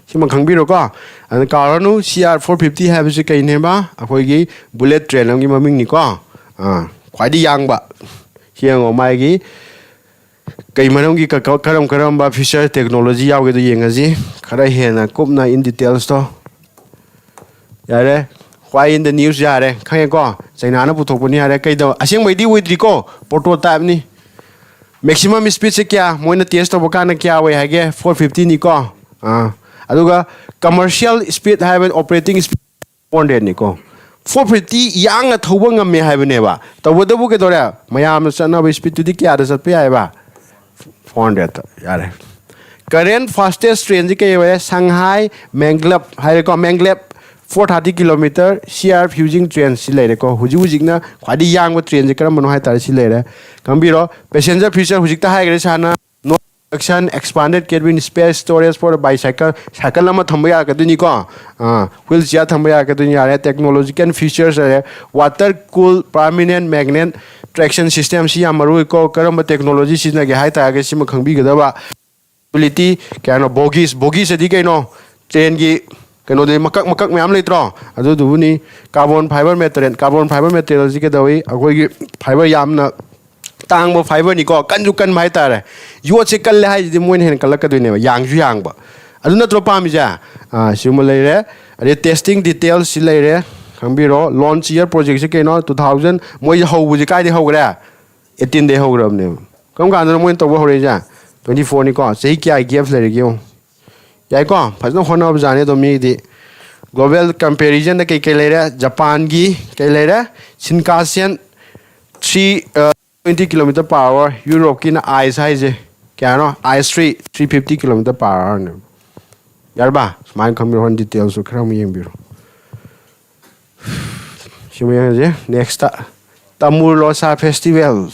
ꯁꯤꯃ ꯈꯪꯕꯤꯔꯣꯀꯣ꯫ ꯑꯗꯨꯅ ꯀꯥꯎꯔꯅꯨ, C R four fifty ꯍꯥꯏꯕꯁꯤ ꯀꯩꯅꯦꯕ? ꯑꯩꯈꯣꯏꯒꯤ bullet train ꯑꯃꯒꯤ ꯃꯃꯤꯡꯅꯤꯀꯣ꯫ ꯑꯥ, ꯈ꯭ꯋꯥꯏꯗꯒꯤ ꯌꯥꯡꯕ꯫ ꯁꯤ ꯌꯦꯡꯉꯣ, ꯃꯥꯒꯤ ꯀꯩ ꯃꯔꯝꯒꯤ ꯀ-, ꯀ-, ꯀꯔꯝ ꯀꯔꯝꯕ feature technology ꯌꯥꯎꯒꯦꯗꯣ ꯌꯦꯡꯉꯁꯤ꯫ ꯈꯔ ꯍꯦꯟꯅ ꯀꯨꯞꯅ in detailsꯇꯣ꯫ ꯌꯥꯔꯦ꯫ Why in the news ꯌꯥꯔꯦ꯫ ꯈꯪꯉꯦꯀꯣ? ꯆꯩꯅꯥꯅ ꯄꯨꯊꯣꯛꯄꯅꯤ ꯌꯥꯔꯦ꯫ ꯀꯩꯗꯧ-, ꯑꯁꯦꯡꯕꯩꯗꯤ ꯑꯣꯏꯗ꯭ꯔꯤꯀꯣ꯫ Prototypeꯅꯤ꯫ Maximum speedꯁꯦ ꯀꯌꯥ? ꯃꯣꯏꯅ test ꯇꯧꯕ ꯀꯥꯟꯗ ꯀꯌꯥ ꯑꯣꯏ ꯍꯥꯏꯒꯦ? Four fiftyꯅꯤꯀꯣ꯫ ꯑꯥ꯫ ꯑꯗꯨꯒ commercial speed ꯍꯥꯏꯕ operating speed four hundredꯅꯤꯀꯣ꯫ Four fifty ꯌꯥꯡꯅ ꯊꯧꯕ ꯉꯝꯃꯦ ꯍꯥꯏꯕꯅꯦꯕ꯫ ꯇꯧꯕꯇꯕꯨ ꯀꯩꯗꯧꯔꯦ? ꯃꯌꯥꯝꯅ ꯆꯠꯅꯕ speedꯇꯨꯗꯤ ꯀꯌꯥꯗ ꯆꯠꯄ ꯌꯥꯏꯑꯕ? Four hundredꯇ꯫ ꯌꯥꯔꯦ꯫ Current fastest trainꯁꯤ ꯀꯩ ꯑꯣꯏꯔꯦ? Shanghai Maglev ꯍꯥꯏꯔꯦꯀꯣ꯫ Maglev four thirty kilometer C R Fujing train ꯁꯤ ꯂꯩꯔꯦꯀꯣ꯫ ꯍꯧꯖꯤꯛ ꯍꯧꯖꯤꯛꯅ ꯈ꯭ꯋꯥꯏꯗꯒꯤ ꯌꯥꯡꯕ trainꯁꯦ ꯀꯔꯝꯕꯅꯣ ꯍꯥꯏ ꯇꯥꯔꯦ, ꯁꯤ ꯂꯩꯔꯦ꯫ ꯈꯪꯕꯤꯔꯣ, passenger feature ꯍꯧꯖꯤꯛꯇ ꯍꯥꯏꯈ꯭ꯔꯦ ꯁꯥꯔꯅ꯫ Noise reduction, expanded cabin space, storage for bicycle, cycle ꯑꯃ ꯊꯝꯕ ꯌꯥꯔꯛꯀꯗꯣꯏꯅꯤꯀꯣ꯫ ꯑꯥ, wheelchair ꯊꯝꯕ ꯌꯥꯔꯛꯀꯗꯣꯏꯅꯤ꯫ ꯌꯥꯔꯦ, technological features ꯂꯩꯔꯦ꯫ Water cool permanent magnet traction system ꯁꯤ ꯌꯥꯝ ꯃꯔꯨ ꯑꯣꯏꯀꯣ꯫ ꯀꯔꯝꯕ technology ꯁꯤꯖꯤꯟꯅꯒꯦ ꯍꯥꯏ ꯇꯥꯔꯒꯗꯤ ꯁꯤꯃ ꯈꯪꯕꯤꯒꯗꯕ꯫ Ability ꯀꯌꯥꯅꯣ? Bogies, bogies ꯑꯗꯤ ꯀꯩꯅꯣ? Trainꯒꯤ ꯀꯩꯅꯣꯗꯤ ꯃꯀꯛ ꯃꯀꯛ ꯃꯌꯥꯝ ꯂꯩꯇ꯭ꯔꯣ? ꯑꯗꯨꯗꯨꯕꯨꯅꯤ꯫ Carbon fiber material, carbon fiber materialꯁꯤ ꯀꯩꯗꯧꯏ? ꯑꯩꯈꯣꯏꯒꯤ fiber ꯌꯥꯝꯅ ꯇꯥꯡꯕ fiberꯅꯤꯀꯣ, ꯀꯟꯁꯨ ꯀꯟꯕ ꯍꯥꯏꯇꯥꯔꯦ꯫ ꯌꯣꯠꯁꯦ ꯀꯜꯂꯦ ꯍꯥꯏꯁꯤꯗꯤ ꯃꯣꯏꯅ ꯍꯦꯟꯅ ꯀꯜꯂꯛꯀꯗꯣꯏꯅꯦꯕ, ꯌꯥꯡꯁꯨ ꯌꯥꯡꯕ꯫ ꯑꯗꯨ ꯅꯠꯇ꯭ꯔꯣ ꯄꯥꯝꯃꯤꯁꯦ? ꯑꯥ, ꯁꯤꯒꯨꯝꯕ ꯂꯩꯔꯦ꯫ ꯑꯗꯩ testing details ꯁꯤ ꯂꯩꯔꯦ꯫ ꯈꯪꯕꯤꯔꯣ, ꯂꯣꯟꯁ ꯏꯌꯔ ꯄ꯭ꯔꯣꯖꯦꯛꯁꯦ ꯀꯩꯅꯣ? ꯇꯨ ꯊꯥꯎꯖꯟ, ꯃꯣꯏꯁꯦ ꯍꯧꯕꯁꯦ ꯀꯥꯏꯗꯩ ꯍꯧꯈ꯭ꯔꯦ? ꯑꯩꯠꯇꯤꯟꯗꯩ ꯍꯧꯈ꯭ꯔꯕꯅꯦꯕ꯫ ꯀꯔꯝ ꯀꯥꯟꯗꯅꯣ ꯃꯣꯏꯅ ꯇꯧꯕ ꯍꯧꯔꯛꯏꯁꯦ? ꯇ꯭ꯋꯦꯟꯇꯤ ꯐꯣꯔꯅꯤꯀꯣ꯫ ꯆꯍꯤ ꯀꯌꯥ ꯒꯦꯞ ꯂꯩꯔꯒꯦ ꯌꯦꯡꯉꯣ꯫ ꯌꯥꯏꯀꯣ, ꯐꯖꯅ ꯍꯣꯠꯅꯕꯖꯥꯠꯅꯤ꯫ ꯑꯗꯣ ꯃꯤꯗꯤ ꯒ꯭ꯂꯣꯕꯦꯜ ꯀꯝꯄꯦꯔꯤꯖꯟꯗ ꯀꯩ ꯀꯩ ꯂꯩꯔꯦ? ꯖꯄꯥꯟꯒꯤ ꯀꯩ ꯂꯩꯔꯦ? ꯁꯤꯟꯀꯥꯁꯦꯟ ꯊ꯭ꯔꯤ ꯇ꯭ꯋꯦꯟꯇꯤ ꯀꯤꯂꯣꯃꯤꯇꯔ ꯄꯥꯔ ꯑꯋꯥꯔ꯫ ꯌꯨꯔꯣꯞꯀꯤꯅ ꯑꯥꯏꯁ ꯍꯥꯏꯁꯦ ꯀꯌꯥꯅꯣ? Ice three, three fifty kilometre ꯄꯥꯔ ꯑꯋꯥꯔꯅꯦ꯫ ꯌꯥꯔꯕ? ꯁꯨꯃꯥꯏꯅ ꯈꯪꯕꯤꯔꯣ, ꯍꯣꯔꯦꯟ ꯗꯤꯇꯦꯜꯁꯨ ꯈꯔ ꯑꯃꯨꯛ ꯌꯦꯡꯕꯤꯔꯣ꯫ ꯁꯤ ꯑꯃꯨꯛ ꯌꯦꯡꯉꯁꯦ꯫ Next Tamu Lhosar festival.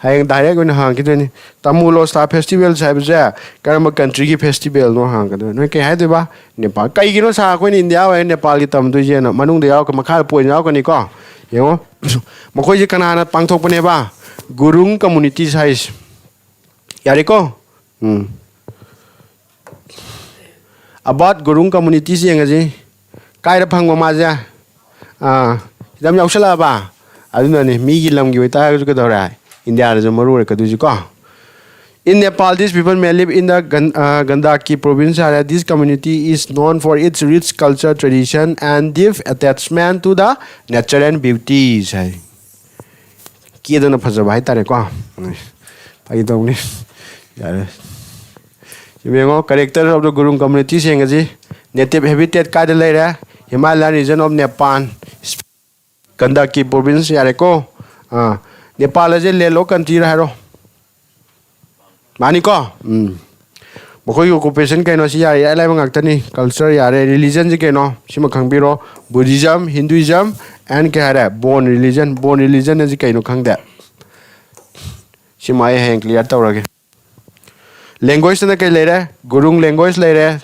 ꯍꯌꯦꯡ ꯗꯥꯏꯔꯦꯛ ꯑꯣꯏꯅ ꯍꯪꯉꯛꯈꯤꯗꯣꯏꯅꯤ꯫ ꯇꯃꯨ ꯂꯣꯁꯥ ꯐꯦꯁꯇꯤꯚꯦꯜꯁ ꯍꯥꯏꯕꯁꯦ ꯀꯔꯝꯕ ꯀꯟꯇ꯭ꯔꯤꯒꯤ ꯐꯦꯁꯇꯤꯚꯦꯜꯅꯣ ꯍꯪꯉꯛꯀꯗꯣꯏꯅꯤ꯫ ꯅꯣꯏ ꯀꯩ ꯍꯥꯏꯗꯣꯏꯕ? ꯅꯦꯄꯥꯜ꯫ ꯀꯩꯒꯤꯅꯣ ꯁꯥꯔ ꯑꯩꯈꯣꯏꯅ ꯏꯟꯗꯤꯌꯥ ꯑꯣꯏꯔ ꯅꯦꯄꯥꯜꯒꯤ ꯇꯝꯗꯣꯏꯁꯦꯅ? ꯃꯅꯨꯡꯗ ꯌꯥꯎꯔꯛꯀ-, ꯃꯈꯥꯗ ꯄꯣꯏꯟ ꯌꯥꯎꯔꯛꯀꯅꯤꯀꯣ꯫ ꯌꯦꯡꯉꯣ, ꯃꯈꯣꯏꯁꯦ ꯀꯅꯥꯅ ꯄꯥꯡꯊꯣꯛꯄꯅꯦꯕ? ꯒꯨꯔꯨꯡ ꯀꯝꯃꯨꯅꯤꯇꯤꯁ ꯍꯥꯏꯁꯦ꯫ ꯌꯥꯔꯦꯀꯣ? ꯎꯝ꯫ About ꯒꯨꯔꯨꯡ ꯀꯝꯃꯨꯅꯤꯇꯤꯁ ꯌꯦꯡꯉꯁꯤ꯫ ꯀꯥꯏꯗ ꯐꯪꯕ ꯃꯥꯁꯦ? ꯑꯥ, ꯁꯤꯗ ꯑꯃ ꯌꯥꯎꯁꯜꯂꯛꯑꯕ? ꯑꯗꯨꯅꯅꯦ, ꯃꯤꯒꯤ ꯂꯝꯒꯤ ꯑꯣꯏꯇꯥꯔꯒꯁꯨ ꯀꯩꯗꯧꯔꯦ? ꯏꯟꯗꯤꯌꯥꯗꯁꯨ ꯃꯔꯨ ꯑꯣꯏꯔꯛꯀꯗꯣꯏꯁꯤꯀꯣ꯫ In Nepal, these people may live in the Gan-, uh, Gandaki province area. This community is known for its rich culture, tradition, and deep attachment to the natural beauties ꯍꯥꯏ꯫ ꯀꯦꯗꯅ ꯐꯖꯕ ꯍꯥꯏꯇꯥꯔꯦꯀꯣ꯫ ꯐꯥꯒꯤ ꯇꯧꯕꯅꯤ꯫ ꯌꯥꯔꯦ꯫ ꯁꯤ ꯌꯦꯡꯉꯣ, character of the Gurung community ꯌꯦꯡꯉꯁꯤ꯫ Native habitat ꯀꯥꯏꯗ ꯂꯩꯔꯦ? Himalayan region of Nepal, Gandaki province꯫ ꯌꯥꯔꯦꯀꯣ꯫ ꯑꯥ, ꯅꯦꯄꯥꯜ ꯑꯁꯦ landlocked country ꯔ ꯍꯥꯏꯔꯣ? ꯃꯥꯅꯤꯀꯣ? ꯎꯝ꯫ ꯃꯈꯣꯏꯒꯤ occupation ꯀꯩꯅꯣ? ꯁꯤ ꯌꯥꯔꯦ, ꯏꯔꯥꯏ ꯂꯥꯏꯕ ꯉꯥꯛꯇꯅꯤ꯫ Culture ꯌꯥꯔꯦ꯫ Religion ꯁꯤ ꯀꯩꯅꯣ? ꯁꯤꯃ ꯈꯪꯕꯤꯔꯣ꯫ Buddhism, Hinduism, and ꯀꯩ ꯍꯥꯏꯔꯦ? Bon religion꯫ Bon religion ꯑꯁꯤ ꯀꯩꯅꯣ ꯈꯪꯗꯦ? ꯁꯤꯃ ꯑꯩ ꯍꯌꯦꯡ clear ꯇꯧꯔꯒꯦ꯫ Language ꯇꯅ ꯀꯩ ꯂꯩꯔꯦ? ꯒꯨꯔꯨꯡ language ꯂꯩꯔꯦ,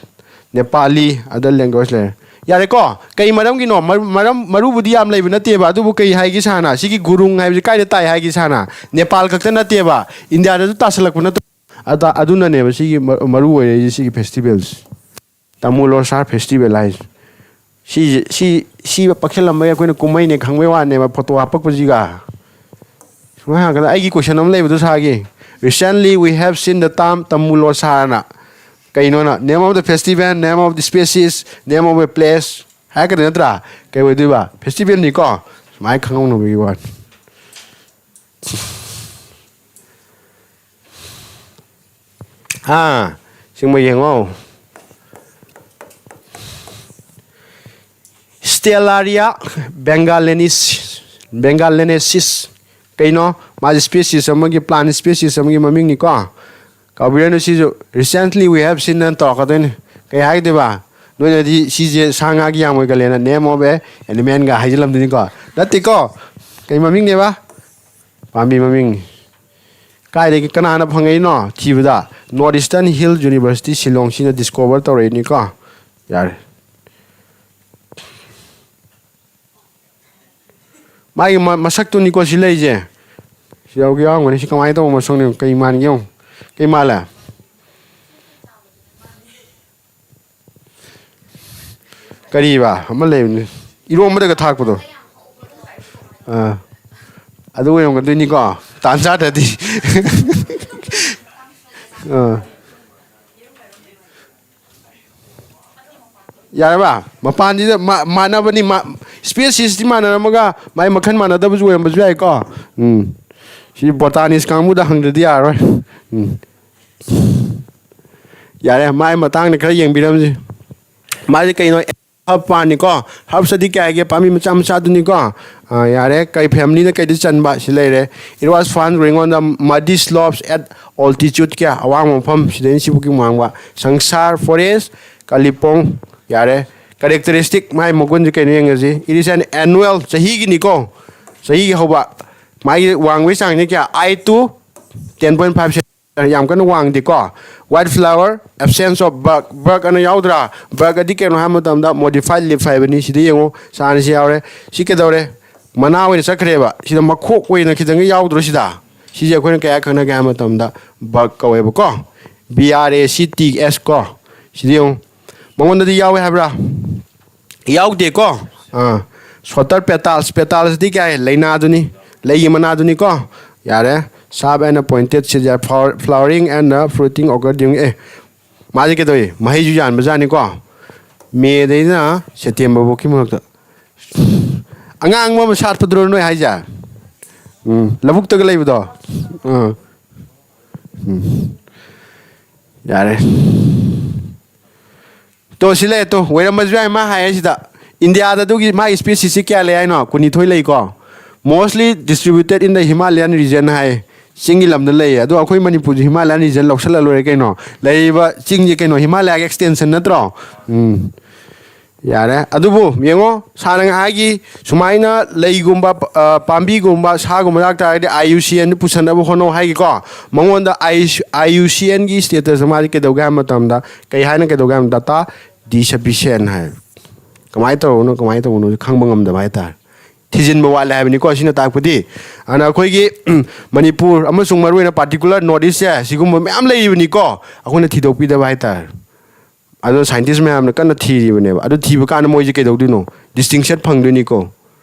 ꯅꯦꯄꯥꯂꯤ, other language ꯂꯩꯔꯦ꯫ ꯌꯥꯔꯦꯀꯣ? ꯀꯩ ꯃꯔꯝꯒꯤꯅꯣ? ꯃꯔ-, ꯃꯔꯝ, ꯃꯔꯨꯕꯨꯗꯤ ꯌꯥꯝ ꯂꯩꯕ ꯅꯠꯇꯦꯕ, ꯑꯗꯨꯕꯨ ꯀꯩ ꯍꯥꯏꯒꯦ ꯁꯥꯔꯅ? ꯁꯤꯒꯤ ꯒꯨꯔꯨꯡ ꯍꯥꯏꯕꯁꯤ ꯀꯥꯏꯗ ꯇꯥꯏ ꯍꯥꯏꯒꯦ ꯁꯥꯔꯅ? ꯅꯦꯄꯥꯜ ꯈꯛꯇ ꯅꯠꯇꯦꯕ, ꯏꯟꯗꯤꯌꯥꯗꯁꯨ ꯇꯥꯁꯜꯂꯛꯄ ꯅꯠꯇ꯭ꯔꯣ? ꯑꯗ-, ꯑꯗꯨꯅꯅꯦꯕ ꯁꯤꯒꯤ ꯃ-, ꯃꯔꯨ ꯑꯣꯏꯔꯛꯏꯁꯦ, ꯁꯤꯒꯤ festival ꯁꯦ꯫ ꯇꯥꯃꯨ ꯂꯣꯁꯥ festival ꯍꯥꯏꯁꯦ꯫ ꯁꯤꯁꯦ, ꯁꯤ, ꯁꯤ ꯄꯛꯁꯜꯂꯝꯕꯩ ꯑꯩꯈꯣꯏꯅ ꯀꯨꯝꯍꯩꯅꯦ ꯈꯪꯕꯩ ꯋꯥꯅꯦꯕ, photo ꯍꯥꯞꯄꯛꯄꯁꯤꯒ꯫ ꯁꯨꯃꯥꯏꯅ ꯍꯪꯉꯛꯀꯗ-, ꯑꯩꯒꯤ question ꯑꯃ ꯂꯩꯕꯗꯣ ꯁꯥꯔꯒꯤ꯫ Recently, we have seen the term Tamu ꯂꯣꯁꯥꯅ꯫ ꯀꯩꯅꯣꯅ, name of the festival, name of the species, name of a place ꯍꯥꯏꯔꯛꯀꯗꯣꯏ ꯅꯠꯇ꯭ꯔꯥ? ꯀꯩ ꯑꯣꯏꯗꯣꯏꯕ? Festivalꯅꯤꯀꯣ꯫ ꯁꯨꯃꯥꯏꯅ ꯈꯪꯍꯧꯅꯕꯒꯤ ꯋꯥꯅꯤ꯫ ꯑꯥ, ꯁꯤꯡꯕ ꯌꯦꯡꯉꯣ꯫ Stellaria bengalensis, bengalensis꯫ ꯀꯩꯅꯣ? ꯃꯥꯁꯦ species ꯑꯃꯒꯤ, plant species ꯑꯃꯒꯤ ꯃꯃꯤꯡꯅꯤꯀꯣ꯫ ꯀꯥꯎꯕꯤꯔꯅꯨ, ꯁꯤꯁꯨ recently we have seen ꯅ ꯇꯧꯔꯛꯀꯗꯣꯏꯅꯤ꯫ ꯀꯩ ꯍꯥꯏꯗꯣꯏꯕ? ꯅꯣꯏꯅꯗꯤ ꯁꯤꯁꯦ ꯁꯥ ꯉꯥꯒꯤ ꯌꯥꯝ ꯑꯣꯏꯒꯜꯂꯦꯅ name of a animal ꯒ ꯍꯥꯏꯖꯤꯜꯂꯝꯗꯣꯏꯅꯤꯀꯣ꯫ ꯅꯠꯇꯦꯀꯣ꯫ ꯀꯩ ꯃꯃꯤꯡꯅꯦꯕ? ꯄꯥꯝꯕꯤ ꯃꯃꯤꯡ꯫ ꯀꯥꯏꯗꯒꯤ, ꯀꯅꯥꯅ ꯐꯪꯉꯛꯏꯅꯣ ꯊꯤꯕꯗ? North Eastern Hill University Shillong, ꯁꯤꯅ discover ꯇꯧꯔꯛꯏꯅꯤꯀꯣ꯫ ꯌꯥꯔꯦ꯫ ꯃꯥꯒꯤ ꯃ-, ꯃꯁꯛꯇꯨꯅꯤꯀꯣ ꯁꯤ ꯂꯩꯁꯦ꯫ ꯁꯤ ꯌꯥꯎꯒꯦ ꯌꯥꯎꯔꯝꯒꯅꯤ꯫ ꯁꯤ ꯀꯃꯥꯏꯅ ꯇꯧꯕ ꯃꯁꯛꯅꯣ? ꯀꯩ ꯃꯥꯟꯒꯦ ꯌꯦꯡꯉꯨ꯫ ꯀꯩ ꯃꯥꯜꯂꯦ? ꯀꯔꯤꯕ? ꯑꯃ ꯂꯩꯕꯅꯤ꯫ ꯏꯔꯣꯝꯕꯗꯒ ꯊꯥꯛꯄꯗꯣ꯫ ꯑꯥ꯫ ꯑꯗꯨ ꯑꯣꯏꯔꯝꯒꯗꯣꯏꯅꯤꯀꯣ꯫ ꯇꯥꯟ ꯆꯥꯗ꯭ꯔꯗꯤ꯫ ꯑꯥ꯫ ꯌꯥꯔꯕ? ꯃꯄꯥꯟꯁꯤꯗ ꯃꯥ-, ꯃꯥꯟꯅꯕꯅꯤ, ꯃꯥ-, species ꯇꯤ ꯃꯥꯟꯅꯔꯝꯃꯒ ꯃꯥꯏ ꯃꯈꯜ ꯃꯥꯟꯅꯗꯕꯁꯨ ꯑꯣꯏꯔꯝꯕꯁꯨ ꯌꯥꯏꯀꯣ꯫ ꯎꯝ꯫ ꯁꯤ botanist ꯀꯥꯡꯕꯨꯗ ꯍꯪꯗ꯭ꯔꯗꯤ ꯌꯥꯔꯔꯣꯏ꯫ ꯎꯝ꯫ ꯌꯥꯔꯦ, ꯃꯥꯏ ꯃꯇꯥꯡꯗ ꯈꯔ ꯌꯦꯡꯕꯤꯔꯝꯁꯤ꯫ ꯃꯥꯁꯦ ꯀꯩꯅꯣ? Herb plant ꯅꯤꯀꯣ꯫ Herbs ꯇꯗꯤ ꯀꯌꯥꯒꯤ ꯄꯥꯝꯕꯤ ꯃꯆꯥ ꯃꯆꯥꯗꯨꯅꯤꯀꯣ꯫ ꯑꯥ, ꯌꯥꯔꯦ꯫ ꯀꯩ family ꯅ ꯀꯩꯗ ꯆꯟꯕ? ꯁꯤ ꯂꯩꯔꯦ꯫ It was found growing on the muddy slopes at altitude ꯀꯌꯥ? ꯑꯋꯥꯡꯕ ꯃꯐꯝ, ꯁꯤꯗꯩꯅ ꯁꯤꯕꯨꯛꯀꯤ ꯋꯥꯡꯕ꯫ Sangsar forest, ꯀꯥꯂꯤꯄꯣꯡ꯫ ꯌꯥꯔꯦ꯫ Characteristic, ꯃꯥꯏ ꯃꯒꯨꯟꯁꯦ ꯀꯩꯅꯣ ꯌꯦꯡꯉꯁꯤ꯫ It is an annual, ꯆꯍꯤꯒꯤꯅꯤꯀꯣ꯫ ꯆꯍꯤꯒꯤ ꯍꯧꯕ꯫ ꯃꯥꯒꯤ ꯋꯥꯡꯕꯒꯤ ꯆꯥꯡꯁꯦ ꯀꯌꯥ? Eight to ten point five centimeter, ꯌꯥꯝ ꯀꯟꯅ ꯋꯥꯡꯗꯦꯀꯣ꯫ White flower, absence of bud, bud ꯑꯅ ꯌꯥꯎꯗ꯭ꯔꯥ? Bud ꯑꯗꯤ ꯀꯩꯅꯣ ꯍꯥꯏꯕ ꯃꯇꯝꯗ modified leaf ꯍꯥꯏꯕꯅꯤ꯫ ꯁꯤꯗ ꯌꯦꯡꯉꯨ, ꯆꯥꯅꯁꯤ ꯌꯥꯎꯔꯦ꯫ ꯁꯤ ꯀꯩꯗꯧꯔꯦ? ꯃꯅꯥ ꯑꯣꯏꯅ ꯆꯠꯈ꯭ꯔꯦꯕ꯫ ꯁꯤꯗ ꯃꯈꯣꯛ ꯑꯣꯏꯅ ꯈꯤꯇꯪꯒ ꯌꯥꯎꯗ꯭ꯔꯣ ꯁꯤꯗ? ꯁꯤꯁꯦ ꯑꯩꯈꯣꯏꯅ ꯀꯌꯥ ꯈꯪꯅꯒꯦ ꯍꯥꯏꯕ ꯃꯇꯝꯗ bud ꯀꯧꯋꯦꯕꯀꯣ꯫ B R A C T S ꯀꯣ꯫ ꯁꯤꯗ ꯌꯦꯡꯉꯨ꯫ ꯃꯉꯣꯟꯗꯗꯤ ꯌꯥꯎꯋꯦ ꯍꯥꯏꯕ꯭ꯔꯥ? ꯌꯥꯎꯗꯦꯀꯣ? ꯑꯥ꯫ Shorter petals, petals ꯗꯤ ꯀꯌꯥ? ꯂꯩꯅꯥꯗꯨꯅꯤ, ꯂꯩꯒꯤ ꯃꯅꯥꯗꯨꯅꯤꯀꯣ꯫ ꯌꯥꯔꯦ꯫ Sharp and pointed scissors, flower-, flowering and fruiting orchid, ꯑꯦ, ꯃꯥꯁꯦ ꯀꯩꯗꯧꯏ? ꯃꯍꯩꯁꯨ ꯌꯥꯟꯕꯖꯥꯠꯅꯤꯀꯣ꯫ ꯃꯦꯗꯩꯅ ꯁꯦꯞꯇꯦꯝꯕꯔ ꯐꯥꯎꯒꯤ ꯃꯔꯛꯇ꯫ ꯑꯉꯥꯡꯕ ꯑꯃ ꯁꯥꯠꯄꯗꯨꯔꯣ ꯅꯣꯏ ꯍꯥꯏꯁꯦ? ꯎꯝ, ꯂꯧꯕꯨꯛꯇꯒ ꯂꯩꯕꯗꯣ꯫ ꯑꯥ꯫ ꯎꯝ꯫ ꯌꯥꯔꯦ꯫ ꯇꯣ, ꯁꯤ ꯂꯩꯔꯦ ꯇꯣ, ꯑꯣꯏꯔꯝꯕꯁꯨ ꯌꯥꯏ ꯃꯥ ꯍꯥꯏ ꯁꯤꯗ꯫ ꯏꯟꯗꯤꯌꯥꯗ ꯑꯗꯨꯒꯤ ꯃꯥꯒꯤ species ꯁꯤ ꯀꯌꯥ ꯂꯩ ꯍꯥꯏꯅꯣ? ꯀꯨꯟꯅꯤꯊꯣꯏ ꯂꯩꯀꯣ꯫ Mostly distributed in the Himalayan region ꯍꯥꯏ꯫ ꯆꯤꯡꯒꯤ ꯂꯝꯗ ꯂꯩꯌꯦ꯫ ꯑꯗꯣ ꯑꯩꯈꯣꯏ ꯃꯅꯤꯄꯨꯔꯁꯨ Himalayan region ꯂꯧꯁꯜꯂ ꯂꯣꯏꯔꯦ ꯀꯩꯅꯣ꯫ ꯂꯩꯔꯤꯕ ꯆꯤꯡꯁꯦ ꯀꯩꯅꯣ, Himalaya ꯒꯤ extension ꯅꯠꯇ꯭ꯔꯣ? ꯎꯝ꯫ ꯌꯥꯔꯦ꯫ ꯑꯗꯨꯕꯨ ꯌꯦꯡꯉꯣ, ꯁꯥꯔꯅ ꯉꯍꯥꯛꯀꯤ ꯁꯨꯃꯥꯏꯅ ꯂꯩꯒꯨꯝꯕ, ꯑ, ꯄꯥꯝꯕꯤꯒꯨꯝꯕ, ꯁꯥꯒꯨꯝꯕ ꯂꯥꯛꯇꯥꯔꯒꯗꯤ I U C N ꯗ ꯄꯨꯁꯟꯅꯕ ꯍꯣꯠꯅꯧ ꯍꯥꯏꯒꯦꯀꯣ꯫ ꯃꯉꯣꯟꯗ I U C N ꯒꯤ status ꯃꯥꯗꯤ ꯀꯩꯗꯧꯒꯦ ꯍꯥꯏꯕ ꯃꯇꯝꯗ, ꯀꯩ ꯍꯥꯏꯅ ꯀꯩꯗꯧꯒꯦ ꯍꯥꯏꯕ ꯃꯇꯝꯗ, data disappear ꯍꯥꯏ꯫ ꯀꯃꯥꯏꯅ ꯇꯧꯔꯕꯅꯣ, ꯀꯃꯥꯏꯅ ꯇꯧꯕꯅꯣ ꯈꯪꯕ ꯉꯝꯗꯕ ꯍꯥꯏꯇꯥꯔꯦ꯫ ꯊꯤꯖꯤꯟꯕ ꯋꯥꯠꯂꯦ ꯍꯥꯏꯕꯅꯤꯀꯣ ꯁꯤꯅ ꯇꯥꯛꯄꯗꯤ꯫ ꯑꯗꯨꯅ ꯑꯩꯈꯣꯏꯒꯤ ꯃꯅꯤꯄꯨꯔ ꯑꯃꯁꯨꯡ ꯃꯔꯨꯑꯣꯏꯅ particular North East ꯁꯦ ꯁꯤꯒꯨꯝꯕ ꯃꯌꯥꯝ ꯂꯩꯔꯤꯕꯅꯤꯀꯣ, ꯑꯩꯈꯣꯏꯅ ꯊꯤꯗꯣꯛꯄꯤꯗꯕ ꯍꯥꯏꯇꯥꯔꯦ꯫ ꯑꯗꯣ scientist ꯃꯌꯥꯝꯅ ꯀꯟꯅ ꯊꯤꯔꯤꯕꯅꯦꯕ꯫ ꯑꯗꯨ ꯊꯤꯕ ꯀꯥꯟꯗ ꯃꯣꯏꯁꯦ ꯀꯩꯗꯧꯗꯣꯏꯅꯣ? Distinction ꯐꯪꯗꯣꯏꯅꯤꯀꯣ꯫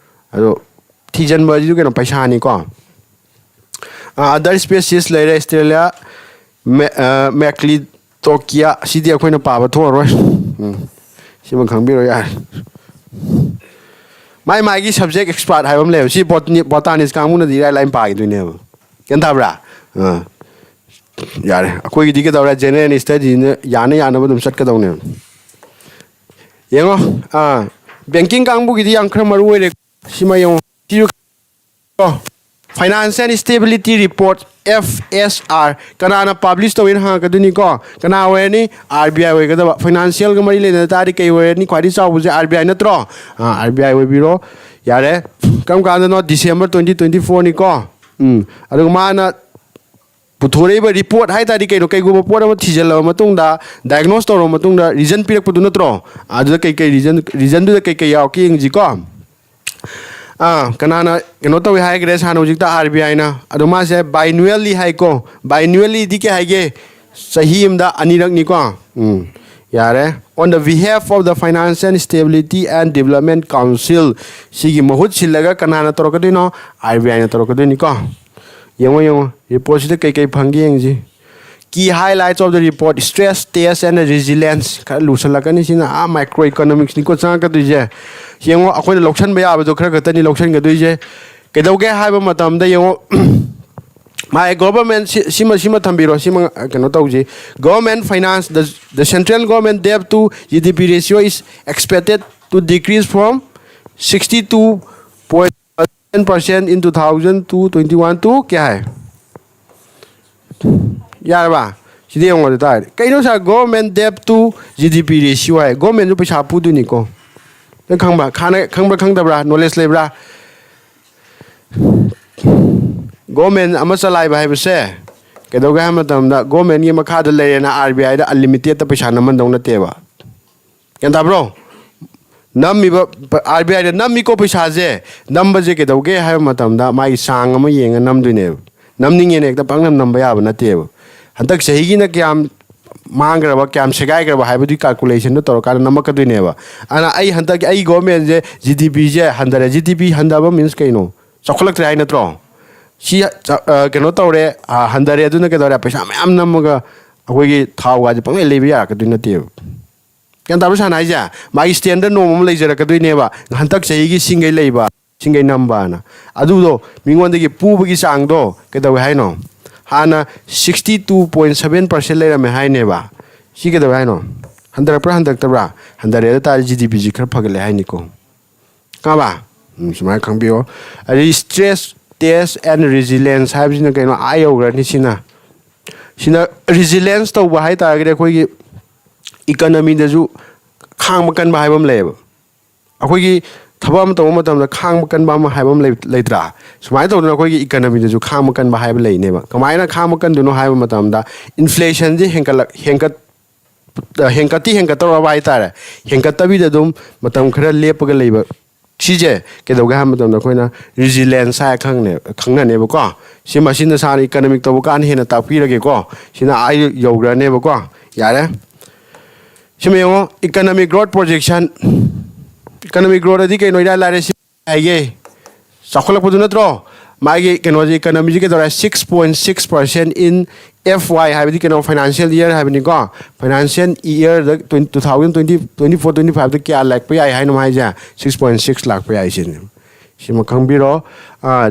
ꯑꯗꯣ ꯊꯤꯖꯤꯟꯕ ꯑꯁꯤꯁꯨ ꯀꯩꯅꯣ, ꯄꯩꯁꯥꯅꯤꯀꯣ꯫ ꯑ, other species ꯂꯩꯔꯦ, Australia, ꯃꯦ-, ꯑ, Macleodochia, ꯁꯤꯗꯤ ꯑꯩꯈꯣꯏꯅ ꯄꯥꯕ ꯊꯣꯛꯑꯔꯣꯏ꯫ ꯎꯝ, ꯁꯤꯃ ꯈꯪꯕꯤꯔꯣ ꯌꯥꯔꯦ꯫ ꯃꯥꯏ ꯃꯥꯏꯒꯤ subject expert ꯍꯥꯏꯕ ꯑꯃ ꯂꯩꯌꯦꯕ꯫ ꯁꯤ botany, botanist ꯀꯥꯡꯕꯨꯅꯗꯤ ꯏꯔꯥꯏ ꯂꯥꯏꯅ ꯄꯥꯈꯤꯗꯣꯏꯅꯦꯕ꯫ ꯒ꯭ꯌꯥꯟ ꯇꯥꯕ꯭ꯔꯥ? ꯑꯥ꯫ ꯌꯥꯔꯦ꯫ ꯑꯩꯈꯣꯏꯒꯤꯗꯤ ꯀꯩꯗꯧꯔꯦ? General studyꯅ ꯌꯥꯅ ꯌꯥꯅꯕ ꯑꯗꯨꯝ ꯆꯠꯀꯗꯧꯅꯦꯕ꯫ ꯌꯦꯡꯉꯣ, ꯑꯥ, banking ꯀꯥꯡꯕꯨꯒꯤꯗꯤ ꯌꯥꯝ ꯈꯔ ꯃꯔꯨ ꯑꯣꯏꯔꯦ꯫ ꯁꯤꯃ ꯌꯦꯡꯉꯣ꯫ ꯁꯤꯁꯨ ꯀꯣ, Financial Stability Report, F S R, ꯀꯅꯥꯅ publish ꯇꯧꯏꯅ ꯍꯪꯉꯛꯀꯗꯣꯏꯅꯤꯀꯣ? ꯀꯅꯥ ꯑꯣꯏꯔꯅꯤ? R B I ꯑꯣꯏꯒꯗꯕ꯫ Financialꯒ ꯃꯔꯤ ꯂꯩꯅ ꯇꯥꯔꯗꯤ ꯀꯩ ꯑꯣꯏꯔꯅꯤ? ꯈ꯭ꯋꯥꯏꯗꯒꯤ ꯆꯥꯎꯕꯁꯦ R B I ꯅꯠꯇ꯭ꯔꯣ? ꯑꯥ, R B I ꯑꯣꯏꯕꯤꯔꯣ꯫ ꯌꯥꯔꯦ꯫ ꯀꯔꯝ ꯀꯥꯟꯗꯅꯣ? December twenty twenty fourꯅꯤꯀꯣ꯫ ꯎꯝ꯫ ꯑꯗꯨꯒ ꯃꯥꯅ ꯄꯨꯊꯣꯔꯛꯏꯕ report ꯍꯥꯏ ꯇꯥꯔꯗꯤ ꯀꯩꯅꯣ? ꯀꯩꯒꯨꯝꯕ ꯄꯣꯠ ꯑꯃ ꯊꯤꯖꯤꯜꯂꯕ ꯃꯇꯨꯡꯗ, diagnose ꯇꯧꯔꯕ ꯃꯇꯨꯡꯗ, reason ꯄꯤꯔꯛꯄꯗꯨ ꯅꯠꯇ꯭ꯔꯣ? ꯑꯗꯨꯗ ꯀꯩꯀꯩ reason, reasonꯗꯨꯗ ꯀꯩꯀꯩ ꯌꯥꯎꯔꯛꯀꯦ ꯌꯦꯡꯁꯤꯀꯣ꯫ ꯑꯥ, ꯀꯅꯥꯅ ꯀꯩꯅꯣ ꯇꯧꯏ ꯍꯥꯏꯈ꯭ꯔꯦ? ꯁꯥꯔꯅ ꯍꯧꯖꯤꯛꯇ R B I ꯅ꯫ ꯑꯗꯣ ꯃꯥꯁꯦ biannually ꯍꯥꯏꯀꯣ꯫ Biannuallyꯗꯤ ꯀꯩ ꯍꯥꯏꯒꯦ? ꯆꯍꯤ ꯑꯃꯗ ꯑꯅꯤꯔꯛꯅꯤꯀꯣ꯫ ꯎꯝ, ꯌꯥꯔꯦ꯫ On the behalf of the Financial Stability and Development Council, ꯁꯤꯒꯤ ꯃꯍꯨꯠ ꯁꯤꯜꯂꯒ ꯀꯅꯥꯅ ꯇꯧꯔꯛꯀꯗꯣꯏꯅꯣ? R B I ꯅ ꯇꯧꯔꯛꯀꯗꯣꯏꯅꯤꯀꯣ꯫ ꯌꯦꯡꯉꯣ, ꯌꯦꯡꯉꯣ, reportꯁꯤꯗ ꯀꯩꯀꯩ ꯐꯪꯒꯦ ꯌꯦꯡꯁꯤ꯫ Key highlights of the report: stress test and resilience. ꯈꯔ ꯂꯨꯁꯜꯂꯛꯀꯅꯤ, ꯁꯤꯅ ꯑꯥ ꯃꯥꯏꯀ꯭ꯔꯣ ꯏꯀꯣꯅꯣꯃꯤꯛꯁꯅꯤꯀꯣ ꯆꯪꯉꯛꯀꯗꯣꯏꯁꯦ꯫ ꯌꯦꯡꯉꯣ, ꯑꯩꯈꯣꯏꯅ ꯂꯧꯁꯟꯕ ꯌꯥꯕꯗꯣ ꯈꯔ ꯈꯛꯇꯅꯤ ꯂꯧꯁꯟꯒꯗꯣꯏꯁꯦ꯫ ꯀꯩꯗꯧꯒꯦ ꯍꯥꯏꯕ ꯃꯇꯝꯗ ꯌꯦꯡꯉꯣ, ꯃꯥꯏ ꯒꯣꯚꯔꯃꯦꯟ ꯁꯤꯃ ꯁꯤꯃ ꯊꯝꯕꯤꯔꯣ, ꯁꯤꯃ ꯀꯩꯅꯣ ꯇꯧꯁꯤ꯫ Government finance, the, the central government debt to G D P ratio is expected to decrease from sixty two point seven percent in two thousand two twenty one to ꯀꯌꯥ ꯍꯥꯏ? ꯌꯥꯔꯕ? ꯁꯤꯗꯤ ꯌꯦꯡꯉꯣ ꯑꯗꯨ ꯇꯥꯔꯗꯤ꯫ ꯀꯩꯅꯣ ꯁꯥꯔ, government debt to G D P ratio ꯍꯥꯏ? ꯒꯣꯔꯃꯦꯟꯁꯨ ꯄꯩꯁꯥ ꯄꯨꯗꯣꯏꯅꯤꯀꯣ꯫ ꯅꯪ ꯈꯪꯕ? ꯈꯥꯅ-, ꯈꯪꯕ꯭ꯔꯥ ꯈꯪꯗꯕ꯭ꯔꯥ? ꯅꯣꯂꯦꯖ ꯂꯩꯕ꯭ꯔꯥ? ꯒꯣꯔꯃꯦꯟ ꯑꯃ ꯆꯂꯥꯏꯕ ꯍꯥꯏꯕꯁꯦ ꯀꯩꯗꯧꯒꯦ ꯍꯥꯏꯕ ꯃꯇꯝꯗ, ꯒꯣꯔꯃꯦꯟꯒꯤ ꯃꯈꯥꯗ ꯂꯩꯔꯦꯅ ꯑꯥꯔ ꯕꯤ ꯑꯥꯏꯗ ꯑꯟꯂꯤꯃꯤꯇꯦꯠꯇ ꯄꯩꯁꯥ ꯅꯝꯍꯟꯗꯧ ꯅꯠꯇꯦꯕ꯫ ꯒ꯭ꯌꯥꯟ ꯇꯥꯕ꯭ꯔꯣ? ꯅꯝꯃꯤꯕ, ꯑꯥꯔ ꯕꯤ ꯑꯥꯏꯗ ꯅꯝꯃꯤꯀꯣ ꯄꯩꯁꯥꯁꯦ꯫ ꯅꯝꯕꯁꯦ ꯀꯩꯗꯧꯒꯦ ꯍꯥꯏꯕ ꯃꯇꯝꯗ, ꯃꯥꯒꯤ ꯆꯥꯡ ꯑꯃ ꯌꯦꯡꯉ ꯅꯝꯗꯣꯏꯅꯦꯕ꯫ ꯅꯝꯅꯤꯡꯉꯦꯅ ꯍꯦꯛꯇ ꯄꯪꯅꯝ ꯅꯝꯕ ꯌꯥꯕ ꯅꯠꯇꯦꯕ꯫ ꯍꯟꯗꯛ ꯆꯍꯤꯒꯤꯅ ꯀꯌꯥꯝ ꯃꯥꯡꯈ꯭ꯔꯕ, ꯀꯌꯥꯝ ꯁꯦꯒꯥꯏꯈ꯭ꯔꯕ ꯍꯥꯏꯕꯗꯨꯒꯤ ꯀꯥꯜꯀꯨꯂꯦꯁꯟꯗꯣ ꯇꯧꯔꯀꯥꯟꯗ ꯅꯝꯃꯛꯀꯗꯣꯏꯅꯦꯕ꯫ ꯑꯗꯨꯅ ꯑꯩ ꯍꯟꯗꯛꯀꯤ ꯑꯩ ꯒꯣꯔꯃꯦꯟꯁꯦ ꯖꯤ ꯗꯤ ꯄꯤꯁꯦ ꯍꯟꯊꯔꯦ꯫ ꯖꯤ ꯗꯤ ꯄꯤ ꯍꯟꯊꯕ ꯃꯤꯟꯁ ꯀꯩꯅꯣ? ꯆꯥꯎꯈꯠꯂꯛꯇ꯭ꯔꯦ ꯍꯥꯏ ꯅꯠꯇ꯭ꯔꯣ? ꯁꯤ, ꯑ, ꯀꯩꯅꯣ ꯇꯧꯔꯦ, ꯑ, ꯍꯟꯊꯔꯦ, ꯑꯗꯨꯅ ꯀꯩꯗꯧꯔꯦ? ꯄꯩꯁꯥ ꯃꯌꯥꯝ ꯅꯝꯃꯒ ꯑꯩꯈꯣꯏꯒꯤ ꯊꯥꯎꯒꯁꯦ ꯄꯪꯂꯩ ꯂꯩꯕ ꯌꯥꯔꯛꯀꯗꯣꯏ ꯅꯠꯇꯦꯕ꯫ ꯒ꯭ꯌꯥꯟ ꯇꯥꯕ꯭ꯔꯥ ꯁꯥꯅ ꯍꯥꯏꯁꯦ? ꯃꯥꯒꯤ ꯁ꯭ꯇꯦꯟꯗꯔ ꯅꯣꯝ ꯑꯃ ꯂꯩꯖꯔꯛꯀꯗꯣꯏꯅꯦꯕ꯫ ꯍꯟꯗꯛ ꯆꯍꯤꯒꯤ ꯁꯤꯡꯒꯩ ꯂꯩꯕ, ꯁꯤꯡꯒꯩ ꯅꯝꯕꯅ꯫ ꯑꯗꯨꯗꯣ ꯃꯤꯉꯣꯟꯗꯒꯤ ꯄꯨꯕꯒꯤ ꯆꯥꯡꯗꯣ ꯀꯩꯗꯧꯋꯦ ꯍꯥꯏꯅꯣ? ꯍꯥꯟꯅ sixty two point seven percent ꯂꯩꯔꯝꯃꯦ ꯍꯥꯏꯅꯦꯕ꯫ ꯁꯤ ꯀꯩꯗꯧꯋꯦ ꯍꯥꯏꯅꯣ? ꯍꯟꯊꯔꯛꯄ꯭ꯔꯥ ꯍꯟꯊꯔꯛꯇꯕ꯭ꯔꯥ? ꯍꯟꯊꯔꯦ ꯑꯗꯨ ꯇꯥꯔꯗꯤ ꯖꯤ ꯗꯤ ꯄꯤꯁꯤ ꯈꯔ ꯐꯒꯠꯂꯦ ꯍꯥꯏꯅꯤꯀꯣ꯫ ꯈꯪꯉꯕ? ꯎꯝ, ꯁꯨꯃꯥꯏꯅ ꯈꯪꯕꯤꯌꯣ꯫ ꯑꯗꯩ stress test and resilience ꯍꯥꯏꯕꯁꯤꯅ ꯀꯩꯅꯣ? ꯑꯥ ꯌꯧꯈ꯭ꯔꯅꯤ ꯁꯤꯅ꯫ ꯁꯤꯅ ꯔꯤꯖꯤꯂꯦꯟꯁ ꯇꯧꯕ ꯍꯥꯏ ꯇꯥꯔꯒꯗꯤ ꯑꯩꯈꯣꯏꯒꯤ ꯏꯀꯅꯃꯤꯗꯁꯨ ꯈꯥꯡꯕ ꯀꯟꯕ ꯍꯥꯏꯕ ꯑꯃ ꯂꯩꯌꯦꯕ꯫ ꯑꯩꯈꯣꯏꯒꯤ ꯊꯕꯛ ꯑꯃ ꯇꯧꯕ ꯃꯇꯝꯗ ꯈꯥꯡꯕ ꯀꯟꯕ ꯑꯃ ꯍꯥꯏꯕ ꯑꯃ ꯂꯩ-, ꯂꯩꯇ꯭ꯔꯥ? ꯁꯨꯃꯥꯏꯅ ꯇꯧꯗꯅ ꯑꯩꯈꯣꯏꯒꯤ ꯏꯀꯅꯃꯤꯗꯁꯨ ꯈꯥꯡꯕ ꯀꯟꯕ ꯍꯥꯏꯕ ꯂꯩꯅꯦꯕ꯫ ꯀꯃꯥꯏꯅ ꯈꯥꯡꯕ ꯀꯟꯗꯣꯏꯅꯣ ꯍꯥꯏꯕ ꯃꯇꯝꯗ, ꯏꯟꯐ꯭ꯂꯦꯁꯟꯁꯦ ꯍꯦꯟꯒꯠꯂꯛ-, ꯍꯦꯟꯒꯠ-, ꯍꯦꯟꯒꯠꯇꯤ ꯍꯦꯟꯒꯠꯇꯧꯔꯕ ꯍꯥꯏ ꯇꯥꯔꯦ, ꯍꯦꯟꯒꯠꯇꯕꯤꯗ ꯑꯗꯨꯝ ꯃꯇꯝ ꯈꯔ ꯂꯦꯞꯄꯒ ꯂꯩꯕ꯫ ꯁꯤꯁꯦ ꯀꯩꯗꯧꯒꯦ ꯍꯥꯏꯕ ꯃꯇꯝꯗ ꯑꯩꯈꯣꯏꯅ ꯔꯤꯖꯤꯂꯦꯟꯁ ꯍꯥꯏꯔ ꯈꯪꯅꯦ-, ꯈꯪꯅꯅꯦꯕꯀꯣ꯫ ꯁꯤ ꯃꯁꯤꯅ ꯁꯥꯔ ꯏꯀꯅꯃꯤꯛ ꯇꯧꯕ ꯀꯥꯟꯗ ꯍꯦꯟꯅ ꯇꯥꯛꯄꯤꯔꯒꯦꯀꯣ꯫ ꯁꯤꯅ ꯑꯥ ꯌꯧꯈ꯭ꯔꯅꯦꯕꯀꯣ꯫ ꯌꯥꯔꯦ꯫ ꯁꯤꯃ ꯌꯦꯡꯉꯣ, economic growth projection. Economic growth ꯑꯗꯤ ꯀꯩꯅꯣ? ꯏꯔꯥꯏ ꯂꯥꯏꯔꯦ, ꯁꯤ ꯍꯥꯏꯒꯦ꯫ ꯆꯥꯎꯈꯠꯂꯛꯄꯗꯨ ꯅꯠꯇ꯭ꯔꯣ? ꯃꯥꯒꯤ ꯀꯩꯅꯣꯁꯦ, ꯏꯀꯅꯃꯤꯁꯦ ꯀꯩꯗꯧꯔꯦ? Six point six percent in F Y ꯍꯥꯏꯕꯗꯤ ꯀꯩꯅꯣ, ꯐꯥꯏꯅꯥꯟꯁꯤꯌꯦꯜ ꯏꯌꯔ ꯍꯥꯏꯕꯅꯤꯀꯣ꯫ ꯐꯥꯏꯅꯥꯟꯁꯤꯌꯦꯜ ꯏꯌꯔꯗ two thousand twenty twenty four twenty ꯐꯥꯏꯚꯇ ꯀꯌꯥ ꯂꯥꯛꯄ ꯌꯥꯏ ꯍꯥꯏꯅꯣ ꯍꯥꯏꯁꯦ? Six point six ꯂꯥꯛꯄ ꯌꯥꯏ ꯁꯤꯅꯤ꯫ ꯁꯤꯃ ꯈꯪꯕꯤꯔꯣ꯫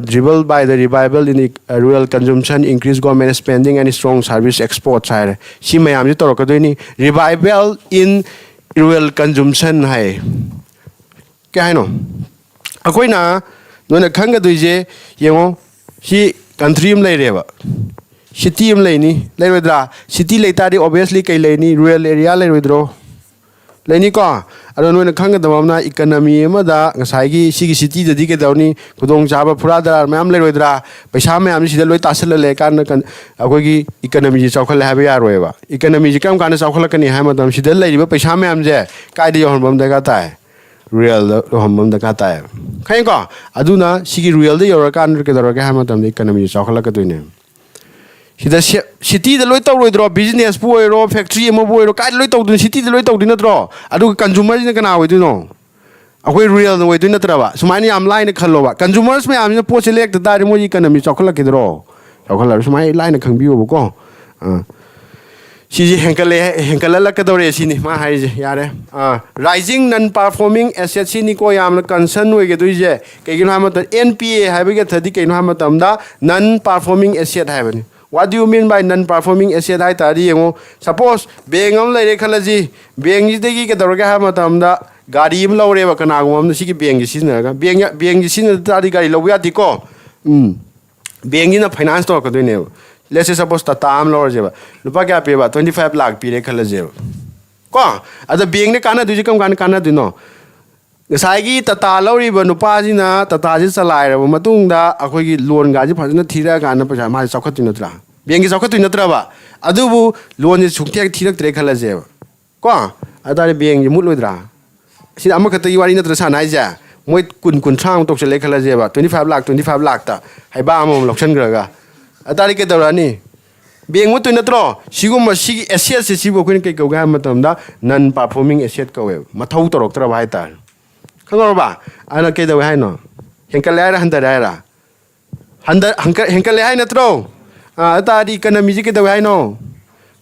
Driven by the revival in rural consumption, increased government spending and strong service exports ꯍꯥꯏꯔꯦ꯫ ꯁꯤ ꯃꯌꯥꯝꯁꯤ ꯇꯧꯔꯛꯀꯗꯣꯏꯅꯤ꯫ Revival in rural consumption ꯍꯥꯏ꯫ ꯀꯩ ꯍꯥꯏꯅꯣ? ꯑꯩꯈꯣꯏꯅ, ꯅꯣꯏꯅ ꯈꯪꯒꯗꯣꯏꯁꯦ, ꯌꯦꯡꯉꯣ, ꯁꯤ ꯀꯟꯇ꯭ꯔꯤ ꯑꯃ ꯂꯩꯔꯦꯕ, ꯁꯤꯇꯤ ꯑꯃ ꯂꯩꯅꯤ, ꯂꯩꯔꯣꯏꯗ꯭ꯔꯥ? ꯁꯤꯇꯤ ꯂꯩ ꯇꯥꯔꯗꯤ obviously ꯀꯩ ꯂꯩꯅꯤ? ꯔꯨꯔꯦꯜ ꯑꯦꯔꯤꯌꯥ ꯂꯩꯔꯣꯏꯗ꯭ꯔꯣ? ꯂꯩꯅꯤꯀꯣ꯫ ꯑꯗꯣ ꯅꯣꯏꯅ ꯈꯪꯒꯗꯕ ꯑꯃꯅ, ꯏꯀꯅꯃꯤ ꯑꯃꯗ ꯉꯁꯥꯏꯒꯤ ꯁꯤꯒꯤ ꯁꯤꯇꯤꯗꯗꯤ ꯀꯩꯗꯧꯅꯤ? ꯈꯨꯗꯣꯡꯆꯥꯕ, ꯐꯨꯔꯥ ꯗꯔꯥꯔ ꯃꯌꯥꯝ ꯂꯩꯔꯣꯏꯗ꯭ꯔꯥ? ꯄꯩꯁꯥ ꯃꯌꯥꯝꯁꯤ ꯁꯤꯗ ꯂꯣꯏ ꯇꯥꯁꯜꯂ ꯂꯩꯔꯀꯥꯟꯗ ꯀꯟ-, ꯑꯩꯈꯣꯏꯒꯤ ꯏꯀꯅꯃꯤꯁꯤ ꯆꯥꯎꯈꯠꯂꯦ ꯍꯥꯏꯕ ꯌꯥꯔꯣꯏꯕ꯫ ꯏꯀꯅꯃꯤꯁꯤ ꯀꯔꯝ ꯀꯥꯟꯗ ꯆꯥꯎꯈꯠꯂꯛꯀꯅꯤ ꯍꯥꯏꯕ ꯃꯇꯝꯗ, ꯁꯤꯗ ꯂꯩꯔꯤꯕ ꯄꯩꯁꯥ ꯃꯌꯥꯝꯁꯦ ꯀꯥꯏꯗ ꯌꯧꯍꯟꯕ ꯑꯃ ꯗꯔꯀꯥꯔ ꯇꯥꯏ? ꯔꯨꯔꯦꯜꯗ ꯌꯧꯍꯟꯕ ꯑꯃ ꯗꯔꯀꯥꯔ ꯇꯥꯏꯌꯦꯕ꯫ ꯈꯪꯉꯤꯀꯣ? ꯑꯗꯨꯅ ꯁꯤꯒꯤ ꯔꯨꯔꯦꯜꯗ ꯌꯧꯔꯀꯥꯟꯗ ꯀꯩꯗꯧꯔꯒꯦ ꯍꯥꯏꯕ ꯃꯇꯝꯗ, ꯏꯀꯅꯃꯤꯁꯤ ꯆꯥꯎꯈꯠꯂꯛꯀꯗꯣꯏꯅꯦ꯫ ꯁꯤꯗ ꯁꯤ-, ꯁꯤꯇꯤꯗ ꯂꯣꯏ ꯇꯧꯔꯣꯏꯗ꯭ꯔꯣ? ꯕꯤꯖꯤꯅꯦꯁꯄꯨ ꯑꯣꯏꯔꯣ, ꯐꯦꯛꯇ꯭ꯔꯤ ꯑꯃꯕꯨ ꯑꯣꯏꯔꯣ, ꯀꯥꯏꯗ ꯂꯣꯏ ꯇꯧꯗꯣꯏꯅꯣ? ꯁꯤꯇꯤꯗ ꯂꯣꯏ ꯇꯧꯗꯣꯏ ꯅꯠꯇ꯭ꯔꯣ? ꯑꯗꯨꯒ ꯀꯟꯖꯨꯃꯔꯁꯤꯅ ꯀꯅꯥ ꯑꯣꯏꯗꯣꯏꯅꯣ? ꯑꯩꯈꯣꯏ ꯔꯨꯔꯦꯜꯅ ꯑꯣꯏꯗꯣꯏ ꯅꯠꯇ꯭ꯔꯕ? ꯁꯨꯃꯥꯏꯅ ꯌꯥꯝ ꯂꯥꯏꯅ ꯈꯜꯂꯣꯕ꯫ ꯀꯟꯖꯨꯃꯔꯁ ꯃꯌꯥꯝꯁꯤꯅ ꯄꯣꯠꯁꯦ ꯂꯩꯔꯛꯇ ꯇꯥꯔꯗꯤ, ꯃꯣꯏꯒꯤ ꯏꯀꯅꯃꯤ ꯆꯥꯎꯈꯠꯂꯛꯈꯤꯗ꯭ꯔꯣ? ꯆꯥꯎꯈꯠꯂꯔꯣꯏ꯫ ꯁꯨꯃꯥꯏꯅ ꯂꯥꯏꯅ ꯈꯪꯕꯤꯌꯣꯕꯀꯣ꯫ ꯑꯥ꯫ ꯁꯤꯁꯦ ꯍꯦꯟꯀꯠꯂꯦ, ꯍꯦꯟꯀꯠꯍꯜꯂꯛꯀꯗꯧꯔꯦ ꯁꯤꯅꯤ ꯃꯥ ꯍꯥꯏꯔꯤꯁꯦ꯫ ꯌꯥꯔꯦ꯫ ꯑꯥ, rising non performing asset ꯁꯤꯅꯤꯀꯣ ꯌꯥꯝꯅ ꯀꯟꯁꯔꯟ ꯑꯣꯏꯒꯗꯣꯏꯁꯦ꯫ ꯀꯩꯒꯤꯅꯣ ꯍꯥꯏꯕ ꯃꯇꯝꯗ, N P A ꯍꯥꯏꯕꯒꯤ ꯑꯔꯊꯗꯤ ꯀꯩꯅꯣ ꯍꯥꯏꯕ ꯃꯇꯝꯗ, non performing asset ꯍꯥꯏꯕꯅꯤ꯫ What do you mean by non performing asset ꯍꯥꯏ ꯇꯥꯔꯗꯤ, ꯌꯦꯡꯉꯣ, ꯁꯄꯣꯁ ꯕꯦꯡ ꯑꯃ ꯂꯩꯔꯦ ꯈꯜꯂꯁꯤ꯫ ꯕꯦꯡꯁꯤꯗꯒꯤ ꯀꯩꯗꯧꯔꯒꯦ ꯍꯥꯏꯕ ꯃꯇꯝꯗ, ꯒꯥꯔꯤ ꯑꯃ ꯂꯧꯔꯦꯕ ꯀꯅꯥꯒꯨꯝꯕ ꯑꯃꯅ ꯁꯤꯒꯤ ꯕꯦꯡꯁꯤ ꯁꯤꯖꯤꯟꯅꯔꯒ꯫ ꯕꯦꯡ, ꯕꯦꯡꯁꯤ ꯁꯤꯖꯤꯟꯅꯗ ꯇꯥꯔꯗꯤ ꯒꯥꯔꯤ ꯂꯧꯕ ꯌꯥꯗꯦꯀꯣ꯫ ꯎꯝ꯫ ꯕꯦꯡꯁꯤꯅ ꯐꯥꯏꯅꯥꯟꯁ ꯇꯧꯔꯛꯀꯗꯣꯏꯅꯦꯕ꯫ Let's say, suppose, ꯇꯥꯇꯥ ꯑꯃ ꯂꯧꯔꯁꯦꯕ꯫ ꯂꯨꯄꯥ ꯀꯌꯥ ꯄꯤꯕ? Twenty five ꯂꯥꯛ ꯄꯤꯔꯦ ꯈꯜꯂꯁꯦꯕ꯫ ꯀꯣ? ꯑꯗ ꯕꯦꯡꯅ ꯀꯥꯟꯅꯗꯣꯏꯁꯦ ꯀꯔꯝ ꯀꯥꯟꯗ ꯀꯥꯟꯅꯗꯣꯏꯅꯣ? ꯉꯁꯥꯏꯒꯤ ꯇꯥꯇꯥ ꯂꯧꯔꯤꯕ ꯅꯨꯄꯥꯁꯤꯅ ꯇꯥꯇꯥꯁꯤ ꯆꯂꯥꯏꯔꯕ ꯃꯇꯨꯡꯗ, ꯑꯩꯈꯣꯏꯒꯤ ꯂꯣꯟꯒꯥꯁꯤ ꯐꯖꯅ ꯊꯤꯔꯛꯑꯀꯥꯟꯗ ꯄꯩꯁꯥ ꯃꯥꯁꯦ ꯆꯥꯎꯈꯠꯇꯣꯏ ꯅꯠꯇ꯭ꯔꯥ? ꯕꯦꯡꯒꯤ ꯆꯥꯎꯈꯠꯇꯣꯏ ꯅꯠꯇ꯭ꯔꯕ? ꯑꯗꯨꯕꯨ ꯂꯣꯟꯁꯦ ꯁꯨꯡꯊꯦꯛ ꯊꯤꯔꯛꯇ꯭ꯔꯦ ꯈꯜꯂꯁꯦꯕ꯫ ꯀꯣ? ꯑꯗꯨ ꯇꯥꯔꯗꯤ ꯕꯦꯡꯁꯦ ꯃꯨꯠꯂꯣꯏꯗ꯭ꯔꯥ? ꯁꯤꯗ ꯑꯃꯈꯛꯇꯒꯤ ꯋꯥꯔꯤ ꯅꯠꯇ꯭ꯔ ꯁꯥꯟꯅ ꯍꯥꯏꯁꯦ? ꯃꯣꯏ ꯀꯨꯟ, ꯀꯨꯟꯊ꯭ꯔꯥꯃꯨꯛ ꯇꯧꯁꯜꯂꯦ ꯈꯜꯂꯁꯦꯕ, twenty five ꯂꯥꯛ, twenty five ꯂꯥꯛꯇ ꯍꯩꯕꯥ ꯑꯃꯃꯝ ꯂꯧꯁꯟꯈ꯭ꯔꯒ꯫ ꯑꯗꯨ ꯇꯥꯔꯗꯤ ꯀꯩꯗꯧꯔꯛꯑꯅꯤ? ꯕꯦꯡ ꯃꯨꯠꯇꯣꯏ ꯅꯠꯇ꯭ꯔꯣ? ꯁꯤꯒꯨꯝꯕ, ꯁꯤꯒꯤ ꯑꯦꯁꯦꯠꯁꯦ, ꯁꯤꯕꯨ ꯑꯩꯈꯣꯏꯅ ꯀꯩ ꯀꯧꯒꯦ ꯍꯥꯏꯕ ꯃꯇꯝꯗ, non performing asset ꯀꯧꯋꯦꯕ꯫ ꯃꯊꯧ ꯇꯧꯔꯛꯇ꯭ꯔꯕ ꯍꯥꯏꯇꯥꯔꯦ꯫ ꯈꯪꯉꯕ? ꯑꯗꯨꯅ ꯀꯩꯗꯧꯋꯦ ꯍꯥꯏꯅꯣ? ꯍꯦꯟꯀꯠꯂꯦ ꯍꯥꯏꯔ, ꯍꯟꯊꯔꯦ ꯍꯥꯏꯔ? ꯍꯟꯗ ꯍꯟꯀꯠ ꯍꯦꯟꯀꯠꯂꯦ ꯍꯥꯏ ꯅꯠꯇ꯭ꯔꯣ? ꯑꯥ, ꯑꯗꯨ ꯇꯥꯔꯗꯤ ꯏꯀꯅꯃꯤꯁꯤ ꯀꯩꯗꯧꯋꯦ ꯍꯥꯏꯅꯣ?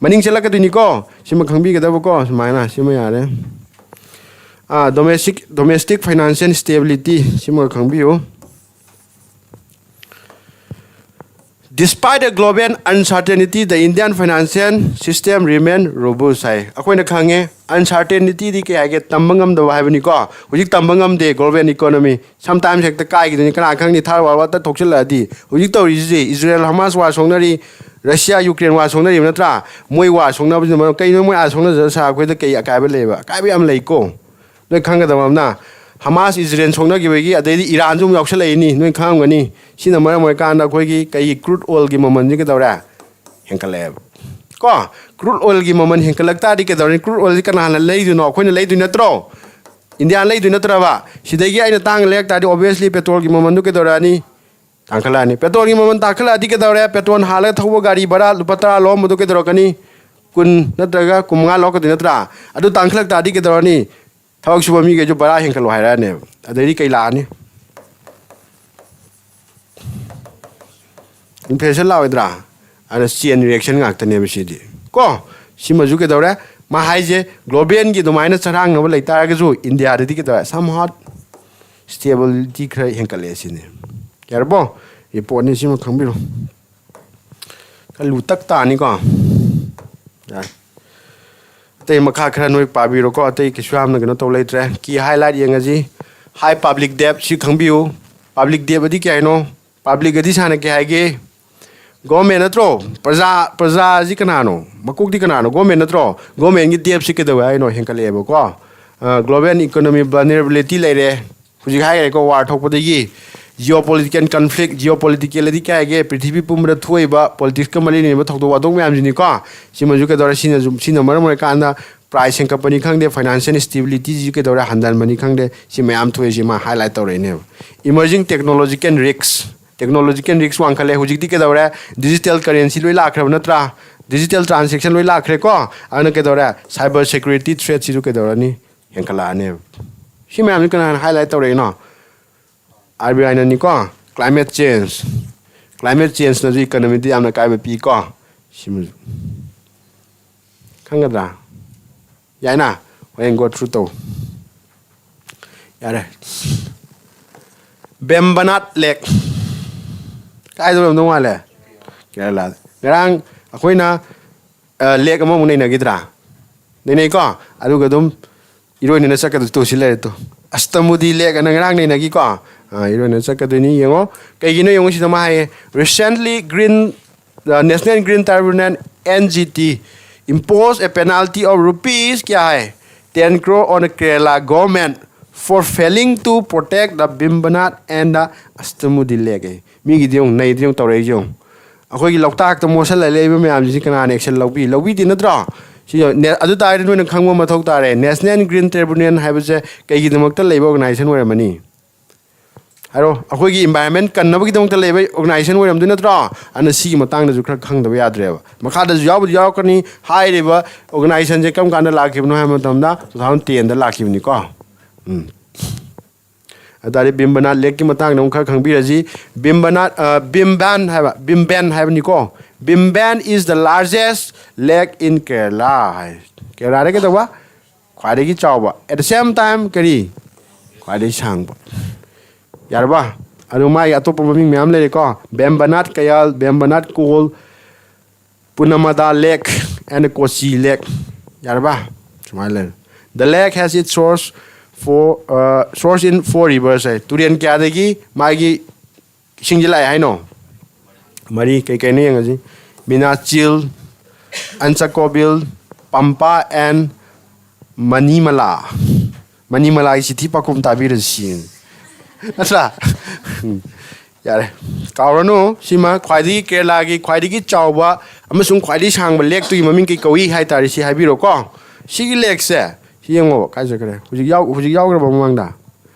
ꯃꯅꯤꯡ ꯆꯠꯂꯛꯀꯗꯣꯏꯅꯤꯀꯣ꯫ ꯁꯤꯃ ꯈꯪꯕꯤꯒꯗꯕꯀꯣ꯫ ꯁꯨꯃꯥꯏꯅ ꯁꯤꯃ ꯌꯥꯔꯦ꯫ ꯑꯥ, domestic domestic financial stability ꯁꯤꯃ ꯈꯪꯕꯤꯌꯨ꯫ Despite the global uncertainty, the Indian financial system remain robust ꯍꯥꯏ꯫ ꯑꯩꯈꯣꯏꯅ ꯈꯪꯉꯦ, uncertaintyꯗꯤ ꯀꯩ ꯍꯥꯏꯒꯦ? ꯇꯝꯕ ꯉꯝꯗꯕ ꯍꯥꯏꯕꯅꯤꯀꯣ꯫ ꯍꯧꯖꯤꯛ ꯇꯝꯕ ꯉꯝꯗꯦ global economy꯫ Sometimes ꯍꯦꯛꯇ ꯀꯥꯏꯈꯤꯗꯣꯏꯅꯤ꯫ ꯀꯅꯥ ꯈꯪꯅꯤ, third world war ꯊꯣꯛꯆꯤꯜꯂꯛꯑꯗꯤ꯫ ꯍꯧꯖꯤꯛ ꯇꯧꯔꯤꯁꯤ Israel Hamas war ꯁꯣꯛꯅꯔꯤ, Russia Ukraine war ꯁꯣꯛꯅꯔꯤꯕ ꯅꯠꯇ꯭ꯔꯥ? ꯃꯣꯏ war ꯁꯣꯛꯅꯕꯁꯤꯅ ꯃꯔꯝ ꯀꯩꯅꯣ? ꯃꯣꯏ ꯑꯥ ꯁꯣꯛꯅꯖꯔ ꯁꯥ ꯑꯩꯈꯣꯏꯗ ꯀꯩ ꯑꯀꯥꯏꯕ ꯂꯩꯕ? ꯑꯀꯥꯏꯕ ꯌꯥꯝ ꯂꯩꯀꯣ꯫ ꯅꯣꯏ ꯈꯪꯒꯗꯕ ꯑꯃꯅ, Hamas Israel ꯁꯣꯛꯅꯈꯤꯕꯒꯤ, ꯑꯗꯩꯗꯤ ꯏꯔꯥꯟꯁꯨ ꯑꯃꯨꯛ ꯌꯥꯎꯁꯜꯂꯛꯏꯅꯤ, ꯅꯣꯏ ꯈꯪꯉꯝꯒꯅꯤ꯫ ꯁꯤꯅ ꯃꯔꯝ ꯑꯣꯏꯔꯀꯥꯟꯗ ꯑꯩꯈꯣꯏꯒꯤ ꯀꯩꯒꯤ crude oilꯒꯤ ꯃꯃꯜꯁꯤ ꯀꯩꯗꯧꯔꯦ? ꯍꯦꯟꯀꯠꯂꯛꯑꯦꯕ꯫ ꯀꯣ, crude oilꯒꯤ ꯃꯃꯜ ꯍꯦꯟꯀꯠꯂꯛ ꯇꯥꯔꯗꯤ ꯀꯩꯗꯧꯔꯅꯤ? Crude oilꯁꯤ ꯀꯅꯥꯅ ꯂꯩꯗꯣꯏꯅꯣ? ꯑꯩꯈꯣꯏꯅ ꯂꯩꯗꯣꯏ ꯅꯠꯇ꯭ꯔꯣ? ꯏꯟꯗꯤꯌꯥꯅ ꯂꯩꯗꯣꯏ ꯅꯠꯇ꯭ꯔꯕ? ꯁꯤꯗꯒꯤ ꯑꯩꯅ ꯇꯥꯡꯅ ꯂꯩꯔꯛ ꯇꯥꯔꯗꯤ obviously petrolꯒꯤ ꯃꯃꯜꯗꯨ ꯀꯩꯗꯧꯔꯛꯑꯅꯤ? ꯇꯥꯡꯈꯠꯂꯛꯑꯅꯤ꯫ Petrolꯒꯤ ꯃꯃꯜ ꯇꯥꯡꯈꯠꯂꯛꯑꯗꯤ ꯀꯩꯗꯧꯔꯦ? Petrol ꯍꯥꯜꯂꯒ ꯊꯧꯕ ꯒꯥꯔꯤ ꯚꯔꯥ ꯂꯨꯄꯥ ꯇꯔꯥ ꯂꯧꯔꯝꯕꯗꯨ ꯀꯩꯗꯧꯔꯛꯀꯅꯤ? ꯀꯨꯟ ꯅꯠꯇ꯭ꯔꯒ ꯀꯨꯟꯃꯉꯥ ꯂꯧꯔꯛꯀꯗꯣꯏ ꯅꯠꯇ꯭ꯔꯥ? ꯑꯗꯨ ꯇꯥꯡꯈꯠꯂꯛ ꯇꯥꯔꯗꯤ ꯀꯩꯗꯧꯔꯅꯤ? ꯊꯕꯛ ꯁꯨꯕ ꯃꯤꯈꯩꯁꯨ ꯚꯔꯥ ꯍꯦꯟꯀꯠꯂꯣ ꯍꯥꯏꯔꯛꯑꯅꯦꯕ꯫ ꯑꯗꯩꯗꯤ ꯀꯩ ꯂꯥꯛꯑꯅꯤ? Inflation ꯂꯥꯛꯑꯣꯏꯗ꯭ꯔꯥ? ꯑꯗ chain reaction ꯉꯥꯛꯇꯅꯦꯕ ꯁꯤꯗꯤ꯫ ꯀꯣ? ꯁꯤꯃꯁꯨ ꯀꯩꯗꯧꯔꯦ? ꯃꯥ ꯍꯥꯏꯁꯦ globalꯒꯤ ꯑꯗꯨꯃꯥꯏꯅ ꯆꯔꯥꯡꯅꯕ ꯂꯩꯇꯥꯔꯒꯁꯨ ꯏꯟꯗꯤꯌꯥꯗꯗꯤ ꯀꯩꯗꯧꯔꯦ? Somewhat stability ꯈꯔ ꯍꯦꯟꯀꯠꯂꯛꯑꯦ ꯁꯤꯅꯤ꯫ ꯌꯥꯔꯕꯣ? Reportꯅꯤ, ꯁꯤꯃ ꯈꯪꯕꯤꯔꯣ꯫ ꯈꯔ ꯂꯨꯇꯛ ꯇꯥꯅꯤꯀꯣ꯫ ꯌꯥꯔꯦ꯫ ꯑꯇꯩ ꯃꯈꯥ ꯈꯔ ꯅꯣꯏ ꯄꯥꯕꯤꯔꯣꯀꯣ꯫ ꯑꯇꯩ ꯀꯩꯁꯨ ꯌꯥꯝꯅ ꯀꯩꯅꯣ ꯇꯧ ꯂꯩꯇ꯭ꯔꯦ꯫ Key highlight ꯌꯦꯡꯉꯁꯤ꯫ High public debt ꯁꯤ ꯈꯪꯕꯤꯌꯨ꯫ Public debt ꯑꯗꯤ ꯀꯩ ꯍꯥꯏꯅꯣ? Public ꯑꯗꯤ ꯁꯥꯟꯅ ꯀꯩ ꯍꯥꯏꯒꯦ? Government ꯅꯠꯇ꯭ꯔꯣ? ꯄ꯭ꯔꯖꯥ, ꯄ꯭ꯔꯖꯥꯁꯤ ꯀꯅꯥꯅꯣ? ꯃꯀꯣꯛꯇꯤ ꯀꯅꯥꯅꯣ? Government ꯅꯠꯇ꯭ꯔꯣ? Governmentꯀꯤ debtꯁꯤ ꯀꯩꯗꯧꯋꯦ ꯍꯥꯏꯅꯣ? ꯍꯦꯟꯀꯠꯂꯛꯑꯦꯕꯀꯣ꯫ ꯑ, global economy vulnerability ꯂꯩꯔꯦ꯫ ꯍꯧꯖꯤꯛ ꯍꯥꯏꯈ꯭ꯔꯦꯀꯣ, war ꯊꯣꯛꯄꯗꯒꯤ geopolitical conflict, geopolitical ꯑꯗꯤ ꯀꯩ ꯍꯥꯏꯒꯦ? ꯄ꯭ꯔꯤꯊꯤꯕꯤ ꯄꯨꯝꯕꯗ ꯊꯣꯛꯏꯕ politicsꯀ ꯃꯔꯤ ꯂꯩꯅꯕ ꯊꯧꯗꯣꯛ ꯋꯥꯊꯣꯛ ꯃꯌꯥꯝꯁꯤꯅꯤꯀꯣ꯫ ꯁꯤꯃꯁꯨ ꯀꯩꯗꯧꯔꯦ? ꯁꯤꯅꯁꯨ, ꯁꯤꯅ ꯃꯔꯝ ꯑꯣꯏꯔꯀꯥꯟꯗ price ꯍꯦꯟꯀꯠꯄꯅꯤ ꯈꯪꯗꯦ, financial stabilityꯁꯤ ꯀꯩꯗꯧꯔꯦ? ꯍꯟꯊꯍꯟꯕꯅꯤ ꯈꯪꯗꯦ, ꯁꯤ ꯃꯌꯥꯝ ꯊꯣꯛꯏꯁꯤ ꯃꯥ highlight ꯇꯧꯔꯛꯏꯅꯦꯕ꯫ Emerging technological risk, technological risk ꯋꯥꯡꯈꯠꯂꯦ꯫ ꯍꯧꯖꯤꯛꯇꯤ ꯀꯩꯗꯧꯔꯦ? Digital currency ꯂꯣꯏ ꯂꯥꯛꯈ꯭ꯔꯕ ꯅꯠꯇ꯭ꯔꯥ? Digital transaction ꯂꯣꯏ ꯂꯥꯛꯈ꯭ꯔꯦꯀꯣ꯫ ꯑꯗꯨꯅ ꯀꯩꯗꯧꯔꯦ? Cyber security threatꯁꯤꯁꯨ ꯀꯩꯗꯧꯔꯅꯤ? ꯍꯦꯟꯀꯠꯂꯛꯑꯅꯦꯕ꯫ ꯁꯤ ꯃꯌꯥꯝꯁꯤ ꯀꯅꯥꯅ highlight ꯇꯧꯔꯛꯏꯅꯣ? RBIꯅꯅꯤꯀꯣ꯫ Climate change, Climate changeꯅꯁꯨ economyꯗ ꯌꯥꯝꯅ ꯑꯀꯥꯏꯕ ꯄꯤꯀꯣ꯫ ꯁꯤꯃꯁꯨ ꯈꯪꯒꯗ꯭ꯔꯥ? ꯌꯥꯏꯅ? ꯍꯣꯔꯦꯟ go through ꯇꯧ꯫ ꯌꯥꯔꯦ꯫ ꯕꯦꯝꯕꯅꯥꯠ ꯂꯦꯛ꯫ ꯀꯥꯏꯗ ꯑꯣꯏꯔꯝꯗꯧ ꯃꯥꯜꯂꯦ? ꯀꯦꯔꯂꯥꯗ꯫ ꯉꯔꯥꯡ ꯑꯩꯈꯣꯏꯅ, ꯑ, ꯂꯦꯛ ꯑꯃꯃꯨꯛ ꯅꯩꯅꯈꯤꯗ꯭ꯔꯥ? ꯅꯩꯅꯩꯀꯣ? ꯑꯗꯨꯒ ꯑꯗꯨꯝ ꯏꯔꯣꯏꯅꯅ ꯆꯠꯀꯗꯣꯏ ꯇꯣ, ꯁꯤ ꯂꯩꯔꯦ ꯇꯣ꯫ ꯑꯁꯇꯃꯨꯗꯤ ꯂꯦꯛ ꯑꯅ ꯉꯔꯥꯡ ꯅꯩꯅꯈꯤꯀꯣ? ꯑ, ꯏꯔꯣꯏꯅ ꯆꯠꯀꯗꯣꯏꯅꯤ꯫ ꯌꯦꯡꯉꯣ꯫ ꯀꯩꯒꯤꯅꯣ ꯌꯦꯡꯉꯣ, ꯁꯤꯗ ꯃꯥ ꯍꯥꯏꯌꯦ, "Recently, Green, the National Green Tribunal, N G T, imposed a penalty of rupees" ꯀꯌꯥ ꯍꯥꯏ? "ten crore on the Kerala government for failing to protect the Bimbanat and the Astamudi Lake" ꯍꯥꯏ꯫ ꯃꯤꯒꯤꯗꯤ ꯌꯦꯡꯉꯨ, ꯅꯩꯗꯤ ꯌꯦꯡꯉꯨ, ꯇꯧꯔꯛꯏꯁꯦ ꯌꯦꯡꯉꯨ꯫ ꯑꯩꯈꯣꯏꯒꯤ ꯂꯣꯛꯇꯥꯛꯇ ꯃꯣꯠꯁꯜꯂ ꯂꯩꯕ ꯃꯌꯥꯝꯁꯤꯗꯤ ꯀꯅꯥꯅ action ꯂꯧꯕꯤ? ꯂꯧꯕꯤꯗꯦ ꯅꯠꯇ꯭ꯔꯣ? ꯁꯤ ꯅꯦ-, ꯑꯗꯨ ꯇꯥꯔꯗꯤ ꯅꯣꯏꯅ ꯈꯪꯕ ꯃꯊꯧ ꯇꯥꯔꯦ, National Green Tribunal ꯍꯥꯏꯕꯁꯦ ꯀꯩꯒꯤꯗꯃꯛꯇ ꯂꯩꯕ organization ꯑꯣꯏꯔꯝꯃꯅꯤ? ꯍꯥꯏꯔꯣ, ꯑꯩꯈꯣꯏꯒꯤ environment ꯀꯟꯅꯕꯒꯤꯗꯃꯛꯇ ꯂꯩꯕ organization ꯑꯣꯏꯔꯝꯗꯣꯏ ꯅꯠꯇ꯭ꯔꯣ? ꯑꯗꯨꯅ ꯁꯤꯒꯤ ꯃꯇꯥꯡꯗꯁꯨ ꯈꯔ ꯈꯪꯗꯕ ꯌꯥꯗ꯭ꯔꯦꯕ꯫ ꯃꯈꯥꯗꯁꯨ ꯌꯥꯎꯕꯨꯗꯤ ꯌꯥꯎꯔꯛꯀꯅꯤ꯫ ꯍꯥꯏꯔꯤꯕ organizationꯁꯦ ꯀꯔꯝ ꯀꯥꯟꯗ ꯂꯥꯛꯈꯤꯕꯅꯣ ꯍꯥꯏꯕ ꯃꯇꯝꯗ two thousand tenꯗ ꯂꯥꯛꯈꯤꯕꯅꯤꯀꯣ꯫ ꯎꯝ꯫ ꯑꯗꯨ ꯇꯥꯔꯗꯤ ꯕꯤꯝꯕꯅꯥꯠ ꯂꯦꯛꯀꯤ ꯃꯇꯥꯡꯗ ꯑꯃꯨꯛ ꯈꯔ ꯈꯪꯕꯤꯔꯁꯤ꯫ ꯕꯤꯝꯕꯅꯥꯠ, ꯑ, ꯕꯤꯝꯕꯥꯟ ꯍꯥꯏꯕ, ꯕꯤꯝꯕꯦꯟ ꯍꯥꯏꯕꯅꯤꯀꯣ꯫ Bimban is the largest lake in Kerala ꯍꯥꯏ꯫ ꯀꯦꯔꯂꯥꯗ ꯀꯩꯗꯧꯕ? ꯈ꯭ꯋꯥꯏꯗꯒꯤ ꯆꯥꯎꯕ꯫ At the same time, ꯀꯔꯤ? ꯈ꯭ꯋꯥꯏꯗꯒꯤ ꯁꯥꯡꯕ꯫ ꯌꯥꯔꯕ? ꯑꯗꯨ ꯃꯥꯒꯤ ꯑꯇꯣꯞꯄ ꯃꯃꯤꯡ ꯃꯌꯥꯝ ꯂꯩꯔꯦꯀꯣ꯫ Bembanat Kayal, Bembanat Kol, Punamada Lake and Kochi Lake꯫ ꯌꯥꯔꯕ? ꯁꯨꯃꯥꯏꯅ ꯂꯩꯔꯦ꯫ The lake has its source for, uh, source in four rivers ꯍꯥꯏ꯫ ꯇꯨꯔꯦꯟ ꯀꯌꯥꯗꯒꯤ ꯃꯥꯒꯤ ꯏꯁꯤꯡꯁꯦ ꯂꯥꯛꯑꯦ ꯍꯥꯏꯅꯣ? ꯃꯔꯤ ꯀꯩ ꯀꯩꯅꯣ ꯌꯦꯡꯉꯁꯤ꯫ ꯃꯤꯅꯥꯆꯤꯜ, ꯑꯟꯆꯀꯣꯕꯤꯜ, ꯄꯝꯄꯥ and ꯃꯅꯤꯃꯂꯥ꯫ ꯃꯅꯤꯃꯂꯥꯒꯤ ꯆꯤꯊꯤ ꯄꯥꯎꯈꯨꯝ ꯇꯥꯕꯤꯔꯁꯤ꯫ ꯅꯠꯇ꯭ꯔꯥ? ꯎꯝ꯫ ꯌꯥꯔꯦ꯫ ꯀꯥꯎꯔꯅꯨ, ꯁꯤꯃ ꯈ꯭ꯋꯥꯏꯗꯒꯤ, ꯀꯦꯔꯂꯥꯒꯤ ꯈ꯭ꯋꯥꯏꯗꯒꯤ ꯆꯥꯎꯕ ꯑꯃꯁꯨꯡ ꯈ꯭ꯋꯥꯏꯗꯒꯤ ꯁꯥꯡꯕ ꯂꯦꯛꯇꯨꯒꯤ ꯃꯃꯤꯡ ꯀꯩ ꯀꯧꯏ ꯍꯥꯏ ꯇꯥꯔꯦ, ꯁꯤ ꯍꯥꯏꯕꯤꯔꯣꯀꯣ꯫ ꯁꯤꯒꯤ ꯂꯦꯛꯁꯦ, ꯁꯤ ꯌꯦꯡꯉꯣ, ꯀꯥꯏ ꯆꯠꯈ꯭ꯔꯦ? ꯍꯧꯖꯤꯛ ꯌꯥꯎ-, ꯍꯧꯖꯤꯛ ꯌꯥꯎꯈ꯭ꯔꯕ ꯃꯃꯥꯡꯗ?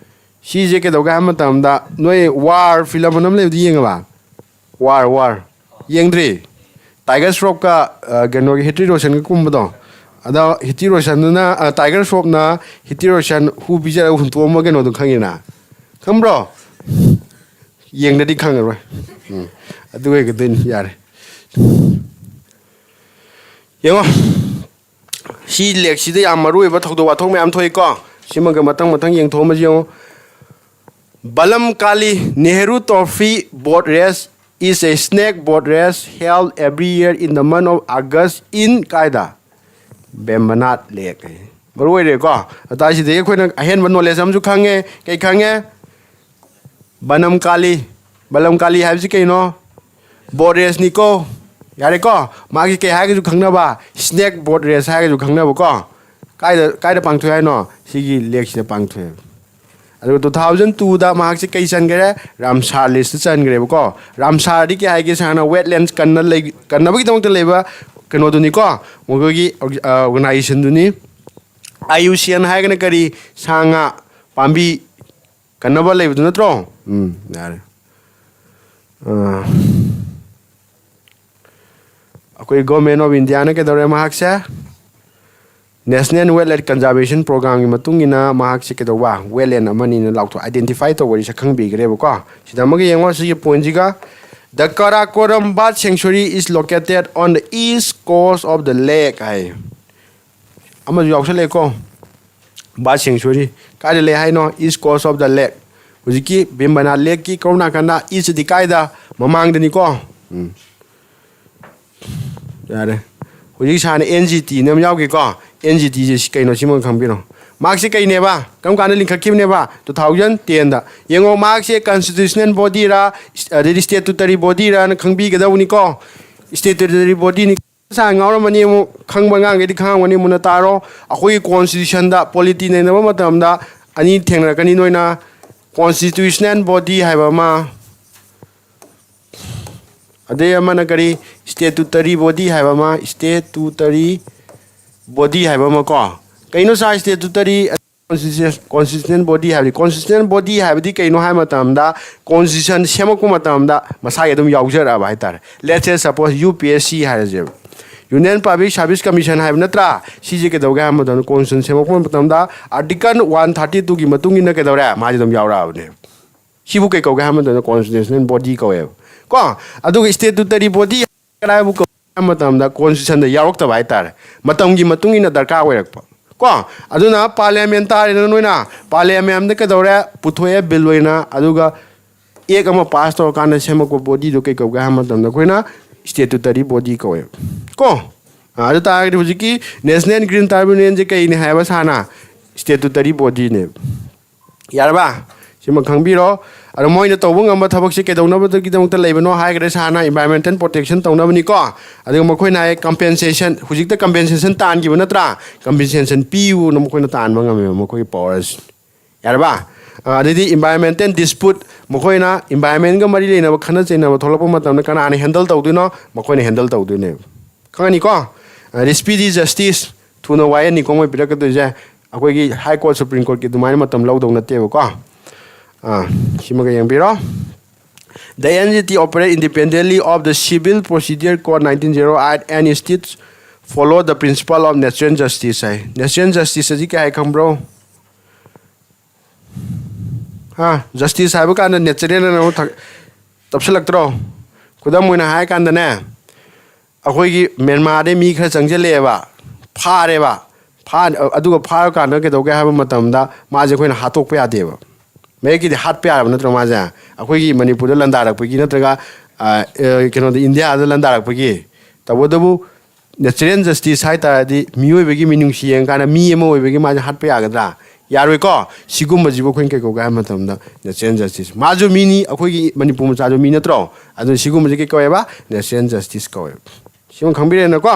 ꯁꯤꯁꯦ ꯀꯩꯗꯧꯒꯦ ꯍꯥꯏꯕ ꯃꯇꯝꯗ, ꯅꯣꯏ ꯋꯥꯔ ꯐꯤꯂꯝ ꯑꯃ ꯂꯩꯕꯗꯨ ꯌꯦꯡꯉꯕ? War, war. ꯌꯦꯡꯗ꯭ꯔꯤ? ꯇꯥꯏꯒꯔ ꯁ꯭ꯔꯣꯐꯀ, ꯑ, ꯀꯩꯅꯣꯒꯤ, ꯍꯤꯇꯤ ꯔꯣꯁꯟꯒ ꯀꯨꯝꯕꯗꯣ꯫ ꯑꯗꯣ ꯍꯤꯇꯤ ꯔꯣꯁꯟꯗꯨꯅ, ꯑ, ꯇꯥꯏꯒꯔ ꯁ꯭ꯔꯣꯐꯅ ꯍꯤꯇꯤ ꯔꯣꯁꯟ ꯍꯨ ꯄꯤꯖꯔꯒ ꯍꯨꯟꯇꯣꯛꯑꯝꯕ ꯀꯩꯅꯣꯗꯣ ꯈꯪꯉꯤꯅ? ꯈꯪꯕ꯭ꯔꯣ? ꯌꯦꯡꯗꯗꯤ ꯈꯪꯉꯔꯣꯏ꯫ ꯎꯝ꯫ ꯑꯗꯨ ꯑꯣꯏꯒꯗꯣꯏꯅꯤ꯫ ꯌꯥꯔꯦ꯫ ꯌꯦꯡꯉꯣ꯫ ꯁꯤ ꯂꯦꯛꯁꯤꯗ ꯌꯥꯝ ꯃꯔꯨ ꯑꯣꯏꯕ ꯊꯧꯗꯣꯛ ꯋꯥꯊꯣꯛ ꯃꯌꯥꯝ ꯊꯣꯛꯏꯀꯣ꯫ ꯁꯤꯃꯒ ꯃꯊꯪ ꯃꯊꯪ ꯌꯦꯡꯊꯣꯛꯑꯝꯃꯁꯤ ꯌꯦꯡꯉꯣ꯫ Balam Kali Nehru Trophy boat race is a snake boat race held every year in the month of August in ꯀꯥꯏꯗ? ꯕꯦꯝꯕꯅꯥꯠ ꯂꯦꯛ꯫ ꯃꯔꯨ ꯑꯣꯏꯔꯦꯀꯣ꯫ ꯑꯗꯨ ꯇꯥꯔꯗꯤ ꯁꯤꯗꯒꯤ ꯑꯩꯈꯣꯏꯅ ꯑꯍꯦꯟꯕ ꯅꯣꯂꯦꯖ ꯑꯃꯁꯨ ꯈꯪꯉꯦ꯫ ꯀꯩ ꯈꯪꯉꯦ? ꯕꯅꯝ ꯀꯥꯂꯤ꯫ ꯕꯂꯝ ꯀꯥꯂꯤ ꯍꯥꯏꯕꯁꯤ ꯀꯩꯅꯣ? ꯕꯣꯠ ꯔꯦꯁꯅꯤꯀꯣ꯫ ꯌꯥꯔꯦꯀꯣ? ꯃꯥꯒꯤ ꯀꯩ ꯍꯥꯏꯔꯒꯁꯨ ꯈꯪꯅꯕ, ꯁ꯭ꯅꯦꯛ ꯕꯣꯠ ꯔꯦꯁ ꯍꯥꯏꯔꯒꯁꯨ ꯈꯪꯅꯕꯀꯣ꯫ ꯀꯥꯏꯗ, ꯀꯥꯏꯗ ꯄꯥꯡꯊꯣꯛꯑꯦ ꯍꯥꯏꯅꯣ? ꯁꯤꯒꯤ ꯂꯦꯛꯁꯤꯗ ꯄꯥꯡꯊꯣꯛꯑꯦ꯫ ꯑꯗꯨꯒ two thousand twoꯗ ꯃꯍꯥꯛꯁꯦ ꯀꯩ ꯆꯟꯈ꯭ꯔꯦ? ꯔꯥꯝꯁꯥꯔ ꯂꯤꯁꯇ ꯆꯟꯈ꯭ꯔꯦꯕꯀꯣ꯫ ꯔꯥꯝꯁꯥꯔꯗꯤ ꯀꯩ ꯍꯥꯏꯒꯦ? ꯁꯥꯔꯅ ꯋꯦꯠꯂꯦꯟꯁ ꯀꯟꯅ ꯂꯩ-, ꯀꯟꯅꯕꯒꯤꯗꯃꯛꯇ ꯂꯩꯕ ꯀꯩꯅꯣꯗꯨꯅꯤꯀꯣ, ꯃꯈꯣꯏꯒꯤ ꯑꯣꯔꯒ-, ꯑ, ꯑꯣꯔꯒꯅꯥꯏꯖꯦꯁꯟꯗꯨꯅꯤ꯫ IUCN ꯍꯥꯏꯔꯒꯅ ꯀꯔꯤ? ꯁꯥ ꯉꯥ, ꯄꯥꯝꯕꯤ ꯀꯟꯅꯕ ꯂꯩꯕꯗꯨ ꯅꯠꯇ꯭ꯔꯣ? ꯎꯝ, ꯌꯥꯔꯦ꯫ ꯑ, ꯑꯩꯈꯣꯏ Government of Indiaꯅ ꯀꯩꯗꯧꯔꯦ ꯃꯍꯥꯛꯁꯦ? National Wetland Conservation Programꯒꯤ ꯃꯇꯨꯡ ꯏꯟꯅ ꯃꯍꯥꯛꯁꯦ ꯀꯩꯗꯧꯕ? Wetland ꯑꯃꯅꯤꯅ ꯂꯥꯎꯊꯣꯛ, identify ꯇꯧꯕꯗꯤ ꯁꯛꯈꯪꯕꯤꯈ꯭ꯔꯦꯕꯀꯣ꯫ ꯁꯤꯗ ꯑꯃꯒ ꯌꯦꯡꯉꯣ, ꯁꯤꯒꯤ pointꯁꯤꯒ, "The Karakoram Bird Sanctuary is located on the east coast of the lake" ꯍꯥꯏ꯫ ꯑꯃꯁꯨ ꯌꯥꯎꯁꯜꯂꯛꯑꯦꯀꯣ꯫ Bird sanctuary ꯀꯥꯏꯗ ꯂꯩ ꯍꯥꯏꯅꯣ? East coast of the lake꯫ ꯍꯧꯖꯤꯛꯀꯤ ꯕꯦꯝꯕꯅꯥꯠ ꯂꯦꯛꯀꯤ ꯀꯔꯣꯝ ꯅꯥꯀꯟꯗ? Eastꯇꯗꯤ ꯀꯥꯏꯗ? ꯃꯃꯥꯡꯗꯅꯤꯀꯣ꯫ ꯎꯝ꯫ ꯌꯥꯔꯦ꯫ ꯍꯧꯖꯤꯛ ꯁꯥꯔꯅ NGTꯅ ꯑꯃ ꯌꯥꯎꯈꯤꯀꯣ꯫ NGTꯁꯦ ꯁꯤ ꯀꯩꯅꯣ, ꯁꯤꯃ ꯈꯪꯕꯤꯔꯣ꯫ ꯃꯍꯥꯛꯁꯦ ꯀꯩꯅꯦꯕ? ꯀꯔꯝ ꯀꯥꯟꯗ ꯂꯤꯡꯈꯠꯈꯤꯕꯅꯦꯕ? Two thousand tenꯗ꯫ ꯌꯦꯡꯉꯣ, ꯃꯍꯥꯛꯁꯦ constitutional bodyꯔꯥ, ꯑꯗꯩꯗꯤ statutory bodyꯔꯥꯅ ꯈꯪꯕꯤꯒꯗꯧꯕꯅꯤꯀꯣ꯫ Statutory bodyꯅꯤ꯫ ꯁꯥ ꯉꯥꯎꯔꯝꯃꯅꯤ, ꯑꯃꯨꯛ ꯈꯪꯕ ꯑꯉꯥꯡꯈꯩꯗꯤ ꯈꯪꯉꯝꯒꯅꯤ, ꯃꯨꯟꯅ ꯇꯥꯔꯣ꯫ ꯑꯩꯈꯣꯏꯒꯤ constitutionꯗ polity ꯅꯩꯅꯕ ꯃꯇꯝꯗ ꯑꯅꯤ ꯊꯦꯡꯅꯔꯛꯀꯅꯤ ꯅꯣꯏꯅ, constitutional body ꯍꯥꯏꯕ ꯑꯃ, ꯑꯗꯩ ꯑꯃꯅ ꯀꯔꯤ? Statutory body ꯍꯥꯏꯕ ꯑꯃ, statutory body ꯍꯥꯏꯕ ꯑꯃ ꯀꯣ꯫ ꯀꯩꯅꯣ ꯁꯥꯔ statutory constitution-, constitutional body ꯍꯥꯏꯕꯗꯤ, constitutional body ꯍꯥꯏꯕꯗꯤ ꯀꯩꯅꯣ ꯍꯥꯏꯕ ꯃꯇꯝꯗ, constitution ꯁꯦꯝꯃꯛꯄ ꯃꯇꯝꯗ ꯃꯁꯥꯒꯤ ꯑꯗꯨꯝ ꯌꯥꯎꯖꯔꯛꯑꯕ ꯍꯥꯏꯇꯥꯔꯦ꯫ Let's say, suppose, UPSC ꯍꯥꯏꯔꯁꯦꯕ, Union Public Service Commission ꯍꯥꯏꯕ ꯅꯠꯇ꯭ꯔꯥ? ꯁꯤꯁꯦ ꯀꯩꯗꯧꯒꯦ ꯍꯥꯏꯕ ꯃꯇꯝꯗ, constitution ꯁꯦꯝꯃꯛꯄ ꯃꯇꯝꯗ article one thirty twoꯒꯤ ꯃꯇꯨꯡ ꯏꯟꯅ ꯀꯩꯗꯧꯔꯦ? ꯃꯥꯁꯦ ꯑꯗꯨꯝ ꯌꯥꯎꯔꯛꯑꯕꯅꯦ꯫ ꯁꯤꯕꯨ ꯀꯩ ꯀꯧꯒꯦ ꯍꯥꯏꯕ ꯃꯇꯝꯗ constitutional body ꯀꯧꯋꯦꯕ꯫ ꯀꯣ? ꯑꯗꯨꯒ statutory body ꯀꯗꯥꯏꯕꯨ ꯀꯧꯒꯦ ꯍꯥꯏꯕ ꯃꯇꯝꯗ constitutionꯗ ꯌꯥꯎꯔꯛꯇꯕ ꯍꯥꯏꯇꯥꯔꯦ, ꯃꯇꯝꯒꯤ ꯃꯇꯨꯡ ꯏꯟꯅ ꯗꯔꯀꯥꯔ ꯑꯣꯏꯔꯛꯄ꯫ ꯀꯣ? ꯑꯗꯨꯅ parliamentꯇ ꯅꯣꯏꯅ parliamentꯗ ꯀꯩꯗꯧꯔꯦ, ꯄꯨꯊꯣꯛꯑꯦ bill ꯑꯣꯏꯅ, ꯑꯗꯨꯒ act ꯑꯃ pass ꯇꯧꯔꯀꯥꯟꯗ ꯁꯦꯝꯃꯛꯄ bodyꯗꯣ ꯀꯩ ꯀꯧꯒꯦ ꯍꯥꯏꯕ ꯃꯇꯝꯗ ꯑꯩꯈꯣꯏꯅ statutory body ꯀꯧꯋꯦꯕ꯫ ꯀꯣ? ꯑꯗꯨ ꯇꯥꯔꯒꯗꯤ ꯍꯧꯖꯤꯛꯀꯤ National Green Tribunalꯁꯦ ꯀꯩꯅꯤ ꯍꯥꯏꯕ ꯁꯥꯔꯅ? Statutory bodyꯅꯦꯕ꯫ ꯌꯥꯔꯕ? ꯁꯤꯃ ꯈꯪꯕꯤꯔꯣ꯫ ꯑꯗꯣ ꯃꯣꯏꯅ ꯇꯧꯕ ꯉꯝꯕ ꯊꯕꯛꯁꯤ ꯀꯩꯗꯧꯅꯕꯗꯒꯤꯗꯃꯛꯇ ꯂꯩꯕꯅꯣ ꯍꯥꯏꯈ꯭ꯔꯦ ꯁꯥꯔꯅ? Environmental protection ꯇꯧꯅꯕꯅꯤꯀꯣ꯫ ꯑꯗꯨꯒ ꯃꯈꯣꯏꯅ ꯍꯥꯏ compensation, ꯍꯧꯖꯤꯛꯇ compensation ꯇꯥꯟꯈꯤꯕ ꯅꯠꯇ꯭ꯔꯥ? Compensation ꯄꯤꯌꯨꯅ ꯃꯈꯣꯏꯅ ꯇꯥꯟꯕ ꯉꯝꯃꯦꯕ, ꯃꯈꯣꯏꯒꯤ power ꯑꯁꯤ꯫ ꯌꯥꯔꯕ? ꯑ, ꯑꯗꯩꯗꯤ environmental dispute, ꯃꯈꯣꯏꯅ environmentꯀ ꯃꯔꯤ ꯂꯩꯅꯕ ꯈꯠꯅ ꯆꯩꯅꯕ ꯊꯣꯛꯂꯛꯄ ꯃꯇꯝꯗ ꯀꯅꯥꯅ handle ꯇꯧꯗꯣꯏꯅꯣ? ꯃꯈꯣꯏꯅ handle ꯇꯧꯗꯣꯏꯅꯦꯕ꯫ ꯈꯪꯉꯅꯤꯀꯣ? ꯑ, speedy justice, ꯊꯨꯅ ꯋꯥꯌꯦꯜ ꯅꯤꯀꯣ ꯃꯣꯏ ꯄꯤꯔꯛꯀꯗꯣꯏꯁꯦ꯫ ꯑꯩꯈꯣꯏꯒꯤ High Court, Supreme Courtꯀꯤ ꯑꯗꯨꯃꯥꯏꯅ ꯃꯇꯝ ꯂꯧꯗꯧ ꯅꯠꯇꯦꯕꯀꯣ꯫ ꯑ, ꯁꯤꯃꯒ ꯌꯦꯡꯕꯤꯔꯣ꯫ The N G T operate independently of the Civil Procedure Code nineteen zero eight and states follow the principle of natural justice high. Natural justice ꯑꯁꯤ ꯀꯩ ꯍꯥꯏ ꯈꯪꯕ꯭ꯔꯣ? ꯍꯥ? Justice ꯍꯥꯏꯕ ꯀꯥꯟꯗ natural ꯑꯅ ꯑꯃꯨꯛ ꯊꯛ-, ꯇꯞꯁꯤꯜꯂꯛꯇ꯭ꯔꯣ? ꯈꯨꯗꯝ ꯑꯣꯏꯅ ꯍꯥꯏ ꯀꯥꯟꯗꯅꯦ, ꯑꯩꯈꯣꯏꯒꯤ ꯃ꯭ꯌꯥꯟꯃꯥꯔꯗꯩ ꯃꯤ ꯈꯔ ꯆꯪꯁꯤꯜꯂꯛꯑꯦꯕ, ꯐꯥꯔꯦꯕ, ꯐꯥ-, ꯑꯗꯨꯒ ꯐꯥꯔꯀꯥꯟꯗ ꯀꯩꯗꯧꯒꯦ ꯍꯥꯏꯕ ꯃꯇꯝꯗ ꯃꯥꯁꯦ ꯑꯩꯈꯣꯏꯅ ꯍꯥꯠꯇꯣꯛꯄ ꯌꯥꯗꯦꯕ꯫ ꯃꯌꯦꯛꯀꯤꯗꯤ ꯍꯥꯠꯄ ꯌꯥꯔꯕ ꯅꯠꯇ꯭ꯔꯣ ꯃꯥꯁꯦ? ꯑꯩꯈꯣꯏꯒꯤ ꯃꯅꯤꯄꯨꯔꯗ ꯂꯥꯟꯗꯥꯔꯛꯄꯒꯤ ꯅꯠꯇ꯭ꯔꯒ, ꯑ, ꯑ, ꯀꯩꯅꯣꯗ, ꯏꯟꯗꯤꯌꯥꯗ ꯂꯥꯟꯗꯥꯔꯛꯄꯒꯤ꯫ ꯇꯧꯕꯇꯕꯨ natural justice ꯍꯥꯏ ꯇꯥꯔꯗꯤ ꯃꯤꯑꯣꯏꯕꯒꯤ ꯃꯤꯅꯨꯡꯁꯤ ꯌꯦꯡꯉꯀꯥꯟꯗ ꯃꯤ ꯑꯃ ꯑꯣꯏꯕꯒꯤ ꯃꯥꯁꯦ ꯍꯥꯠꯄ ꯌꯥꯒꯗ꯭ꯔꯥ? ꯌꯥꯔꯣꯏꯀꯣ? ꯁꯤꯒꯨꯝꯕꯁꯤꯕꯨ ꯑꯩꯈꯣꯏꯅ ꯀꯩ ꯀꯧꯒꯦ ꯍꯥꯏꯕ ꯃꯇꯝꯗ natural justice꯫ ꯃꯥꯁꯨ ꯃꯤꯅꯤ, ꯑꯩꯈꯣꯏꯒꯤ ꯃꯅꯤꯄꯨꯔ ꯃꯆꯥꯁꯨ ꯃꯤ ꯅꯠꯇ꯭ꯔꯣ? ꯑꯗꯨꯅ ꯁꯤꯒꯨꯝꯕꯁꯤ ꯀꯩ ꯀꯧꯋꯦꯕ? Natural justice ꯀꯧꯋꯦꯕ꯫ ꯁꯤꯃ ꯈꯪꯕꯤꯔꯦꯅꯀꯣ?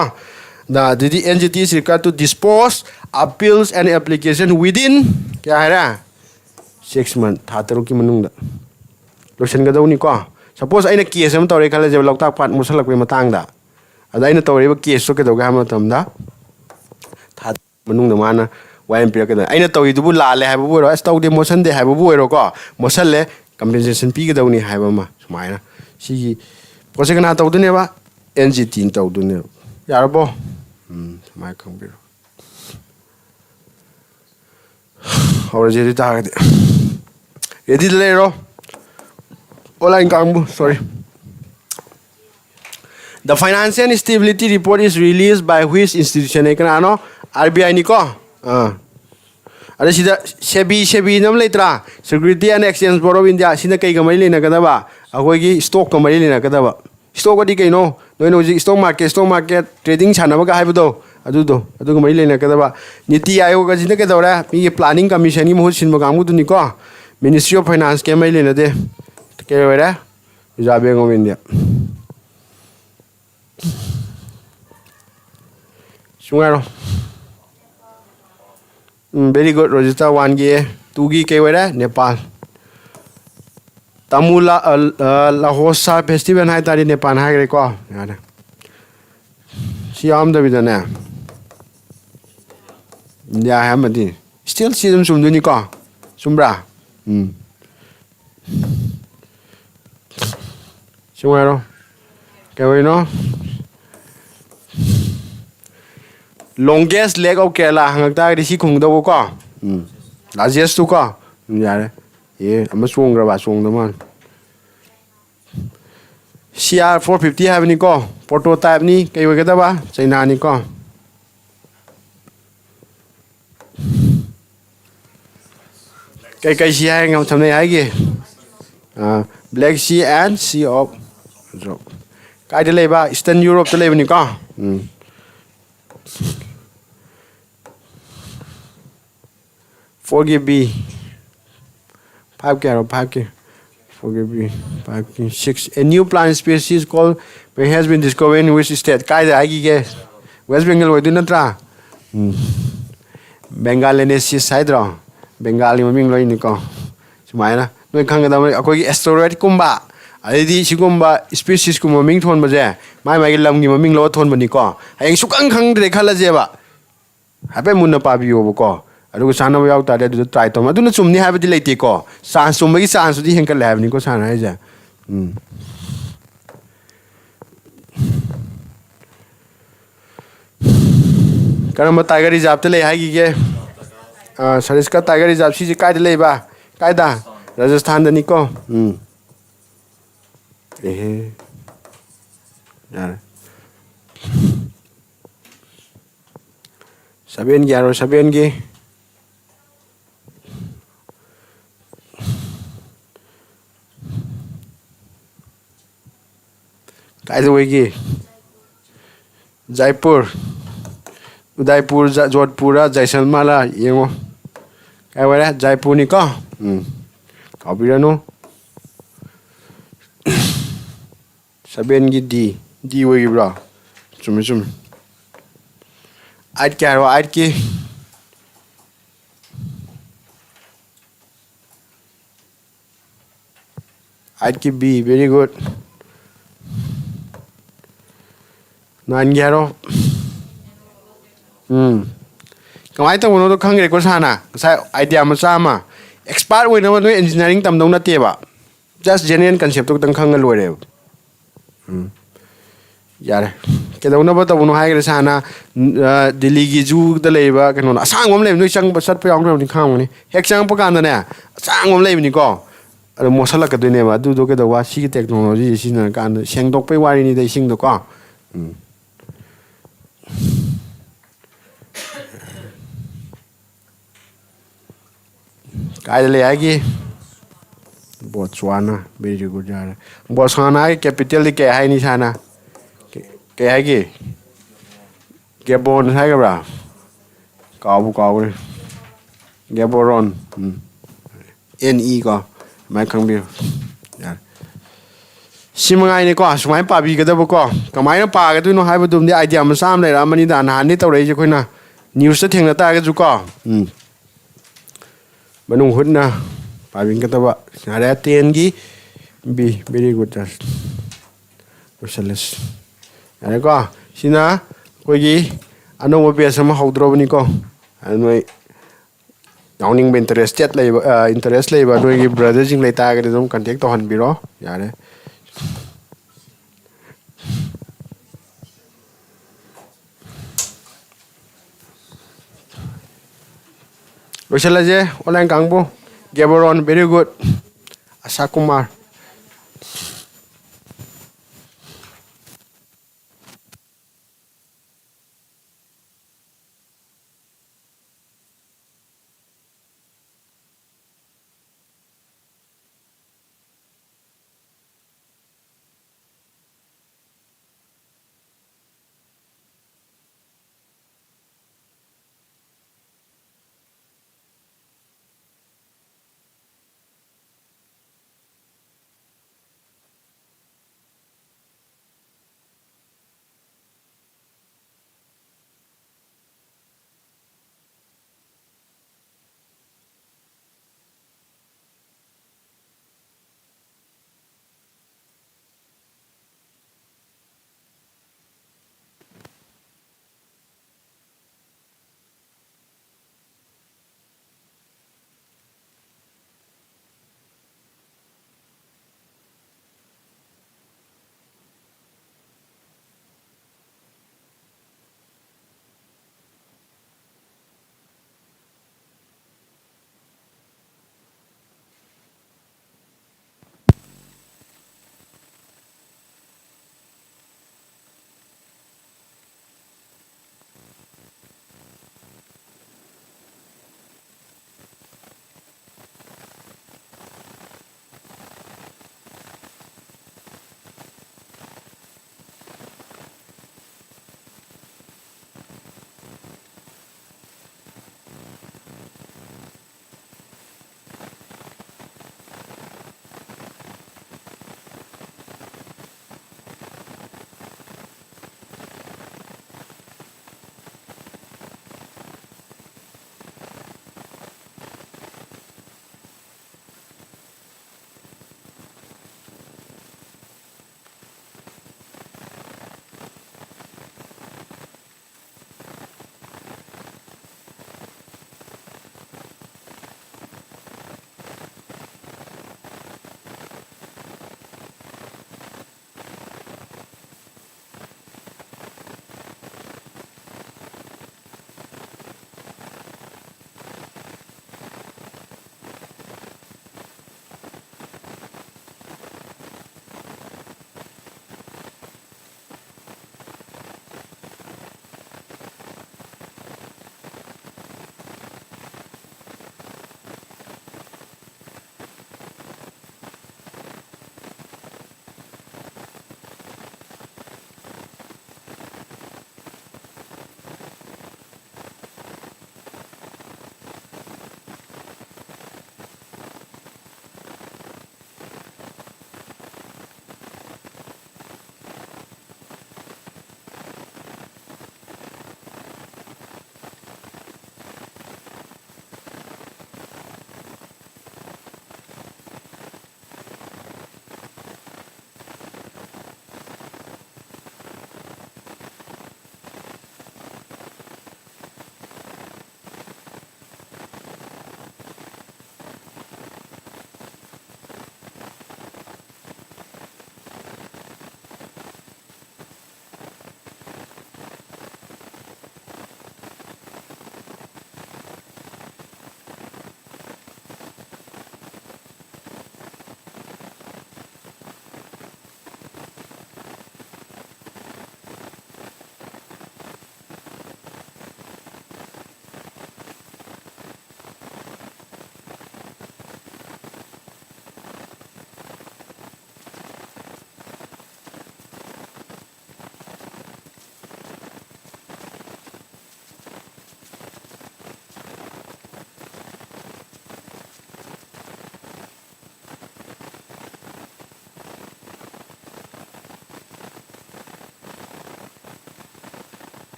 ꯗ-, ꯑꯗꯨꯗꯤ N G T is required to dispose appeals and application within ꯀꯌꯥ ꯍꯥꯏꯔꯦ? Six month, ꯊꯥ ꯇꯔꯨꯛꯀꯤ ꯃꯅꯨꯡꯗ ꯂꯣꯏꯁꯤꯟꯒꯗꯧꯅꯤꯀꯣ꯫ Suppose ꯑꯩꯅ case ꯑꯃ ꯇꯧꯔꯦ ꯈꯜꯂꯁꯦꯕ, ꯂꯣꯛꯇꯥꯛ ꯄꯥꯠ ꯃꯣꯠꯁꯜꯂꯛꯄꯒꯤ ꯃꯇꯥꯡꯗ꯫ ꯑꯗ ꯑꯩꯅ ꯇꯧꯔꯤꯕ caseꯇꯣ ꯀꯩꯗꯧꯒꯦ ꯍꯥꯏꯕ ꯃꯇꯝꯗ ꯊꯥ ꯃꯅꯨꯡꯗ ꯃꯥꯅ ꯋꯥꯔꯦꯟ ꯄꯤꯔꯛꯀꯗꯕꯅꯤ꯫ ꯑꯩꯅ ꯇꯧꯔꯤꯗꯨꯕꯨ ꯂꯥꯜꯂꯦ ꯍꯥꯏꯕꯕꯨ ꯑꯣꯏꯔꯣ, ꯑꯁ ꯇꯧꯗꯦ, ꯃꯣꯠꯁꯟꯗꯦ ꯍꯥꯏꯕꯕꯨ ꯑꯣꯏꯔꯣꯀꯣ, ꯃꯣꯠꯁꯜꯂꯦ, compensation ꯄꯤꯒꯗꯧꯅꯤ ꯍꯥꯏꯕ ꯑꯃ ꯁꯨꯃꯥꯏꯅ꯫ ꯁꯤꯒꯤ ꯄꯣꯠꯁꯦ ꯀꯅꯥ ꯇꯧꯗꯣꯏꯅꯦꯕ? N G Tꯅ ꯇꯧꯗꯣꯏꯅꯦꯕ꯫ ꯌꯥꯔꯕꯣ? ꯎꯝ, ꯁꯨꯃꯥꯏꯅ ꯈꯪꯕꯤꯔꯣ꯫ ꯍꯧꯔꯁꯦ ꯑꯗꯨ ꯇꯥꯔꯒꯗꯤ꯫ Readyꯗ ꯂꯩꯔꯣ꯫ ꯑꯣꯟꯂꯥꯏꯟ ꯀꯥꯡꯕꯨ, sorry. The financial stability report is released by which institution? ꯍꯥꯏ ꯀꯅꯥꯅꯣ? R B I ꯅꯤꯀꯣ. ꯑꯥ, ꯑꯗ ꯁꯤꯗ ꯁꯦꯕꯤ, ꯁꯦꯕꯤꯅ ꯑꯃ ꯂꯩꯇ꯭ꯔꯥ? Security and Exchange Board of India. ꯁꯤꯅ ꯀꯩꯒ ꯃꯔꯤ ꯂꯩꯅꯒꯗꯕ? ꯑꯩꯈꯣꯏꯒꯤ stockꯀ ꯃꯔꯤ ꯂꯩꯅꯒꯗꯕ. Stockꯀꯗꯤ ꯀꯩꯅꯣ? ꯅꯣꯏꯅ ꯍꯧꯖꯤꯛ stock market, stock market trading ꯁꯥꯟꯅꯕꯒ ꯍꯥꯏꯕꯗꯣ, ꯑꯗꯨꯗꯣ, ꯑꯗꯨꯒ ꯃꯔꯤ ꯂꯩꯅꯒꯗꯕ. ꯅꯤꯇꯤ ꯑꯥꯌꯣꯒꯁꯤꯅ ꯀꯩꯗꯧꯔꯦ? ꯃꯤꯒꯤ planning commissionꯒꯤ ꯃꯍꯨꯠ ꯁꯤꯟꯕ ꯀꯥꯡꯕꯨꯗꯨꯅꯤꯀꯣ. Ministry of Finance ꯀꯩꯝ ꯃꯔꯤ ꯂꯩꯅꯗꯦ. ꯀꯩ ꯑꯣꯏꯔꯦ? Reserve Bank of India. ꯁꯨꯡꯉꯥꯏꯔꯣ. Um, very good, Rozita. Oneꯒꯤ, twoꯒꯤ ꯀꯩ ꯑꯣꯏꯔꯦ? ꯅꯦꯄꯥꯜ. ꯇꯥꯃꯨ ꯂꯥ-, ꯑ, ꯑ, ꯂꯥꯍꯣꯁꯥ festival ꯍꯥꯏ ꯇꯥꯔꯗꯤ ꯅꯦꯄꯥꯜ ꯍꯥꯏꯈ꯭ꯔꯦꯀꯣ꯫ ꯌꯥꯔꯦ꯫ ꯁꯤ ꯌꯥꯎꯔꯝꯗꯕꯤꯗꯅꯦ, ꯏꯟꯗꯤꯌꯥ ꯍꯥꯏꯔꯝꯃꯗꯤ still ꯁꯤ ꯑꯗꯨꯝ ꯆꯨꯝꯗꯣꯏꯅꯤꯀꯣ꯫ ꯆꯨꯝꯕ꯭ꯔꯥ? ꯎꯝ. ꯁꯤ ꯉꯥꯏꯔꯣ꯫ ꯀꯩꯗꯧꯔꯤꯅꯣ? Longest Lake of Kerala ꯍꯪꯉꯛ ꯇꯥꯔꯒꯗꯤ ꯁꯤ ꯈꯨꯝꯒꯗꯧꯕꯀꯣ꯫ ꯎꯝ. Largest ꯇꯨ ꯀꯣ꯫ ꯎꯝ, ꯌꯥꯔꯦ꯫ ꯑꯦ, ꯑꯃ ꯆꯣꯡꯈ꯭ꯔꯕ, ꯆꯣꯡꯗ ꯃꯥꯜꯂꯦ꯫ C R four fifty ꯍꯥꯏꯕꯅꯤꯀꯣ꯫ Prototype ꯅꯤ꯫ ꯀꯩ ꯑꯣꯏꯒꯗꯕ? ꯆꯩꯅꯥꯅꯤꯀꯣ꯫ ꯀꯩꯀꯩ ꯁꯤ ꯍꯥꯏ ꯉꯝ-, ꯊꯝꯅꯩ ꯍꯥꯏꯒꯦ? ꯑꯥ, Black Sea and Sea of Azov. ꯀꯥꯏꯗ ꯂꯩꯕ? Eastern Europe ꯇ ꯂꯩꯕꯅꯤꯀꯣ꯫ ꯎꯝ. Four K B. Five K ꯍꯥꯏꯔꯣ, five K. Four K B, five K, six. A new plant species called has been discovered in which state? ꯀꯥꯏꯗ ꯍꯥꯏꯈꯤꯒꯦ? West Bengal ꯑꯣꯏꯗꯣꯏ ꯅꯠꯇ꯭ꯔꯥ? ꯎꯝ. Bengalensis ꯍꯥꯏꯗ꯭ꯔꯣ? ꯕꯦꯡꯒꯥꯂꯤ ꯃꯃꯤꯡ ꯂꯣꯏꯅꯤꯀꯣ꯫ ꯁꯨꯃꯥꯏꯅ ꯅꯣꯏ ꯈꯪꯒꯗꯕꯅꯤ, ꯑꯩꯈꯣꯏꯒꯤ asteroid ꯀꯨꯝꯕ, ꯑꯗꯩꯗꯤ ꯁꯤꯒꯨꯝꯕ speciesꯀꯨꯝꯕ ꯃꯃꯤꯡ ꯊꯣꯟꯕꯁꯦ ꯃꯥꯏ ꯃꯥꯏꯒꯤ ꯂꯝꯒꯤ ꯃꯃꯤꯡ ꯂꯧꯔ ꯊꯣꯟꯕꯅꯤꯀꯣ꯫ ꯍꯌꯦꯡ ꯁꯨꯛꯈꯪ ꯈꯪꯗ꯭ꯔꯦ ꯈꯜꯂꯁꯦꯕ, ꯍꯥꯏꯐꯦꯠ ꯃꯨꯟꯅ ꯄꯥꯕꯤꯌꯣꯕꯀꯣ꯫ ꯑꯗꯨꯒ ꯆꯥꯅꯕ ꯌꯥꯎ ꯇꯥꯔꯗꯤ ꯑꯗꯨꯗ try ꯇꯧ꯫ ꯑꯗꯨꯅ ꯆꯨꯝꯅꯤ ꯍꯥꯏꯕꯗꯤ ꯂꯩꯇꯦꯀꯣ꯫ Chance ꯆꯨꯝꯕꯒꯤ chanceꯇꯨꯗꯤ ꯍꯦꯟꯒꯠꯂꯦ ꯍꯥꯏꯕꯅꯤꯀꯣ ꯁꯥꯔꯅ ꯍꯥꯏꯁꯦ꯫ ꯎꯝ. ꯀꯔꯝꯕ tiger reserveꯇ ꯂꯩ ꯍꯥꯏꯈꯤꯒꯦ? ꯑꯥ, Sariska Tiger Reserve꯫ ꯁꯤꯁꯦ ꯀꯥꯏꯗ ꯂꯩꯕ? ꯀꯥꯏꯗ? ꯔꯥꯖꯁꯊꯥꯟꯗꯅꯤꯀꯣ꯫ ꯎꯝ. ꯑꯦꯍꯦ꯫ ꯌꯥꯔꯦ꯫ ꯁꯚꯦꯟꯒꯤ ꯍꯥꯏꯔꯣ, ꯁꯚꯦꯟꯒꯤ꯫ ꯀꯥꯏꯗ ꯑꯣꯏꯒꯦ? ꯖꯥꯏꯄꯨꯔ꯫ ꯎꯗꯥꯏꯄꯨꯔ, ꯖ-, ꯖꯣꯙꯄꯨꯔ, ꯖꯥꯏꯁꯜꯃꯥꯔ ꯌꯦꯡꯉꯣ꯫ ꯀꯥꯏ ꯑꯣꯏꯔꯦ? ꯖꯥꯏꯄꯨꯔꯅꯤꯀꯣ꯫ ꯎꯝ꯫ ꯀꯥꯎꯕꯤꯔꯅꯨ꯫ ꯁꯚꯦꯟꯒꯤ ꯗꯤ꯫ ꯗꯤ ꯑꯣꯏꯈꯤꯕ꯭ꯔꯣ? ꯆꯨꯝꯃꯦ, ꯆꯨꯝꯃꯦ꯫ ꯑꯥꯏꯠꯀꯤ ꯍꯥꯏꯔꯣ, ꯑꯥꯏꯠꯀꯤ꯫ ꯑꯥꯏꯠꯀꯤ ꯕꯤ, very good꯫ ꯅꯥꯏꯟꯒꯤ ꯍꯥꯏꯔꯣ꯫ ꯎꯝ꯫ ꯀꯃꯥꯏꯅ ꯇꯧꯕꯅꯣꯗꯣ ꯈꯪꯈ꯭ꯔꯦꯀꯣ ꯁꯥꯔꯅ꯫ ꯉꯁꯥꯏ idea ꯃꯆꯥ ꯑꯃ꯫ Expert ꯑꯣꯏꯅꯕ ꯅꯣꯏ engineering ꯇꯝꯗꯧ ꯅꯠꯇꯦꯕ꯫ Just general concept ꯇꯣ ꯈꯤꯇꯪ ꯈꯪꯉ ꯂꯣꯏꯔꯦꯕ꯫ ꯎꯝ꯫ ꯌꯥꯔꯦ꯫ ꯀꯩꯗꯧꯅꯕ ꯇꯧꯕꯅꯣ ꯍꯥꯏꯈ꯭ꯔꯦ ꯁꯥꯔꯅ, ꯑ, ꯗꯤꯜꯂꯤꯒꯤ ꯖꯨꯗ ꯂꯩꯔꯤꯕ ꯀꯩꯅꯣꯗꯣ, ꯑꯁꯥꯡꯕ ꯑꯃ ꯂꯩꯕ, ꯅꯣꯏ ꯆꯪꯕ, ꯆꯠꯄ ꯌꯥꯎꯈ꯭ꯔꯕꯅꯤ, ꯈꯪꯉꯝꯒꯅꯤ꯫ ꯍꯦꯛ ꯆꯪꯉꯛꯄ ꯀꯥꯟꯗꯅꯦ, ꯑꯁꯥꯡꯕ ꯑꯃ ꯂꯩꯕꯅꯤꯀꯣ, ꯑꯗꯣ ꯃꯣꯠꯁꯜꯂꯛꯀꯗꯣꯏꯅꯦꯕ꯫ ꯑꯗꯨꯗꯣ ꯀꯩꯗꯧꯕ, ꯁꯤꯒꯤ technology ꯁꯦ ꯁꯤꯖꯤꯟꯅꯔꯀꯥꯟꯗ ꯁꯦꯡꯗꯣꯛꯄꯩ ꯋꯥꯔꯤꯅꯤꯗ, ꯏꯁꯤꯡꯗꯣꯀꯣ꯫ ꯎꯝ꯫ ꯀꯥꯏꯗ ꯂꯩ ꯍꯥꯏꯒꯦ? ꯕꯣꯠꯁ꯭ꯋꯥꯅꯥ꯫ Very good, ꯌꯥꯔꯦ꯫ ꯕꯣꯠꯁ꯭ꯋꯥꯅꯥꯒꯤ capital ꯗꯤ ꯀꯩ ꯍꯥꯏꯅꯤ ꯁꯥꯔꯅ? ꯀꯩ, ꯀꯩ ꯍꯥꯏꯒꯦ? ꯒꯦꯕꯣꯟ ꯍꯥꯏꯒꯕ꯭ꯔꯥ? ꯀꯥꯎꯕꯨ ꯀꯥꯎꯈ꯭ꯔꯦ꯫ ꯒꯦꯕꯣꯔꯣꯟ꯫ ꯎꯝ꯫ ꯑꯦꯟ ꯏ ꯀꯣ꯫ ꯑꯗꯨꯃꯥꯏꯅ ꯈꯪꯕꯤꯌꯨ꯫ ꯌꯥꯔꯦ꯫ ꯁꯤ ꯃꯉꯥꯏꯅꯤꯀꯣ, ꯁꯨꯃꯥꯏꯅ ꯄꯥꯕꯤꯒꯗꯕꯀꯣ꯫ ꯀꯃꯥꯏꯅ ꯄꯥꯒꯗꯣꯏꯅꯣ ꯍꯥꯏꯕꯗꯨꯝꯗꯤ idea ꯃꯆꯥ ꯑꯃ ꯂꯩꯔꯛꯑꯃꯅꯤꯗ, ꯅꯍꯥꯟꯗꯩ ꯇꯧꯔꯛꯏꯁꯦ ꯑꯩꯈꯣꯏꯅ꯫ News ꯇ ꯊꯦꯡꯅ ꯇꯥꯔꯒꯁꯨꯀꯣ꯫ ꯎꯝ꯫ ꯃꯅꯨꯡ ꯍꯨꯠꯅ ꯄꯥꯕꯤꯒꯗꯕ꯫ ꯌꯥꯔꯦ, ten ꯒꯤ B, very good, ꯌꯥꯔꯦ꯫ ꯂꯣꯏꯁꯜꯂꯁꯤ꯫ ꯌꯥꯔꯦꯀꯣ? ꯁꯤꯅ ꯑꯩꯈꯣꯏꯒꯤ ꯑꯅꯧꯕ batch ꯑꯃ ꯍꯧꯗ꯭ꯔꯣꯕꯅꯤꯀꯣ꯫ ꯑꯗꯨ ꯅꯣꯏ ꯌꯥꯎꯅꯤꯡꯕ, interested ꯂꯩꯕ, ꯑ, interest ꯂꯩꯕ ꯅꯣꯏꯒꯤ brother ꯁꯤꯡ ꯂꯩꯇꯥꯔꯒꯗꯤ ꯑꯗꯨꯝ contact ꯇꯧꯍꯟꯕꯤꯔꯣ꯫ ꯌꯥꯔꯦ꯫ ꯂꯣꯏꯁꯤꯜꯂꯁꯦ, online ꯀꯥꯡꯕꯨ꯫ ꯒꯦꯕꯣꯔꯣꯟ, very good꯫ ꯑꯁꯥ ꯀꯨꯃꯥꯔ꯫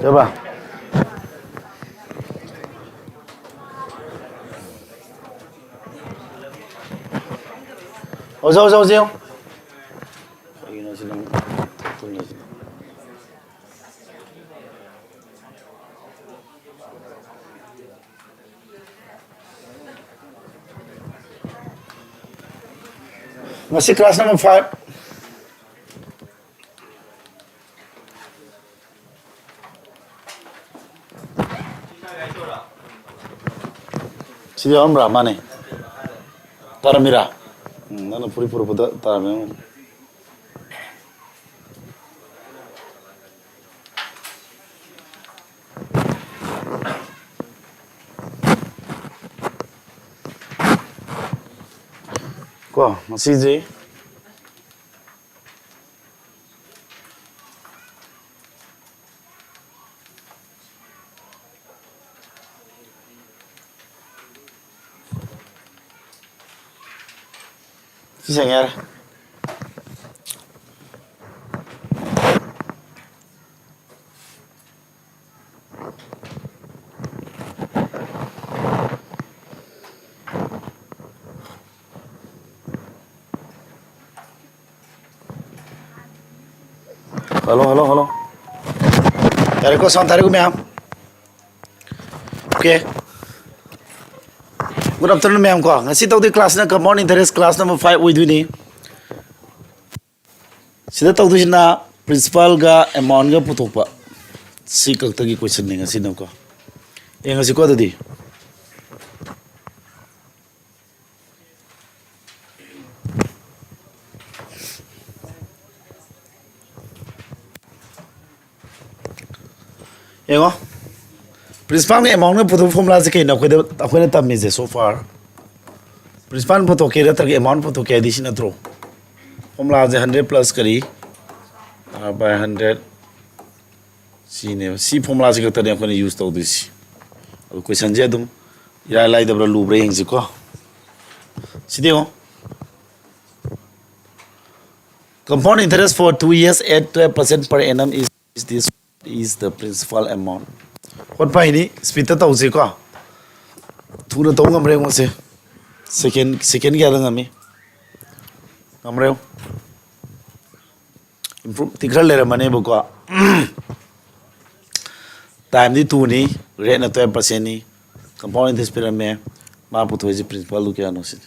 ꯀꯩꯕ? ꯍꯧꯖꯤꯛ, ꯍꯧꯖꯤꯛ, ꯍꯧꯖꯤꯛ꯫ ꯀꯩꯒꯤꯅꯣ ꯁꯤ ꯅꯪ ꯊꯣꯛꯇꯣꯏꯅꯦ ꯁꯤ? ꯉꯁꯤ class number five꯫ ꯁꯤꯗꯤ ꯌꯥꯎꯔꯝꯕ꯭ꯔꯥ? ꯃꯥꯅꯦ꯫ ꯇꯥꯔꯝꯃꯤꯔꯥ? ꯎꯝ, ꯅꯪꯅ ꯐꯨꯔꯤꯠ ꯄꯨꯔꯛꯄꯗ ꯇꯥꯔꯝꯃꯤ꯫ ꯀꯣ, ꯉꯁꯤꯁꯦ ꯁꯤ ꯁꯦꯡꯉꯦ ꯌꯥꯔꯦ꯫ Hello, hello, hello. ꯌꯥꯔꯦꯀꯣ, sound ꯊꯥꯔꯦꯀꯣ ꯃꯌꯥꯝ? Okay. Good afternoon ꯃꯌꯥꯝ ꯀꯣ꯫ ꯉꯁꯤ ꯇꯧꯗꯣꯏ class ꯅ compound interest class number five ꯑꯣꯏꯗꯣꯏꯅꯤ꯫ ꯁꯤꯗ ꯇꯧꯗꯣꯏꯁꯤꯅ principal ꯒ amount ꯒ ꯄꯨꯊꯣꯛꯄ꯫ ꯁꯤ ꯈꯛꯇꯒꯤ question ꯅꯤ ꯉꯁꯤꯅꯀꯣ꯫ ꯌꯦꯡꯉꯁꯤꯀꯣ ꯑꯗꯨꯗꯤ꯫ ꯌꯦꯡꯉꯣ, principal ꯒ amount ꯒ ꯄꯨꯊꯣꯛꯄ formula ꯁꯦ ꯀꯩꯅꯣ? ꯑꯩꯈꯣꯏꯗ, ꯑꯩꯈꯣꯏꯅ ꯇꯝꯃꯤꯁꯦ so far, principal ꯄꯨꯊꯣꯛꯀꯦ ꯅꯠꯇ꯭ꯔꯒ amount ꯄꯨꯊꯣꯛꯀꯦ ꯍꯥꯏꯗꯤ ꯁꯤ ꯅꯠꯇ꯭ꯔꯣ? Formula ꯁꯦ hundred plus ꯀꯔꯤ? R by hundred꯫ ꯁꯤꯅꯦꯕ, ꯁꯤ formula ꯁꯤ ꯈꯛꯇꯅꯦ ꯑꯩꯈꯣꯏꯅ use ꯇꯧꯗꯣꯏꯁꯤ꯫ ꯑꯗꯨ question ꯁꯦ ꯑꯗꯨꯝ ꯏꯔꯥꯏ ꯂꯥꯏꯗꯕ꯭ꯔꯥ ꯂꯨꯕ꯭ꯔꯥ ꯌꯦꯡꯁꯤꯀꯣ꯫ ꯁꯤꯗꯤ ꯌꯦꯡꯉꯣ, compound interest for two years at twelve percent per annum is, is this Is the principal amount. ꯍꯣꯠꯄ ꯍꯩꯅꯤ, ꯁ꯭ꯄꯤꯠꯇ ꯇꯧꯁꯤꯀꯣ꯫ ꯊꯨꯅ ꯇꯧ ꯉꯝꯕ꯭ꯔꯥ ꯌꯦꯡꯉꯣꯁꯦ꯫ ꯁꯦꯀꯦꯟ, ꯁꯦꯀꯦꯟ ꯀꯌꯥꯗ ꯉꯝꯃꯤ? ꯉꯝꯕ꯭ꯔꯥ ꯌꯦꯡꯉꯣ꯫ ꯏꯝꯄ꯭ꯔꯨꯞꯇꯤ ꯈꯔ ꯂꯩꯔꯝꯃꯅꯦꯕꯀꯣ꯫ ꯇꯥꯏꯝꯗꯤ ꯇꯨꯅꯤ, ꯔꯦꯠꯅ ꯇꯨꯌꯦꯜꯞ ꯄꯥꯔꯁꯦꯟꯅꯤ, ꯀꯝꯄꯥꯎꯟ ꯏꯟꯇꯔꯦꯁ ꯄꯤꯔꯝꯃꯦ꯫ ꯃꯥ ꯄꯨꯊꯣꯛꯏꯁꯦ ꯄ꯭ꯔꯤꯟꯁꯤꯄꯥꯜꯗꯨ ꯀꯌꯥꯅꯣ ꯁꯤꯅꯤ꯫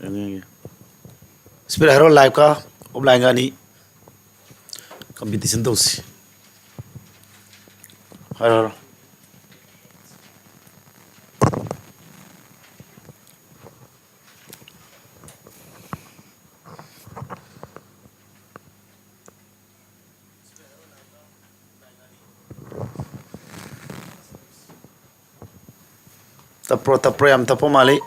ꯌꯦꯡꯒꯦ, ꯌꯦꯡꯒꯦ꯫ ꯁ꯭ꯄꯤꯠ ꯍꯥꯏꯔꯣ, ꯂꯥꯏꯐꯀ ꯑꯣꯐꯂꯥꯏꯟꯒ ꯑꯅꯤ ꯀꯝꯄꯤꯇꯤꯁꯟ ꯇꯧꯁꯤ꯫ ꯍꯥꯏꯔꯣ, ꯍꯥꯏꯔꯣ꯫ ꯇꯞꯄ꯭ꯔꯣ, ꯇꯞꯄ꯭ꯔꯣ? ꯌꯥꯝ ꯇꯞꯄ ꯃꯥꯜꯂꯤ꯫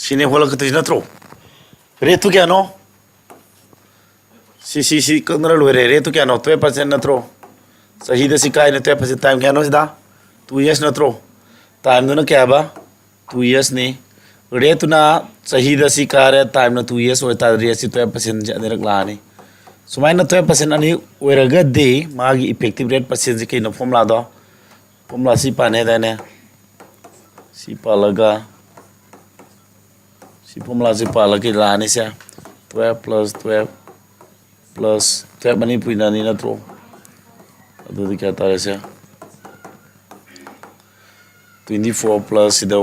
ꯁꯤꯅꯦ ꯍꯣꯜꯂꯛꯀꯗꯣꯏꯁꯤ ꯅꯠꯇ꯭ꯔꯣ? ꯔꯦꯠꯇꯨ ꯀꯌꯥꯅꯣ? ꯁꯤ, ꯁꯤ, ꯁꯤ ꯀꯛꯅꯔ ꯂꯣꯏꯔꯦ꯫ ꯔꯦꯠꯇꯨ ꯀꯌꯥꯅꯣ? ꯇꯨꯌꯦꯜꯞ ꯄꯥꯔꯁꯦꯟ ꯅꯠꯇ꯭ꯔꯣ? ꯆꯍꯤꯗ ꯁꯤ ꯀꯥꯏꯅ ꯇꯨꯌꯦꯜꯞ ꯄꯥꯔꯁꯦꯟ꯫ ꯇꯥꯏꯝ ꯀꯌꯥꯅꯣ ꯁꯤꯗ? ꯇꯨ ꯌꯔꯁ ꯅꯠꯇ꯭ꯔꯣ? ꯇꯥꯏꯝꯗꯨꯅ ꯀꯌꯥꯕ? ꯇꯨ ꯌꯔꯁꯅꯤ꯫ ꯔꯦꯠꯇꯨꯅ ꯆꯍꯤꯗ ꯁꯤ ꯀꯥꯔꯦ, ꯇꯥꯏꯝꯅ ꯇꯨ ꯌꯔꯁ ꯑꯣꯏꯇꯥꯔꯗꯤ ꯔꯦꯠꯁꯤ ꯇꯨꯌꯦꯜꯞ ꯄꯥꯔꯁꯦꯟꯁꯦ ꯑꯅꯤꯔꯛ ꯂꯥꯛꯑꯅꯤ꯫ ꯁꯨꯃꯥꯏꯅ ꯇꯨꯌꯦꯜꯞ ꯄꯥꯔꯁꯦꯟ ꯑꯅꯤ ꯑꯣꯏꯔꯒꯗꯤ ꯃꯥꯒꯤ ꯏꯐꯦꯛꯇꯤꯞ ꯔꯦꯠ ꯄꯥꯔꯁꯦꯟꯁꯦ ꯀꯩꯅꯣ ꯐꯣꯔꯃꯨꯂꯥꯗꯣ? ꯐꯣꯔꯃꯨꯂꯥ ꯁꯤ ꯄꯥꯟꯅꯤ ꯍꯥꯏꯗꯥꯏꯅꯦ? ꯁꯤ ꯄꯥꯜꯂꯒ, ꯁꯤ ꯐꯣꯔꯃꯨꯂꯥꯁꯤ ꯄꯥꯜꯂꯒ ꯀꯩ ꯂꯥꯛꯑꯅꯤ ꯁꯦ? Twelve plus twelve plus twelve ꯑꯅꯤ ꯄꯨꯏꯅ ꯑꯅꯤ ꯅꯠꯇ꯭ꯔꯣ? ꯑꯗꯨꯗꯤ ꯀꯌꯥ ꯇꯥꯔꯦ ꯁꯦ? ꯇ꯭ꯋꯦꯟꯇꯤ ꯐꯣꯔ ꯄ꯭ꯂꯁ ꯁꯤꯗ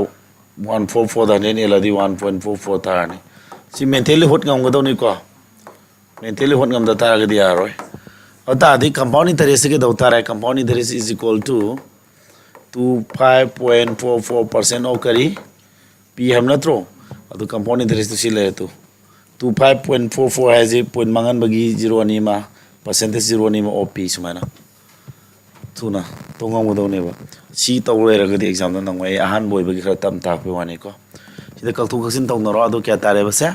ꯋꯥꯟ ꯐꯣꯔ ꯐꯣꯔꯗ ꯍꯟꯗ꯭ꯔꯦꯠ ꯑꯦꯜꯂꯗꯤ ꯋꯥꯟ ꯄꯣꯏꯟ ꯐꯣꯔ ꯐꯣꯔ ꯇꯥꯔꯅꯤ꯫ ꯁꯤ ꯃꯦꯟꯇꯦꯜꯂꯤ ꯍꯣꯠ ꯉꯝꯒꯗꯧꯅꯤꯀꯣ꯫ ꯃꯦꯟꯇꯦꯜꯂꯤ ꯍꯣꯠ ꯉꯝꯗ ꯇꯥꯔꯒꯗꯤ ꯌꯥꯔꯣꯏ꯫ ꯑꯗꯨ ꯇꯥꯔꯗꯤ ꯀꯝꯄꯥꯎꯟ ꯏꯟꯇꯔꯦꯁꯁꯤ ꯀꯩꯗꯧ ꯇꯥꯔꯦ? Compound interest is equal to two five point four four percent of ꯀꯔꯤ? ꯄꯤ ꯍꯥꯏꯕ ꯅꯠꯇ꯭ꯔꯣ? ꯑꯗꯨ ꯀꯝꯄꯥꯎꯟ ꯏꯟꯇꯔꯦꯁꯇꯨ ꯁꯤ ꯂꯩꯔꯦ two. Two five point four four ꯍꯥꯏꯁꯦ ꯄꯣꯏꯟ ꯃꯥꯡꯍꯟꯕꯒꯤ ꯖꯤꯔꯣ ꯑꯅꯤ ꯑꯃ, ꯄꯥꯔꯁꯦꯟꯇꯦꯖ ꯖꯤꯔꯣ ꯑꯅꯤ ꯑꯃ ꯑꯣꯐ ꯄꯤ ꯁꯨꯃꯥꯏꯅ꯫ ꯊꯨꯅ ꯇꯧ ꯉꯝꯒꯗꯧꯅꯦꯕ꯫ ꯁꯤ ꯇꯧ ꯂꯩꯔꯒꯗꯤ ꯑꯦꯛꯖꯥꯝꯗ ꯅꯪꯉꯣꯏ꯫ ꯑꯩ ꯑꯍꯥꯟꯕ ꯑꯣꯏꯕꯒꯤ ꯈꯔ ꯇꯞꯅ ꯇꯥꯛꯄꯩ ꯋꯥꯅꯤꯀꯣ꯫ ꯁꯤꯗ ꯀꯛꯊꯣꯛ ꯀꯛꯁꯤꯟ ꯇꯧꯅꯔꯣ꯫ ꯑꯗꯨ ꯀꯌꯥ ꯇꯥꯔꯦꯕꯁꯦ?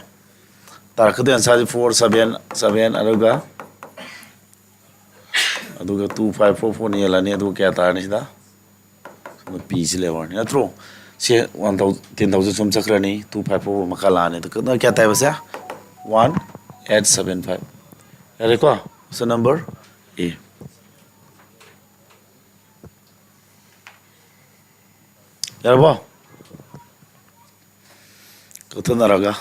ꯇꯥꯔꯛꯀꯗꯣꯏ ꯑꯟꯁꯥꯔꯁꯤ ꯐꯣꯔ ꯁꯕꯦꯟ ꯁꯕꯦꯟ ꯑꯗꯨꯒ ꯑꯗꯨꯒ ꯇꯨ ꯐꯥꯏꯚ ꯐꯣꯔ ꯐꯣꯔꯅ ꯌꯦꯜꯂꯅꯤ꯫ ꯑꯗꯨꯒ ꯀꯌꯥ ꯇꯥꯔꯅꯤ ꯁꯤꯗ? ꯁꯣꯝꯗ ꯄꯤꯁꯤ ꯂꯩꯍꯧꯔꯅꯤ ꯅꯠꯇ꯭ꯔꯣ? ꯁꯤ ꯋꯥꯟ ꯊꯥꯎꯖꯟ ꯇꯦꯟ ꯊꯥꯎꯖꯟ ꯁꯨꯝ ꯆꯠꯈ꯭ꯔꯅꯤ꯫ ꯇꯨ ꯐꯥꯏꯚ ꯐꯣꯔ ꯃꯈꯥ ꯂꯥꯛꯑꯅꯤ꯫ ꯑꯗꯨ ꯀꯌꯥ ꯇꯥꯏꯕꯁꯦ? One eight seven five. ꯌꯥꯔꯦꯀꯣ? Option number A꯫ ꯌꯥꯔꯕꯣ? ꯀꯛꯊꯠꯅꯔꯒ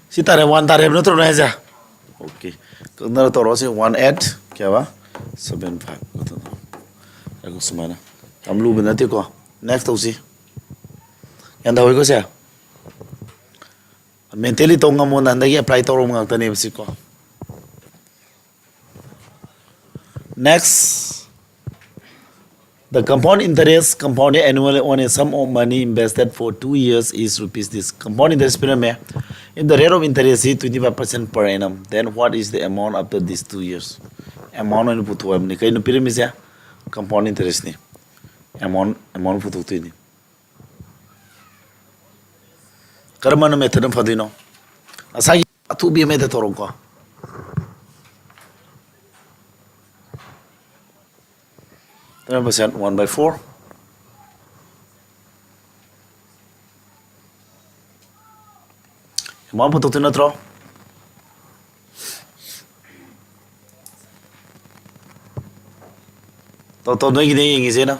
ꯁꯤ ꯇꯥꯔꯦ, ꯋꯥꯟ ꯇꯥꯔꯦ ꯍꯥꯏꯕ ꯅꯠꯇ꯭ꯔꯣ ꯅꯪ ꯍꯥꯏꯁꯦ? ꯑꯣꯀꯦ, ꯀꯛꯅꯔ ꯇꯧꯔꯣ꯫ ꯁꯤ ꯋꯥꯟ ꯑꯦꯠ ꯀꯌꯥꯕ? Seven five. ꯀꯛꯊꯠꯅꯔꯣ꯫ ꯉꯥꯏꯈꯣ, ꯁꯨꯃꯥꯏꯅ꯫ ꯌꯥꯝ ꯂꯨꯕ ꯅꯠꯇꯦꯀꯣ꯫ ꯅꯦꯛꯁ ꯇꯧꯁꯤ꯫ ꯒ꯭ꯌꯥꯟ ꯇꯥꯍꯧꯏꯀꯣ ꯁꯦ? ꯃꯦꯟꯇꯦꯜꯂꯤ ꯇꯧ ꯉꯝꯃꯣ, ꯅꯍꯥꯟꯗꯒꯤ ꯑꯦꯄ꯭ꯂꯥꯏ ꯇꯧꯔꯕ ꯉꯥꯛꯇꯅꯦꯕ ꯁꯤꯀꯣ꯫ Next, the compound interest compounded annually on a sum of money invested for two years is rupees this. Compound interest ꯄꯤꯔꯝꯃꯦ꯫ If the rate of interest is twenty five percent per annum, then what is the amount after these two years? Amount ꯑꯣꯏꯅ ꯄꯨꯊꯣꯛꯑꯕꯅꯤ꯫ ꯀꯩꯅꯣ ꯄꯤꯔꯝꯃꯤꯁꯦ? Compound interest ꯅꯤ꯫ Amount, amount ꯄꯨꯊꯣꯛꯇꯣꯏꯅꯤ꯫ ꯀꯔꯝꯕꯅ method ꯅ ꯐꯗꯣꯏꯅꯣ? ꯉꯁꯥꯏꯒꯤ ꯑꯊꯨꯕꯤ ꯑꯃ ꯍꯦꯛꯇ ꯇꯧꯔꯣꯀꯣ꯫ Ten percent, one by four꯫ Amount ꯄꯨꯊꯣꯛꯇꯣꯏ ꯅꯠꯇ꯭ꯔꯣ? ꯇꯧ, ꯇꯧ, ꯅꯣꯏꯒꯤꯅꯦ ꯌꯦꯡꯉꯤꯁꯦ ꯑꯩꯅ꯫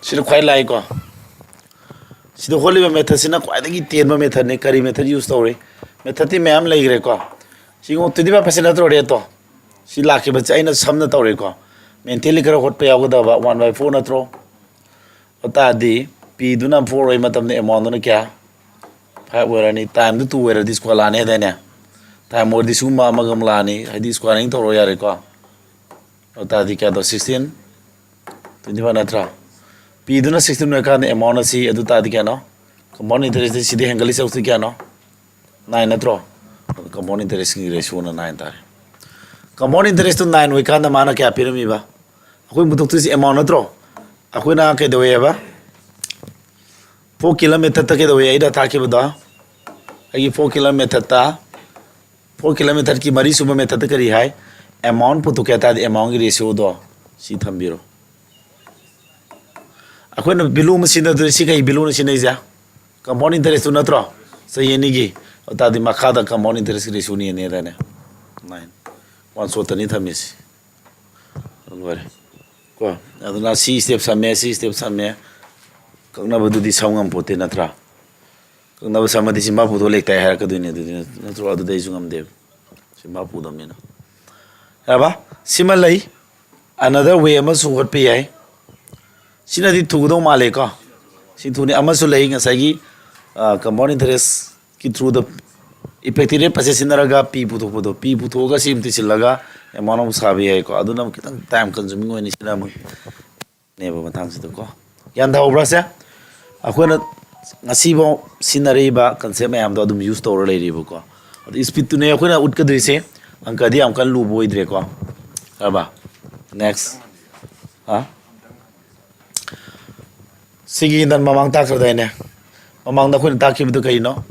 ꯁꯤꯅ ꯈ꯭ꯋꯥꯏ ꯂꯥꯏꯀꯣ꯫ ꯁꯤꯗ ꯍꯣꯠꯂꯤꯕ methodꯁꯤꯅ ꯈ꯭ꯋꯥꯏꯗꯒꯤ ꯇꯦꯟꯕ methodꯅꯤ꯫ ꯀꯔꯤ method use ꯇꯧꯔꯤ? Methodꯇꯤ ꯃꯌꯥꯝ ꯂꯩꯈ꯭ꯔꯦꯀꯣ꯫ ꯁꯤꯒꯤ twenty five percent ꯅꯠꯇ꯭ꯔꯣ rateꯇꯣ? ꯁꯤ ꯂꯥꯛꯈꯤꯕꯁꯦ ꯑꯩꯅ ꯁꯝꯅ ꯇꯧꯔꯦꯀꯣ꯫ Mentally ꯈꯔ ꯍꯣꯠꯄ ꯌꯥꯎꯒꯗꯕ, one by four ꯅꯠꯇ꯭ꯔꯣ? ꯑꯗꯨ ꯇꯥꯔꯗꯤ Pꯗꯨꯅ four ꯑꯣꯏ ꯃꯇꯝꯗ amountꯗꯨꯅ ꯀꯌꯥ? Five ꯑꯣꯏꯔꯅꯤ꯫ Timeꯗꯨ two ꯑꯣꯏꯔꯗꯤ square ꯂꯥꯛꯑꯅꯤ ꯍꯥꯏꯗꯥꯏꯅꯦ? Time ꯑꯣꯏꯔꯗꯤ ꯁꯤꯒꯨꯝꯕ ꯑꯃꯒ ꯑꯃꯨꯛ ꯂꯥꯛꯑꯅꯤ, ꯍꯥꯏꯗꯤ squaring ꯇꯧꯔꯣ ꯌꯥꯔꯦꯀꯣ꯫ ꯑꯗꯨ ꯇꯥꯔꯗꯤ ꯀꯌꯥꯗꯣ? Sixteen twenty five ꯅꯠꯇ꯭ꯔꯥ? Pꯗꯨꯅ sixteen ꯑꯣꯏꯔꯀꯥꯟꯗ amountꯅ C, ꯑꯗꯨ ꯇꯥꯔꯗꯤ ꯀꯌꯥꯅꯣ? Compound interestꯇꯤ ꯁꯤꯗꯤ ꯍꯦꯟꯒꯠꯂꯤ ꯆꯧꯁꯤ ꯀꯌꯥꯅꯣ? Nine ꯅꯠꯇ꯭ꯔꯣ? Compound interestꯀꯤ ratioꯅ nine ꯇꯥꯔꯦ꯫ Compound interestꯇꯨ nine ꯑꯣꯏꯀꯥꯟꯗ ꯃꯥꯅ ꯀꯌꯥ ꯄꯤꯔꯝꯃꯤꯕ? ꯑꯩꯈꯣꯏ ꯄꯨꯊꯣꯛꯇꯣꯏꯁꯤ amount ꯅꯠꯇ꯭ꯔꯣ? ꯑꯩꯈꯣꯏꯅ ꯀꯩꯗꯧꯋꯦꯕ? Four column methodꯇ ꯀꯩꯗꯧꯋꯦ ꯑꯩꯅ ꯇꯥꯛꯈꯤꯕꯗꯣ? ꯑꯩꯒꯤ four column methodꯇ, four column methodꯀꯤ ꯃꯔꯤꯁꯨꯕ methodꯇ ꯀꯔꯤ ꯍꯥꯏ? Amount ꯄꯨꯊꯣꯛꯀꯦ ꯍꯥꯏ ꯇꯥꯔꯗꯤ amountꯀꯤ ratioꯗꯣ ꯁꯤ ꯊꯝꯕꯤꯔꯣ꯫ ꯑꯩꯈꯣꯏꯅ value ꯑꯃ ꯁꯤꯖꯤꯟꯅꯗꯣꯏ, ꯁꯤ ꯀꯩ valueꯅ ꯁꯤꯖꯤꯟꯅꯩꯁꯦ? Compound interestꯇꯨ ꯅꯠꯇ꯭ꯔꯣ? ꯆꯍꯤ ꯑꯅꯤꯒꯤ꯫ ꯑꯗꯨ ꯇꯥꯔꯗꯤ ꯃꯈꯥꯗ compound interestꯀꯤ ratioꯅ ꯌꯦꯡꯅꯤ ꯍꯥꯏꯗꯥꯏꯅꯦ? Nine꯫ One shotꯇꯅꯤ ꯊꯝꯃꯤꯁꯤ꯫ ꯂꯣꯏꯔꯦ꯫ ꯀꯣ? ꯑꯗꯨꯅ ꯁꯤ step ꯁꯝꯃꯦ, ꯁꯤ step ꯁꯝꯃꯦ꯫ ꯀꯛꯅꯕꯗꯨꯗꯤ ꯁꯝ ꯉꯝꯄꯣꯠꯇꯦ ꯅꯠꯇ꯭ꯔꯥ? ꯀꯛꯅꯕ ꯁꯝꯃꯗꯤ ꯁꯤ ꯃꯥ ꯄꯨꯊꯣꯛ ꯂꯩꯇꯥꯏ ꯍꯥꯏꯔꯛꯀꯗꯣꯏꯅꯦ ꯑꯗꯨꯗꯤ, ꯅꯠꯇ꯭ꯔꯣ? ꯑꯗꯨꯗꯤ ꯑꯩꯁꯨ ꯉꯝꯗꯦꯕ꯫ ꯁꯤ ꯃꯥ ꯄꯨꯗꯕꯅꯤꯅ꯫ ꯌꯥꯔꯕ? ꯁꯤꯃ ꯂꯩ꯫ Another way ꯑꯃꯁꯨ ꯍꯣꯠꯄ ꯌꯥꯏ꯫ ꯁꯤꯅꯗꯤ ꯊꯨꯒꯗꯧ ꯃꯥꯜꯂꯦꯀꯣ꯫ ꯁꯤ ꯊꯨꯅꯤ꯫ ꯑꯃꯁꯨ ꯂꯩ ꯉꯁꯥꯏꯒꯤ, ꯑ, compound interestꯀꯤ through the effective rate process ꯁꯤꯖꯤꯟꯅꯔꯒ P ꯄꯨꯊꯣꯛꯄꯗꯣ꯫ P ꯄꯨꯊꯣꯛꯑꯒ ꯁꯤ ꯑꯃ ꯇꯤꯁꯤꯜꯂꯒ amount ꯑꯃ ꯁꯥꯕ ꯌꯥꯏꯀꯣ꯫ ꯑꯗꯨꯅ ꯑꯃꯨꯛ ꯈꯤꯇꯪ time consuming ꯑꯣꯏꯅꯤ꯫ ꯁꯤꯅ ꯑꯃꯨꯛ ꯅꯦꯕ ꯃꯇꯥꯡꯁꯤꯗꯀꯣ꯫ ꯒ꯭ꯌꯥꯟ ꯇꯥꯍꯧꯕ꯭ꯔꯥ ꯁꯦ? ꯑꯩꯈꯣꯏꯅ ꯉꯁꯤꯐꯥꯎ ꯁꯤꯖꯤꯟꯅꯔꯛꯏꯕ concept ꯃꯌꯥꯝꯗꯣ ꯑꯗꯨꯝ use ꯇꯧꯔ ꯂꯩꯔꯤꯕꯀꯣ꯫ ꯑꯗꯨ speedꯇꯨꯅꯦ ꯑꯩꯈꯣꯏꯅ ꯎꯠꯀꯗꯣꯏꯁꯦ꯫ ꯑꯪꯀꯗꯤ ꯌꯥꯝ ꯀꯟꯅ ꯂꯨꯕ ꯑꯣꯏꯗ꯭ꯔꯦꯀꯣ꯫ ꯌꯥꯔꯕ? Next꯫ ꯍꯥ? ꯁꯤꯒꯤ ꯅꯪ ꯃꯃꯥꯡ ꯇꯥꯛꯈ꯭ꯔꯗꯥꯏꯅꯦ? ꯃꯃꯥꯡꯗ ꯑꯩꯈꯣꯏꯅ ꯇꯥꯛꯈꯤꯕꯗꯨ ꯀꯩꯅꯣ?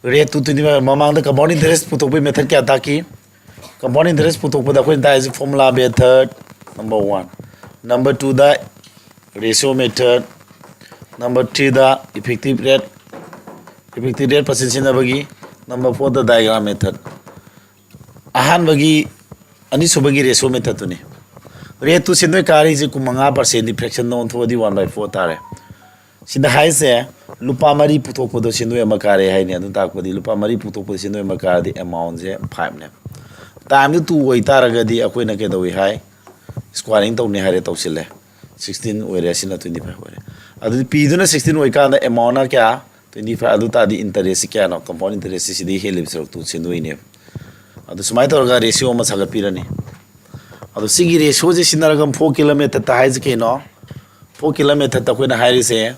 Rate to twenty five꯫ ꯃꯃꯥꯡꯗ compound interest ꯄꯨꯊꯣꯛꯄꯒꯤ method ꯀꯌꯥ ꯇꯥꯛꯈꯤ? Compound interest ꯄꯨꯊꯣꯛꯄꯗ ꯑꯩꯈꯣꯏꯅ ꯇꯥꯛꯏꯁꯦ formula method, number one꯫ Number twoꯗ ratio method, number threeꯗ effective rate, effective rate percent ꯁꯤꯖꯤꯟꯅꯕꯒꯤ, number fourꯗ diagram method꯫ ꯑꯍꯥꯟꯕꯒꯤ, ꯑꯅꯤꯁꯨꯕꯒꯤ ratio methodꯇꯨꯅꯤ꯫ Rate to ꯁꯦꯟꯗꯣꯏ ꯀꯥꯔꯤꯁꯦ ꯀꯨꯟꯃꯉꯥ percentꯗꯤ fractionꯗ ꯑꯣꯟꯊꯣꯛꯑꯗꯤ one by four ꯇꯥꯔꯦ꯫ ꯁꯤꯗ ꯍꯥꯏꯁꯦ ꯂꯨꯄꯥ ꯃꯔꯤ ꯄꯨꯊꯣꯛꯄꯗꯣ ꯁꯦꯟꯗꯣꯏ ꯑꯃ ꯀꯥꯔꯦ ꯍꯥꯏꯅꯤ꯫ ꯑꯗꯨ ꯇꯥꯛꯄꯗꯤ ꯂꯨꯄꯥ ꯃꯔꯤ ꯄꯨꯊꯣꯛꯄꯗ ꯁꯦꯟꯗꯣꯏ ꯑꯃ ꯀꯥꯔꯗꯤ amount ꯁꯦ five ꯅꯦ꯫ Time ꯗꯨ two ꯑꯣꯏꯇꯥꯔꯒꯗꯤ ꯑꯩꯈꯣꯏꯅ ꯀꯩꯗꯧꯏ ꯍꯥꯏ? Squaring ꯇꯧꯅꯤ ꯍꯥꯏꯔꯦ, ꯇꯧꯁꯤꯜꯂꯦ꯫ Sixteen ꯑꯣꯏꯔꯦ, ꯑꯁꯤꯅ twenty five ꯑꯣꯏꯔꯦ꯫ ꯑꯗꯨꯗꯤ P ꯗꯨꯅ sixteen ꯑꯣꯏꯀꯥꯟꯗ amount ꯅ ꯀꯌꯥ? Twenty five꯫ ꯑꯗꯨ ꯇꯥꯔꯗꯤ interest ꯁꯤ ꯀꯌꯥꯅꯣ? Compound interest ꯁꯤ ꯁꯤꯗꯒꯤ ꯍꯦꯜꯂꯤꯕ ꯁꯔꯨꯛꯇꯨ ꯁꯦꯟꯗꯣꯏꯅꯦꯕ꯫ ꯑꯗꯨ ꯁꯨꯃꯥꯏꯅ ꯇꯧꯔꯒ ratio ꯑꯃ ꯁꯥꯒꯠꯄꯤꯔꯅꯤ꯫ ꯑꯗꯣ ꯁꯤꯒꯤ ratio ꯁꯦ ꯁꯤꯖꯤꯟꯅꯔꯒ four ꯀꯤꯂꯣꯃꯤꯇꯔꯗ ꯍꯥꯏꯁꯦ ꯀꯩꯅꯣ? Four ꯀꯤꯂꯣꯃꯤꯇꯔꯗ ꯑꯩꯈꯣꯏꯅ ꯍꯥꯏꯔꯤꯁꯦ,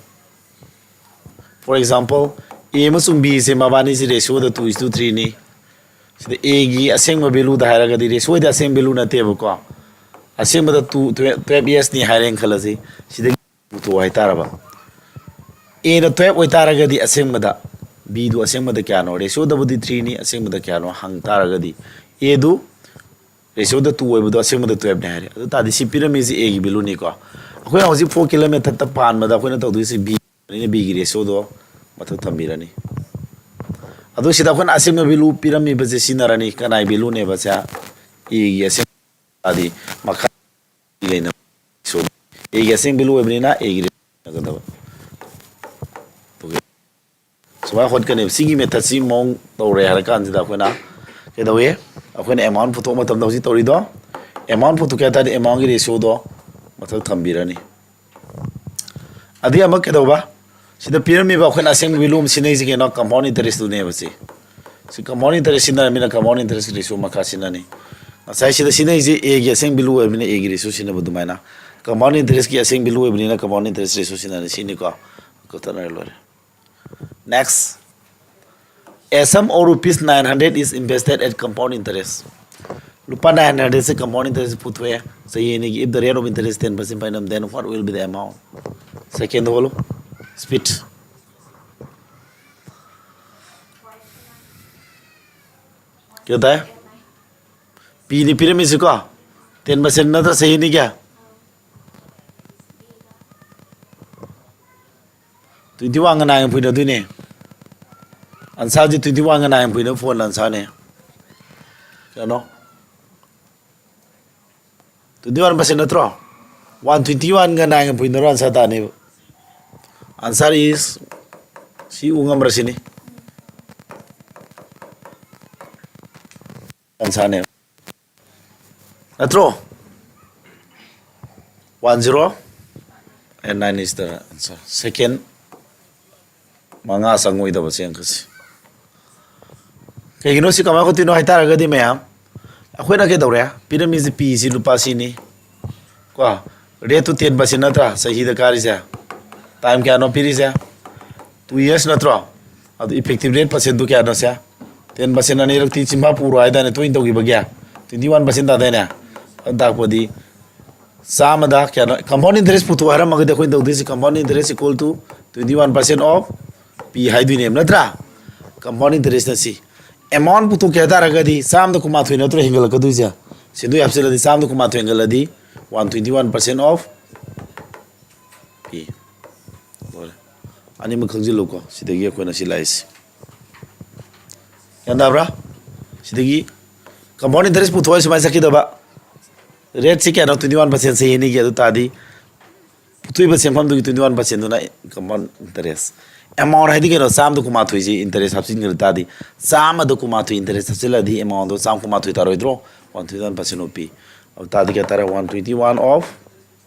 for example, A ꯑꯃꯁꯨꯡ B say ꯃꯕꯥꯅꯤꯁꯦ ratio the two is to three ꯅꯤ꯫ ꯁꯤꯗ A ꯒꯤ ꯑꯁꯦꯡꯕ value ꯗ ꯍꯥꯏꯔꯒꯗꯤ, ratio ꯗꯤ ꯑꯁꯦꯡꯕ value ꯅꯠꯇꯦꯕꯀꯣ, ꯑꯁꯦꯡꯕꯗ two, twelve, twelve years ꯅꯤ ꯍꯥꯏꯔꯦꯅ ꯈꯜꯂꯁꯤ꯫ ꯁꯤꯗꯒꯤ ꯄꯨꯊꯣꯛꯑꯣ ꯍꯥꯏꯇꯥꯔꯕ꯫ A ꯅ twelve ꯑꯣꯏꯇꯥꯔꯒꯗꯤ ꯑꯁꯦꯡꯕꯗ, B ꯗꯨ ꯑꯁꯦꯡꯕꯗ ꯀꯌꯥꯅꯣ? Ratio ꯗꯕꯨꯗꯤ three ꯅꯤ, ꯑꯁꯦꯡꯕꯗ ꯀꯌꯥꯅꯣ ꯍꯪ ꯇꯥꯔꯒꯗꯤ, A do ratio the two ꯑꯣꯏꯕꯗꯣ ꯑꯁꯦꯡꯕꯗ twelve ꯅꯤ ꯍꯥꯏꯔꯦ꯫ ꯑꯗꯨ ꯇꯥꯔꯗꯤ ꯁꯤ ꯄꯤꯔꯝꯃꯤꯁꯦ A ꯒꯤ value ꯅꯤꯀꯣ꯫ ꯑꯩꯈꯣꯏꯅ ꯍꯧꯖꯤꯛ four ꯀꯤꯂꯣꯃꯤꯇꯔꯗ ꯄꯥꯟꯕꯗ ꯑꯩꯈꯣꯏꯅ ꯇꯧꯗꯣꯏꯁꯦ B ꯅꯤꯅ, B ꯒꯤ ratio ꯗꯣ ꯃꯊꯛ ꯊꯝꯕꯤꯔꯅꯤ꯫ ꯑꯗꯨ ꯁꯤꯗ ꯑꯩꯈꯣꯏꯅ ꯑꯁꯦꯡꯕ value ꯄꯤꯔꯝꯃꯤꯕꯁꯦ ꯁꯤꯖꯤꯟꯅꯔꯅꯤ꯫ ꯀꯅꯥꯏ value ꯅꯦꯕ ꯁꯦ? A ꯒꯤ ꯑꯁꯦꯡꯕ꯫ ꯇꯥꯔꯗꯤ ꯃꯈꯥ ꯂꯩꯅꯕ꯫ So, A ꯒꯤ ꯑꯁꯦꯡꯕ value ꯑꯣꯏꯕꯅꯤꯅ A ꯒꯤ ratio ꯁꯤꯖꯤꯟꯅꯒꯗꯕ꯫ Okay꯫ ꯁꯨꯃꯥꯏꯅ ꯍꯣꯠꯀꯅꯦꯕ꯫ ꯁꯤꯒꯤ method ꯁꯤ ꯃꯑꯣꯡ ꯇꯧꯔꯦ ꯍꯥꯏꯔ ꯀꯥꯟꯁꯤꯗ ꯑꯩꯈꯣꯏꯅ ꯀꯩꯗꯧꯏ? ꯑꯩꯈꯣꯏꯅ amount ꯄꯨꯊꯣꯛꯄ ꯃꯇꯝꯗ ꯍꯧꯖꯤꯛ ꯇꯧꯔꯤꯗꯣ, amount ꯄꯨꯊꯣꯛꯀꯦ ꯍꯥꯏ ꯇꯥꯔꯗꯤ amount ꯒꯤ ratio ꯗꯣ ꯃꯊꯛ ꯊꯝꯕꯤꯔꯅꯤ꯫ ꯑꯗꯨꯒꯤ ꯑꯃ ꯀꯩꯗꯧꯕ? ꯁꯤꯗ ꯄꯤꯔꯝꯃꯤꯕ ꯑꯩꯈꯣꯏꯅ ꯑꯁꯦꯡꯕ value ꯑꯃ ꯁꯤꯖꯤꯟꯅꯩꯁꯦ ꯀꯩꯅꯣ? Compound interest ꯇꯨꯅꯦꯕ ꯁꯤ꯫ ꯁꯤ compound interest ꯁꯤꯖꯤꯟꯅꯔꯕꯅꯤꯅ compound interest ꯀꯤ ratio ꯃꯈꯥ ꯁꯤꯖꯤꯟꯅꯅꯤ꯫ ꯉꯁꯥꯏ ꯁꯤꯗ ꯁꯤꯖꯤꯟꯅꯩꯁꯦ A ꯒꯤ ꯑꯁꯦꯡꯕ value ꯑꯣꯏꯕꯅꯤꯅ A ꯒꯤ ratio ꯁꯤꯖꯤꯟꯅꯕ ꯑꯗꯨꯃꯥꯏꯅ꯫ Compound interest ꯀꯤ ꯑꯁꯦꯡꯕ value ꯑꯣꯏꯕꯅꯤꯅ compound interest ratio ꯁꯤꯖꯤꯟꯅꯅꯤ꯫ ꯁꯤꯅꯤꯀꯣ꯫ ꯀꯛꯊꯠꯅꯔ ꯂꯣꯏꯔꯦ꯫ Next, a sum of rupees nine hundred is invested at compound interest. ꯂꯨꯄꯥ nine hundred ꯁꯦ compound interest ꯄꯨꯊꯣꯛꯑꯦ ꯆꯍꯤ ꯑꯅꯤꯒꯤ, if the rate of interest ten percent per annum, then what will be the amount? Second ꯍꯣꯜꯂꯨ, speed꯫ ꯀꯌꯥ ꯇꯥꯏ? P ꯅꯤ ꯄꯤꯔꯝꯃꯤꯁꯤꯀꯣ, ten percent ꯅꯠꯇ꯭ꯔ ꯆꯍꯤ ꯑꯅꯤꯒꯤ? Twenty one ꯒ nine ꯒ ꯄꯨꯏꯅꯗꯣꯏꯅꯦ꯫ Answer ꯁꯦ twenty one ꯒ nine ꯒ ꯄꯨꯏꯅ phone answer ꯅꯦ꯫ ꯀꯩꯅꯣ? Twenty one percent ꯅꯠꯇ꯭ꯔꯣ? One twenty one ꯒ nine ꯒ ꯄꯨꯏꯅꯔꯣ answer ꯇꯥꯅꯦꯕ꯫ Answer is ꯁꯤ ꯎ ꯉꯝꯕ꯭ꯔꯥ ꯁꯤꯅꯤ ꯑꯟꯁꯥꯔꯅꯦ, ꯅꯠꯇ꯭ꯔꯣ? One zero and nine is the answer. Second ꯃꯉꯥ ꯆꯪꯉꯣꯏꯗꯕ ꯆꯦꯡ ꯈꯛꯁꯤ꯫ ꯀꯩꯒꯤꯅꯣ ꯁꯤ ꯀꯃꯥꯏꯅ ꯈꯣꯠꯇꯣꯏꯅꯣ ꯍꯥꯏꯇꯥꯔꯒꯗꯤ, ꯃꯌꯥꯝ, ꯑꯩꯈꯣꯏꯅ ꯀꯩꯗꯧꯔꯦ? ꯄꯤꯔꯝꯃꯤꯁꯦ ꯄꯤꯁꯤ ꯂꯨꯄꯥ ꯁꯤꯅꯤ ꯀꯣ, ꯔꯦꯠꯇꯨ ꯇꯦꯟ ꯄꯥꯔꯁꯦꯟ ꯅꯠꯇ꯭ꯔꯥ ꯆꯍꯤꯗ ꯀꯥꯔꯤꯁꯦ? ꯇꯥꯏꯝ ꯀꯌꯥꯅꯣ ꯄꯤꯔꯤꯁꯦ? Two years ꯅꯠꯇ꯭ꯔꯣ? ꯑꯗꯨ ꯏꯐꯦꯛꯇꯤꯞ ꯔꯦꯠ ꯄꯥꯔꯁꯦꯟꯗꯨ ꯀꯌꯥꯅꯣ ꯁꯦ? ꯇꯦꯟ ꯄꯥꯔꯁꯦꯟ ꯑꯅꯤꯔꯛꯇꯤ ꯆꯤꯝꯐꯥ ꯄꯨꯔꯣ ꯍꯥꯏꯗꯥꯏꯅꯦ, ꯇꯣꯏꯅ ꯇꯧꯈꯤꯕꯒꯤ? Twenty one percent ꯇꯥꯗꯥꯏꯅꯦ? ꯑꯗꯨ ꯇꯥꯛꯄꯗꯤ ꯆꯥꯝꯃꯗ ꯀꯌꯥꯅꯣ? Compound interest ꯄꯨꯊꯣꯛ ꯍꯥꯏꯔꯝꯃꯒꯗꯤ ꯑꯩꯈꯣꯏꯅ ꯇꯧꯗꯣꯏꯁꯤ compound interest equal to twenty one percent of P ꯍꯥꯏꯗꯣꯏꯅꯦꯕ, ꯅꯠꯇ꯭ꯔꯥ? Compound interestꯅ ꯁꯤ꯫ Amount ꯄꯨꯊꯣꯛꯀꯦ ꯍꯥꯏ ꯇꯥꯔꯒꯗꯤ ꯆꯥꯝꯃꯗ ꯀꯨꯟꯃꯥꯊꯣꯏ ꯅꯠꯇ꯭ꯔꯣ ꯍꯦꯟꯒꯠꯂꯛꯀꯗꯣꯏꯁꯦ? ꯁꯦꯟꯗꯣꯏ ꯍꯥꯞꯆꯤꯜꯂꯗꯤ ꯆꯥꯝꯃꯗ ꯀꯨꯟꯃꯥꯊꯣꯏ ꯍꯦꯟꯒꯠꯂꯗꯤ one twenty one percent of P꯫ ꯂꯣꯏꯔꯦ꯫ ꯑꯅꯤꯃꯛ ꯈꯪꯖꯤꯜꯂꯨꯀꯣ, ꯁꯤꯗꯒꯤ ꯑꯩꯈꯣꯏꯅ ꯁꯤ ꯂꯥꯛꯏꯁꯦ꯫ ꯒ꯭ꯌꯥꯟ ꯇꯥꯕ꯭ꯔꯥ? ꯁꯤꯗꯒꯤ compound interest ꯄꯨꯊꯣꯛꯑ ꯁꯨꯃꯥꯏꯅ ꯆꯠꯈꯤꯗꯕ꯫ ꯔꯦꯠꯁꯤ ꯀꯌꯥꯅꯣ? Twenty one percent ꯆꯍꯤ ꯑꯅꯤꯒꯤ꯫ ꯑꯗꯨ ꯇꯥꯔꯗꯤ ꯄꯨꯊꯣꯛꯏꯕ ꯁꯦꯟꯐꯝꯗꯨꯒꯤ twenty one percentꯗꯨꯅ compound interest꯫ Amount ꯍꯥꯏꯗꯤ ꯀꯩꯅꯣ? ꯆꯥꯝꯃꯗ ꯀꯨꯟꯃꯥꯊꯣꯏꯁꯤ interest ꯍꯥꯞꯆꯤꯟꯈ꯭ꯔ ꯇꯥꯔꯗꯤ, ꯆꯥꯝꯃꯗ ꯀꯨꯟꯃꯥꯊꯣꯏ interest ꯍꯥꯞꯆꯤꯜꯂꯗꯤ amountꯗꯣ ꯆꯥꯝꯃ ꯀꯨꯟꯃꯥꯊꯣꯏ ꯇꯥꯔꯣꯏꯗ꯭ꯔꯣ? One twenty one percent of P꯫ ꯑꯗꯨ ꯇꯥꯔꯗꯤ ꯀꯌꯥ ꯇꯥꯔꯦ? One twenty one of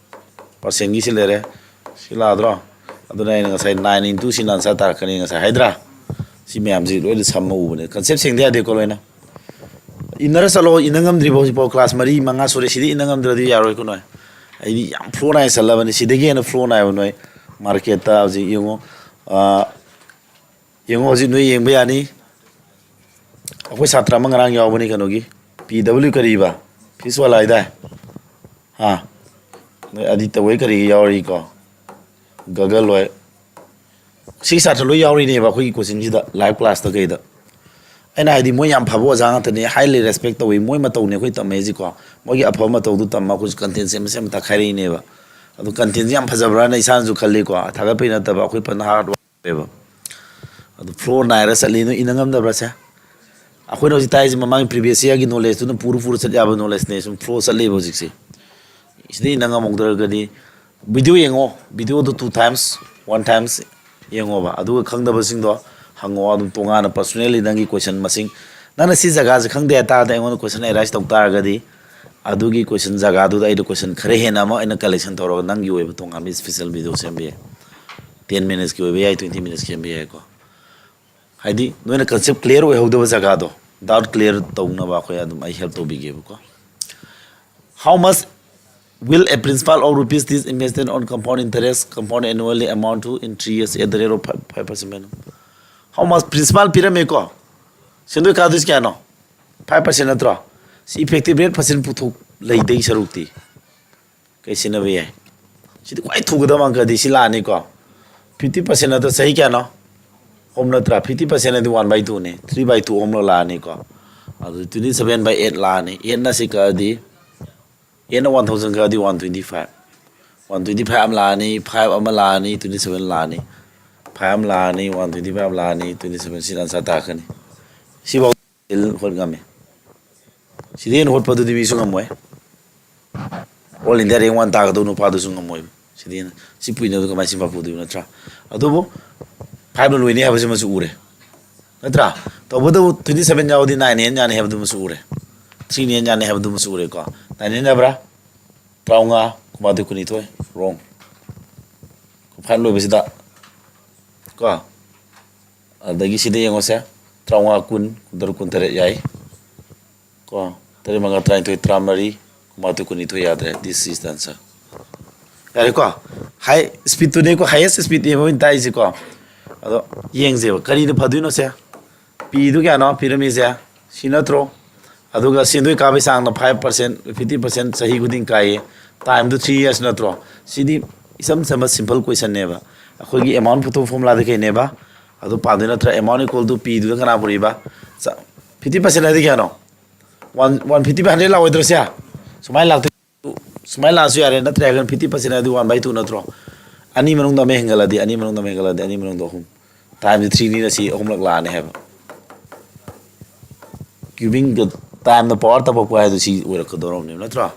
percentꯒꯤ ꯁꯤ ꯂꯩꯔꯦ꯫ ꯁꯤ ꯂꯥꯛꯑꯗ꯭ꯔꯣ? ꯑꯗꯨꯅ ꯑꯩꯅ ꯉꯁꯥꯏ nine into ꯁꯤꯅ answer ꯇꯥꯔꯛꯀꯅꯤ ꯉꯁꯥꯏ ꯍꯥꯏꯗ꯭ꯔꯥ? ꯁꯤ ꯃꯌꯥꯝꯁꯤ ꯂꯣꯏꯅ ꯁꯝꯃ ꯎꯕꯅꯦ꯫ Concept ꯁꯦꯡꯗ ꯌꯥꯗꯦꯀꯣ ꯂꯣꯏꯅ꯫ ꯏꯟꯅꯔ ꯆꯠꯂꯣ, ꯏꯟꯅ ꯉꯝꯗ꯭ꯔꯤꯕ ꯍꯧꯖꯤꯛꯐꯥꯎ class ꯃꯔꯤ, ꯃꯉꯥ ꯁꯨꯔꯦ꯫ ꯁꯤꯗꯤ ꯏꯟꯅ ꯉꯝꯗ꯭ꯔꯗꯤ ꯌꯥꯔꯣꯏꯀꯣ ꯅꯣꯏ꯫ ꯑꯩꯗꯤ ꯌꯥꯝ flow ꯅꯥꯏꯅ ꯆꯠꯂꯕꯅꯤ꯫ ꯁꯤꯗꯒꯤ ꯍꯦꯟꯅ flow ꯅꯥꯏꯕ ꯅꯣꯏ marketꯇ ꯍꯧꯖꯤꯛ ꯌꯦꯡꯉꯣ꯫ ꯑꯥ, ꯌꯦꯡꯉꯣ, ꯍꯧꯖꯤꯛ ꯅꯣꯏ ꯌꯦꯡꯕ ꯌꯥꯅꯤ꯫ ꯑꯩꯈꯣꯏ ꯁꯥꯇ꯭ꯔ ꯑꯃ ꯉꯔꯥꯡ ꯌꯥꯎꯕꯅꯤ ꯀꯩꯅꯣꯒꯤ, P W ꯀꯔꯤꯕ? Fish ꯋꯥꯂꯥ ꯍꯥꯏꯗꯥꯏ? ꯍꯥ? ꯅꯣꯏ ꯑꯗꯤꯇ ꯍꯣꯏ ꯀꯔꯤꯒꯤ ꯌꯥꯎꯔꯤꯀꯣ? Google ꯍꯣꯏ꯫ ꯁꯤ ꯁꯥꯇ꯭ꯔ ꯂꯣꯏ ꯌꯥꯎꯔꯤꯅꯦꯕ ꯑꯩꯈꯣꯏꯒꯤ coachingꯁꯤꯗ, live classꯇ ꯀꯩꯗ꯫ ꯑꯩꯅ ꯍꯥꯏꯗꯤ ꯃꯣꯏ ꯌꯥꯝ ꯐꯕ ꯑꯣꯖꯥ ꯉꯥꯛꯇꯅꯦ, highly respect ꯇꯧꯏ꯫ ꯃꯣꯏ ꯃꯇꯧꯅꯤ ꯑꯩꯈꯣꯏ ꯇꯝꯃꯛꯏꯁꯤꯀꯣ꯫ ꯃꯣꯏꯒꯤ ꯑꯐꯕ ꯃꯇꯧꯗꯨ ꯇꯝꯃ ꯑꯩꯈꯣꯏꯁꯨ content ꯁꯦꯝ ꯁꯦꯝ ꯇꯥꯛꯈꯥꯏꯔꯛꯏꯅꯦꯕ꯫ ꯑꯗꯨ contentꯁꯤ ꯌꯥꯝ ꯐꯖꯕ꯭ꯔꯥꯅ ꯏꯁꯥꯅꯁꯨ ꯈꯜꯂꯤꯀꯣ꯫ ꯊꯥꯒꯠꯄꯩ ꯅꯠꯇꯕ, ꯑꯩꯈꯣꯏ ꯐꯖꯅ hard work ꯇꯧꯋꯦꯕ꯫ ꯑꯗꯨ flow ꯅꯥꯏꯔ ꯆꯠꯂꯤ, ꯅꯣꯏ ꯏꯟꯅ ꯉꯝꯗꯕ꯭ꯔꯥꯁꯦ? ꯑꯩꯈꯣꯏꯅ ꯍꯧꯖꯤꯛ ꯇꯥꯛꯏꯁꯦ ꯃꯃꯥꯡꯒꯤ previous yearꯒꯤ knowledgeꯇꯨꯅ ꯄꯨꯔ ꯄꯨꯔ ꯆꯠ ꯌꯥꯕ knowledgeꯅꯦ꯫ ꯁꯨꯝ flow ꯆꯠꯂꯤꯕ ꯍꯧꯖꯤꯛꯁꯦ꯫ ꯁꯤꯗ ꯏꯟꯅ ꯉꯝꯍꯧꯗ꯭ꯔꯒꯗꯤ video ꯌꯦꯡꯉꯣ, videoꯗꯨ two times, one times ꯌꯦꯡꯉꯣꯕ, ꯑꯗꯨꯒ ꯈꯪꯗꯕꯁꯤꯡꯗꯣ ꯍꯪꯉꯣ ꯑꯗꯨꯝ ꯇꯣꯉꯥꯟꯅ personally ꯅꯪꯒꯤ question ꯃꯁꯤꯡ꯫ ꯅꯪꯅ ꯁꯤ ꯖꯒꯥꯁꯦ ꯈꯪꯗꯦ ꯍꯥꯏꯇꯥꯔꯗꯤ ꯑꯩꯉꯣꯟꯗ question arise ꯇꯧ ꯇꯥꯔꯒꯗꯤ, ꯑꯗꯨꯒꯤ question ꯖꯒꯥꯗꯨꯗ ꯑꯩꯅ question ꯈꯔ ꯍꯦꯟꯅ ꯑꯃ ꯑꯩꯅ collection ꯇꯧꯔꯒ ꯅꯪꯒꯤ ꯑꯣꯏꯕ ꯇꯣꯉꯥꯟꯕ special video ꯁꯦꯝꯕ ꯌꯥꯏ꯫ Ten minutesꯀꯤ ꯑꯣꯏꯕ ꯌꯥꯏ, twenty minutes ꯁꯦꯝꯕ ꯌꯥꯏꯀꯣ꯫ ꯍꯥꯏꯗꯤ ꯅꯣꯏꯅ concept clear ꯑꯣꯏꯍꯧꯗꯕ ꯖꯒꯥꯗꯣ, doubt clear ꯇꯧꯅꯕ ꯑꯩꯈꯣꯏ ꯑꯗꯨꯝ ꯑꯩ help ꯇꯧꯕꯤꯒꯦꯕꯀꯣ꯫ How much will a principal of rupees this invested on compound interest compound annually amount to in three years at the rate of five percent per annum? How much principal ꯄꯤꯔꯝꯃꯦꯀꯣ, ꯁꯦꯟꯗꯣꯏ ꯀꯥꯗꯣꯏꯁꯤ ꯀꯌꯥꯅꯣ? Five percent ꯅꯠꯇ꯭ꯔꯣ? ꯁꯤ effective rate percent ꯄꯨꯊꯣꯛ ꯂꯩꯗꯩ ꯁꯔꯨꯛꯇꯤ꯫ ꯀꯩ ꯁꯤꯖꯤꯟꯅꯕ ꯌꯥꯏ? ꯁꯤꯗꯤ ꯈ꯭ꯋꯥꯏ ꯊꯨꯒꯗꯕ ꯑꯪꯀꯗꯤ ꯁꯤ ꯂꯥꯛꯑꯅꯤꯀꯣ꯫ Fifty percent ꯅꯠꯇ꯭ꯔ ꯆꯍꯤ ꯀꯌꯥꯅꯣ? ꯑꯍꯨꯝ ꯅꯠꯇ꯭ꯔꯥ? Fifty percent ꯑꯗꯤ one by two ꯅꯤ, three by two ꯑꯍꯨꯝꯂꯛ ꯂꯥꯛꯑꯅꯤꯀꯣ꯫ ꯑꯗꯨ twenty seven by eight ꯂꯥꯛꯑꯅꯤ꯫ Eightꯅ ꯁꯤ ꯀꯛꯑꯗꯤ, eightꯅ one thousand ꯀꯛꯑꯗꯤ one twenty five, one twenty five ꯑꯃ ꯂꯥꯛꯑꯅꯤ, five ꯑꯃ ꯂꯥꯛꯑꯅꯤ, twenty seven ꯂꯥꯛꯑꯅꯤ, five ꯑꯃ ꯂꯥꯛꯑꯅꯤ, one twenty five ꯂꯥꯛꯑꯅꯤ, twenty seven ꯁꯤ answer ꯇꯥꯔꯛꯀꯅꯤ꯫ ꯁꯤꯐꯥꯎ ꯍꯣꯠ ꯉꯝꯃꯤ꯫ ꯁꯤꯗꯤ ꯍꯦꯟꯅ ꯍꯣꯠꯄꯗꯨꯗꯤ ꯃꯤꯁꯨ ꯉꯝꯃꯣꯏ꯫ All India rank one ꯇꯥꯒꯗꯧ ꯅꯨꯄꯥꯗꯨꯁꯨ ꯉꯝꯃꯣꯏꯕ꯫ ꯁꯤꯗꯤ ꯍꯦꯟꯅ ꯁꯤ ꯄꯨꯏꯅꯕꯗ ꯀꯃꯥꯏꯅ ꯁꯤꯟꯕ ꯄꯨꯗꯣꯏꯕ ꯅꯠꯇ꯭ꯔꯥ? ꯑꯗꯨꯕꯨ fiveꯅ ꯂꯣꯏꯅꯤ ꯍꯥꯏꯕꯁꯤꯃꯁꯨ ꯎꯔꯦ ꯅꯠꯇ꯭ꯔꯥ? ꯇꯧꯕꯇꯕꯨ twenty seven ꯌꯥꯎꯔꯗꯤ nine ꯍꯦꯟ ꯌꯥꯅꯤ ꯍꯥꯏꯕꯗꯨꯃꯁꯨ ꯎꯔꯦ꯫ Threeꯅ ꯍꯦꯟ ꯌꯥꯅꯤ ꯍꯥꯏꯕꯗꯨꯃꯁꯨ ꯎꯔꯦꯀꯣ꯫ Nine ꯍꯦꯟ ꯌꯥꯕ꯭ꯔꯥ? ꯇꯔꯥꯃꯉꯥ, ꯀꯨꯟꯃꯥꯊꯣꯏ, ꯀꯨꯟꯅꯤꯊꯣꯏ꯫ Wrong꯫ Five ꯂꯣꯏꯕꯁꯤꯗ ꯀꯣ꯫ ꯑꯗꯒꯤ ꯁꯤꯗ ꯌꯦꯡꯉꯣꯁꯦ, ꯇꯔꯥꯃꯉꯥ, ꯀꯨꯟ, ꯀꯨꯟꯇꯔꯨꯛ, ꯀꯨꯟꯇꯔꯦꯠ ꯌꯥꯏ꯫ ꯀꯣ, ꯇꯔꯦꯠ ꯃꯉꯥ ꯇꯔꯥꯅꯤꯊꯣꯏ, ꯇꯔꯥꯃꯔꯤ, ꯀꯨꯟꯃꯥꯊꯣꯏ, ꯀꯨꯟꯅꯤꯊꯣꯏ ꯌꯥꯗ꯭ꯔꯦ꯫ This is the answer꯫ ꯌꯥꯔꯦꯀꯣ? High speedꯇꯨꯅꯦꯀꯣ, highest speedꯅꯦꯕ ꯑꯩꯈꯣꯏꯅ ꯇꯥꯛꯏꯁꯦꯀꯣ꯫ ꯑꯗꯣ ꯌꯦꯡꯁꯦꯕ, ꯀꯔꯤꯅ ꯐꯗꯣꯏꯅꯣꯁꯦ? Pꯗꯨ ꯀꯌꯥꯅꯣ ꯄꯤꯔꯝꯃꯤꯁꯦ? ꯁꯤ ꯅꯠꯇ꯭ꯔꯣ? ꯑꯗꯨꯒ ꯁꯦꯟꯗꯣꯏ ꯀꯥꯕꯒꯤ ꯆꯥꯡꯅ five percent, fifty percent ꯆꯍꯤ ꯈꯨꯗꯤꯡ ꯀꯥꯏꯌꯦ꯫ Timeꯗꯨ three years ꯅꯠꯇ꯭ꯔꯣ? ꯁꯤꯗꯤ ꯏꯆꯝ ꯆꯝꯕ simple questionꯅꯦꯕ꯫ ꯑꯩꯈꯣꯏꯒꯤ amount ꯄꯨꯊꯣꯛ formulaꯗꯤ ꯀꯩꯅꯦꯕ? ꯑꯗꯨ ꯄꯥꯗꯣꯏ ꯅꯠꯇ꯭ꯔꯥ? Amount equal to Pꯗꯨꯗ ꯀꯅꯥ ꯄꯨꯔꯛꯏꯕ? Fifty percent ꯍꯥꯏꯗꯤ ꯀꯌꯥꯅꯣ? One, one fifty by hundred ꯂꯥꯛꯑꯣꯏꯗ꯭ꯔꯣ ꯁꯦ? ꯁꯨꯃꯥꯏꯅ ꯂꯥꯛꯇꯣꯏ, ꯁꯨꯃꯥꯏꯅ ꯂꯥꯛꯑꯁꯨ ꯌꯥꯔꯦ, ꯅꯠꯇ꯭ꯔꯦ ꯍꯥꯏꯔꯒꯅ fifty percent ꯍꯥꯏꯗꯤ one by two ꯅꯠꯇ꯭ꯔꯣ? ꯑꯅꯤ ꯃꯅꯨꯡꯗ ꯑꯃ ꯍꯦꯟꯒꯠꯂꯗꯤ, ꯑꯅꯤ ꯃꯅꯨꯡꯗ ꯑꯃ ꯍꯦꯟꯒꯠꯂꯗꯤ, ꯑꯅꯤ ꯃꯅꯨꯡꯗ ꯑꯍꯨꯝ꯫ Timeꯁꯦ threeꯅꯤꯅ ꯁꯤ ꯑꯍꯨꯝꯂꯛ ꯂꯥꯛꯑꯅꯤ ꯍꯥꯏꯕ꯫ Cubingꯒ timeꯅ power ꯇꯧꯔꯛꯄ ꯍꯥꯏꯗꯣ ꯁꯤ ꯑꯣꯏꯔꯛꯀꯗꯧꯔꯕꯅꯦꯕ, ꯅꯠꯇ꯭ꯔꯣ?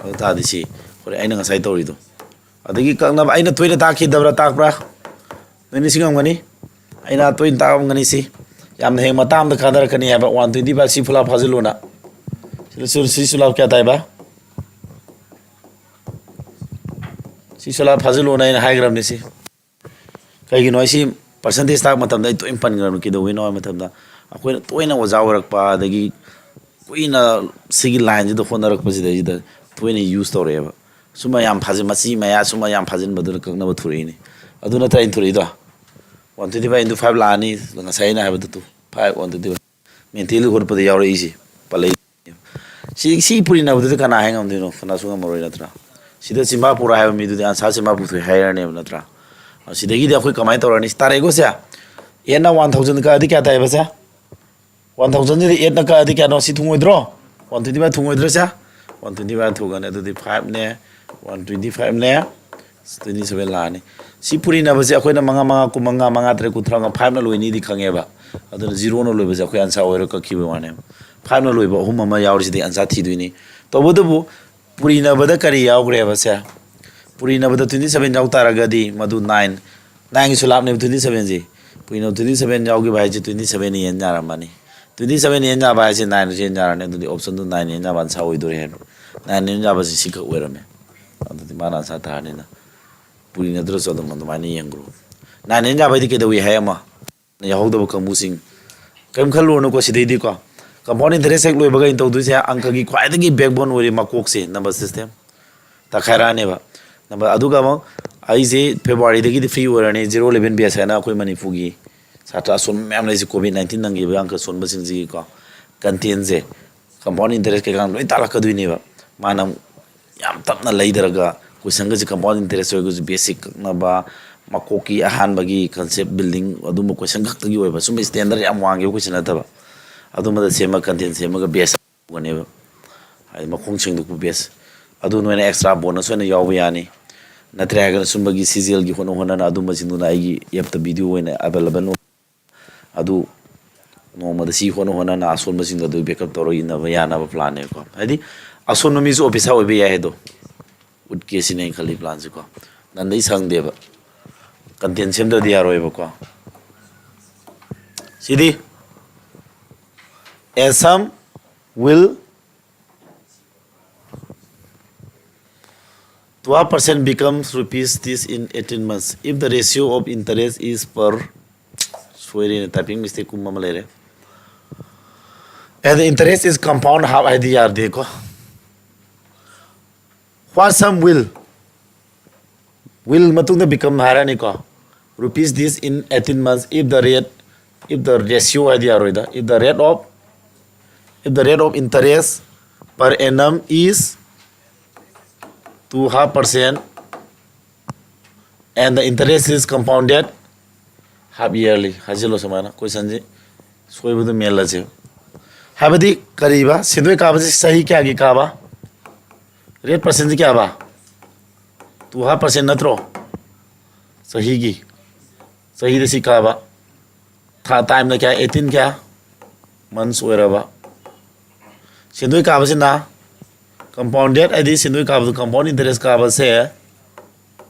ꯑꯗꯨ ꯇꯥꯔꯗꯤ ꯁꯤ ꯍꯣꯔꯦꯟ ꯑꯩꯅ ꯉꯁꯥꯏ ꯇꯧꯔꯤꯗꯣ꯫ ꯑꯗꯒꯤ ꯀꯛꯅꯕ ꯑꯩꯅ ꯇꯣꯏꯅ ꯇꯥꯛꯈꯤꯗꯕ꯭ꯔꯥ, ꯇꯥꯛꯄ꯭ꯔꯥ? ꯅꯤꯡꯁꯤꯡꯉꯝꯒꯅꯤ, ꯑꯩꯅ ꯇꯣꯏꯅ ꯇꯥꯛꯑꯝꯒꯅꯤ ꯁꯤ꯫ ꯌꯥꯝꯅ ꯍꯦꯛ ꯃꯇꯥꯡꯗ ꯀꯥꯗꯔꯛꯀꯅꯤ ꯍꯥꯏꯕ꯫ ꯋꯥꯟ ꯇ꯭ꯋꯦꯟꯇꯤ ꯐꯥꯏꯚ ꯁꯤ ꯐꯨꯂꯥ ꯐꯥꯖꯤꯜꯂꯨꯅ꯫ ꯁꯤ ꯁꯨ-, ꯁꯤ ꯁꯨꯂꯥꯞ ꯀꯌꯥ ꯇꯥꯏꯕ? ꯁꯤ ꯁꯨꯂꯥꯞ ꯐꯥꯖꯤꯜꯂꯨꯅ ꯑꯩꯅ ꯍꯥꯏꯈ꯭ꯔꯕꯅꯤ ꯁꯤ꯫ ꯀꯩꯒꯤꯅꯣ ꯑꯩ ꯁꯤ ꯄꯥꯔꯁꯦꯟꯇꯦꯖ ꯇꯥꯛꯄ ꯃꯇꯝꯗ ꯑꯩ ꯇꯣꯏꯅ ꯄꯟꯈ꯭ꯔꯕꯅꯤ꯫ ꯀꯩꯗꯧꯕꯩꯅꯣ ꯍꯥꯏꯕ ꯃꯇꯝꯗ, ꯑꯩꯈꯣꯏꯅ ꯇꯣꯏꯅ ꯑꯣꯖꯥ ꯑꯣꯏꯔꯛꯄ, ꯑꯗꯒꯤ ꯀꯨꯏꯅ ꯁꯤꯒꯤ ꯂꯥꯏꯟꯁꯤꯗ ꯍꯣꯠꯅꯔꯛꯄꯁꯤꯗꯩꯁꯤꯗ ꯇꯣꯏꯅ ꯌꯨꯁ ꯇꯧꯔꯛꯑꯦꯕ꯫ ꯁꯨꯝꯕ ꯌꯥꯝ ꯐꯥꯖꯤꯟ-, ꯃꯆꯤ ꯃꯌꯥ ꯁꯨꯝꯕ ꯌꯥꯝ ꯐꯥꯖꯤꯟꯕꯗꯨꯅ ꯀꯛꯅꯕ ꯊꯣꯔꯛꯏꯅꯤ꯫ ꯑꯗꯨ ꯅꯠꯇ꯭ꯔꯥ ꯑꯩꯅ ꯊꯣꯔꯛꯏꯗꯣ? One twenty five into five ꯂꯥꯛꯑꯅꯤ, ꯉꯁꯥꯏ ꯑꯩꯅ ꯍꯥꯏꯕꯗꯨ two, five, one twenty five꯫ ꯃꯦꯟꯇꯦꯜꯂꯤ ꯍꯣꯠꯄꯗ ꯌꯥꯎꯔꯛꯏꯁꯦ, ꯄꯜꯂꯛꯏ꯫ ꯁꯤ, ꯁꯤ ꯄꯨꯔꯤꯅꯕꯗꯨꯗꯤ ꯀꯅꯥ ꯍꯥꯏ ꯉꯝꯗꯣꯏꯅꯣ? ꯀꯅꯥꯁꯨ ꯉꯝꯃꯔꯣꯏ ꯅꯠꯇ꯭ꯔꯥ? ꯁꯤꯗ ꯆꯤꯝꯕꯥ ꯄꯨꯔꯥ ꯍꯥꯏꯕ ꯃꯤꯗꯨꯗꯤ ꯑꯟꯁꯥꯔ ꯆꯤꯝꯕꯥ ꯄꯨꯊꯣꯛꯑꯦ ꯍꯥꯏꯔꯅꯦꯕ ꯅꯠꯇ꯭ꯔꯥ? ꯁꯤꯗꯒꯤꯗꯤ ꯑꯩꯈꯣꯏ ꯀꯃꯥꯏꯅ ꯇꯧꯔꯅꯤ? ꯇꯥꯔꯛꯑꯦꯀꯣ ꯁꯦ? ꯑꯦꯠꯅ ꯋꯥꯟ ꯊꯥꯎꯖꯟ ꯀꯛꯑꯗꯤ ꯀꯌꯥ ꯇꯥꯏꯕ ꯁꯦ? ꯋꯥꯟ ꯊꯥꯎꯖꯟꯁꯤꯗ ꯑꯦꯠꯅ ꯀꯛꯑꯗꯤ ꯀꯌꯥꯅꯣ? ꯁꯤ ꯊꯨꯡꯉꯣꯏꯗ꯭ꯔꯣ? ꯋꯥꯟ ꯇ꯭ꯋꯦꯟꯇꯤ ꯐꯥꯏꯚ ꯊꯨꯡꯉꯣꯏꯗ꯭ꯔꯣ ꯁꯦ? ꯋꯥꯟ ꯇ꯭ꯋꯦꯟꯇꯤ ꯐꯥꯏꯚ ꯊꯨꯡꯒꯅꯤ꯫ ꯑꯗꯨꯗꯤ ꯐꯥꯏꯚꯅꯦ, ꯋꯥꯟ ꯇ꯭ꯋꯦꯟꯇꯤ ꯐꯥꯏꯚꯅꯦ, ꯇ꯭ꯋꯦꯟꯇꯤ ꯁꯚꯦꯟ ꯂꯥꯛꯑꯅꯤ꯫ ꯁꯤ ꯄꯨꯔꯤꯅꯕꯁꯦ ꯑꯩꯈꯣꯏꯅ ꯃꯉꯥ ꯃꯉꯥ, ꯀꯨꯟ ꯃꯉꯥ, ꯃꯉꯥ ꯇꯔꯦꯠ, ꯀꯨꯟꯊ꯭ꯔꯥ ꯃꯉꯥ, ꯐꯥꯏꯚꯅ ꯂꯣꯏꯅꯤꯗꯤ ꯈꯪꯉꯦꯕ꯫ ꯑꯗꯨꯅ ꯖꯤꯔꯣꯅ ꯂꯣꯏꯕꯁꯦ ꯑꯩꯈꯣꯏ ꯑꯟꯁꯥꯔ ꯑꯣꯏꯔ ꯀꯛꯈꯤꯕ ꯋꯥꯅꯦꯕ꯫ ꯐꯥꯏꯚꯅ ꯂꯣꯏꯕ ꯑꯍꯨꯝ ꯑꯃ ꯌꯥꯎꯔꯤꯁꯤꯗꯤ ꯑꯟꯁꯥꯔ ꯊꯤꯗꯣꯏꯅꯤ꯫ ꯇꯧꯕꯇꯕꯨ ꯄꯨꯔꯤꯅꯕꯗ ꯀꯔꯤ ꯌꯥꯎꯈ꯭ꯔꯦꯕ ꯁꯦ? ꯄꯨꯔꯤꯅꯕꯗ ꯇ꯭ꯋꯦꯟꯇꯤ ꯁꯚꯦꯟ ꯌꯥꯎ ꯇꯥꯔꯒꯗꯤ ꯃꯗꯨ ꯅꯥꯏꯟ, ꯅꯥꯏꯟꯒꯤꯁꯨ ꯂꯥꯞꯅꯦꯕ ꯇ꯭ꯋꯦꯟꯇꯤ ꯁꯚꯦꯟꯁꯤ꯫ ꯄꯨꯔꯤꯅꯕ ꯇ꯭ꯋꯦꯟꯇꯤ ꯁꯚꯦꯟ ꯌꯥꯎꯈꯤꯕ ꯍꯥꯏꯁꯦ ꯇ꯭ꯋꯦꯟꯇꯤ ꯁꯚꯦꯟ ꯌꯦꯟ ꯌꯥꯔꯝꯃꯅꯤ꯫ ꯇ꯭ꯋꯦꯟꯇꯤ ꯁꯚꯦꯟ ꯌꯦꯟ ꯌꯥꯕ ꯍꯥꯏꯁꯦ ꯅꯥꯏꯟꯁꯨ ꯌꯦꯟ ꯌꯥꯔꯅꯤ꯫ ꯑꯗꯨꯗꯤ ꯑꯣꯞꯁꯟꯗꯨ ꯅꯥꯏꯟ ꯌꯦꯟ ꯌꯥꯕ ꯑꯟꯁꯥꯔ ꯑꯣꯏꯗꯣꯔꯦ ꯍꯥꯏꯕ꯫ ꯅꯥꯏꯟ ꯌꯦꯟ ꯌꯥꯕꯁꯤ ꯁꯤꯈꯛ ꯑꯣꯏꯔꯝꯃꯦ꯫ ꯑꯗꯨꯗꯤ ꯃꯥꯅ ꯑꯟꯁꯥꯔ ꯇꯥꯔꯅꯤꯅ ꯄꯨꯔꯤꯅꯗ꯭ꯔꯁꯨ ꯑꯗꯨꯝ ꯑꯗꯨꯃꯥꯏꯅ ꯌꯦꯡꯈ꯭ꯔꯣ꯫ ꯅꯥꯏꯟ ꯌꯦꯟ ꯌꯥꯕ ꯍꯥꯏꯗꯤ ꯀꯩꯗꯧꯏ ꯍꯥꯏ ꯑꯃ? ꯌꯥꯎꯍꯧꯗꯕ ꯀꯥꯡꯕꯨꯁꯤꯡ꯫ ꯀꯔꯤꯝ ꯈꯜꯂꯨꯔꯅꯨꯀꯣ ꯁꯤꯗꯩꯗꯤꯀꯣ꯫ Compound interest ꯍꯦꯛ ꯂꯣꯏꯕꯒ ꯑꯩꯅ ꯇꯧꯗꯣꯏꯁꯦ ꯑꯪꯀꯒꯤ ꯈ꯭ꯋꯥꯏꯗꯒꯤ backbone ꯑꯣꯏꯔꯤ ꯃꯀꯣꯛꯁꯦ, number system꯫ ꯇꯛꯈꯥꯏꯔꯛꯑꯅꯦꯕ꯫ Number, ꯑꯗꯨꯒ ꯑꯃꯨꯛ ꯑꯩꯁꯦ ꯐꯦꯕ꯭ꯔꯨꯋꯥꯔꯤꯗꯒꯤꯗꯤ free ꯑꯣꯏꯔꯅꯤ, zero eleven batch ꯍꯥꯏꯅ ꯑꯩꯈꯣꯏ ꯃꯅꯤꯄꯨꯔꯒꯤ ꯁꯥꯇ꯭ꯔ ꯑꯁꯣꯟꯕ ꯃꯌꯥꯝ ꯂꯩꯔꯤꯁꯦ, COVID nineteen ꯅꯪꯈꯤꯕ ꯑꯪꯀ ꯁꯣꯟꯕꯁꯤꯡꯁꯤꯒꯤꯀꯣ꯫ Contentꯁꯦ, compound interest ꯀꯩꯀꯥ ꯂꯣꯏ ꯇꯥꯛꯂꯛꯀꯗꯣꯏꯅꯦꯕ꯫ ꯃꯥꯅ ꯑꯃꯨꯛ ꯌꯥꯝ ꯇꯞꯅ ꯂꯩꯊꯔꯒ questionꯒꯁꯦ compound interest ꯑꯣꯏꯔꯒꯁꯨ basic ꯀꯛꯅꯕ, ꯃꯀꯣꯛꯀꯤ ꯑꯍꯥꯟꯕꯒꯤ concept building ꯑꯗꯨꯝꯕ question ꯈꯛꯇꯒꯤ ꯑꯣꯏꯕ, ꯁꯨꯝꯕ standard ꯌꯥꯝ ꯋꯥꯡꯈꯤꯕ question ꯅꯠꯇꯕ, ꯑꯗꯨꯝꯕꯗ ꯁꯦꯝꯃ content ꯁꯦꯝꯃꯒ batch ꯍꯧꯒꯅꯦꯕ꯫ ꯍꯥꯏꯗꯤ ꯃꯈꯣꯡ ꯁꯦꯡꯗꯣꯛꯄ batch꯫ ꯑꯗꯨ ꯅꯣꯏꯅ extra bonus ꯑꯣꯏꯅ ꯌꯥꯎꯕ ꯌꯥꯅꯤ꯫ ꯅꯠꯇ꯭ꯔꯦ ꯍꯥꯏꯔꯒꯅ ꯁꯨꯝꯕꯒꯤ CGLꯒꯤ ꯍꯣꯠꯅ ꯍꯣꯠꯅꯅ ꯑꯗꯨꯝꯕꯁꯤꯡꯗꯨꯅ ꯑꯩꯒꯤ appꯇ video ꯑꯣꯏꯅ available ꯑꯣꯏ꯫ ꯑꯗꯨ ꯅꯣꯡꯃꯗ ꯁꯤ ꯍꯣꯠꯅ ꯍꯣꯠꯅꯅ ꯑꯁꯣꯟꯕꯁꯤꯡꯗꯣ ꯑꯗꯨ backup ꯇꯧꯔꯒ ꯏꯟꯅꯕ ꯌꯥꯅꯕ planꯅꯦꯕꯀꯣ꯫ ꯍꯥꯏꯗꯤ ꯑꯁꯣꯟꯕ ꯃꯤꯁꯨ officer ꯑꯣꯏꯕ ꯌꯥꯏ ꯍꯥꯏꯗꯣ꯫ ꯎꯠꯀꯦ ꯁꯤꯅꯦ ꯑꯩꯅ ꯈꯜꯂꯤ planꯁꯦꯀꯣ꯫ ꯅꯟꯗꯩ ꯁꯪꯗꯦꯕ꯫ ꯀꯟꯇꯦꯟ ꯁꯦꯝꯗ꯭ꯔꯗꯤ ꯌꯥꯔꯣꯏꯕꯀꯣ꯫ ꯁꯤꯗꯤ, a sum will two half percent becomes rupees this in eighteen months if the ratio of interest is per, ꯁꯣꯏꯔꯦꯅꯦ, typing mistake ꯀꯨꯝꯕ ꯑꯃ ꯂꯩꯔꯦ꯫ And the interest is compound half ꯍꯥꯏꯗꯤ ꯌꯥꯗꯦꯀꯣ꯫ What sum will, will ꯃꯇꯨꯡꯗ become ꯍꯥꯏꯔꯅꯤꯀꯣ꯫ Rupees this in eighteen months if the rate, if the ratio ꯍꯥꯏꯗꯤ ꯌꯥꯔꯣꯏꯗ, if the rate of, if the rate of interest per annum is two half percent and the interest is compounded half yearly ꯍꯥꯏꯖꯤꯜꯂꯣ ꯁꯨꯃꯥꯏꯅ꯫ Questionꯁꯤ ꯁꯣꯏꯕꯗ ꯃꯦꯜꯂꯁꯦ꯫ ꯍꯥꯏꯕꯗꯤ ꯀꯔꯤꯕ? ꯁꯦꯟꯗꯣꯏ ꯀꯥꯕꯁꯤ ꯆꯍꯤ ꯀꯌꯥꯒꯤ ꯀꯥꯕ? Rate percentꯁꯤ ꯀꯌꯥꯕ? Two half percent ꯅꯠꯇ꯭ꯔꯣ? ꯆꯍꯤꯒꯤ, ꯆꯍꯤꯗ ꯁꯤ ꯀꯥꯕ꯫ ꯊꯥ, timeꯅ ꯀꯌꯥ? Eighteen ꯀꯌꯥ? Months ꯑꯣꯏꯔꯕ꯫ ꯁꯦꯟꯗꯣꯏ ꯀꯥꯕꯁꯤꯅ compounded ꯍꯥꯏꯗꯤ ꯁꯦꯟꯗꯣꯏ ꯀꯥꯕꯗꯣ compound interest ꯀꯥꯕꯁꯦ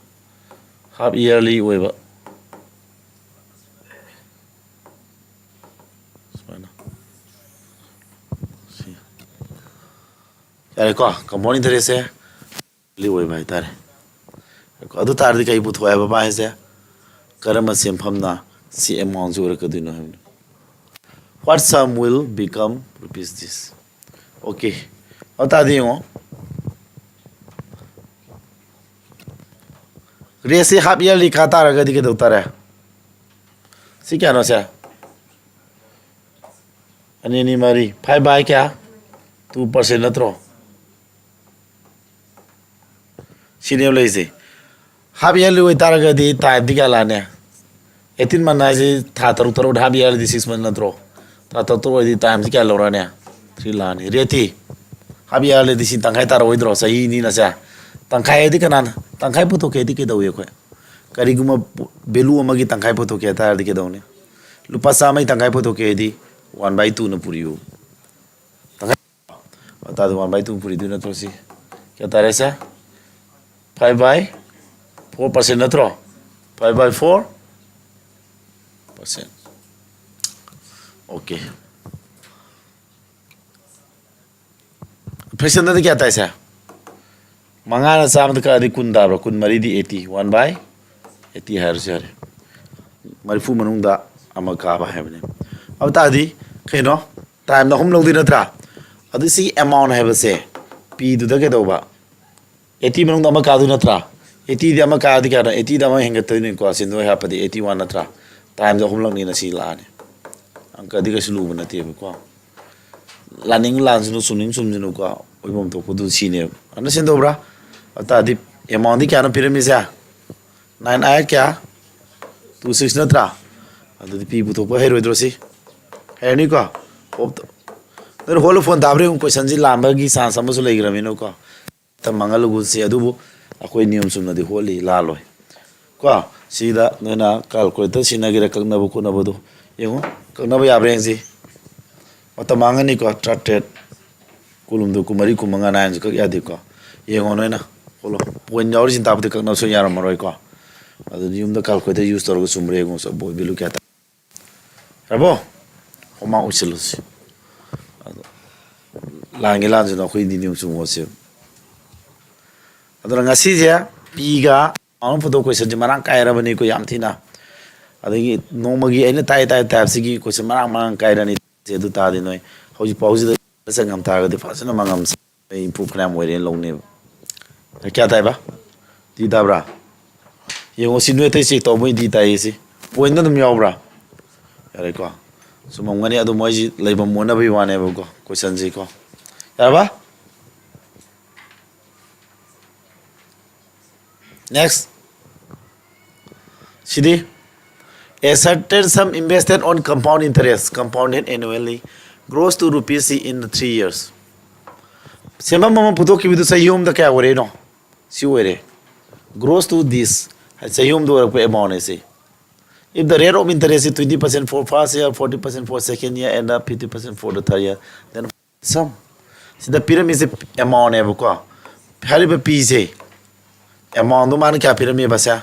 half yearly ꯑꯣꯏꯕ꯫ ꯁꯨꯃꯥꯏꯅ꯫ ꯁꯤ꯫ ꯌꯥꯔꯦꯀꯣ? Compound interestꯁꯦ ꯑꯣꯏꯕ ꯍꯥꯏꯇꯥꯔꯦ꯫ ꯑꯗꯨ ꯇꯥꯔꯗꯤ ꯀꯩ ꯄꯨꯊꯣꯛꯑꯦ ꯍꯥꯏꯕ ꯃꯥ ꯍꯥꯏꯁꯦ? ꯀꯔꯝꯕ ꯁꯦꯟꯐꯝꯅ ꯁꯤ amountꯁꯤ ꯑꯣꯏꯔꯛꯀꯗꯣꯏꯅꯣ ꯍꯥꯏꯕꯅꯤ꯫ What sum will become rupees this? Okay, ꯑꯗꯨ ꯇꯥꯔꯗꯤ ꯌꯦꯡꯉꯣ, rateꯁꯤ half yearly ꯀꯥ ꯇꯥꯔꯒꯗꯤ ꯀꯩꯗꯧ ꯇꯥꯔꯦ? ꯁꯤ ꯀꯌꯥꯅꯣ ꯁꯦ? ꯑꯅꯤ ꯑꯅꯤ ꯃꯔꯤ, five by ꯀꯌꯥ? Two percent ꯅꯠꯇ꯭ꯔꯣ? ꯁꯤꯅꯦꯕ ꯂꯩꯔꯤꯁꯦ꯫ Half yearly ꯑꯣꯏꯇꯥꯔꯒꯗꯤ timeꯗꯤ ꯀꯌꯥ ꯂꯥꯛꯑꯅꯤ? Eighteen month ꯍꯥꯏꯁꯤ ꯊꯥ ꯇꯔꯨꯛ ꯇꯔꯨꯛ, half yearlyꯗꯤ six month ꯅꯠꯇ꯭ꯔꯣ? ꯊꯥ ꯇꯔꯨꯛ ꯇꯔꯨꯛ ꯑꯣꯏꯔꯗꯤ timeꯁꯤ ꯀꯌꯥ ꯂꯧꯔꯛꯑꯅꯤ? Three ꯂꯥꯛꯑꯅꯤ꯫ Rateꯇꯤ half yearlyꯗꯤ ꯁꯤ ꯇꯪꯈꯥꯏ ꯇꯥꯔꯛꯑꯣꯏꯗ꯭ꯔꯣ? ꯆꯍꯤ ꯑꯅꯤꯅ ꯁꯦ꯫ ꯇꯪꯈꯥꯏ ꯍꯥꯏꯗꯤ ꯀꯅꯥꯅ? ꯇꯪꯈꯥꯏ ꯄꯨꯊꯣꯛꯀꯦ ꯍꯥꯏꯗꯤ ꯀꯩꯗꯧꯏ ꯑꯩꯈꯣꯏ? ꯀꯔꯤꯒꯨꯝꯕ value ꯑꯃꯒꯤ ꯇꯪꯈꯥꯏ ꯄꯨꯊꯣꯛꯀꯦ ꯍꯥꯏ ꯇꯥꯔꯗꯤ ꯀꯩꯗꯧꯅꯤ? ꯂꯨꯄꯥ ꯆꯥꯝꯃꯒꯤ ꯇꯪꯈꯥꯏ ꯄꯨꯊꯣꯛꯀꯦ ꯍꯥꯏꯗꯤ one by twoꯅ ꯄꯨꯔꯤꯌꯨ꯫ ꯇꯪꯈꯥꯏ, ꯑꯗꯨ ꯇꯥꯔꯗꯤ one by two ꯄꯨꯔꯤꯗꯣꯏ ꯅꯠꯇ꯭ꯔꯣ ꯁꯤ? ꯀꯌꯥ ꯇꯥꯔꯦ ꯁꯦ? Five by four percent ꯅꯠꯇ꯭ꯔꯣ? Five by four percent. Okay. Fraction ꯗꯗꯤ ꯀꯌꯥ ꯇꯥꯏꯁꯦ? ꯃꯉꯥꯅ ꯆꯥꯝꯃꯗ ꯀꯛꯑꯗꯤ ꯀꯨꯟ ꯇꯥꯕ꯭ꯔꯥ? ꯀꯨꯟ ꯃꯔꯤꯗꯤ eighty, one by eighty ꯍꯥꯏꯔꯁꯨ ꯌꯥꯔꯦ꯫ ꯃꯔꯤꯐꯨ ꯃꯅꯨꯡꯗ ꯑꯃ ꯀꯥꯕ ꯍꯥꯏꯕꯅꯦ꯫ ꯑꯗꯨ ꯇꯥꯔꯗꯤ ꯀꯩꯅꯣ? Time ꯗ ꯑꯍꯨꯝ ꯂꯧꯗꯣꯏ ꯅꯠꯇ꯭ꯔꯥ? ꯑꯗꯨ ꯁꯤꯒꯤ amount ꯍꯥꯏꯕꯁꯦ P ꯗꯨꯗ ꯀꯩꯗꯧꯕ? Eighty ꯃꯅꯨꯡꯗ ꯑꯃ ꯀꯥꯗꯣꯏ ꯅꯠꯇ꯭ꯔꯥ? Eighty ꯗꯤ ꯑꯃ ꯀꯥꯔꯗꯤ ꯀꯌꯥꯅꯣ? Eighty ꯗ ꯑꯃ ꯍꯦꯟꯒꯠꯇꯣꯏꯅꯤꯀꯣ꯫ ꯁꯤ ꯅꯣꯏ ꯍꯥꯞꯄꯗꯤ eighty one ꯅꯠꯇ꯭ꯔꯥ? Time ꯗ ꯑꯍꯨꯝꯂꯛꯅꯤꯅ ꯁꯤ ꯂꯥꯛꯑꯅꯤ꯫ ꯑꯪꯀꯗꯤ ꯀꯩꯁꯨ ꯂꯨꯕ ꯅꯠꯇꯦꯕꯀꯣ꯫ ꯂꯥꯟꯅꯤꯡ ꯂꯥꯟꯁꯅꯨ, ꯆꯨꯝꯅꯤꯡ ꯆꯨꯝꯁꯅꯨꯀꯣ꯫ ꯑꯣꯏꯐꯝ ꯊꯣꯛꯄꯗꯨ ꯁꯤꯅꯦꯕ꯫ Understand ꯇꯧꯕ꯭ꯔꯥ? ꯑꯗꯨ ꯇꯥꯔꯗꯤ amount ꯗꯤ ꯀꯌꯥꯅꯣ ꯄꯤꯔꯝꯃꯤꯁꯦ? Nine eight ꯀꯌꯥ? Two six ꯅꯠꯇ꯭ꯔꯥ? ꯑꯗꯨꯗꯤ P ꯄꯨꯊꯣꯛꯄ ꯍꯩꯔꯣꯏꯗ꯭ꯔꯣ ꯁꯤ? ꯍꯩꯔꯅꯤꯀꯣ? Hope ꯇ-, ꯅꯣꯏ ꯍꯣꯜꯂ phone ꯇꯥꯕ꯭ꯔꯥ ꯌꯦꯡꯉꯨ, question ꯁꯤ ꯂꯥꯟꯕꯒꯤ chance ꯑꯃꯁꯨ ꯂꯩꯈ꯭ꯔꯕꯅꯤꯅꯀꯣ꯫ ꯃꯇꯝ ꯃꯥꯡꯍꯜꯂꯒꯨꯁꯤ, ꯑꯗꯨꯕꯨ ꯑꯩꯈꯣꯏ ꯅꯤꯌꯣꯝ ꯆꯨꯝꯅꯗꯤ ꯍꯣꯠꯂꯤ, ꯂꯥꯜꯂꯣꯏ꯫ ꯀꯣ, ꯁꯤꯗ ꯅꯣꯏꯅ calculator ꯁꯤꯖꯤꯟꯅꯒꯦꯔꯥ ꯀꯛꯅꯕ ꯈꯣꯠꯅꯕꯗꯣ ꯌꯦꯡꯉꯣ, ꯀꯛꯅꯕ ꯌꯥꯕ꯭ꯔꯥ ꯌꯦꯡꯁꯤ꯫ ꯃꯇꯝ ꯃꯥꯡꯉꯅꯤꯀꯣ, ꯇꯔꯥꯇꯔꯦꯠ, ꯀꯨꯟꯍꯨꯝꯗꯣꯏ, ꯀꯨꯟꯃꯔꯤ, ꯀꯨꯟꯃꯉꯥ ꯅꯥꯏꯟꯁꯨ ꯀꯛ ꯌꯥꯗꯦꯀꯣ꯫ ꯌꯦꯡꯉꯣ ꯅꯣꯏꯅ, ꯍꯣꯠꯂꯣ꯫ Point ꯌꯥꯎꯔꯤꯁꯤꯅ ꯇꯥꯛꯄꯗꯤ ꯀꯛꯅꯕꯁꯨ ꯌꯥꯔꯝꯃꯔꯣꯏꯀꯣ꯫ ꯑꯗꯨꯗꯤ ꯌꯨꯝꯗ calculator use ꯇꯧꯔꯒ ꯆꯨꯝꯕ꯭ꯔꯥ ꯌꯦꯡꯉꯣ, ꯕꯣꯏ value ꯀꯌꯥ ꯇꯥꯏ꯫ ꯌꯥꯔꯕꯣ? ꯍꯣꯝꯋꯥꯛ ꯑꯣꯏꯁꯤꯜꯂꯨꯁꯤ꯫ ꯑꯗꯣ ꯂꯥꯟꯒꯦ ꯂꯥꯟꯁꯤꯅ ꯑꯩꯈꯣꯏꯗꯤ ꯅꯤꯌꯣꯝ ꯆꯨꯝꯃꯣꯠꯁꯦ꯫ ꯑꯗꯨꯅ ꯉꯁꯤꯁꯦ P ꯒ amount ꯄꯨꯊꯣꯛ question ꯁꯦ ꯃꯔꯥꯡ ꯀꯥꯏꯔꯕꯅꯤꯀꯣ, ꯌꯥꯝ ꯊꯤꯅ꯫ ꯑꯗꯒꯤ ꯅꯣꯡꯃꯒꯤ ꯑꯩꯅ ꯇꯥꯏ ꯇꯥꯏ type ꯁꯤꯒꯤ question ꯃꯔꯥꯡ ꯃꯔꯥꯡ ꯀꯥꯏꯔꯅꯤ꯫ ꯑꯗꯨ ꯇꯥꯔꯗꯤ ꯅꯣꯏ ꯍꯧꯖꯤꯛ ꯐꯥꯎꯁꯤꯗ ꯆꯪꯉꯝ ꯇꯥꯔꯒꯗꯤ ꯐꯖꯅ ꯃꯉꯝ ꯑꯩ improve ꯐꯅꯌꯥꯝ ꯑꯣꯏꯔꯦꯅ ꯂꯧꯅꯦꯕ꯫ ꯀꯌꯥ ꯇꯥꯏꯕ? D ꯇꯥꯕ꯭ꯔꯥ? ꯌꯦꯡꯉꯣ, ꯁꯤ ꯅꯣꯏ ꯑꯇꯩ check ꯇꯧꯕ ꯃꯣꯏ D ꯇꯥꯏꯌꯦ ꯁꯤ꯫ Point ꯑꯗꯨꯝ ꯌꯥꯎꯕ꯭ꯔꯥ? ꯌꯥꯔꯦꯀꯣ꯫ ꯆꯨꯝꯃꯝꯒꯅꯤ, ꯑꯗꯨ ꯃꯣꯏꯁꯤ ꯂꯩꯐꯝ ꯑꯣꯟꯅꯕꯒꯤ ꯋꯥꯅꯦꯕꯀꯣ, question ꯁꯤꯀꯣ꯫ ꯌꯥꯔꯕ? Next. CD, a certain sum invested on compound interest, compounded annually, grows to rupees in the three years. ꯁꯦꯟꯐꯝ ꯑꯃ ꯄꯨꯊꯣꯛꯈꯤꯕꯗꯨ ꯆꯍꯤ ꯑꯍꯨꯝꯗ ꯀꯌꯥ ꯑꯣꯏꯔꯦꯅꯣ? ꯁꯤ ꯑꯣꯏꯔꯦ꯫ Grows to this, ꯆꯍꯤ ꯑꯍꯨꯝꯗ ꯑꯣꯏꯔꯛꯄ amount ꯁꯤ꯫ If the rate of interest is twenty percent for first year, forty percent for second year, and fifty percent for the third year, then sum. ꯁꯤꯗ ꯄꯤꯔꯝꯃꯤꯁꯦ amount ꯅꯦꯕꯀꯣ꯫ ꯍꯥꯏꯔꯤꯕ P ꯁꯦ, amount ꯗꯣ ꯃꯥꯅ ꯀꯌꯥ ꯄꯤꯔꯝꯃꯦꯕ ꯁꯦ?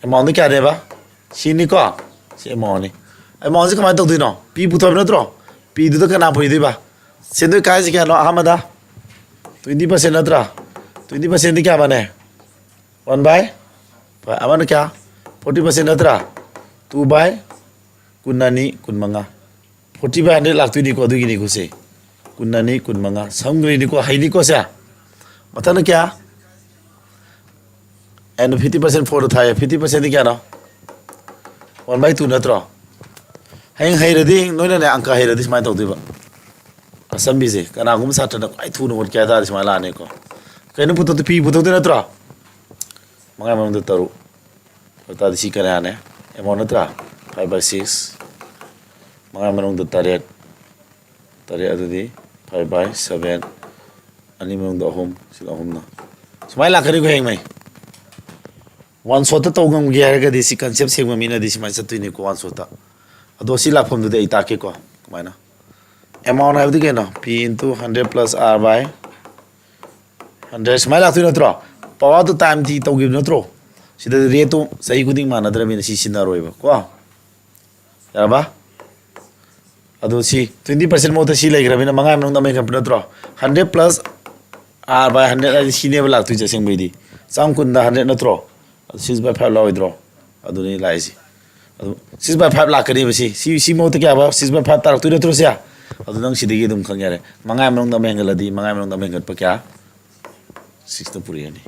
ꯑꯦꯃꯥꯎꯟꯗꯣ ꯀꯌꯥꯅꯦꯕ? ꯁꯤꯅꯤꯀꯣ꯫ ꯁꯤ ꯑꯦꯃꯥꯎꯟꯅꯤ꯫ ꯑꯦꯃꯥꯎꯟꯁꯤ ꯀꯃꯥꯏꯅ ꯇꯧꯗꯣꯏꯅꯣ? ꯄꯤ ꯄꯨꯊꯣꯛꯄ ꯅꯠꯇ꯭ꯔꯣ? ꯄꯤꯗꯨꯗ ꯀꯅꯥ ꯄꯨꯏꯗꯣꯏꯕ? ꯁꯦꯟꯗꯣꯏ ꯀꯥꯏꯁꯦ ꯀꯌꯥꯅꯣ? ꯑꯍꯥꯟꯕꯗ ꯇ꯭ꯋꯦꯟꯇꯤ ꯄꯥꯔꯁꯦꯟ ꯅꯠꯇ꯭ꯔꯥ? ꯇ꯭ꯋꯦꯟꯇꯤ ꯄꯥꯔꯁꯦꯟꯗꯤ ꯀꯌꯥ ꯃꯥꯅꯦ? ꯋꯥꯟ ꯕꯥꯏ, ꯑꯃꯅ ꯀꯌꯥ? ꯐꯣꯔꯇꯤ ꯄꯥꯔꯁꯦꯟ ꯅꯠꯇ꯭ꯔꯥ? ꯇꯨ ꯕꯥꯏ ꯀꯨꯟ ꯑꯅꯤ, ꯀꯨꯟ ꯃꯉꯥ꯫ ꯐꯣꯔꯇꯤ ꯕꯥꯏ ꯍꯟꯗ꯭ꯔꯦꯠ ꯂꯥꯛꯇꯣꯏꯅꯤꯀꯣ, ꯑꯗꯨꯒꯤꯅꯤꯀꯣ ꯁꯦ꯫ ꯀꯨꯟ ꯑꯅꯤ, ꯀꯨꯟ ꯃꯉꯥ꯫ ꯁꯝꯈ꯭ꯔꯤꯅꯤꯀꯣ, ꯍꯩꯅꯤꯀꯣ ꯁꯦ꯫ ꯃꯊꯪꯅ ꯀꯌꯥ? ꯑꯦꯟ ꯐꯤꯐꯇꯤ ꯄꯥꯔꯁꯦꯟ ꯐꯣꯔꯗ ꯊꯥꯏꯌꯦ꯫ ꯐꯤꯐꯇꯤ ꯄꯥꯔꯁꯦꯟꯗꯤ ꯀꯌꯥꯅꯣ? ꯋꯥꯟ ꯕꯥꯏ ꯇꯨ ꯅꯠꯇ꯭ꯔꯣ? ꯍꯌꯦꯡ ꯍꯩꯔꯗꯤ, ꯅꯣꯏꯅꯅꯦ ꯑꯪꯀ ꯍꯩꯔꯗꯤ ꯁꯨꯃꯥꯏꯅ ꯇꯧꯗꯣꯏꯕ꯫ ꯑꯁꯝꯕꯤꯁꯦ ꯀꯅꯥꯒꯨꯝꯕ ꯁꯥꯇ꯭ꯔꯅ ꯈ꯭ꯋꯥꯏ ꯊꯨꯅ ꯍꯣꯠꯀꯦ ꯍꯥꯏ ꯇꯥꯔꯗꯤ ꯁꯨꯃꯥꯏꯅ ꯂꯥꯛꯑꯅꯤꯀꯣ꯫ ꯀꯩꯅꯣ ꯄꯨꯊꯣꯛꯇꯣꯏ? ꯄꯤ ꯄꯨꯊꯣꯛꯇꯣꯏ ꯅꯠꯇ꯭ꯔꯣ? ꯃꯉꯥ ꯃꯅꯨꯡꯗ ꯇꯔꯨꯛ꯫ ꯑꯗꯨ ꯇꯥꯔꯗꯤ ꯁꯤ ꯀꯌꯥꯅꯦ? ꯑꯦꯃꯥꯎꯟ ꯅꯠꯇ꯭ꯔꯥ? Five by six. ꯃꯉꯥ ꯃꯅꯨꯡꯗ ꯇꯔꯦꯠ꯫ ꯇꯔꯦꯠ ꯑꯗꯨꯗꯤ ꯐꯥꯏꯚ ꯕꯥꯏ ꯁꯚꯦꯟ꯫ ꯑꯅꯤ ꯃꯅꯨꯡꯗ ꯑꯍꯨꯝ꯫ ꯁꯤꯗ ꯑꯍꯨꯝꯅ꯫ ꯁꯨꯃꯥꯏꯅ ꯂꯥꯛꯀꯅꯤꯀꯣ ꯍꯌꯦꯡꯃꯩ꯫ ꯋꯥꯟ ꯁꯣꯠꯇ ꯇꯧ ꯉꯝꯒꯦ ꯍꯥꯏꯔꯒꯗꯤ ꯁꯤ ꯀꯟꯁꯦꯞ ꯁꯦꯡꯕ ꯃꯤꯅꯗꯤ ꯁꯨꯃꯥꯏꯅ ꯆꯠꯇꯣꯏꯅꯤꯀꯣ ꯋꯥꯟ ꯁꯣꯠꯇ꯫ ꯑꯗꯣ ꯁꯤ ꯂꯥꯛꯐꯝꯗꯨꯗꯤ ꯑꯩ ꯇꯥꯛꯀꯦꯀꯣ꯫ ꯀꯃꯥꯏꯅ? ꯑꯦꯃꯥꯎꯟ ꯍꯥꯏꯕꯗꯤ ꯀꯩꯅꯣ? P into hundred plus R by hundred ꯁꯨꯃꯥꯏꯅ ꯂꯥꯛꯇꯣꯏ ꯅꯠꯇ꯭ꯔꯣ? Power to time T ꯇꯧꯈꯤꯕ ꯅꯠꯇ꯭ꯔꯣ? ꯁꯤꯗ ꯔꯦꯠꯇꯣ ꯆꯍꯤ ꯈꯨꯗꯤꯡ ꯃꯥꯟꯅꯗ꯭ꯔꯕꯅꯤꯅ ꯁꯤ ꯁꯤꯖꯤꯟꯅꯔꯣꯏꯕ ꯀꯣ꯫ ꯌꯥꯔꯕ? ꯑꯗꯣ ꯁꯤ ꯇ꯭ꯋꯦꯟꯇꯤ ꯄꯥꯔꯁꯦꯟ ꯃꯍꯨꯠꯇ ꯁꯤ ꯂꯩꯈ꯭ꯔꯕꯅꯤꯅ ꯃꯉꯥ ꯃꯅꯨꯡꯗ ꯑꯃ ꯍꯦꯟꯒꯠꯄ ꯅꯠꯇ꯭ꯔꯣ? Hundred plus R by hundred ꯍꯥꯏꯗꯤ ꯁꯤꯅꯦꯕ ꯂꯥꯛꯇꯣꯏꯁꯦ ꯑꯁꯦꯡꯕꯩꯗꯤ꯫ ꯆꯥꯝ ꯀꯨꯟꯗ ꯍꯟꯗ꯭ꯔꯦꯠ ꯅꯠꯇ꯭ꯔꯣ? ꯑꯗꯨ ꯁꯤꯛꯁ ꯕꯥꯏ ꯐꯥꯏꯚ ꯂꯥꯛꯑꯣꯏꯗ꯭ꯔꯣ? ꯑꯗꯨꯅꯤ ꯂꯥꯛꯏꯁꯦ꯫ ꯑꯗꯨ ꯁꯤꯛꯁ ꯕꯥꯏ ꯐꯥꯏꯚ ꯂꯥꯛꯀꯅꯦꯕ ꯁꯤ꯫ ꯁꯤ, ꯁꯤ ꯃꯍꯨꯠꯇ ꯀꯌꯥ ꯍꯥꯏꯕ? ꯁꯤꯛꯁ ꯕꯥꯏ ꯐꯥꯏꯚ ꯇꯥꯔꯛꯇꯣꯏ ꯅꯠꯇ꯭ꯔꯣ ꯁꯦ? ꯑꯗꯨ ꯅꯪ ꯁꯤꯗꯒꯤ ꯑꯗꯨꯝ ꯈꯪ ꯌꯥꯔꯦ꯫ ꯃꯉꯥ ꯃꯅꯨꯡꯗ ꯑꯃ ꯍꯦꯟꯒꯠꯂꯗꯤ, ꯃꯉꯥ ꯃꯅꯨꯡꯗ ꯑꯃ ꯍꯦꯟꯒꯠꯄ ꯀꯌꯥ? ꯁꯤꯛꯁꯇ ꯄꯨꯔꯛꯑꯅꯤ꯫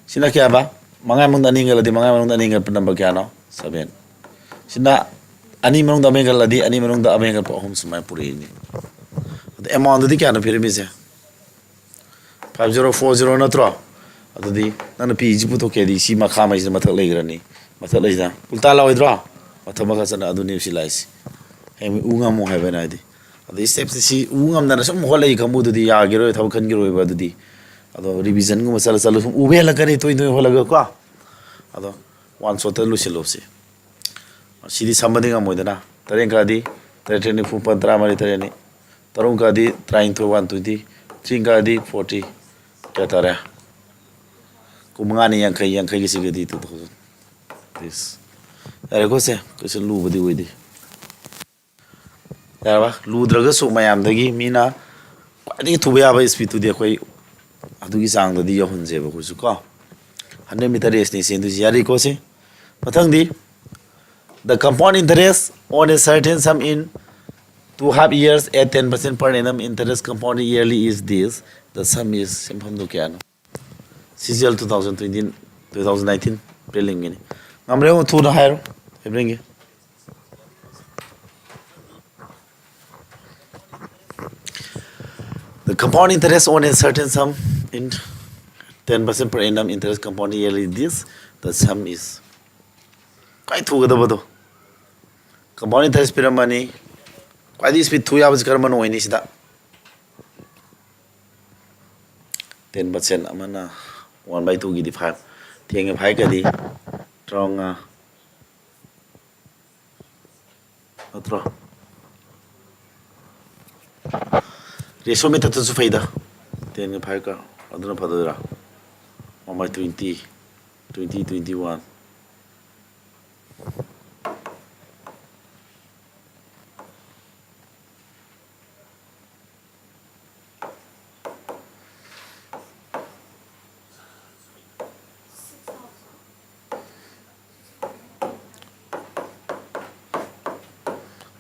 ꯁꯤꯅ ꯀꯌꯥ ꯍꯥꯏꯕ? ꯃꯉꯥ ꯃꯅꯨꯡꯗ ꯑꯅꯤ ꯍꯦꯟꯒꯠꯂꯗꯤ, ꯃꯉꯥ ꯃꯅꯨꯡꯗ ꯑꯅꯤ ꯍꯦꯟꯒꯠꯄ ꯅꯝꯕꯔ ꯀꯌꯥꯅꯣ? ꯁꯚꯦꯟ꯫ ꯁꯤꯅ ꯑꯅꯤ ꯃꯅꯨꯡꯗ ꯑꯃ ꯍꯦꯟꯒꯠꯂꯗꯤ, ꯑꯅꯤ ꯃꯅꯨꯡꯗ ꯑꯃ ꯍꯦꯟꯒꯠꯄ ꯑꯍꯨꯝ ꯁꯨꯃꯥꯏꯅ ꯄꯨꯔꯛꯏꯅꯤ꯫ ꯑꯗꯣ ꯑꯦꯃꯥꯎꯟꯗꯨꯗꯤ ꯀꯌꯥꯅꯣ ꯄꯤꯔꯝꯃꯤꯁꯦ? ꯐꯥꯏꯚ ꯖꯤꯔꯣ ꯐꯣꯔ ꯖꯤꯔꯣ ꯅꯠꯇ꯭ꯔꯣ? ꯑꯗꯨꯗꯤ ꯅꯪꯅ ꯄꯤꯁꯤ ꯄꯨꯊꯣꯛꯀꯦꯗꯤ ꯁꯤ ꯃꯈꯥꯃꯩꯁꯤꯅ ꯃꯊꯛ ꯂꯩꯈ꯭ꯔꯅꯤ꯫ ꯃꯊꯛ ꯂꯩꯁꯤꯅ ꯎꯜꯇꯥ ꯂꯥꯛꯑꯣꯏꯗ꯭ꯔꯣ? ꯃꯊꯛ ꯃꯈꯥ ꯆꯠꯅ ꯑꯗꯨꯅꯤ ꯁꯤ ꯂꯥꯛꯏꯁꯤ꯫ ꯍꯌꯦꯡ ꯎ ꯉꯝꯃꯣ ꯍꯥꯏꯕ ꯑꯩꯅ ꯍꯥꯏꯗꯤ꯫ ꯑꯗꯩ ꯁ꯭ꯇꯦꯞꯁꯦ ꯁꯤ ꯎ ꯉꯝꯗꯅ ꯁꯨꯝ ꯍꯣꯠꯂꯛꯏ ꯀꯥꯡꯕꯨꯗꯨꯗꯤ ꯌꯥꯈꯤꯔꯣꯏ, ꯊꯕꯛ ꯈꯟꯈꯤꯔꯣꯏꯕ ꯑꯗꯨꯗꯤ꯫ ꯑꯗꯣ ꯔꯤꯚꯤꯖꯟꯒꯨꯝꯕ ꯆꯠꯂ ꯆꯠꯂ ꯁꯨꯝ ꯎꯕ ꯍꯦꯜꯂꯛꯀꯅꯤ ꯇꯣꯏ ꯇꯣꯏ ꯍꯣꯠꯂꯒ ꯀꯣ꯫ ꯑꯗꯣ ꯋꯥꯟ ꯁꯣꯠꯇ ꯂꯣꯏꯁꯤꯜꯂꯣ ꯁꯤ꯫ ꯁꯤꯗꯤ ꯁꯝꯕꯗꯤ ꯉꯝꯃꯣꯏꯗꯅ꯫ ꯇꯔꯦꯠ ꯀꯥꯗꯤ ꯇꯔꯦꯠ ꯇꯔꯦꯠ ꯅꯤꯐꯨ ꯃꯥꯄꯟ ꯇꯔꯥꯃꯔꯤ ꯇꯔꯦꯠꯅꯤ꯫ ꯇꯔꯨꯛ ꯀꯥꯗꯤ ꯇꯔꯥꯅꯤꯊꯣꯏ ꯋꯥꯟ ꯇ꯭ꯋꯦꯟꯇꯤ꯫ ꯊ꯭ꯔꯤ ꯀꯥꯗꯤ ꯐꯣꯔꯇꯤ꯫ ꯀꯌꯥ ꯇꯥꯔꯦ? ꯀꯨꯟꯃꯉꯥꯅꯤ ꯌꯥꯡꯈꯩ, ꯌꯥꯡꯈꯩꯒꯤꯁꯤꯒꯗꯤ ꯇꯨ ꯊꯥꯎꯖꯟ꯫ This. ꯌꯥꯔꯦꯀꯣ ꯁꯦ, ꯀꯩꯁꯨ ꯂꯨꯕꯗꯤ ꯑꯣꯏꯗꯦ꯫ ꯌꯥꯔꯕ? ꯂꯨꯗ꯭ꯔꯒꯁꯨ ꯃꯌꯥꯝꯗꯒꯤ ꯃꯤꯅ ꯈ꯭ꯋꯥꯏꯗꯒꯤ ꯊꯨꯕ ꯌꯥꯕ speed ꯇꯨꯗꯤ ꯑꯩꯈꯣꯏ ꯑꯗꯨꯒꯤ ꯆꯥꯡꯗꯗꯤ ꯌꯧꯍꯟꯁꯦꯕ ꯑꯩꯈꯣꯏꯁꯨ ꯀꯣ꯫ Hundred meter race ꯅꯤ ꯆꯦꯟꯗꯣꯏꯁꯦ꯫ ꯌꯥꯔꯦꯀꯣ ꯁꯦ? ꯃꯊꯪꯗꯤ, the compound interest on a certain sum in two half years at ten percent per annum interest compounded yearly is this, the sum is, ꯁꯦꯟꯐꯝꯗꯨ ꯀꯌꯥꯅꯣ? C G L two thousand twenty, two thousand nineteen prelims ꯀꯤꯅꯤ꯫ ꯉꯝꯕ꯭ꯔꯥ ꯌꯦꯡꯉꯣ, ꯊꯨꯅ ꯍꯥꯏꯔꯣ ꯍꯥꯏꯕ꯭ꯔꯤꯡꯒꯤ꯫ The compound interest on a certain sum in ten percent per annum interest compounded yearly, this, the sum is. ꯈ꯭ꯋꯥꯏ ꯊꯨꯒꯗꯕꯗꯣ꯫ Compound interest ꯄꯤꯔꯝꯃꯅꯤ꯫ ꯈ꯭ꯋꯥꯏꯗꯒꯤ speed ꯊꯨ ꯌꯥꯕꯁꯤ ꯀꯔꯝꯕꯅ ꯑꯣꯏꯅꯤ ꯁꯤꯗ? Ten percent ꯑꯃꯅ one by two ꯒꯤꯗꯤ five꯫ Ten ꯒ five ꯀꯗꯤ ꯇꯔꯥꯃꯉꯥ꯫ ꯅꯠꯇ꯭ꯔꯣ? Ratio method ꯇꯁꯨ ꯐꯩꯗ꯫ Ten ꯒ five ꯀ ꯑꯗꯨꯅ ꯐꯗꯣꯏꯔꯥ? One by twenty, twenty, twenty one꯫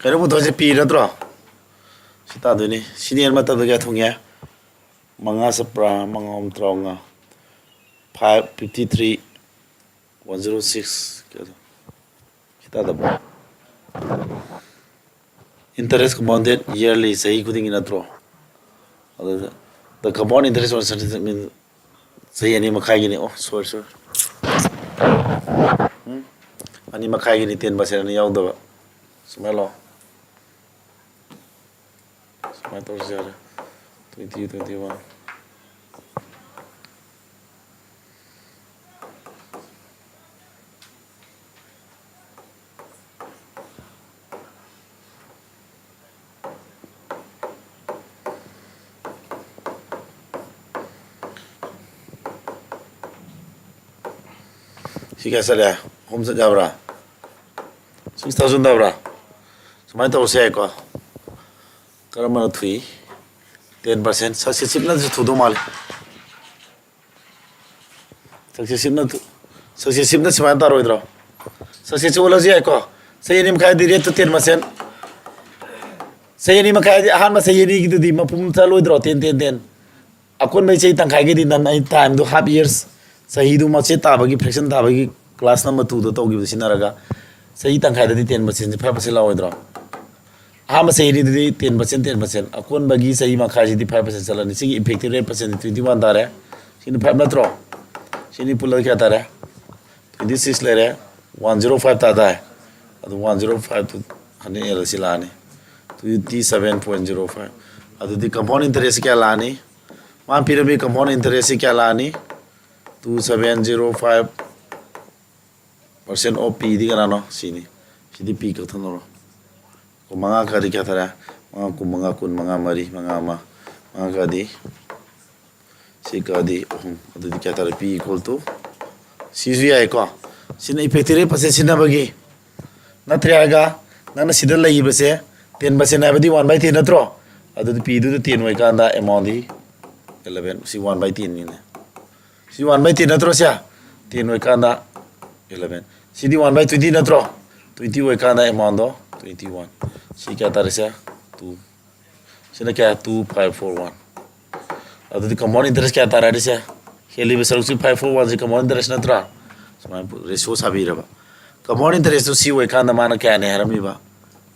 ꯀꯩꯅꯣ ꯄꯨꯊꯣꯛꯏꯁꯦ ꯄꯤ ꯅꯠꯇ꯭ꯔꯣ? ꯁꯤ ꯇꯥꯗꯣꯏꯅꯤ꯫ Senior ꯃꯇꯝꯗ ꯀꯌꯥ ꯊꯨꯡꯉꯦ? ꯃꯉꯥ ꯆꯠꯄ꯭ꯔꯥ? ꯃꯉꯥ ꯑꯍꯨꯝ ꯇꯔꯥꯃꯉꯥ꯫ Five fifty three, one zero six꯫ ꯀꯌꯥꯗꯣ? ꯁꯤ ꯇꯥꯗꯕ꯭ꯔꯥ? Interest compounded yearly, ꯆꯍꯤ ꯈꯨꯗꯤꯡꯒꯤ ꯅꯠꯇ꯭ꯔꯣ? ꯑꯗꯨꯗ the compound interest on certain mean ꯆꯍꯤ ꯑꯅꯤ ꯃꯈꯥꯏꯒꯤꯅꯤ꯫ ꯑꯣ, sorry, sorry꯫ ꯎꯝ? ꯑꯅꯤ ꯃꯈꯥꯏꯒꯤꯅꯤ, ten percent ꯑꯅꯤ ꯌꯥꯎꯗꯕ꯫ ꯁꯨꯃꯥꯏꯅ ꯂꯥꯛꯑꯣ꯫ ꯁꯨꯃꯥꯏꯅ ꯇꯧꯔꯁꯨ ꯌꯥꯔꯦ꯫ Twenty, twenty one꯫ ꯁꯤ ꯀꯌꯥ ꯆꯠꯂꯦ? ꯑꯍꯨꯝ ꯆꯠ ꯌꯥꯕ꯭ꯔꯥ? Six thousand ꯇꯥꯕ꯭ꯔꯥ? ꯁꯨꯃꯥꯏꯅ ꯇꯧꯔꯁꯨ ꯌꯥꯏꯀꯣ꯫ ꯀꯔꯝꯕꯅ ꯊꯨꯏ? Ten percent꯫ Successiveꯅꯁꯨ ꯊꯨꯗꯧ ꯃꯥꯜꯂꯤ꯫ Successiveꯅ ꯊꯨ- Successiveꯅ ꯁꯨꯃꯥꯏꯅ ꯇꯥꯔꯣꯏꯗ꯭ꯔꯣ? Successive ꯑꯣꯜꯂꯁꯨ ꯌꯥꯏꯀꯣ꯫ ꯆꯍꯤ ꯑꯅꯤ ꯃꯈꯥꯏꯗꯤ rate ꯇꯨ ten percent꯫ ꯆꯍꯤ ꯑꯅꯤ ꯃꯈꯥꯏꯗꯤ ꯑꯍꯥꯟꯕ ꯆꯍꯤ ꯑꯅꯤꯒꯤꯗꯨꯗꯤ ꯃꯄꯨꯝ ꯆꯠꯂꯣꯏꯗ꯭ꯔꯣ? Ten, ten, ten꯫ ꯑꯀꯣꯟꯕꯩ ꯆꯍꯤ ꯇꯪꯈꯥꯏꯒꯤꯗꯤ ꯅꯟ ꯑꯩ timeꯗꯨ half years, ꯆꯍꯤꯗꯨ ꯃꯆꯦꯠ ꯇꯥꯕꯒꯤ, fraction ꯇꯥꯕꯒꯤ class number twoꯗ ꯇꯧꯈꯤꯕꯗꯨ ꯁꯤꯟꯅꯔꯒ ꯆꯍꯤ ꯇꯪꯈꯥꯏꯗꯗꯤ ten percentꯁꯦ five percent ꯂꯥꯛꯑꯣꯏꯗ꯭ꯔꯣ? ꯑꯍꯥꯟꯕ ꯆꯍꯤ ꯑꯅꯤꯗꯨꯗꯤ ten percent, ten percent꯫ ꯑꯀꯣꯟꯕꯒꯤ ꯆꯍꯤ ꯃꯈꯥꯏꯁꯤꯗꯤ five percent ꯆꯠꯂꯅꯤ꯫ ꯁꯤꯒꯤ effective rate percent twenty one ꯇꯥꯔꯦ꯫ ꯁꯤꯅ five ꯅꯠꯇ꯭ꯔꯣ? ꯁꯤꯅꯤ ꯄꯨꯜꯂꯒ ꯀꯌꯥ ꯇꯥꯔꯦ? Twenty six ꯂꯩꯔꯦ꯫ One zero five ꯇꯥ ꯇꯥꯏ꯫ ꯑꯗꯨ one zero five two hundred L ꯑꯁꯤ ꯂꯥꯛꯑꯅꯤ꯫ Twenty seven point zero five꯫ ꯑꯗꯨꯗꯤ compound interest ꯀꯌꯥ ꯂꯥꯛꯑꯅꯤ? ꯃꯥꯅ ꯄꯤꯔꯝꯃꯤ compound interest ꯁꯤ ꯀꯌꯥ ꯂꯥꯛꯑꯅꯤ? Two seven zero five percent of P ꯗꯤ ꯀꯅꯥꯅꯣ? ꯁꯤꯅꯤ꯫ ꯁꯤꯗꯤ P ꯀꯛꯊꯠꯅꯔꯣ꯫ ꯀꯨꯟꯃꯉꯥ ꯀꯗꯤ ꯀꯌꯥ ꯇꯥꯔꯦ? ꯃꯉꯥ ꯀꯨꯟꯃꯉꯥ, ꯀꯨꯟꯃꯉꯥ ꯃꯔꯤ, ꯃꯉꯥ ꯑꯃ, ꯃꯉꯥ ꯀꯗꯤ ꯁꯤ ꯀꯗꯤ ꯑꯍꯨꯝ꯫ ꯑꯗꯨꯗꯤ ꯀꯌꯥ ꯇꯥꯔꯦ? P equal to, ꯁꯤꯁꯨ ꯌꯥꯏꯀꯣ꯫ ꯁꯤꯅ effective rate percent ꯁꯤꯖꯤꯟꯅꯕꯒꯤ ꯅꯠꯇ꯭ꯔꯦ ꯍꯥꯏꯔꯒ ꯅꯪꯅ ꯁꯤꯗ ꯂꯩꯈꯤꯕꯁꯦ ten percent ꯍꯥꯏꯕꯗꯤ one by ten ꯅꯠꯇ꯭ꯔꯣ? ꯑꯗꯨꯗꯤ P ꯗꯨꯗ ten ꯑꯣꯏꯀꯥꯟꯗ amount ꯗꯤ eleven꯫ ꯁꯤ one by ten ꯅꯤꯅꯦ꯫ ꯁꯤ one by ten ꯅꯠꯇ꯭ꯔꯣ ꯁꯦ? Ten ꯑꯣꯏꯀꯥꯟꯗ eleven꯫ CD one by twenty ꯅꯠꯇ꯭ꯔꯣ? Twenty ꯑꯣꯏꯀꯥꯟꯗ amount ꯗꯣ twenty one꯫ ꯁꯤ ꯀꯌꯥ ꯇꯥꯔꯦ ꯁꯦ? Two꯫ ꯁꯤꯅ ꯀꯌꯥ? Two five four one꯫ ꯑꯗꯨꯗꯤ compound interest ꯀꯌꯥ ꯇꯥꯔꯦ ꯁꯦ? ꯍꯦꯜꯂꯤꯕ ꯁꯔꯨꯛꯁꯤ five four one ꯁꯤ compound interest ꯅꯠꯇ꯭ꯔꯥ? ꯁꯨꯃꯥꯏꯅ ratio ꯁꯥꯕꯤꯔꯕ꯫ Compound interest ꯇꯨ ꯁꯤ ꯑꯣꯏꯀꯥꯟꯗ ꯃꯥꯅ ꯀꯌꯥꯅꯦ ꯍꯥꯏꯔꯝꯃꯤꯕ?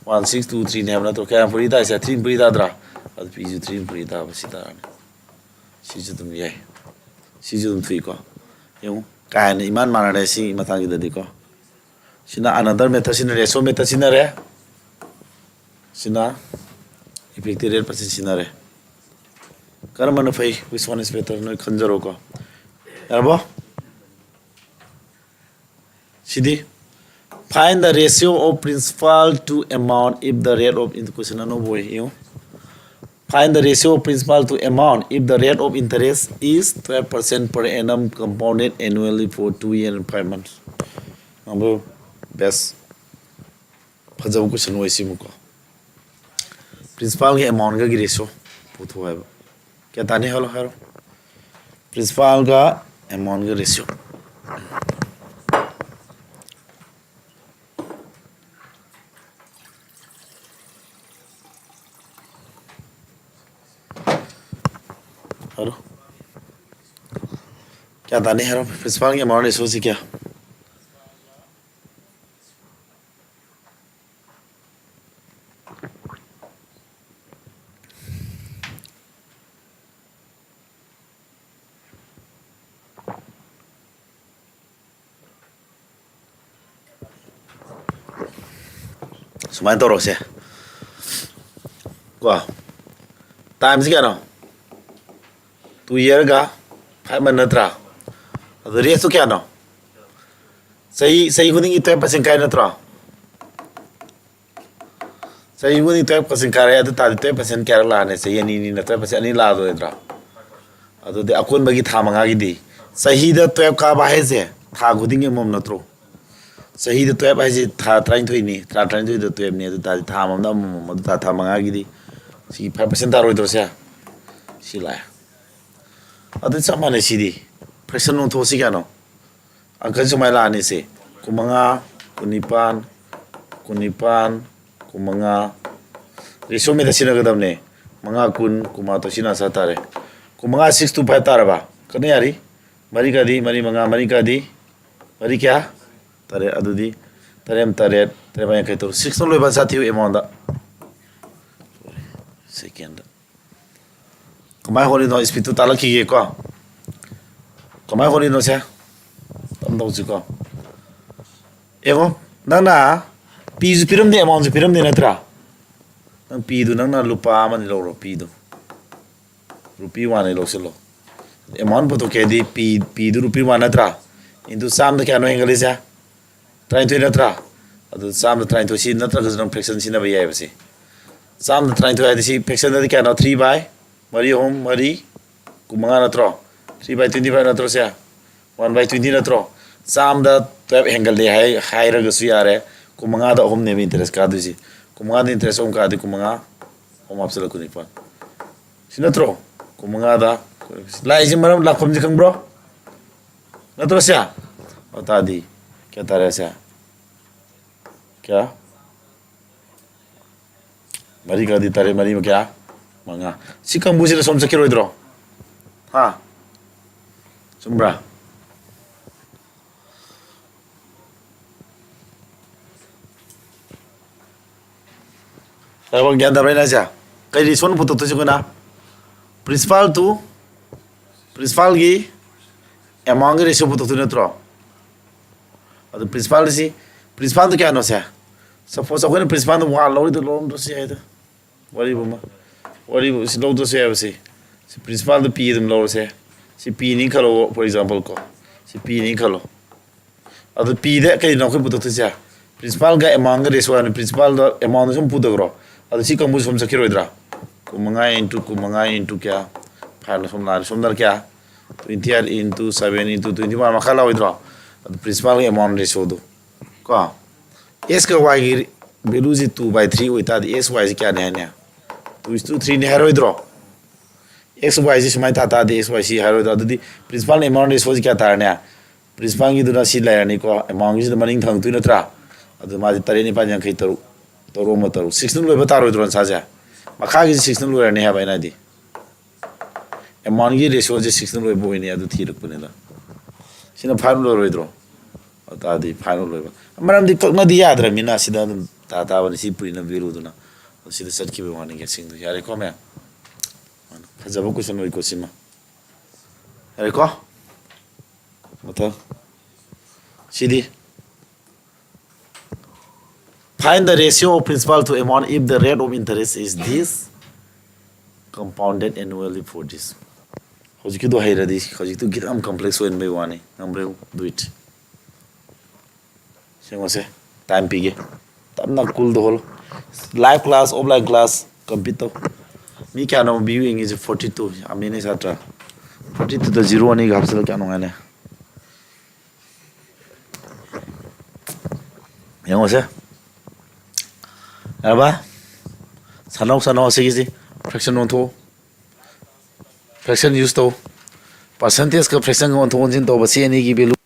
One six two three ꯅꯦ ꯍꯥꯏꯕ ꯅꯠꯇ꯭ꯔꯣ? ꯀꯌꯥꯝ ꯄꯨꯔꯤ ꯇꯥꯏꯁꯦ? Three ꯄꯨꯔꯤ ꯇꯥꯗ꯭ꯔꯥ? ꯑꯗꯨ P ꯁꯨ three ꯄꯨꯔꯤ ꯇꯥꯕ ꯁꯤ ꯇꯥꯔꯅꯤ꯫ ꯁꯤꯁꯨ ꯑꯗꯨꯝ ꯌꯥꯏ꯫ ꯁꯤꯁꯨ ꯑꯗꯨꯝ ꯊꯨꯏꯀꯣ꯫ ꯌꯦꯡꯉꯨ, ꯀꯥ ꯍꯦꯟꯅ ꯏꯃꯥꯟ ꯃꯥꯟꯅꯔꯦ ꯁꯤ ꯃꯇꯥꯡꯁꯤꯗꯗꯤꯀꯣ꯫ ꯁꯤꯅ another method, ꯁꯤꯅ ratio method ꯁꯤꯖꯤꯟꯅꯔꯦ꯫ ꯁꯤꯅ effective rate percent ꯁꯤꯖꯤꯟꯅꯔꯦ꯫ ꯀꯔꯝꯕꯅ ꯐꯩ? Which one is better? ꯅꯣꯏ ꯈꯟꯖꯔꯣꯀꯣ꯫ ꯌꯥꯔꯕꯣ? ꯁꯤꯗꯤ, find the ratio of principal to amount if the rate of in-, question ꯑꯅꯧꯕ ꯑꯣꯏ, ꯌꯦꯡꯉꯨ꯫ Find the ratio of principal to amount if the rate of interest is twelve percent per annum compounded annually for two years and five months. ꯅꯪꯕꯨ ꯕꯦꯁ꯫ ꯐꯖꯕ ꯀꯣꯏꯁꯟ ꯑꯣꯏ ꯁꯤꯃꯀꯣ꯫ ꯄ꯭ꯔꯤꯟꯁꯤꯄꯥꯜꯒꯤ ꯑꯦꯃꯥꯎꯟꯒꯒꯤ ratio ꯄꯨꯊꯣꯛꯑꯣ ꯍꯥꯏꯕ꯫ ꯀꯌꯥ ꯇꯥꯅꯤ ꯍꯥꯏꯔꯣ, ꯍꯥꯏꯔꯣ꯫ ꯄ꯭ꯔꯤꯟꯁꯤꯄꯥꯜꯒ ꯑꯦꯃꯥꯎꯟꯒ ꯔꯦꯁꯤꯌꯣ꯫ ꯍꯥꯏꯔꯣ꯫ ꯀꯌꯥ ꯇꯥꯅꯤ ꯍꯥꯏꯔꯣ? ꯄ꯭ꯔꯤꯟꯁꯤꯄꯥꯜꯒꯤ ꯑꯦꯃꯥꯎꯟ ꯔꯦꯁꯤꯌꯣꯁꯤ ꯀꯌꯥ? ꯁꯨꯃꯥꯏꯅ ꯇꯧꯔꯁꯦ ꯀꯣ꯫ ꯇꯥꯏꯝꯁꯤ ꯀꯌꯥꯅꯣ? Two yearꯒ five month ꯅꯠꯇ꯭ꯔꯥ? ꯑꯗꯣ ꯔꯦꯠꯁꯨ ꯀꯌꯥꯅꯣ? ꯆꯍꯤ, ꯆꯍꯤ ꯈꯨꯗꯤꯡꯒꯤ twelve percent ꯀꯥꯏ ꯅꯠꯇ꯭ꯔꯣ? ꯆꯍꯤ ꯈꯨꯗꯤꯡꯒꯤ twelve percent ꯀꯥꯔꯦ, ꯑꯗꯨ ꯇꯥꯔꯗꯤ twelve percent ꯀꯌꯥꯔꯛ ꯂꯥꯛꯑꯅꯤ? ꯆꯍꯤ ꯑꯅꯤ ꯑꯅꯤꯅ twelve percent ꯑꯅꯤ ꯂꯥꯛꯑꯗꯣꯏ ꯅꯠꯇ꯭ꯔꯥ? ꯑꯗꯨꯗꯤ ꯑꯀꯣꯟꯕꯒꯤ ꯊꯥ ꯃꯉꯥꯒꯤꯗꯤ, ꯆꯍꯤꯗ twelve ꯀꯥꯕ ꯍꯥꯏꯁꯦ ꯊꯥ ꯈꯨꯗꯤꯡꯒꯤ ꯑꯃꯃꯝ ꯅꯠꯇ꯭ꯔꯣ? ꯆꯍꯤꯗ twelve ꯍꯥꯏꯁꯦ ꯊꯥ ꯇꯔꯥꯅꯤꯊꯣꯏꯅꯤ, ꯊꯥ ꯇꯔꯥꯅꯤꯊꯣꯏꯗ twelveꯅꯤ, ꯑꯗꯨ ꯇꯥꯔꯗꯤ ꯊꯥ ꯑꯃꯃꯝꯗ ꯑꯃꯃꯝ, ꯑꯗꯨ ꯇꯥꯔꯗꯤ ꯊꯥ ꯃꯉꯥꯒꯤꯗꯤ ꯁꯤꯒꯤ five percent ꯇꯥꯔꯣꯏꯗ꯭ꯔꯣ ꯁꯦ? ꯁꯤ ꯂꯥꯛꯑꯦ꯫ ꯑꯗꯨ ꯆꯞ ꯃꯥꯟꯅꯩ ꯁꯤꯗꯤ꯫ Fraction ꯑꯣꯟꯊꯣꯛꯑꯁꯤ ꯀꯌꯥꯅꯣ? ꯑꯪꯀꯁꯤ ꯁꯨꯃꯥꯏꯅ ꯂꯥꯛꯑꯅꯤ ꯁꯦ꯫ ꯀꯨꯟꯃꯉꯥ, ꯀꯨꯟꯅꯤꯄꯥꯟ, ꯀꯨꯟꯅꯤꯄꯥꯟ, ꯀꯨꯟꯃꯉꯥ꯫ Ratio method ꯁꯤꯖꯤꯟꯅꯒꯗꯕꯅꯦ꯫ ꯃꯉꯥ, ꯀꯨꯟ, ꯀꯨꯟꯃꯥꯊꯣꯏ ꯁꯤꯖꯤꯟꯅ ꯆꯠ ꯇꯥꯔꯦ꯫ ꯀꯨꯟꯃꯉꯥ, six to five ꯇꯥꯔꯕ? ꯀꯟꯅ ꯌꯥꯔꯤ꯫ ꯃꯔꯤ ꯀꯥꯗꯤ, ꯃꯔꯤ ꯃꯉꯥ, ꯃꯔꯤ ꯀꯥꯗꯤ, ꯃꯔꯤ ꯀꯌꯥ? ꯇꯔꯦꯠ꯫ ꯑꯗꯨꯗꯤ ꯇꯔꯦꯠ ꯇꯔꯦꯠ, ꯇꯔꯦꯠ ꯃꯉꯥ ꯌꯥꯡꯈꯩ ꯇꯔꯨꯛ꯫ Sixꯅ ꯂꯣꯏꯕ ꯁꯥꯊꯤꯕ ꯑꯦꯃꯥꯎꯟꯗ꯫ Secondꯗ꯫ ꯀꯃꯥꯏꯅ ꯍꯣꯠꯂꯤꯅꯣ? Speedꯇꯨ ꯇꯥꯜꯂꯛꯈꯤꯒꯦꯀꯣ꯫ ꯀꯃꯥꯏꯅ ꯍꯣꯠꯂꯤꯅꯣ ꯁꯦ? ꯇꯞꯅ ꯇꯧꯁꯤꯀꯣ꯫ ꯌꯦꯡꯉꯣ, ꯅꯪꯅ Pꯁꯨ ꯄꯤꯔꯝꯗꯦ, ꯑꯦꯃꯥꯎꯟꯁꯨ ꯄꯤꯔꯝꯗꯦ ꯅꯠꯇ꯭ꯔꯥ? ꯅꯪ Pꯗꯨ ꯅꯪꯅ ꯂꯨꯄꯥ ꯑꯃꯅꯤ ꯂꯧꯔꯣ, Pꯗꯨ꯫ Rupee one ꯑꯩ ꯂꯧꯁꯤꯜꯂꯣ꯫ ꯑꯦꯃꯥꯎꯟ ꯄꯨꯊꯣꯛꯀꯦ ꯍꯥꯏꯗꯤ P, Pꯗꯨ rupee one ꯅꯠꯇ꯭ꯔꯥ? Into ꯆꯥꯝꯗ ꯀꯌꯥꯅꯣ ꯍꯦꯟꯒꯠꯂꯤꯁꯦ? ꯇꯔꯥꯅꯤꯊꯣꯏ ꯅꯠꯇ꯭ꯔꯥ? ꯑꯗꯨ ꯆꯥꯝꯗ ꯇꯔꯥꯅꯤꯊꯣꯏ, ꯁꯤ ꯅꯠꯇ꯭ꯔꯒꯁꯨ ꯅꯪ fraction ꯁꯤꯖꯤꯟꯅꯕ ꯌꯥꯏꯑꯕ ꯁꯤ꯫ ꯆꯥꯝꯗ ꯇꯔꯥꯅꯤꯊꯣꯏ ꯍꯥꯏꯗꯤ ꯁꯤ fractionꯗꯗꯤ ꯀꯌꯥꯅꯣ? Three by ꯃꯔꯤ ꯑꯍꯨꯝ ꯃꯔꯤ, ꯀꯨꯟꯃꯉꯥ ꯅꯠꯇ꯭ꯔꯣ? Three by twenty five ꯅꯠꯇ꯭ꯔꯣ ꯁꯦ? One by twenty ꯅꯠꯇ꯭ꯔꯣ? ꯆꯥꯝꯗ twelve ꯍꯦꯟꯒꯠꯂꯦ ꯍꯥꯏ ꯍꯥꯏꯔꯒꯁꯨ ꯌꯥꯔꯦ꯫ ꯀꯨꯟꯃꯉꯥꯗ ꯑꯍꯨꯝꯅꯦꯕ ꯏꯟꯇꯔꯦꯁ ꯀꯥꯗꯣꯏꯁꯦ꯫ ꯀꯨꯟꯃꯉꯥꯗ ꯏꯟꯇꯔꯦꯁ ꯑꯍꯨꯝ ꯀꯥꯗꯤ ꯀꯨꯟꯃꯉꯥ ꯑꯍꯨꯝ ꯍꯥꯞꯆꯤꯜꯂ ꯀꯨꯟꯅꯤꯄꯥꯟ꯫ ꯁꯤ ꯅꯠꯇ꯭ꯔꯣ? ꯀꯨꯟꯃꯉꯥꯗ ꯂꯥꯛꯏꯁꯦ ꯃꯔꯝ ꯂꯥꯛꯐꯝꯁꯦ ꯈꯪꯕ꯭ꯔꯣ? ꯅꯠꯇ꯭ꯔꯣ ꯁꯦ? ꯑꯣ ꯇꯥꯗꯤ ꯀꯌꯥ ꯇꯥꯔꯦ ꯁꯦ? ꯀꯌꯥ? ꯃꯔꯤ ꯀꯥꯗꯤ ꯇꯔꯦꯠ, ꯃꯔꯤ ꯀꯌꯥ? ꯃꯉꯥ꯫ ꯁꯤ ꯀꯥꯡꯕꯨꯁꯤꯅ ꯁꯣꯝ ꯆꯠꯈꯤꯔꯣꯏꯗ꯭ꯔꯣ? ꯍꯥ? ꯆꯨꯝꯕ꯭ꯔꯥ? ꯇꯥꯔꯕ? ꯒ꯭ꯌꯥꯟ ꯇꯥꯕ꯭ꯔꯥ ꯑꯩꯅ ꯍꯥꯏꯁꯦ? ꯀꯩ ꯔꯦꯁꯤꯑꯣꯅ ꯄꯨꯊꯣꯛꯇꯣꯏꯁꯦ ꯑꯩꯈꯣꯏꯅ? ꯄ꯭ꯔꯤꯟꯁꯤꯄꯥꯜ ꯇꯨ ꯄ꯭ꯔꯤꯟꯁꯤꯄꯥꯜꯒꯤ ꯑꯦꯃꯥꯎꯟꯒꯤ ꯔꯦꯁꯤꯑꯣ ꯄꯨꯊꯣꯛꯇꯣꯏ ꯅꯠꯇ꯭ꯔꯣ? ꯑꯗꯨ ꯄ꯭ꯔꯤꯟꯁꯤꯄꯥꯜꯁꯤ, ꯄ꯭ꯔꯤꯟꯁꯤꯄꯥꯜꯗꯣ ꯀꯌꯥꯅꯣ ꯁꯦ? ꯁꯄꯣꯁ ꯑꯩꯈꯣꯏꯅ ꯄ꯭ꯔꯤꯟꯁꯤꯄꯥꯜꯗꯣ ꯋꯥꯟ ꯂꯧꯔꯤꯗꯣ ꯂꯧꯔꯝꯗ꯭ꯔꯁꯨ ꯌꯥꯏꯗ꯫ ꯋꯥꯔꯤꯕꯨ ꯑꯃ, ꯋꯥꯔꯤꯕꯨ ꯁꯤ ꯂꯧꯗ꯭ꯔꯁꯨ ꯌꯥꯏꯕ ꯁꯤ꯫ ꯁꯤ ꯄ꯭ꯔꯤꯟꯁꯤꯄꯥꯜꯗꯣ ꯄꯤ ꯑꯗꯨꯝ ꯂꯧꯔꯁꯦ꯫ ꯁꯤ ꯄꯤꯅꯤ ꯈꯜꯂꯣ, for example ꯀꯣ꯫ ꯁꯤ ꯄꯤꯅꯤ ꯈꯜꯂꯣ꯫ ꯑꯗꯨ ꯄꯤꯗ ꯀꯩꯅꯣ ꯑꯩꯈꯣꯏ ꯄꯨꯊꯣꯛꯇꯣꯏꯁꯦ? ꯄ꯭ꯔꯤꯟꯁꯤꯄꯥꯜꯒ ꯑꯦꯃꯥꯎꯟꯒ ꯔꯦꯁꯤꯑꯣ ꯍꯥꯏꯅ ꯄ꯭ꯔꯤꯟꯁꯤꯄꯥꯜꯗ ꯑꯦꯃꯥꯎꯟꯗ ꯁꯨꯝ ꯄꯨꯗꯕ꯭ꯔꯣ? ꯑꯗꯨ ꯁꯤ ꯀꯥꯡꯕꯨ ꯁꯨꯝ ꯆꯠꯈꯤꯔꯣꯏꯗ꯭ꯔꯥ? ꯀꯨꯟꯃꯉꯥ into ꯀꯨꯟꯃꯉꯥ into ꯀꯌꯥ? ꯐꯥꯏꯚꯅ ꯁꯣꯝ ꯂꯥꯛꯑꯅꯤ꯫ ꯁꯣꯝꯗꯅ ꯀꯌꯥ? Twenty eight into seven into twenty one ꯃꯈꯥ ꯂꯥꯛꯑꯣꯏꯗ꯭ꯔꯣ? ꯑꯗꯨ ꯄ꯭ꯔꯤꯟꯁꯤꯄꯥꯜꯒꯤ ꯑꯦꯃꯥꯎꯟ ꯔꯦꯁꯤꯑꯣꯗꯣ ꯀꯣ꯫ ꯑꯦꯛꯁꯀ ꯋꯥꯏꯒꯤ ꯚꯦꯂꯨꯁꯤ two by three ꯑꯣꯏꯇꯥꯔꯗꯤ ꯑꯦꯛꯁ ꯋꯥꯏꯁꯤ ꯀꯌꯥꯅꯤ ꯍꯥꯏꯅꯤ? Two is to threeꯅꯤ ꯍꯥꯏꯔꯣꯏꯗ꯭ꯔꯣ? ꯑꯦꯛꯁ ꯋꯥꯏꯁꯤ ꯁꯨꯃꯥꯏꯅ ꯊꯥ ꯇꯥꯔꯗꯤ ꯑꯦꯛꯁ ꯋꯥꯏ ꯁꯤ ꯍꯥꯏꯔꯣꯏꯗ꯭ꯔꯣ? ꯑꯗꯨꯗꯤ ꯄ꯭ꯔꯤꯟꯁꯤꯄꯥꯜ ꯑꯦꯃꯥꯎꯟ ꯔꯦꯁꯤꯑꯣꯁꯤ ꯀꯌꯥ ꯇꯥꯔꯅꯤ? ꯄ꯭ꯔꯤꯟꯁꯤꯄꯥꯜꯒꯤꯗꯨꯅ ꯁꯤ ꯂꯩꯔꯅꯤꯀꯣ, ꯑꯦꯃꯥꯎꯟꯒꯤꯁꯤꯗ ꯃꯅꯤꯡ ꯊꯪꯉꯛꯇꯣꯏ ꯅꯠꯇ꯭ꯔꯥ? ꯑꯗꯨ ꯃꯥꯁꯦ ꯇꯔꯦꯠ ꯅꯤꯄꯥꯜ ꯌꯥꯡꯈꯩ ꯇꯔꯨꯛ, ꯇꯔꯨꯛ ꯑꯃ ꯇꯔꯨꯛ, ꯁꯤꯛꯁꯅ ꯂꯣꯏꯕ ꯇꯥꯔꯣꯏꯗ꯭ꯔꯣ ꯑꯟꯁꯥꯔꯁꯦ? ꯃꯈꯥꯒꯤꯁꯤ ꯁꯤꯛꯁꯅ ꯂꯣꯏꯔꯅꯤ ꯍꯥꯏꯕ ꯑꯩꯅ ꯍꯥꯏꯗꯤ꯫ ꯑꯦꯃꯥꯎꯟꯒꯤ ꯔꯦꯁꯤꯑꯣꯁꯦ ꯁꯤꯛꯁꯅ ꯂꯣꯏꯕ ꯑꯣꯏꯅꯤ, ꯑꯗꯨ ꯊꯤꯔꯛꯄꯅꯤꯗ꯫ ꯁꯤꯅ ꯐꯥꯏꯚꯅ ꯂꯣꯏꯔꯣꯏꯗ꯭ꯔꯣ? ꯑꯗꯨ ꯇꯥꯔꯗꯤ ꯐꯥꯏꯚꯅ ꯂꯣꯏꯕ꯫ ꯃꯔꯝꯗꯤ ꯀꯛꯅꯗꯤ ꯌꯥꯗ꯭ꯔꯕꯅꯤꯅ ꯁꯤꯗ ꯑꯗꯨꯝ ꯇꯥ ꯇꯥꯕꯅꯤ, ꯁꯤ ꯄꯨꯔꯤꯅ ꯚꯦꯂꯨꯗꯨꯅ꯫ ꯑꯗꯨ ꯁꯤꯗ ꯆꯠꯈꯤꯕ ꯋꯥꯅꯤ ꯒꯦꯠꯁꯤꯡꯗꯣ꯫ ꯌꯥꯔꯦꯀꯣ ꯃꯌꯥꯝ? ꯐꯖꯕ ꯀꯣꯏꯁꯟ ꯑꯣꯏꯀꯣ ꯁꯤꯃ꯫ ꯌꯥꯔꯦꯀꯣ? ꯃꯊꯪ꯫ ꯁꯤꯗꯤ? Find the ratio of principal to amount if the rate of interest is this compounded annually for this. ꯍꯧꯖꯤꯛꯀꯤꯗꯣ ꯍꯩꯔꯗꯤ, ꯍꯧꯖꯤꯛꯇꯨ ꯈꯤꯇꯪ ꯀꯝꯄ꯭ꯂꯦꯛꯁ ꯑꯣꯏꯍꯟꯕꯩ ꯋꯥꯅꯤ꯫ ꯉꯝꯕ꯭ꯔꯥ ꯌꯦꯡꯉꯨ? Do it꯫ ꯁꯦꯝꯃꯁꯦ꯫ ꯇꯥꯏꯝ ꯄꯤꯒꯦ꯫ ꯇꯞꯅ ꯀꯨꯜ ꯇꯧꯍꯜꯂꯣ꯫ Live class, offline class complete ꯇꯧ꯫ ꯃꯤ ꯀꯌꯥꯅꯣ ꯚ꯭ꯌꯨ ꯌꯦꯡꯉꯤꯁꯦ? Forty two꯫ ꯌꯥꯝꯃꯤꯅꯦ ꯁꯥꯇ꯭ꯔ꯫ Forty twoꯗ zero ꯑꯅꯤꯒ ꯍꯥꯞꯆꯤꯜꯂ ꯀꯌꯥ ꯅꯨꯡꯉꯥꯏꯅꯤ? ꯌꯦꯡꯉꯣꯁꯦ꯫ ꯌꯥꯔꯕ? ꯁꯥꯟꯅꯧ, ꯁꯥꯟꯅꯧ, ꯑꯁꯤꯒꯤꯁꯤ꯫ Fraction ꯑꯣꯟꯊꯣꯛꯎ꯫ Fraction use ꯇꯧ꯫ Percentageꯀ fractionꯒ ꯑꯣꯟꯊꯣꯛ ꯑꯣꯟꯁꯤꯟ ꯇꯧꯕ, ꯁꯤ ꯑꯅꯤꯒꯤ value,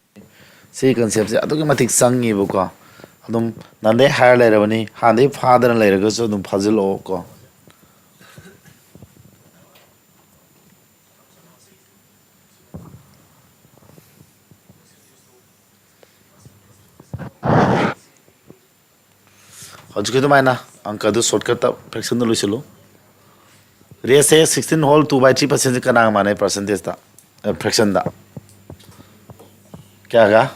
ꯁꯤ conceptꯁꯦ ꯑꯗꯨꯛꯀꯤ ꯃꯇꯤꯛ ꯆꯪꯉꯦꯕꯀꯣ꯫ ꯑꯗꯨꯝ ꯅꯍꯥꯟꯗꯩ ꯍꯥꯏꯔ ꯂꯩꯔꯕꯅꯤ, ꯍꯥꯟꯅꯗꯩ ꯐꯥꯗꯅ ꯂꯩꯔꯒꯁꯨ ꯑꯗꯨꯝ ꯐꯥꯖꯤꯜꯂꯛꯑꯣ ꯀꯣ꯫ ꯍꯧꯖꯤꯛꯀꯤ ꯑꯗꯨꯃꯥꯏꯅ ꯑꯪꯀꯗꯨ shortcutꯇ fractionꯗ ꯂꯣꯏꯁꯤꯜꯂꯨ꯫ Rateꯁꯦ sixteen whole two by three percentꯁꯦ ꯀꯅꯥꯒ ꯃꯥꯟꯅꯩ percentageꯇ? ꯑꯦ, fractionꯗ꯫ ꯀꯌꯥꯒ?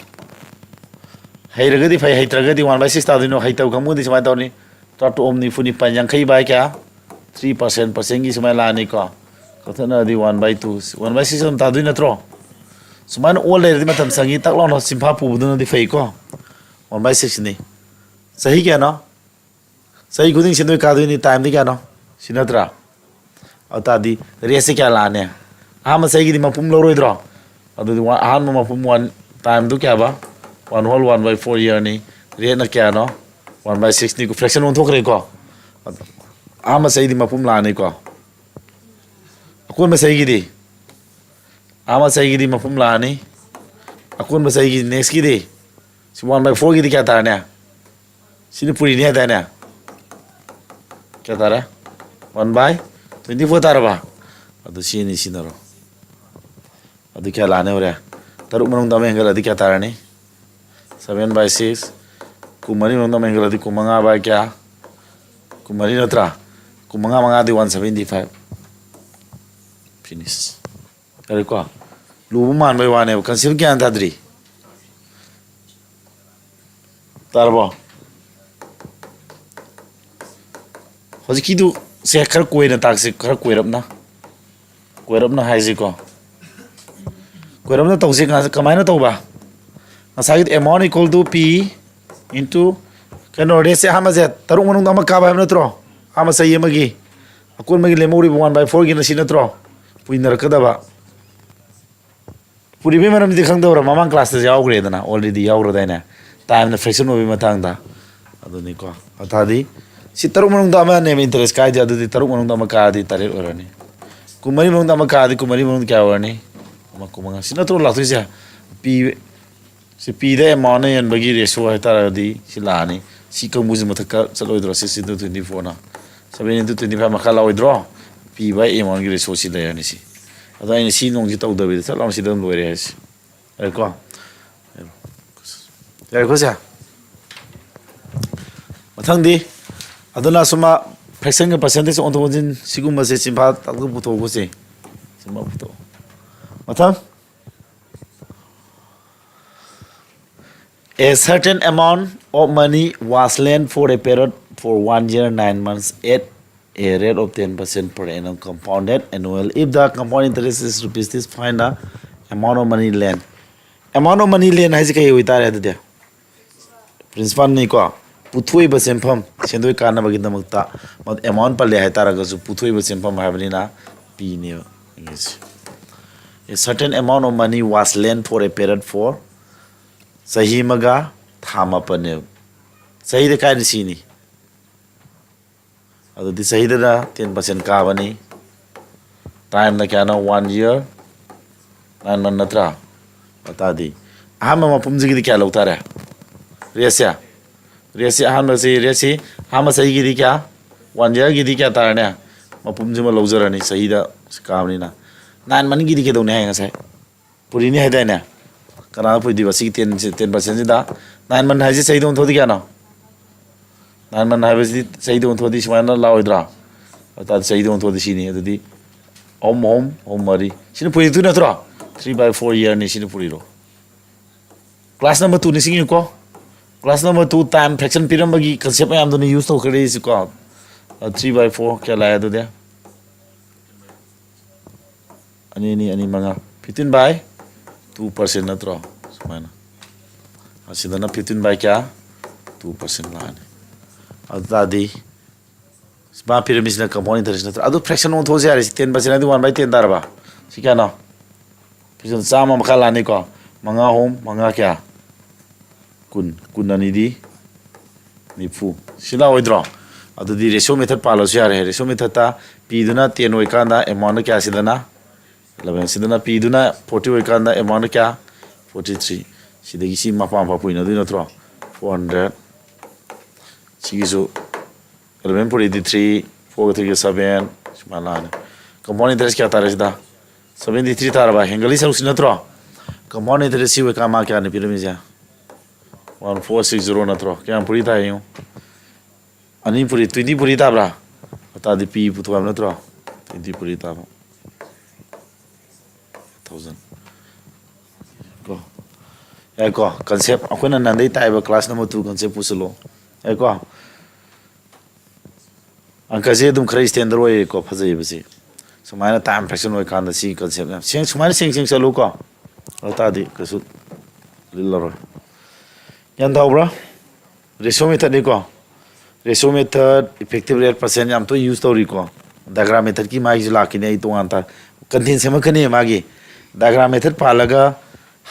ꯍꯩꯔꯒꯗꯤ ꯐꯩ, ꯍꯩꯇ꯭ꯔꯒꯗꯤ one by six ꯇꯥꯗꯣꯏꯅꯣ꯫ ꯍꯩꯇꯕ ꯀꯥꯡꯕꯨꯗꯤ ꯁꯨꯃꯥꯏꯅ ꯇꯧꯅꯤ, ꯇꯔꯥꯇꯔꯨꯛ ꯑꯍꯨꯝ ꯅꯤꯐꯨ ꯅꯤꯄꯥꯟ, ꯌꯥꯡꯈꯩ by ꯀꯌꯥ? Three percent, percentꯒꯤ ꯁꯨꯃꯥꯏꯅ ꯂꯥꯛꯑꯅꯤꯀꯣ꯫ ꯀꯛꯊꯠꯅꯔꯗꯤ one by two, one by six ꯑꯗꯨꯝ ꯇꯥꯗꯣꯏ ꯅꯠꯇ꯭ꯔꯣ? ꯁꯨꯃꯥꯏꯅ ꯑꯣꯜ ꯂꯩꯔꯗꯤ ꯃꯇꯝ ꯆꯪꯉꯤ, ꯇꯛ ꯂꯥꯎꯅ ꯆꯤꯟꯐꯥ ꯄꯨꯕꯗꯨꯅꯗꯤ ꯐꯩꯀꯣ꯫ One by sixꯅꯤ꯫ ꯆꯍꯤ ꯀꯌꯥꯅꯣ? ꯆꯍꯤ ꯈꯨꯗꯤꯡ ꯁꯦꯟꯗꯣꯏ ꯀꯥꯗꯣꯏꯅꯤ, timeꯗꯤ ꯀꯌꯥꯅꯣ? ꯁꯤ ꯅꯠꯇ꯭ꯔꯥ? ꯑꯗꯨ ꯇꯥꯔꯗꯤ rateꯁꯦ ꯀꯌꯥ ꯂꯥꯛꯑꯅꯤ? ꯑꯍꯥꯟꯕ ꯆꯍꯤꯒꯤꯗꯤ ꯃꯄꯨꯝ ꯂꯧꯔꯣꯏꯗ꯭ꯔꯣ? ꯑꯗꯨꯗꯤ ꯋꯥ-, ꯑꯍꯥꯟꯕ ꯃꯄꯨꯝ one, timeꯗꯨ ꯀꯌꯥꯕ? One whole one by four yearꯅꯤ꯫ Rateꯅ ꯀꯌꯥꯅꯣ? One by sixꯅꯤ, fraction ꯑꯣꯟꯊꯣꯛꯈ꯭ꯔꯦꯀꯣ꯫ ꯑꯍꯥꯟꯕ ꯆꯍꯤꯗꯤ ꯃꯄꯨꯝ ꯂꯥꯛꯑꯅꯤꯀꯣ꯫ ꯑꯀꯣꯟꯕ ꯆꯍꯤꯒꯤꯗꯤ? ꯑꯍꯥꯟꯕ ꯆꯍꯤꯒꯤꯗꯤ ꯃꯄꯨꯝ ꯂꯥꯛꯑꯅꯤ꯫ ꯑꯀꯣꯟꯕ ꯆꯍꯤꯒꯤ nextꯀꯤꯗꯤ? ꯁꯤ one by fourꯒꯤꯗꯤ ꯀꯌꯥ ꯇꯥꯔꯅꯤ? ꯁꯤꯅ ꯄꯨꯔꯤꯅꯤ ꯍꯥꯏꯗꯥꯏꯅꯦ? ꯀꯌꯥ ꯇꯥꯔꯦ? One by twenty four ꯇꯥꯔꯕ? ꯑꯗꯨ ꯁꯤ ꯑꯅꯤ ꯁꯤꯟꯅꯔꯣ꯫ ꯑꯗꯨ ꯀꯌꯥ ꯂꯥꯛꯑꯅꯤ ꯍꯣꯔꯦꯟ? ꯇꯔꯨꯛ ꯃꯅꯨꯡꯗ ꯑꯃ ꯍꯦꯟꯒꯠꯂꯗꯤ ꯀꯌꯥ ꯇꯥꯔꯅꯤ? Seven by six꯫ ꯀꯨꯟꯃꯔꯤ ꯃꯅꯨꯡꯗ ꯑꯃ ꯍꯦꯟꯒꯠꯂꯗꯤ ꯀꯨꯟꯃꯉꯥ by ꯀꯌꯥ? ꯀꯨꯟꯃꯔꯤ ꯅꯠꯇ꯭ꯔꯥ? ꯀꯨꯟꯃꯉꯥ ꯃꯉꯥꯗꯤ one seventy five꯫ Finish꯫ ꯌꯥꯔꯦꯀꯣ? ꯂꯨꯕ ꯃꯥꯟꯕꯩ ꯋꯥꯅꯦꯕ, concept ꯒ꯭ꯌꯥꯟ ꯇꯥꯗ꯭ꯔꯤ꯫ ꯇꯥꯔꯕꯣ? ꯍꯧꯖꯤꯛꯀꯤꯗꯨ ꯁꯦ ꯈꯔ ꯀꯣꯏꯅ ꯇꯥꯛꯁꯤ, ꯈꯔ ꯀꯣꯏꯔꯞꯅ, ꯀꯣꯏꯔꯞꯅ ꯍꯥꯏꯁꯤꯀꯣ꯫ ꯀꯣꯏꯔꯞꯅ ꯇꯧꯁꯤ꯫ ꯉ-, ꯀꯃꯥꯏꯅ ꯇꯧꯕ? ꯉꯁꯥꯏꯒꯤ amount equal to P into ꯀꯩꯅꯣ, rateꯁꯦ ꯑꯍꯥꯟꯕꯁꯦ ꯇꯔꯨꯛ ꯃꯅꯨꯡꯗ ꯑꯃ ꯀꯥꯕ ꯍꯥꯏꯕ ꯅꯠꯇ꯭ꯔꯣ? ꯑꯍꯥꯟꯕ ꯆꯍꯤ ꯑꯃꯒꯤ꯫ ꯑꯀꯣꯟꯕꯒꯤ ꯂꯦꯝꯍꯧꯔꯤꯕ one by fourꯒꯤꯅ ꯁꯤ ꯅꯠꯇ꯭ꯔꯣ? ꯄꯨꯏꯅꯔꯛꯀꯗꯕ꯫ ꯄꯨꯔꯤꯕꯩ ꯃꯔꯝꯗꯤ ꯈꯪꯗꯕ꯭ꯔꯥ? ꯃꯃꯥꯡ classꯇ ꯌꯥꯎꯈ꯭ꯔꯦꯗꯅ, already ꯌꯥꯎꯈ꯭ꯔꯗꯥꯏꯅꯦ? ꯇꯥꯏꯝꯅ ꯐ꯭ꯔꯦꯛꯁꯟ ꯑꯣꯏꯕꯒꯤ ꯃꯇꯥꯡꯗ꯫ ꯑꯗꯨꯅꯤꯀꯣ꯫ ꯑꯗꯨ ꯇꯥꯔꯗꯤ ꯁꯤ ꯇꯔꯨꯛ ꯃꯅꯨꯡꯗ ꯑꯃꯅꯦꯕ ꯏꯟꯇꯔꯦꯁ ꯀꯥꯏꯗꯦ, ꯑꯗꯨꯗꯤ ꯇꯔꯨꯛ ꯃꯅꯨꯡꯗ ꯑꯃ ꯀꯥꯔꯗꯤ ꯇꯔꯦꯠ ꯑꯣꯏꯔꯅꯤ꯫ ꯀꯨꯟꯃꯔꯤ ꯃꯅꯨꯡꯗ ꯑꯃ ꯀꯥꯔꯗꯤ ꯀꯨꯟꯃꯔꯤ ꯃꯅꯨꯡꯗ ꯀꯌꯥ ꯑꯣꯏꯔꯅꯤ? ꯑꯃ ꯀꯨꯟꯃꯉꯥ꯫ ꯁꯤ ꯅꯠꯇ꯭ꯔꯣ ꯂꯥꯛꯇꯣꯏꯁꯦ? ꯄꯤ ꯁꯤ ꯄꯤꯗ ꯑꯦꯃꯥꯎꯟꯅ ꯌꯦꯟꯕꯒꯤ ꯔꯦꯁꯤꯑꯣ ꯍꯥꯏꯇꯥꯔꯒꯗꯤ ꯁꯤ ꯂꯥꯛꯑꯅꯤ꯫ ꯁꯤ ꯀꯥꯡꯕꯨꯁꯤ ꯃꯊꯛꯇ ꯆꯠꯂꯣꯏꯗ꯭ꯔꯣ? Sixteen to twenty fourꯅ, seven into twenty five ꯃꯈꯥ ꯂꯥꯛꯑꯣꯏꯗ꯭ꯔꯣ? ꯄꯤꯕ ꯑꯦꯃꯥꯎꯟꯒꯤ ꯔꯦꯁꯤꯑꯣ ꯁꯤ ꯂꯩꯔꯅꯤ꯫ ꯁꯤ ꯑꯗꯣ ꯑꯩꯅ ꯁꯤ ꯅꯣꯡꯁꯤ ꯇꯧꯗꯕꯤꯗ ꯆꯠ ꯂꯥꯎꯅ ꯁꯤꯗ ꯑꯗꯨꯝ ꯂꯣꯏꯔꯦ ꯍꯥꯏꯁꯦ꯫ ꯌꯥꯔꯦꯀꯣ? ꯌꯥꯔꯦꯀꯣ ꯁꯦ? ꯃꯊꯪꯗꯤ ꯑꯗꯨꯅ ꯁꯨꯝ ꯐ꯭ꯔꯦꯛꯁꯟꯒ ꯄꯔꯁꯦꯟꯇꯦꯖ ꯑꯣꯟꯊꯣꯛ ꯑꯣꯟꯁꯤꯟ ꯁꯤꯒꯨꯝꯕꯁꯦ ꯆꯤꯟꯐꯥ ꯇꯥꯛꯇ ꯄꯨꯊꯣꯛꯑꯒꯁꯦ꯫ ꯁꯤꯃ ꯄꯨꯊꯣꯛꯑꯣ꯫ ꯃꯊꯪ꯫ A certain amount of money was lent for a period for one year, nine months at a rate of ten percent per annum compounded annual. If the compound interest is rupees this, find the amount of money lent. Amount of money lent ꯍꯥꯏꯁꯦ ꯀꯩ ꯑꯣꯏꯇꯥꯔꯦ ꯑꯗꯨꯗꯤ? ꯄ꯭ꯔꯤꯟꯁꯤꯄꯥꯜꯅꯤꯀꯣ꯫ ꯄꯨꯊꯣꯛꯏꯕ ꯁꯦꯟꯐꯝ, ꯁꯦꯟꯗꯣꯏ ꯀꯥꯟꯅꯕꯒꯤꯗꯃꯛꯇ amount ꯄꯜꯂꯦ ꯍꯥꯏꯇꯥꯔꯒꯁꯨ ꯄꯨꯊꯣꯛꯏꯕ ꯁꯦꯟꯐꯝ ꯍꯥꯏꯕꯅꯤꯅ ꯄꯤꯅꯦꯕ꯫ A certain amount of money was lent for a period for ꯆꯍꯤ ꯑꯃꯒ ꯊꯥ ꯃꯥꯄꯟꯅꯦꯕ꯫ ꯆꯍꯤꯗ ꯀꯥꯏꯅ ꯁꯤꯅꯤ? ꯑꯗꯨꯗꯤ ꯆꯍꯤꯗꯅ ten percent ꯀꯥꯕꯅꯤ꯫ ꯇꯥꯏꯝꯅ ꯀꯌꯥꯅꯣ? One year, nine month ꯅꯠꯇ꯭ꯔꯥ? ꯑꯇꯥꯗꯤ ꯑꯍꯥꯟꯕ ꯃꯄꯨꯝꯁꯤꯒꯤꯗꯤ ꯀꯌꯥ ꯂꯧ ꯇꯥꯔꯦ? ꯔꯦꯠꯁꯦ, ꯔꯦꯠꯁꯦ ꯑꯍꯥꯟꯕꯁꯤ, ꯔꯦꯠꯁꯤ ꯑꯍꯥꯟꯕ ꯆꯍꯤꯒꯤꯗꯤ ꯀꯌꯥ? One yearꯒꯤꯗꯤ ꯀꯌꯥ ꯇꯥꯔꯅꯤ? ꯃꯄꯨꯝꯁꯤꯃ ꯂꯧꯖꯔꯅꯤ, ꯆꯍꯤꯗ ꯀꯥꯕꯅꯤꯅ꯫ Nine monthꯒꯤꯗꯤ ꯀꯩꯗꯧꯅꯤ ꯍꯥꯏ ꯉꯁꯥꯏ? ꯄꯨꯔꯤꯅꯤ ꯍꯥꯏꯗꯥꯏꯅꯦ? ꯀꯅꯥꯅ ꯄꯨꯔꯤꯗꯣꯏꯕ? ꯁꯤꯒꯤ ten, ten percentꯁꯤꯗ nine month ꯍꯥꯏꯁꯦ ꯆꯍꯤꯗ ꯑꯣꯟꯊꯣꯛꯑꯗꯤ ꯀꯌꯥꯅꯣ? Nine month ꯍꯥꯏꯕꯁꯤꯗꯤ ꯆꯍꯤꯗ ꯑꯣꯟꯊꯣꯛꯑꯗꯤ ꯁꯨꯃꯥꯏꯅ ꯂꯥꯛꯑꯣꯏꯗ꯭ꯔꯥ? ꯑꯗꯨ ꯇꯥꯔꯗꯤ ꯆꯍꯤꯗ ꯑꯣꯟꯊꯣꯛꯑꯗꯤ ꯁꯤꯅꯤ꯫ ꯑꯗꯨꯗꯤ ꯑꯍꯨꯝ, ꯑꯍꯨꯝ, ꯑꯍꯨꯝ, ꯃꯔꯤ꯫ ꯁꯤꯅ ꯄꯨꯔꯤꯗꯣꯏ ꯅꯠꯇ꯭ꯔꯣ? Three by four yearꯅꯤ ꯁꯤꯅ ꯄꯨꯔꯤꯔꯣ? Class number two ꯅꯤꯡꯁꯤꯡꯉꯤꯀꯣ? Class number two time fraction ꯄꯤꯔꯝꯕꯒꯤ concept ꯃꯌꯥꯝꯗꯨꯅ use ꯇꯧꯈ꯭ꯔꯦ ꯁꯤꯀꯣ꯫ Three by four ꯀꯌꯥ ꯂꯥꯛꯑꯦ ꯑꯗꯨꯗꯤ? ꯑꯅꯤ, ꯑꯅꯤ, ꯑꯅꯤ, ꯃꯉꯥ꯫ Fifteen by two percent ꯅꯠꯇ꯭ꯔꯣ? ꯁꯨꯃꯥꯏꯅ꯫ ꯑꯁꯤꯗꯅ fifteen by ꯀꯌꯥ? Two percent ꯂꯥꯛꯑꯅꯤ꯫ ꯑꯗꯨ ꯇꯥꯔꯗꯤ ꯃꯥ ꯄꯤꯔꯝꯃꯤꯁꯤꯅ compound interest ꯅꯠꯇ꯭ꯔꯣ? ꯑꯗꯨ fraction ꯑꯣꯟꯊꯣꯛꯑꯁꯤ ꯌꯥꯔꯦ꯫ ꯁꯤ ten percent ꯍꯥꯏꯗꯤ one by ten ꯇꯥꯔꯕ? ꯁꯤ ꯀꯌꯥꯅꯣ? Fraction ꯆꯥꯝꯃ ꯃꯈꯥ ꯂꯥꯛꯑꯅꯤꯀꯣ꯫ ꯃꯉꯥ ꯑꯍꯨꯝ ꯃꯉꯥ ꯀꯌꯥ? ꯀꯨꯟ, ꯀꯨꯟ ꯑꯅꯤꯗꯤ ꯅꯤꯐꯨ꯫ ꯁꯤ ꯂꯥꯛꯑꯣꯏꯗ꯭ꯔꯣ? ꯑꯗꯨꯗꯤ ratio method ꯄꯥꯜꯂꯁꯨ ꯌꯥꯔꯦ꯫ Ratio methodꯇ ꯄꯤꯗꯨꯅ ten ꯑꯣꯏꯀꯥꯟꯗ amountꯅ ꯀꯌꯥ ꯁꯤꯗꯅ? eleven꯫ ꯁꯤꯗꯅ ꯄꯤꯗꯨꯅ forty ꯑꯣꯏꯀꯥꯟꯗ amountꯅ ꯀꯌꯥ? Forty three꯫ ꯁꯤꯗꯒꯤ ꯁꯤ ꯃꯄꯥ ꯃꯄꯥ ꯄꯨꯏꯅꯗꯣꯏ ꯅꯠꯇ꯭ꯔꯣ? Four hundred꯫ ꯁꯤꯒꯤꯁꯨ eleven for eighty three, four three seven, ꯁꯨꯃꯥꯏꯅ ꯂꯥꯛꯑꯅꯤ꯫ Compound interest ꯀꯌꯥ ꯇꯥꯔꯦ ꯁꯤꯗ? Seventy three ꯇꯥꯔꯕ? ꯍꯦꯟꯒꯠꯂꯤ ꯁꯔꯨꯛꯁꯤ ꯅꯠꯇ꯭ꯔꯣ? Compound interest ꯁꯤ ꯑꯣꯏꯀꯥꯟ ꯃꯥ ꯀꯌꯥꯅꯤ ꯄꯤꯔꯝꯃꯤꯁꯦ? One four six zero ꯅꯠꯇ꯭ꯔꯣ? ꯀꯌꯥꯝ ꯄꯨꯔꯤ ꯇꯥꯏ ꯌꯦꯡꯉꯨ꯫ ꯑꯅꯤ ꯄꯨꯔꯤ, twenty ꯄꯨꯔꯤ ꯇꯥꯕ꯭ꯔꯥ? ꯑꯇꯥꯗꯤ ꯄꯤ ꯄꯨꯊꯣꯛꯑꯕ ꯅꯠꯇ꯭ꯔꯣ? Twenty ꯄꯨꯔꯤ ꯇꯥꯕ꯫ Thousand꯫ ꯀꯣ꯫ ꯌꯥꯏꯀꯣ? Concept ꯑꯩꯈꯣꯏꯅ ꯅꯍꯥꯟꯗꯩ ꯇꯥꯛꯏꯕ class number two concept ꯄꯨꯁꯤꯜꯂꯣ꯫ ꯌꯥꯏꯀꯣ? ꯑꯪꯀꯁꯦ ꯑꯗꯨꯝ ꯈꯔ standard ꯑꯣꯏꯌꯦꯀꯣ, ꯐꯖꯩꯌꯦꯕ ꯁꯤ꯫ ꯁꯨꯃꯥꯏꯅ time fraction ꯑꯣꯏꯀꯥꯟꯗ ꯁꯤ concept ꯌꯥꯝ ꯁꯦꯡ-, ꯁꯨꯃꯥꯏꯅ ꯁꯦꯡ ꯁꯦꯡ ꯆꯠꯂꯨꯀꯣ꯫ ꯑꯗꯨ ꯇꯥꯔꯗꯤ ꯀꯩꯁꯨ ꯂꯤꯜꯂꯔꯣꯏ꯫ ꯒ꯭ꯌꯥꯟ ꯇꯥꯍꯧꯕ꯭ꯔꯥ? Ratio methodꯅꯤꯀꯣ꯫ Ratio method, effective rate percent ꯌꯥꯝ ꯇꯣꯏꯅ use ꯇꯧꯔꯤꯀꯣ꯫ Diagram methodꯀꯤ ꯃꯥꯒꯤꯁꯨ ꯂꯥꯛꯈꯤꯅꯤ ꯑꯩ ꯇꯣꯉꯥꯟ ꯇꯥ-, content ꯁꯦꯝꯃꯛꯀꯅꯤ ꯃꯥꯒꯤ꯫ Diagram method ꯄꯥꯜꯂꯒ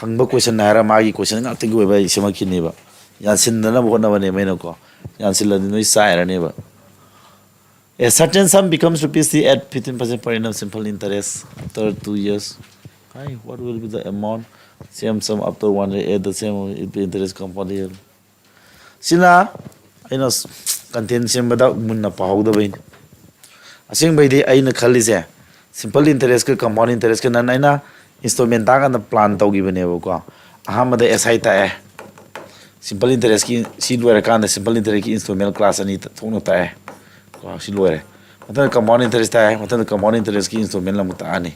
ꯍꯪꯕ question ꯍꯥꯏꯔ ꯃꯥꯒꯤ question ꯉꯥꯛꯇꯒꯤ ꯑꯣꯏꯕ ꯑꯩ ꯁꯦꯝꯃꯛꯈꯤꯅꯦꯕ꯫ ꯌꯥꯟꯁꯤꯟꯗꯅꯕ ꯍꯣꯠꯅꯕꯅꯦꯕ ꯑꯩꯅꯀꯣ꯫ ꯌꯥꯟꯁꯤꯜꯂꯗꯤ ꯅꯣꯏ ꯆꯥꯏꯔꯅꯦꯕ꯫ A certain sum becomes rupees three at fifteen percent per annum simple interest after two years. Hi, what will be the amount? Same sum after one year at the same, it will interest compound here. ꯁꯤꯅ ꯑꯩꯅ content ꯁꯦꯝꯕꯗ ꯃꯨꯟꯅ ꯄꯥꯍꯧꯗꯕꯩꯅꯤ꯫ ꯑꯁꯦꯡꯕꯩꯗꯤ ꯑꯩꯅ ꯈꯜꯂꯤꯁꯦ simple interestꯀ compound interestꯀ ꯅꯟ ꯑꯩꯅ installment ꯇꯥꯛꯀꯥꯟꯗ plan ꯇꯧꯈꯤꯕꯅꯦꯕꯀꯣ꯫ ꯑꯍꯥꯟꯕꯗ S I ꯇꯥꯛꯑꯦ꯫ Simple interestꯀꯤ ꯁꯤ ꯂꯣꯏꯔꯀꯥꯟꯗ simple interestꯀꯤ installment class ꯑꯅꯤ ꯊꯣꯛꯅ ꯇꯥꯛꯑꯦ꯫ ꯀꯣ, ꯁꯤ ꯂꯣꯏꯔꯦ꯫ ꯃꯊꯪꯗ compound interest ꯇꯥꯛꯑꯦ꯫ ꯃꯊꯪꯗ compound interestꯀꯤ installment ꯑꯃꯨꯛ ꯇꯥꯛꯑꯅꯤ꯫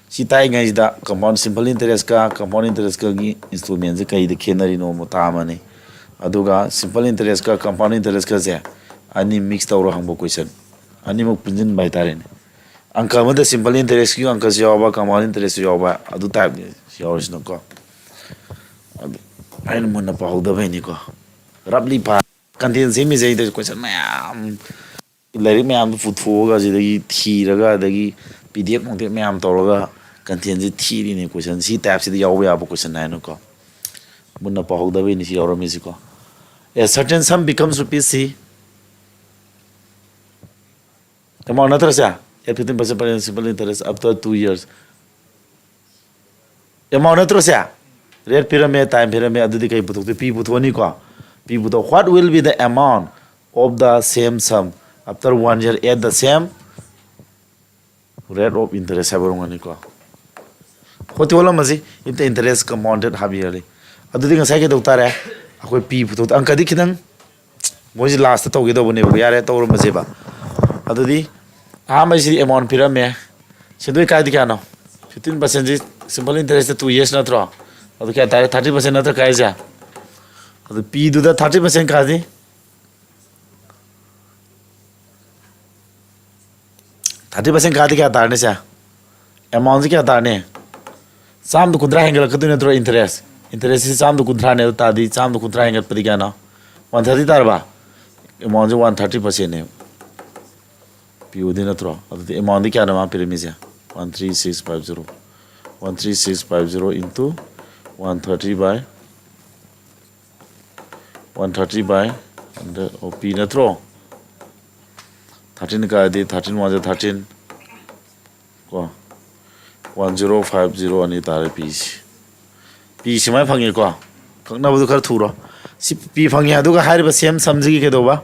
ꯁꯤ ꯇꯥꯛꯏꯉꯩꯁꯤꯗ compound, simple interestꯀ compound interestꯀꯒꯤ installmentꯁꯦ ꯀꯩꯗ ꯈꯦꯠꯅꯔꯤꯅꯣ ꯑꯃꯨꯛ ꯇꯥꯛꯑꯝꯃꯅꯤ꯫ ꯑꯗꯨꯒ simple interestꯀ compound interestꯀꯁꯦ ꯑꯅꯤ mix ꯇꯧꯔ ꯍꯪꯕ question꯫ ꯑꯅꯤꯃꯛ ꯄꯨꯟꯁꯤꯟꯕ ꯍꯥꯏꯇꯥꯔꯦꯅꯦ꯫ ꯑꯪꯀ ꯑꯃꯗ simple interestꯀꯤ ꯑꯪꯀꯁꯨ ꯌꯥꯎꯕ, compound interestꯁꯨ ꯌꯥꯎꯕ, ꯑꯗꯨ typeꯅꯤ ꯌꯥꯎꯔꯤꯁꯤꯅꯀꯣ꯫ ꯑꯗꯨ ꯑꯩꯅ ꯃꯨꯟꯅ ꯄꯥꯍꯧꯗꯕꯩꯅꯤꯀꯣ꯫ Roughly ꯄꯥ-, content ꯁꯦꯝꯃꯤꯁꯦ ꯑꯩꯗ question ꯃꯌꯥꯝ, ꯂꯥꯏꯔꯤꯛ ꯃꯌꯥꯝꯗꯣ ꯄꯨꯊꯣꯛꯑꯒ, ꯁꯤꯗꯒꯤ ꯊꯤꯔꯒ, ꯑꯗꯒꯤ P D F ꯅꯨꯡꯗꯦꯞ ꯃꯌꯥꯝ ꯇꯧꯔꯒ contentꯁꯦ ꯊꯤꯔꯤꯅꯦ꯫ Question ꯁꯤ typeꯁꯤꯗ ꯌꯥꯎꯕ ꯌꯥꯕ question ꯍꯥꯏꯅꯀꯣ꯫ ꯃꯨꯟꯅ ꯄꯥꯍꯧꯗꯕꯩꯅꯤ ꯁꯤ ꯌꯥꯎꯔꯝꯃꯤꯁꯤꯀꯣ꯫ A certain sum becomes rupees C, amount ꯅꯠꯇ꯭ꯔꯁꯦ? At fifteen percent per annum simple interest after two years, amount ꯅꯠꯇ꯭ꯔꯣ ꯁꯦ? Rate ꯄꯤꯔꯝꯃꯦ, time ꯄꯤꯔꯝꯃꯦ, ꯑꯗꯨꯗꯤ ꯀꯩ ꯄꯨꯊꯣꯛꯇꯣꯏ? P ꯄꯨꯊꯣꯛꯑꯅꯤꯀꯣ꯫ P ꯄꯨꯊꯣꯛ, what will be the amount of the same sum after one year at the same rate of interest ꯍꯥꯏꯕ ꯑꯣꯏꯔꯝꯒꯅꯤꯀꯣ꯫ ꯍꯣꯠꯇꯤ ꯍꯣꯠꯂꯝꯃꯁꯤ, if the interest compounded half yearly꯫ ꯑꯗꯨꯗꯤ ꯉꯁꯥꯏ ꯀꯩꯗꯧ ꯇꯥꯔꯦ? ꯑꯩꯈꯣꯏ P ꯄꯨꯊꯣꯛ, ꯑꯪꯀꯗꯤ ꯈꯤꯇꯪ ꯃꯣꯏꯁꯤ last ꯇꯧꯒꯦ ꯇꯧꯕꯅꯦꯕ, ꯌꯥꯔꯦ, ꯇꯧꯔꯝꯃꯁꯦꯕ꯫ ꯑꯗꯨꯗꯤ ꯑꯍꯥꯟꯕꯁꯤꯗꯤ amount ꯄꯤꯔꯝꯃꯦ꯫ ꯁꯦꯟꯗꯣꯏ ꯀꯥꯏꯗꯤ ꯀꯌꯥꯅꯣ? Fifteen percent ꯁꯤ simple interest two years ꯅꯠꯇ꯭ꯔꯣ? ꯑꯗꯨ ꯀꯌꯥ ꯇꯥꯔꯦ? Thirty percent ꯅꯠꯇ꯭ꯔ ꯀꯥꯏꯁꯦ? ꯑꯗꯨ P ꯗꯨꯗ thirty percent ꯀꯥꯗꯤ, thirty percent ꯀꯥꯗꯤ ꯀꯌꯥ ꯇꯥꯔꯅꯤ ꯁꯦ? Amount ꯁꯤ ꯀꯌꯥ ꯇꯥꯔꯅꯤ? ꯆꯥꯝꯗ ꯀꯨꯟꯊ꯭ꯔꯥ ꯍꯦꯟꯒꯠꯂꯛꯀꯗꯣꯏ ꯅꯠꯇ꯭ꯔꯣ interest? Interest ꯁꯤ ꯆꯥꯝꯗ ꯀꯨꯟꯊ꯭ꯔꯥꯅꯦ, ꯑꯗꯨ ꯇꯥꯔꯗꯤ ꯆꯥꯝꯗ ꯀꯨꯟꯊ꯭ꯔꯥ ꯍꯦꯟꯒꯠꯄꯗꯤ ꯀꯌꯥꯅꯣ? One thirty ꯇꯥꯔꯕ? Amount ꯁꯤ one thirty percent ꯅꯦ꯫ P ꯑꯣꯏꯗꯣꯏ ꯅꯠꯇ꯭ꯔꯣ? ꯑꯗꯨꯗꯤ amount ꯗꯤ ꯀꯌꯥꯅꯣ ꯃꯥ ꯄꯤꯔꯝꯃꯤꯁꯦ? One three six five zero, one three six five zero into one thirty by, one thirty by hundred of P ꯅꯠꯇ꯭ꯔꯣ? Thirteen ꯀꯥꯏꯗꯤ thirteen one ꯖꯦ thirteen ꯀꯣ, one zero five zero ꯑꯅꯤ ꯇꯥꯔꯦ P ꯁꯤ꯫ P ꯁꯨꯃꯥꯏꯅ ꯐꯪꯉꯦꯀꯣ꯫ ꯀꯛꯅꯕꯗꯨ ꯈꯔ ꯊꯨꯔꯣ꯫ ꯁꯤ P ꯐꯪꯉꯦ, ꯑꯗꯨꯒ ꯍꯥꯏꯔꯤꯕ same sum ꯁꯤꯒꯤ ꯀꯩꯗꯧꯕ?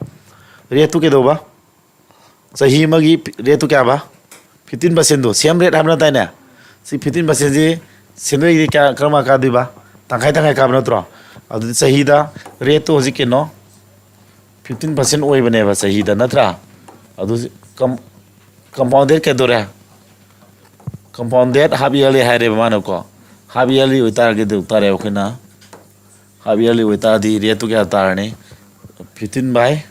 Rate ꯇꯨ ꯀꯩꯗꯧꯕ? ꯆꯍꯤ ꯑꯃꯒꯤ rate ꯇꯨ ꯀꯌꯥꯕ? Fifteen percent ꯗꯣ, same rate ꯍꯥꯏꯕ ꯅꯠꯇꯥꯏꯅꯦ? ꯁꯤ fifteen percent ꯁꯤ ꯁꯦꯟꯗꯣꯏꯗꯤ ꯀꯌꯥ, ꯀꯔꯝ ꯀꯥꯟ ꯀꯥꯗꯣꯏꯕ? ꯇꯪꯈꯥꯏ ꯇꯪꯈꯥꯏ ꯀꯥꯕ ꯅꯠꯇ꯭ꯔꯣ? ꯑꯗꯨꯗꯤ ꯆꯍꯤꯗ rate ꯇꯨ ꯍꯧꯖꯤꯛ ꯀꯩꯅꯣ, fifteen percent ꯑꯣꯏꯕꯅꯦꯕ ꯆꯍꯤꯗ, ꯅꯠꯇ꯭ꯔꯥ? ꯑꯗꯨ ꯁꯤ com-, compounded ꯀꯩꯗꯧꯔꯦ? Compounded half yearly ꯍꯥꯏꯔꯦꯕ ꯃꯥꯅꯀꯣ꯫ Half yearly ꯑꯣꯏꯇꯥꯔꯒꯗꯤ ꯇꯥꯔꯦ ꯑꯩꯈꯣꯏꯅ, half yearly ꯑꯣꯏꯇꯥꯔꯗꯤ rate ꯇꯨ ꯀꯌꯥ ꯇꯥꯔꯅꯤ? Fifteen by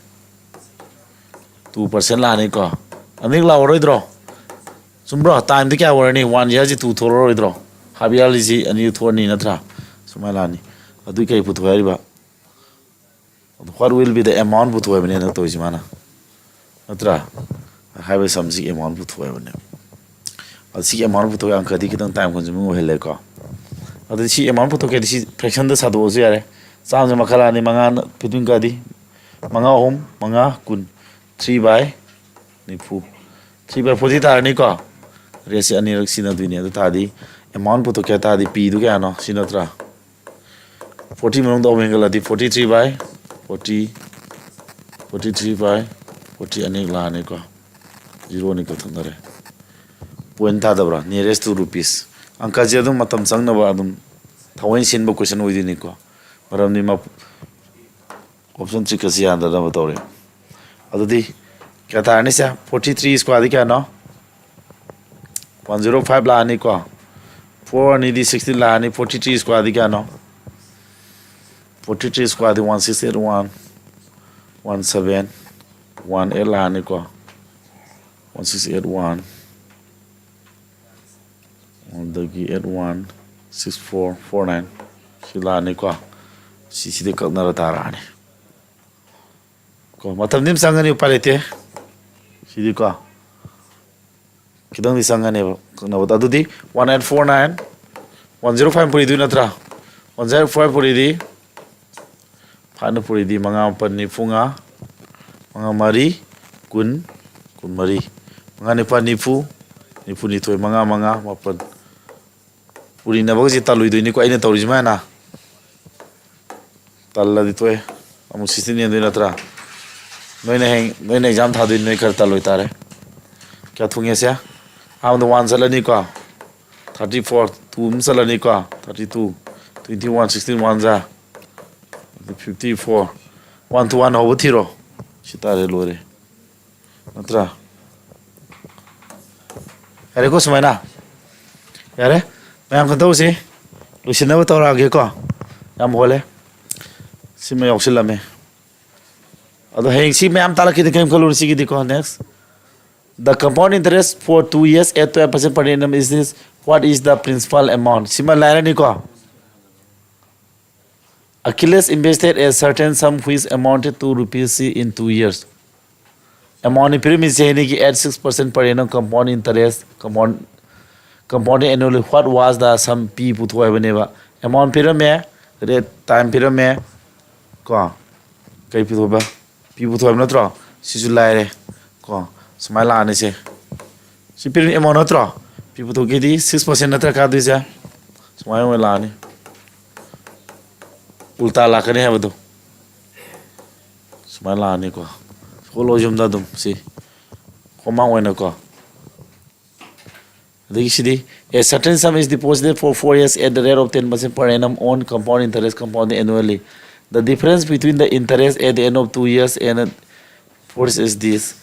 two percent ꯂꯥꯛꯑꯅꯤꯀꯣ꯫ ꯑꯅꯤꯔꯛ ꯂꯥꯛꯑꯔꯣꯏꯗ꯭ꯔꯣ? ꯆꯨꯝꯕ꯭ꯔꯣ? Time ꯗꯤ ꯀꯌꯥ ꯑꯣꯏꯔꯅꯤ? One year ꯁꯤ two ꯊꯣꯛꯂꯔꯣꯏꯗ꯭ꯔꯣ? Half yearly ꯁꯤ ꯑꯅꯤ ꯊꯣꯛꯑꯅꯤ ꯅꯠꯇ꯭ꯔꯥ? ꯁꯨꯃꯥꯏꯅ ꯂꯥꯛꯑꯅꯤ꯫ ꯑꯗꯨꯏ ꯀꯩ ꯄꯨꯊꯣꯛꯑꯦ ꯍꯥꯏꯔꯤꯕ? What will be the amount ꯄꯨꯊꯣꯛꯑꯦ ꯍꯥꯏꯕꯅꯦ ꯍꯟꯗꯛ ꯇꯧꯔꯤꯁꯤ ꯃꯥꯅ꯫ ꯅꯠꯇ꯭ꯔꯥ? ꯍꯥꯏꯔꯤꯕ sum ꯁꯤꯒꯤ amount ꯄꯨꯊꯣꯛꯑꯦ ꯍꯥꯏꯕꯅꯦ꯫ ꯑꯗꯨ ꯁꯤꯒꯤ amount ꯄꯨꯊꯣꯛꯑꯦ, ꯑꯪꯀꯗꯤ ꯈꯤꯇꯪ time consuming ꯑꯣꯏꯍꯜꯂꯦꯀꯣ꯫ ꯑꯗꯨꯗꯤ ꯁꯤ ꯑꯦꯃꯥꯎꯟ ꯄꯨꯊꯣꯛꯀꯦꯗꯤ ꯁꯤ ꯐ꯭ꯔꯦꯛꯁꯟꯗ ꯁꯥꯗꯣꯛꯑꯁꯨ ꯌꯥꯔꯦ꯫ ꯆꯥꯝꯃꯁꯦ ꯃꯈꯥ ꯂꯥꯛꯑꯅꯤ, ꯃꯉꯥ ꯐꯤꯐꯇꯤꯟ ꯀꯥꯗꯤ, ꯃꯉꯥ ꯑꯍꯨꯝ ꯃꯉꯥ, ꯀꯨꯟ꯫ ꯊ꯭ꯔꯤ ꯕꯥꯏ ꯅꯤꯐꯨ꯫ Three by forty ꯇꯥꯔꯅꯤꯀꯣ꯫ ꯔꯦꯁꯁꯦ ꯑꯅꯤꯔꯛ ꯁꯤꯖꯤꯟꯅꯗꯣꯏꯅꯤ꯫ ꯑꯗꯨ ꯇꯥꯔꯗꯤ ꯑꯦꯃꯥꯎꯟ ꯄꯨꯊꯣꯛꯀꯦ ꯍꯥꯏ ꯇꯥꯔꯗꯤ ꯄꯤꯗꯨ ꯀꯌꯥꯅꯣ? ꯁꯤ ꯅꯠꯇ꯭ꯔꯥ? ꯐꯣꯔꯇꯤ ꯃꯅꯨꯡꯗ ꯑꯍꯨꯝ ꯍꯦꯟꯒꯠꯂꯗꯤ forty three by forty, forty three by forty ꯑꯅꯤ ꯂꯥꯛꯑꯅꯤꯀꯣ꯫ ꯖꯤꯔꯣ ꯑꯅꯤ ꯀꯛꯊꯠꯅꯔꯦ꯫ ꯄꯣꯏꯟ ꯊꯥꯗꯕ꯭ꯔꯥ? Nearest to rupees꯫ ꯑꯪꯀꯁꯦ ꯑꯗꯨꯝ ꯃꯇꯝ ꯆꯪꯅꯕ ꯑꯗꯨꯝ ꯊꯑꯣꯏ ꯁꯤꯟꯕ ꯀꯣꯏꯁꯟ ꯑꯣꯏꯗꯣꯏꯅꯤꯀꯣ꯫ ꯃꯔꯝꯗꯤ ꯃ-, ꯑꯣꯞꯁꯟ ꯇ꯭ꯔꯤꯛ ꯑꯁꯤ ꯌꯥꯗꯅꯕ ꯇꯧꯔꯦ꯫ ꯑꯗꯨꯗꯤ ꯀꯌꯥ ꯇꯥꯔꯅꯤ ꯁꯦ? ꯐꯣꯔꯇꯤ ꯊ꯭ꯔꯤ ꯁ꯭ꯀ꯭ꯋꯥꯔꯗꯤ ꯀꯌꯥꯅꯣ? ꯋꯥꯟ ꯖꯤꯔꯣ ꯐꯥꯏꯚ ꯂꯥꯛꯑꯅꯤꯀꯣ꯫ ꯐꯣꯔ ꯑꯅꯤꯗꯤ ꯁꯤꯛꯁꯇꯤꯟ ꯂꯥꯛꯑꯅꯤ꯫ ꯐꯣꯔꯇꯤ ꯊ꯭ꯔꯤ ꯁ꯭ꯀ꯭ꯋꯥꯔꯗꯤ ꯀꯌꯥꯅꯣ? ꯐꯣꯔꯇꯤ ꯊ꯭ꯔꯤ ꯁ꯭ꯀ꯭ꯋꯥꯔꯗꯤ one six eight one, one seven one eight ꯂꯥꯛꯑꯅꯤꯀꯣ꯫ ꯋꯥꯟ ꯁꯤꯛꯁ ꯑꯩꯠ ꯋꯥꯟ, ꯑꯗꯒꯤ eight one six four four nine ꯁꯤ ꯂꯥꯛꯑꯅꯤꯀꯣ꯫ ꯁꯤꯁꯤꯗꯤ ꯀꯛꯅꯔ ꯇꯥꯔꯛꯑꯅꯤ꯫ ꯀꯣ, ꯃꯇꯝꯗꯤ ꯑꯗꯨꯝ ꯆꯪꯒꯅꯤ, ꯎꯄꯥꯏ ꯂꯩꯇꯦ꯫ ꯁꯤꯗꯤꯀꯣ, ꯈꯤꯇꯪꯗꯤ ꯆꯪꯒꯅꯦꯕ ꯀꯛꯅꯕꯗ꯫ ꯑꯗꯨꯗꯤ one eight four nine, one zero five ꯄꯨꯔꯤꯗꯣꯏ ꯅꯠꯇ꯭ꯔꯥ? ꯋꯥꯟ ꯖꯤꯔꯣ ꯐꯥꯏꯚ ꯄꯨꯔꯤꯗꯤ, ꯐꯥꯏꯚꯅ ꯄꯨꯔꯤꯗꯤ ꯃꯉꯥ ꯃꯥꯄꯟ ꯅꯤꯐꯨ ꯃꯉꯥ, ꯃꯉꯥ ꯃꯔꯤ ꯀꯨꯟ, ꯀꯨꯟ ꯃꯔꯤ, ꯃꯉꯥ ꯅꯤꯄꯥꯜ ꯅꯤꯐꯨ, ꯅꯤꯐꯨ ꯅꯤꯊꯣꯏ, ꯃꯉꯥ ꯃꯉꯥ ꯃꯥꯄꯜ꯫ ꯄꯨꯔꯤꯅꯕꯒꯁꯦ ꯇꯜꯂꯣꯏꯗꯣꯏꯅꯤꯀꯣ ꯑꯩꯅ ꯇꯧꯔꯤꯁꯤꯃꯥꯏꯅ꯫ ꯇꯜꯂꯗꯤ ꯇꯣꯛꯑꯦ꯫ ꯑꯃꯨꯛ ꯁꯤꯛꯁꯇꯤꯟ ꯌꯦꯟꯗꯣꯏ ꯅꯠꯇ꯭ꯔꯥ? ꯅꯣꯏꯅ ꯍꯌꯦꯡ, ꯅꯣꯏꯅ ꯑꯦꯛꯖꯥꯝ ꯊꯥꯗꯣꯏꯅꯤ, ꯅꯣꯏ ꯈꯔ ꯇꯜꯂꯣꯏ ꯇꯥꯔꯦ꯫ ꯀꯌꯥ ꯊꯨꯡꯉꯦꯁꯦ? ꯑꯍꯥꯟꯕꯗ ꯋꯥꯟ ꯆꯠꯂꯅꯤꯀꯣ꯫ ꯊꯥꯔꯇꯤ ꯐꯣꯔ, ꯇꯨ ꯑꯃ ꯆꯠꯂꯅꯤꯀꯣ꯫ Thirty two, twenty one, sixteen one ꯖꯥ, fifty four. One two one ꯍꯧꯕ ꯊꯤꯔꯣ꯫ ꯁꯤ ꯇꯥꯔꯦ, ꯂꯣꯏꯔꯦ꯫ ꯅꯠꯇ꯭ꯔꯥ? ꯌꯥꯔꯦꯀꯣ ꯁꯨꯃꯥꯏꯅ? ꯌꯥꯔꯦ? ꯃꯌꯥꯝ ꯀꯩꯅꯣ ꯇꯧꯁꯤ꯫ ꯂꯣꯏꯁꯤꯟꯅꯕ ꯇꯧꯔꯛꯑꯒꯦꯀꯣ꯫ ꯌꯥꯝ ꯍꯣꯜꯂꯦ꯫ ꯁꯤꯃ ꯌꯥꯎꯁꯤꯜꯂꯝꯃꯦ꯫ ꯑꯗꯣ ꯍꯌꯦꯡ ꯁꯤ ꯃꯌꯥꯝ ꯇꯥꯛꯂꯛꯈꯤꯗꯤ ꯀꯔꯤꯝ ꯈꯜꯂꯨꯅꯨ ꯁꯤꯒꯤꯗꯤꯀꯣ꯫ Next. The compound interest for two years at twelve percent per annum is this. What is the principal amount? ꯁꯤꯃ ꯂꯥꯏꯔꯅꯤꯀꯣ꯫ Achilles invested a certain sum which amounted to rupees in two years. Amount ꯄꯤꯔꯝꯃꯤꯁꯦ ꯍꯦꯅꯤꯒꯤ at six percent per annum compound interest, compound Compounded annually, what was the sum? P ꯄꯨꯊꯣꯛ ꯍꯥꯏꯕꯅꯦꯕ꯫ Amount ꯄꯤꯔꯝꯃꯦ, rate, time ꯄꯤꯔꯝꯃꯦ, ꯀꯣ꯫ ꯀꯩ ꯄꯨꯊꯣꯛꯄ? P ꯄꯨꯊꯣꯛ ꯍꯥꯏꯕ ꯅꯠꯇ꯭ꯔꯣ? ꯁꯤꯁꯨ ꯂꯥꯏꯔꯦ, ꯀꯣ꯫ ꯁꯨꯃꯥꯏꯅ ꯂꯥꯛꯑꯅꯤ ꯁꯦ꯫ ꯁꯤ ꯄꯤꯔꯝꯃꯤ amount ꯅꯠꯇ꯭ꯔꯣ? P ꯄꯨꯊꯣꯛꯀꯦꯗꯤ six percent ꯅꯠꯇ꯭ꯔꯥ ꯀꯥꯗꯣꯏꯁꯦ? ꯁꯨꯃꯥꯏꯅ ꯑꯣꯏꯅ ꯂꯥꯛꯑꯅꯤ꯫ ꯎꯜꯇꯥ ꯂꯥꯛꯀꯅꯤ ꯍꯥꯏꯕꯗꯣ꯫ ꯁꯨꯃꯥꯏꯅ ꯂꯥꯛꯑꯅꯤꯀꯣ꯫ ꯍꯣꯠꯂꯣ ꯌꯨꯝꯗ ꯑꯗꯨꯝ ꯁꯤ꯫ ꯀꯣꯃꯥꯡ ꯑꯣꯏꯅꯀꯣ꯫ ꯑꯗꯒꯤ ꯁꯤꯗꯤ, "A certain sum is deposited for four years at the rate of ten percent per annum on compound interest compounded annually. The difference between the interest at the end of two years and four is this."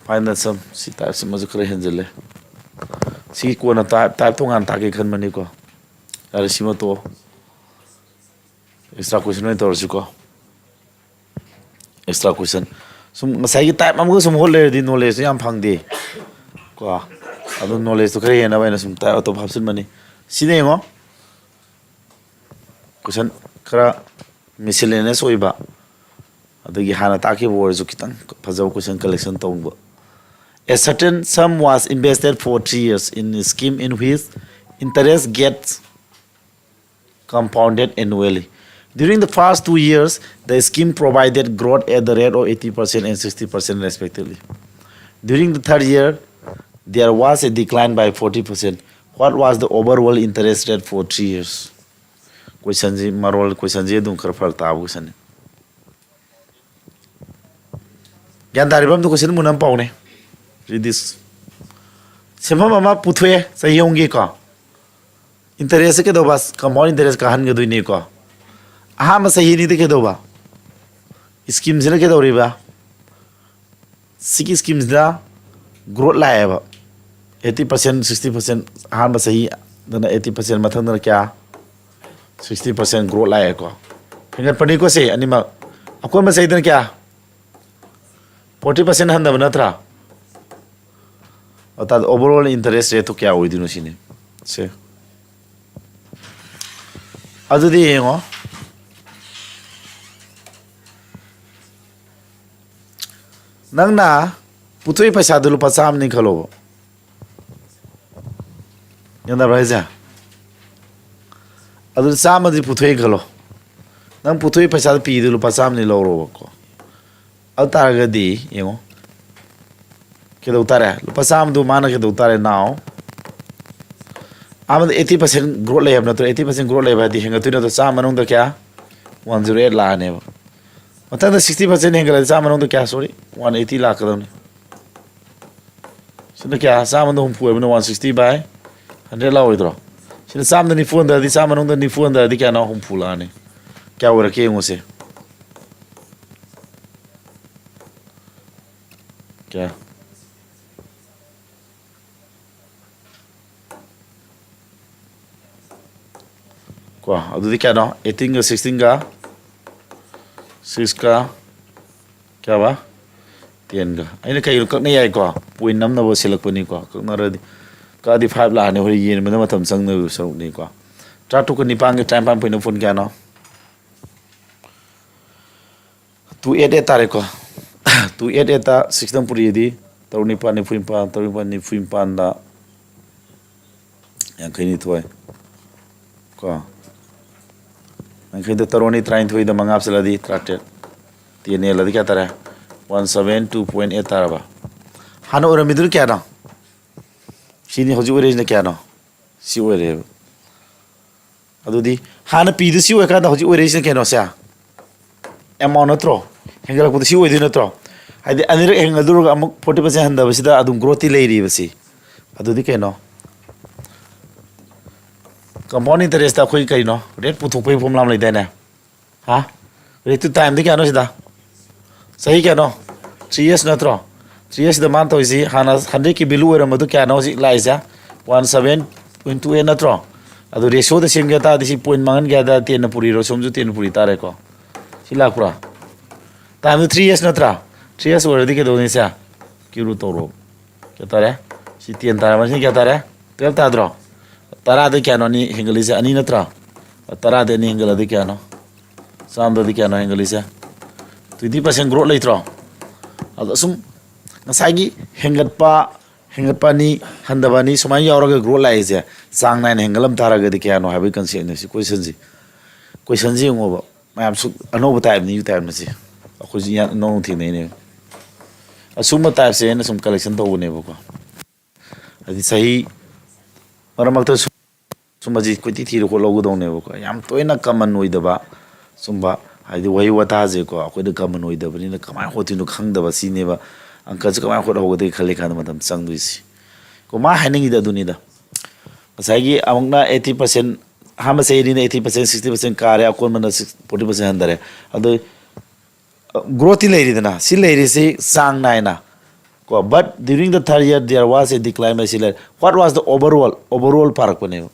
Find the sum. ꯁꯤ type ꯁꯤꯃꯁꯨ ꯈꯔ ꯍꯦꯟꯖꯤꯜꯂꯦ꯫ ꯁꯤ ꯀꯣꯟꯅ type, type ꯇꯣꯉꯥꯟꯅ ꯇꯥꯛꯀꯦ ꯈꯟꯕꯅꯤꯀꯣ꯫ ꯌꯥꯔꯦ, ꯁꯤꯃ ꯇꯣꯛꯑꯣ꯫ Extra question ꯑꯣꯏꯅ ꯇꯧꯔꯁꯤꯀꯣ꯫ Extra question꯫ ꯁꯨꯝ ꯉꯁꯥꯏꯒꯤ type ꯑꯃꯒ ꯁꯨꯝ ꯍꯣꯠ ꯂꯩꯔꯗꯤ knowledgeꯇꯣ ꯌꯥꯝ ꯐꯪꯗꯦ꯫ ꯀꯣ? ꯑꯗꯨ knowledgeꯇꯣ ꯈꯔ ꯍꯦꯟꯅꯕ ꯑꯩꯅ ꯁꯨꯝ type ꯑꯇꯣꯞꯄ ꯍꯥꯞꯆꯤꯟꯕꯅꯤ꯫ ꯁꯤꯅ ꯌꯦꯡꯉꯣ꯫ Question ꯈꯔ miscellaneous ꯑꯣꯏꯕ꯫ ꯑꯗꯒꯤ ꯍꯥꯟꯅ ꯇꯥꯛꯈꯤꯕ ꯑꯣꯏꯔꯁꯨ ꯈꯤꯇꯪ ꯐꯖꯕ question collection ꯇꯧꯕ꯫ A certain sum was invested for three years in a scheme in which interest gets compounded annually. During the first two years, the scheme provided growth at the rate of eighty percent and sixty percent respectively. During the third year, there was a decline by forty percent. What was the overall interest rate for three years? Questionꯁꯤ ꯃꯔꯣꯜ, questionꯁꯤ ꯑꯗꯨꯝ ꯈꯔ ꯐꯔꯛ ꯇꯥꯕ questionꯅꯤ꯫ ꯒ꯭ꯌꯥꯟ ꯇꯥꯔꯤꯕ ꯑꯝꯇ question ꯃꯨꯟꯅ ꯑꯃ ꯄꯥꯎꯅꯦ꯫ Read this. ꯁꯦꯟꯐꯝ ꯑꯃ ꯄꯨꯊꯣꯛꯑꯦ ꯆꯍꯤ ꯑꯍꯨꯝꯒꯤꯀꯣ꯫ Interestꯁꯦ ꯀꯩꯗꯧꯕ? Compound interest ꯀꯥꯍꯟꯒꯗꯣꯏꯅꯤꯀꯣ꯫ ꯑꯍꯥꯟꯕ ꯆꯍꯤ ꯑꯅꯤꯗ ꯀꯩꯗꯧꯕ? Schemeꯁꯤꯅ ꯀꯩꯗꯧꯔꯤꯕ? ꯁꯤꯒꯤ schemeꯁꯤꯗ growth ꯂꯥꯛꯑꯦꯕ꯫ Eighty percent, sixty percent, ꯑꯍꯥꯟꯕ ꯆꯍꯤꯗꯅ eighty percent, ꯃꯊꯪꯗꯅ ꯀꯌꯥ? Sixty percent growth ꯂꯥꯛꯑꯦꯀꯣ꯫ ꯍꯦꯟꯒꯠꯄꯅꯤꯀꯣ ꯁꯤ ꯑꯅꯤꯃꯛ꯫ ꯑꯀꯣꯟꯕ ꯆꯍꯤꯗꯅ ꯀꯌꯥ? Forty percent ꯍꯟꯊꯕ ꯅꯠꯇ꯭ꯔꯥ? ꯑꯗꯨ ꯇꯥꯔꯗꯤ overall interest rateꯇꯣ ꯀꯌꯥ ꯑꯣꯏꯗꯣꯏꯅꯣ ꯁꯤꯅꯤ꯫ ꯁꯦ꯫ ꯑꯗꯨꯗꯤ ꯌꯦꯡꯉꯣ꯫ ꯅꯪꯅ ꯄꯨꯊꯣꯛꯏ ꯄꯩꯁꯥꯗꯨ ꯂꯨꯄꯥ ꯆꯥꯝꯃꯅꯤ ꯈꯜꯂꯣꯕ꯫ ꯒ꯭ꯌꯥꯟ ꯇꯥꯕ꯭ꯔꯥ ꯍꯥꯏꯁꯦ? ꯑꯗꯨ ꯆꯥꯝꯃꯗꯤ ꯄꯨꯊꯣꯛꯑꯦ ꯈꯜꯂꯣ꯫ ꯅꯪ ꯄꯨꯊꯣꯛꯏ ꯄꯩꯁꯥꯗꯣ ꯄꯤꯗꯣ ꯂꯨꯄꯥ ꯆꯥꯝꯃꯅꯤ ꯂꯧꯔꯣꯕꯀꯣ꯫ ꯑꯗꯨ ꯇꯥꯔꯒꯗꯤ ꯌꯦꯡꯉꯣ, ꯀꯩꯗꯧ ꯇꯥꯔꯦ? ꯂꯨꯄꯥ ꯆꯥꯝꯃꯗꯨ ꯃꯥꯅ ꯀꯩꯗꯧ ꯇꯥꯔꯦ? Now ꯑꯃꯗ eighty percent growth ꯂꯩ ꯍꯥꯏꯕ ꯅꯠꯇ꯭ꯔꯣ? Eighty percent growth ꯂꯩꯕ ꯍꯥꯏꯗꯤ ꯍꯦꯟꯒꯠꯇꯣꯏ ꯅꯠꯇ꯭ꯔꯣ? ꯆꯥꯝꯃ ꯃꯅꯨꯡꯗ ꯀꯌꯥ? One zero eight ꯂꯥꯛꯑꯅꯦꯕ꯫ ꯃꯊꯪꯗ sixty percent ꯍꯦꯟꯒꯠꯂꯗꯤ ꯆꯥꯝꯃ ꯃꯅꯨꯡꯗ ꯀꯌꯥ? Sorry, one eighty ꯂꯥꯛꯀꯗꯕꯅꯤ꯫ ꯁꯤꯅ ꯀꯌꯥ? ꯆꯥꯝꯃꯗ ꯍꯨꯝꯐꯨ ꯍꯥꯏꯕꯅ one sixty by hundred ꯂꯥꯛꯑꯣꯏꯗ꯭ꯔꯣ? ꯁꯤꯅ ꯆꯥꯝꯃꯗ ꯅꯤꯐꯨ ꯍꯟꯊꯔꯗꯤ, ꯆꯥꯝꯃ ꯃꯅꯨꯡꯗ ꯅꯤꯐꯨ ꯍꯟꯊꯔꯗꯤ ꯀꯌꯥꯅꯣ? ꯍꯨꯝꯐꯨ ꯂꯥꯛꯑꯅꯤ꯫ ꯀꯌꯥ ꯑꯣꯏꯔꯛꯀꯦ ꯌꯦꯡꯉꯨꯁꯦ꯫ ꯀꯌꯥ? ꯀꯣ, ꯑꯗꯨꯗꯤ ꯀꯌꯥꯅꯣ? Eighteenꯒ sixteenꯒ, sixꯀ, ꯀꯌꯥꯕ? Tenꯒ꯫ ꯑꯩꯅ ꯀꯩꯅꯣ ꯀꯛꯅ ꯌꯥꯏꯀꯣ? Point ꯅꯝꯅꯕ ꯁꯤꯜꯂꯛꯄꯅꯤꯀꯣ꯫ ꯀꯛꯅꯔꯗꯤ, ꯀꯛꯑꯗꯤ five ꯂꯥꯛꯑꯅꯤ꯫ ꯍꯣꯔꯦꯟ ꯌꯦꯟꯕꯗ ꯃꯇꯝ ꯆꯪꯅꯕ ꯁꯔꯨꯛꯅꯤꯀꯣ꯫ ꯇꯔꯥꯇꯔꯨꯛꯀ ꯅꯤꯄꯥꯟꯒ ꯇꯔꯥꯅꯤꯄꯥꯟ point ꯅꯤꯐꯨ ꯀꯌꯥꯅꯣ? Two eight eight ꯇꯥꯔꯦꯀꯣ꯫ Two eight eightꯇ sixꯅ ꯄꯨꯔꯤꯗꯤ ꯇꯔꯨꯛ ꯅꯤꯄꯥꯜ ꯅꯤꯐꯨ ꯅꯤꯄꯥꯜ, ꯇꯔꯨꯛ ꯅꯤꯄꯥꯜ ꯅꯤꯐꯨ ꯅꯤꯄꯥꯜꯗ ꯌꯥꯡꯈꯩ ꯅꯤꯊꯣꯏ ꯀꯣ꯫ ꯌꯥꯡꯈꯩꯗ ꯇꯔꯨꯛ ꯑꯅꯤ ꯇꯔꯥꯅꯤꯊꯣꯏꯗ ꯃꯉꯥ ꯍꯥꯞꯆꯤꯜꯂꯗꯤ ꯇꯔꯥꯇꯔꯦꯠ꯫ Ten ꯌꯦꯜꯂꯗꯤ ꯀꯌꯥ ꯇꯥꯔꯦ? One seven two point eight ꯇꯥꯔꯕ? ꯍꯥꯟꯅ ꯑꯣꯏꯔꯝꯃꯤꯗꯨꯅ ꯀꯌꯥꯅꯣ? ꯁꯤꯅꯤ ꯍꯧꯖꯤꯛ ꯑꯣꯏꯔꯛꯏꯁꯤꯅ ꯀꯌꯥꯅꯣ? ꯁꯤ ꯑꯣꯏꯔꯦꯕ꯫ ꯑꯗꯨꯗꯤ ꯍꯥꯟꯅ ꯄꯤꯗꯨ ꯁꯤ ꯑꯣꯏꯔꯀꯥꯟꯗ ꯍꯧꯖꯤꯛ ꯑꯣꯏꯔꯛꯏꯁꯤꯅ ꯀꯩꯅꯣꯁꯦ? Amount ꯅꯠꯇ꯭ꯔꯣ? ꯍꯦꯟꯒꯠꯂꯛꯄꯗ ꯁꯤ ꯑꯣꯏꯗꯣꯏ ꯅꯠꯇ꯭ꯔꯣ? ꯍꯥꯏꯗꯤ ꯑꯅꯤꯔꯛ ꯍꯦꯟꯒꯠꯂꯨꯔꯒ ꯑꯃꯨꯛ forty percent ꯍꯟꯊꯕꯁꯤꯗ ꯑꯗꯨꯝ growth ꯇꯤ ꯂꯩꯔꯤꯕꯁꯤ꯫ ꯑꯗꯨꯗꯤ ꯀꯩꯅꯣ? Compound interest ꯇ ꯑꯩꯈꯣꯏ ꯀꯩꯅꯣ? Rate ꯄꯨꯊꯣꯛꯄꯒꯤ formula ꯑꯃ ꯂꯩꯗꯥꯏꯅꯦ? ꯍꯥ? Rate to time ꯗꯤ ꯀꯌꯥꯅꯣ ꯁꯤꯗ? ꯆꯍꯤ ꯀꯌꯥꯅꯣ? Three years ꯅꯠꯇ꯭ꯔꯣ? Three years ꯁꯤꯗ ꯃꯥꯅ ꯇꯧꯔꯤꯁꯤ, ꯍꯥꯟꯅ hundred ꯀꯤ value ꯑꯣꯏꯔꯝꯕꯗꯨ ꯀꯌꯥꯅꯣ ꯍꯧꯖꯤꯛ ꯂꯥꯛꯏꯁꯦ? One seven point two eight ꯅꯠꯇ꯭ꯔꯣ? ꯑꯗꯨ ratio ꯗ ꯁꯦꯝꯒꯦ ꯇꯥꯔꯗꯤ ꯁꯤ point ꯃꯥꯡꯍꯟꯒꯦ ꯍꯥꯏ ꯇꯥꯔꯗꯤ ten ꯅ ꯄꯨꯔꯤꯔꯣ, ꯁꯣꯝꯁꯨ ten ꯅ ꯄꯨꯔꯤ ꯇꯥꯔꯦꯀꯣ꯫ ꯁꯤ ꯂꯥꯛꯄ꯭ꯔꯥ? Time ꯗꯨ three years ꯅꯠꯇ꯭ꯔꯥ? Three years ꯑꯣꯏꯔꯗꯤ ꯀꯩꯗꯧꯅꯤ ꯁꯦ? Cube root ꯇꯧꯔꯣ꯫ ꯀꯌꯥ ꯇꯥꯔꯦ? ꯁꯤ ten ꯇꯥꯔꯦ, ꯃꯁꯤꯅ ꯀꯌꯥ ꯇꯥꯔꯦ? Twelve ꯇꯥꯗ꯭ꯔꯣ? ꯇꯔꯥꯗ ꯀꯌꯥꯅꯣ ꯑꯅꯤ ꯍꯦꯟꯒꯠꯂꯤꯁꯦ? ꯑꯅꯤ ꯅꯠꯇ꯭ꯔꯥ? ꯇꯔꯥꯗ ꯑꯅꯤ ꯍꯦꯟꯒꯠꯂꯗꯤ ꯀꯌꯥꯅꯣ? ꯆꯥꯝꯗꯗꯤ ꯀꯌꯥꯅꯣ ꯍꯦꯟꯒꯠꯂꯤꯁꯦ? Twenty percent growth ꯂꯩꯇ꯭ꯔꯣ? ꯑꯗꯣ ꯁꯨꯝ ꯉꯁꯥꯏꯒꯤ ꯍꯦꯟꯒꯠꯄ, ꯍꯦꯟꯒꯠꯄ ꯑꯅꯤ, ꯍꯟꯊꯕ ꯑꯅꯤ, ꯁꯨꯃꯥꯏꯅ ꯌꯥꯎꯔꯒ ꯒ꯭ꯔꯣꯠ ꯂꯥꯛꯏꯁꯦ ꯆꯥꯡ ꯅꯥꯏꯅ ꯍꯦꯟꯒꯠꯂꯝ ꯇꯥꯔꯒꯗꯤ ꯀꯌꯥꯅꯣ ꯍꯥꯏꯕꯒꯤ ꯀꯟꯁꯦꯞꯅꯦ ꯁꯤ ꯀꯣꯏꯁꯟꯁꯤ꯫ ꯀꯣꯏꯁꯟꯁꯤ ꯌꯦꯡꯉꯣꯕ, ꯃꯌꯥꯝ ꯁꯨꯛ ꯑꯅꯧꯕ ꯇꯥꯏꯞꯅꯤ, ꯌꯨ ꯇꯥꯏꯞꯅ ꯁꯤ꯫ ꯑꯩꯈꯣꯏꯁꯨ ꯏꯌꯥ-, ꯏꯅꯧ ꯊꯦꯡꯅꯩꯅꯦ꯫ ꯑꯁꯨꯝꯕ ꯇꯥꯏꯞꯁꯦ ꯑꯩꯅ ꯁꯨꯝ ꯀꯂꯦꯛꯁꯟ ꯇꯧꯕꯅꯦꯕꯀꯣ꯫ ꯍꯥꯏꯗꯤ ꯆꯍꯤ ꯃꯔꯛ ꯃꯔꯛꯇ ꯁꯨꯝ, ꯁꯨꯝꯕꯁꯤ ꯀꯣꯏꯊꯤ ꯊꯤꯔ ꯈꯣꯠ ꯂꯧꯒꯗꯧꯅꯦꯕꯀꯣ꯫ ꯌꯥꯝ ꯇꯣꯏꯅ ꯀꯃꯟ ꯑꯣꯏꯗꯕ ꯁꯨꯝꯕ, ꯍꯥꯏꯗꯤ ꯋꯥꯍꯩ ꯋꯥꯇꯥꯁꯦꯀꯣ, ꯑꯩꯈꯣꯏꯗ ꯀꯃꯟ ꯑꯣꯏꯗꯕꯅꯤꯅ ꯀꯃꯥꯏꯅ ꯍꯣꯠꯇꯣꯏꯅꯣ ꯈꯪꯗꯕ ꯁꯤꯅꯦꯕ꯫ ꯑꯪꯀꯁꯦ ꯀꯃꯥꯏꯅ ꯍꯣꯠꯍꯧꯒꯗꯒꯦ ꯈꯜꯂꯤ ꯀꯥꯟꯗ ꯃꯇꯝ ꯆꯪꯗꯣꯏꯁꯤ꯫ ꯀꯣ, ꯃꯥ ꯍꯥꯏꯅꯤꯡꯉꯤꯗ ꯑꯗꯨꯅꯤꯗ꯫ ꯉꯁꯥꯏꯒꯤ ꯑꯃꯨꯛꯅ eighty percent, ꯑꯍꯥꯟꯕ ꯆꯍꯤꯅꯤꯅ eighty percent, sixty percent ꯀꯥꯔꯦ, ꯑꯀꯣꯟꯕꯅ forty percent ꯍꯟꯊꯔꯦ꯫ ꯑꯗꯣ ꯒ꯭ꯔꯣꯠꯇꯤ ꯂꯩꯔꯤꯗꯅ, ꯁꯤ ꯂꯩꯔꯤꯁꯤ ꯆꯥꯡ ꯅꯥꯏꯅ ꯀꯣ, but during the third year there was a decline ꯍꯥꯏꯁꯤ ꯂꯩꯔꯦ꯫ What was the overall? Overall ꯄꯥꯔꯛꯄꯅꯦꯕ,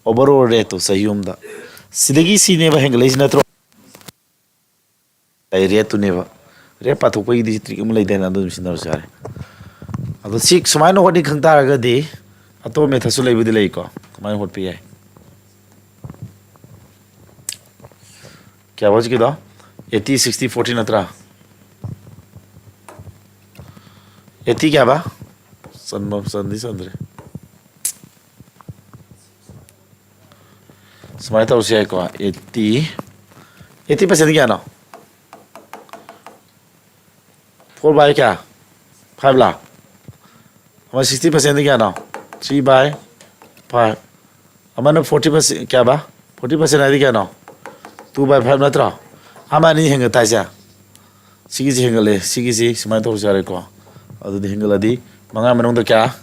overall rateꯇꯣ ꯆꯍꯤ ꯑꯃꯗ꯫ ꯁꯤꯗꯒꯤ ꯁꯤꯅꯦꯕ ꯍꯦꯟꯒꯠꯂꯛꯏꯁꯤ ꯅꯠꯇ꯭ꯔꯣ? ꯑꯩ ꯔꯦꯠꯇꯨꯅꯦꯕ꯫ ꯔꯦꯠ ꯄꯥꯊꯣꯛꯄꯒꯤꯗꯤ ꯇ꯭ꯔꯤꯛ ꯑꯃ ꯂꯩꯗꯥꯏꯅꯦ, ꯑꯗꯨ ꯑꯗꯨꯝ ꯁꯤꯖꯤꯟꯅꯔꯁꯨ ꯌꯥꯔꯦ꯫ ꯑꯗꯣ ꯁꯤ ꯁꯨꯃꯥꯏꯅ ꯍꯣꯠꯅꯤ ꯈꯪ ꯇꯥꯔꯒꯗꯤ ꯑꯇꯣꯞꯄ ꯃꯦꯊꯠꯁꯨ ꯂꯩꯕꯨꯗꯤ ꯂꯩꯀꯣ, ꯀꯃꯥꯏꯅ ꯍꯣꯠꯄ ꯌꯥꯏ? ꯀꯌꯥ ꯍꯧꯖꯤꯛꯀꯤꯗꯣ? Eighty, sixty, forty ꯅꯠꯇ꯭ꯔꯥ? Eighty ꯀꯌꯥꯕ? ꯆꯟꯕ ꯆꯟꯗꯤ ꯆꯟꯗ꯭ꯔꯦ꯫ ꯁꯨꯃꯥꯏꯅ ꯇꯧꯔꯁꯨ ꯌꯥꯏꯀꯣ꯫ Eighty, eighty percent ꯀꯌꯥꯅꯣ? Four by ꯀꯌꯥ? Five ꯂꯥ? ꯑꯃ sixty percent ꯀꯌꯥꯅꯣ? Three by five꯫ ꯑꯃꯅ forty percent ꯀꯌꯥꯕ? Forty percent ꯍꯥꯏꯗꯤ ꯀꯌꯥꯅꯣ? Two by five ꯅꯠꯇ꯭ꯔꯣ? ꯑꯃ ꯑꯅꯤ ꯍꯦꯟꯒꯠ ꯇꯥꯏꯁꯦ꯫ ꯁꯤꯒꯤꯁꯤ ꯍꯦꯟꯒꯠꯂꯦ, ꯁꯤꯒꯤꯁꯤ ꯁꯨꯃꯥꯏꯅ ꯇꯧꯔꯁꯨ ꯌꯥꯔꯦꯀꯣ꯫ ꯑꯗꯨꯗꯤ ꯍꯦꯟꯒꯠꯂꯗꯤ ꯃꯉꯥ ꯃꯅꯨꯡꯗ ꯀꯌꯥ?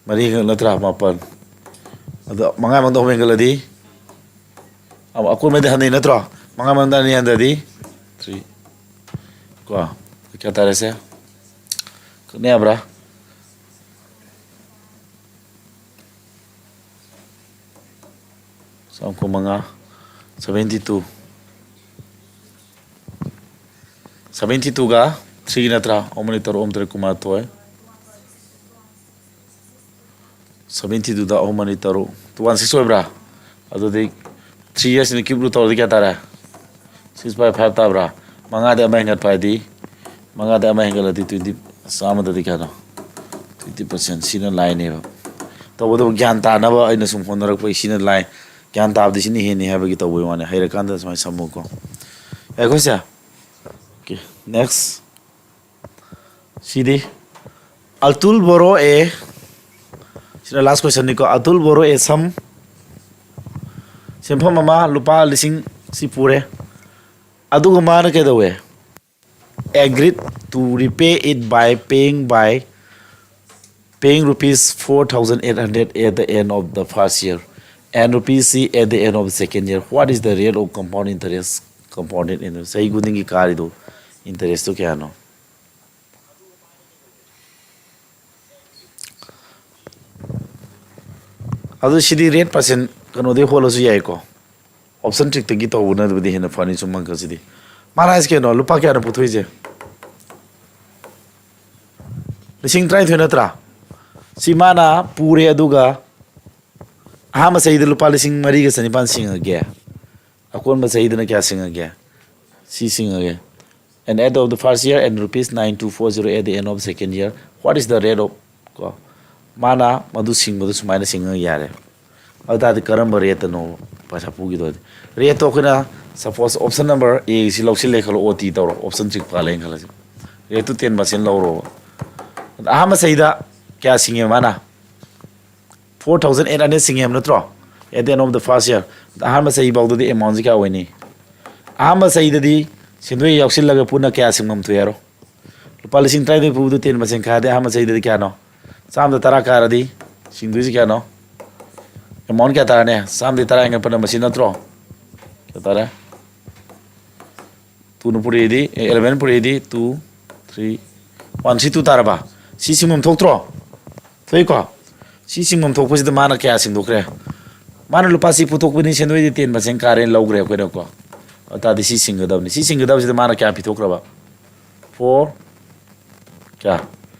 ꯃꯔꯤ ꯍꯦꯟꯒꯠ ꯅꯠꯇ꯭ꯔꯥ? ꯃꯥꯄꯟ꯫ ꯑꯗꯣ ꯃꯉꯥ ꯃꯅꯨꯡꯗ ꯑꯍꯨꯝ ꯍꯦꯟꯒꯠꯂꯗꯤ ꯑꯃ ꯑꯀꯣꯟꯕꯗꯤ ꯍꯟꯊꯩ ꯅꯠꯇ꯭ꯔꯣ? ꯃꯉꯥ ꯃꯅꯨꯡꯗ ꯑꯅꯤ ꯍꯟꯊꯗꯤ three꯫ ꯀꯣ, ꯀꯌꯥ ꯇꯥꯔꯦꯁꯦ? ꯈꯪꯅ ꯌꯥꯕ꯭ꯔꯥ? ꯆꯥꯝꯃ ꯀꯨꯟꯃꯉꯥ, seventy two꯫ Seventy twoꯒ three ꯅꯠꯇ꯭ꯔꯥ? ꯑꯍꯨꯝ ꯑꯅꯤ ꯇꯔꯨꯛ, ꯑꯍꯨꯝ ꯇꯔꯦꯠ ꯀꯨꯟꯃꯥꯊꯣꯏ꯫ Seventy twoꯗ ꯑꯍꯨꯝ ꯑꯅꯤ ꯇꯔꯨꯛ, two one six ꯑꯣꯏꯕ꯭ꯔꯥ? ꯑꯗꯨꯗꯤ three yearsꯅ cube root ꯇꯧꯔꯗꯤ ꯀꯌꯥ ꯇꯥꯔꯦ? Six by five ꯇꯥꯕ꯭ꯔꯥ? ꯃꯉꯥꯗꯤ ꯑꯃ ꯍꯦꯟꯒꯠꯄ ꯍꯥꯏꯗꯤ, ꯃꯉꯥꯗꯤ ꯑꯃ ꯍꯦꯟꯒꯠꯂꯗꯤ twenty, ꯆꯥꯝꯃꯗꯗꯤ ꯀꯌꯥꯅꯣ? Fifty percent ꯁꯤꯅ ꯂꯥꯏꯅꯦꯕ꯫ ꯇꯧꯕꯇꯕꯨ ꯒ꯭ꯌꯥꯟ ꯇꯥꯅꯕ ꯑꯩꯅ ꯁꯨꯝ ꯍꯣꯠꯅꯔꯛꯄꯒꯤ ꯁꯤꯅ ꯂꯥꯏ꯫ ꯒ꯭ꯌꯥꯟ ꯇꯥꯕꯗꯤ ꯁꯤꯅ ꯍꯦꯟꯅꯤ ꯍꯥꯏꯕꯒꯤ ꯇꯧꯕꯒꯤ ꯋꯥꯅꯤ꯫ ꯍꯩꯔꯀꯥꯟꯗ ꯁꯨꯃꯥꯏꯅ ꯁꯝꯃꯨꯀꯣ꯫ ꯌꯥꯏꯀꯣ ꯁꯦ? Okay, next꯫ ꯁꯤꯗꯤ ꯑꯇꯨꯜ ꯕꯣꯔꯣ ꯑꯦ, ꯁꯤꯅ last question ꯅꯤꯀꯣ꯫ ꯑꯇꯨꯜ ꯕꯣꯔꯣ ꯑꯦ ꯁꯝ, ꯁꯦꯟꯐꯝ ꯑꯃ ꯂꯨꯄꯥ ꯂꯤꯁꯤꯡ ꯁꯤ ꯄꯨꯔꯦ꯫ ꯑꯗꯨꯒ ꯃꯥꯅ ꯀꯩꯗꯧꯋꯦ? Agreed to repay it by paying by paying rupees four thousand eight hundred at the end of the first year and rupees at the end of the second year. What is the rate of compound interest? Compounded interest. ꯆꯍꯤ ꯈꯨꯗꯤꯡꯒꯤ ꯀꯥꯔꯤꯗꯣ interest ꯇꯣ ꯀꯌꯥꯅꯣ? ꯑꯗꯨ ꯁꯤꯗꯤ rate percent ꯀꯩꯅꯣꯗꯩ ꯍꯣꯠꯂꯁꯨ ꯌꯥꯏꯀꯣ꯫ Option trick ꯇꯒꯤ ꯇꯧꯕꯅꯕꯨꯗꯤ ꯍꯦꯟꯅ ꯐꯅꯤ ꯁꯨꯝ ꯑꯪꯀꯁꯤꯗꯤ꯫ ꯃꯥꯅ ꯍꯥꯏꯁꯤ ꯀꯩꯅꯣ? ꯂꯨꯄꯥ ꯀꯌꯥꯅꯣ ꯄꯨꯊꯣꯛꯏꯁꯦ? ꯂꯤꯁꯤꯡ ꯇꯔꯥꯅꯤꯊꯣꯏ ꯅꯠꯇ꯭ꯔꯥ? ꯁꯤ ꯃꯥꯅ ꯄꯨꯔꯦ, ꯑꯗꯨꯒ ꯑꯍꯥꯟꯕ ꯆꯍꯤꯗ ꯂꯨꯄꯥ ꯂꯤꯁꯤꯡ ꯃꯔꯤꯒ ꯆꯅꯤꯄꯥꯟ ꯁꯤꯡꯉꯒꯦ꯫ ꯑꯀꯣꯟꯕ ꯆꯍꯤꯗꯅ ꯀꯌꯥ ꯁꯤꯡꯉꯒꯦ? ꯁꯤ ꯁꯤꯡꯉꯒꯦ꯫ And at of the first year and rupees nine two four zero at the end of second year, what is the rate of, ꯀꯣ? ꯃꯥꯅ ꯃꯗꯨ ꯁꯤꯡꯕꯗꯨ ꯁꯨꯃꯥꯏꯅ ꯁꯤꯡꯉꯒ ꯌꯥꯔꯦ꯫ ꯑꯗꯨ ꯇꯥꯔꯗꯤ ꯀꯔꯝꯕ rate ꯇꯅꯣ ꯄꯩꯁꯥ ꯄꯨꯈꯤꯗꯣꯏꯗꯤ? Rate ꯇꯣ ꯑꯩꯈꯣꯏꯅ suppose option number A ꯁꯤ ꯂꯧꯁꯤꯜꯂꯦ ꯈꯜꯂꯣ, O T ꯇꯧꯔꯣ, option trick ꯄꯥꯜꯂꯦꯅ ꯈꯜꯂꯁꯤ꯫ Rate two ten percent ꯂꯧꯔꯣꯕ꯫ ꯑꯍꯥꯟꯕ ꯆꯍꯤꯗ ꯀꯌꯥ ꯁꯤꯡꯉꯦ ꯃꯥꯅ? Four thousand eight hundred ꯁꯤꯡꯉꯦ ꯍꯥꯏꯕ ꯅꯠꯇ꯭ꯔꯣ? At the end of the first year꯫ ꯑꯍꯥꯟꯕ ꯆꯍꯤ ꯐꯥꯎꯗꯗꯤ amount ꯁꯤ ꯀꯌꯥ ꯑꯣꯏꯅꯤ? ꯑꯍꯥꯟꯕ ꯆꯍꯤꯗꯗꯤ ꯁꯦꯟꯗꯣꯏ ꯌꯥꯎꯁꯤꯜꯂꯒ ꯄꯨꯟꯅ ꯀꯌꯥ ꯁꯤꯡꯐꯝ ꯊꯣꯛꯏ ꯍꯥꯏꯔꯣ? ꯂꯨꯄꯥ ꯂꯤꯁꯤꯡ ꯇꯔꯥꯅꯤꯊꯣꯏ ꯄꯨꯕꯗꯨ ten percent ꯈꯥꯏꯔꯗꯤ ꯑꯍꯥꯟꯕ ꯆꯍꯤꯗꯗꯤ ꯀꯌꯥꯅꯣ? ꯆꯥꯝꯗ ꯇꯔꯥ ꯀꯥꯔꯗꯤ ꯁꯤꯡꯗꯣꯏꯁꯤ ꯀꯌꯥꯅꯣ? Amount ꯀꯌꯥ ꯇꯥꯔꯅꯤ? ꯆꯥꯝꯗ ꯇꯔꯥ ꯍꯦꯟꯒꯠꯄꯅ ꯃꯁꯤ ꯅꯠꯇ꯭ꯔꯣ? ꯀꯌꯥ ꯇꯥꯔꯦ? Two ꯅ ꯄꯨꯔꯛꯏꯗꯤ, ꯑꯦ, eleven ꯄꯨꯔꯛꯏꯗꯤ, two, three, one, ꯁꯤ two ꯇꯥꯔꯕ? ꯁꯤ ꯁꯤꯡꯐꯝ ꯊꯣꯛꯇ꯭ꯔꯣ? ꯊꯣꯛꯏꯀꯣ? ꯁꯤ ꯁꯤꯡꯐꯝ ꯊꯣꯛꯄꯁꯤꯗ ꯃꯥꯅ ꯀꯌꯥ ꯁꯤꯡꯗꯣꯛꯈ꯭ꯔꯦ? ꯃꯥꯅ ꯂꯨꯄꯥ ꯁꯤ ꯄꯨꯊꯣꯛꯄꯅꯤ, ꯁꯦꯟꯗꯣꯏꯗꯤ ten percent ꯀꯥꯔꯦꯅ ꯂꯧꯈ꯭ꯔꯦ ꯑꯩꯈꯣꯏꯅꯀꯣ꯫ ꯑꯗꯨ ꯇꯥꯔꯗꯤ ꯁꯤ ꯁꯤꯡꯒꯗꯕꯅꯤ꯫ ꯁꯤ ꯁꯤꯡꯒꯗꯕꯁꯤꯗ ꯃꯥꯅ ꯀꯌꯥ ꯄꯤꯊꯣꯛꯈ꯭ꯔꯕ? Four, ꯀꯌꯥ?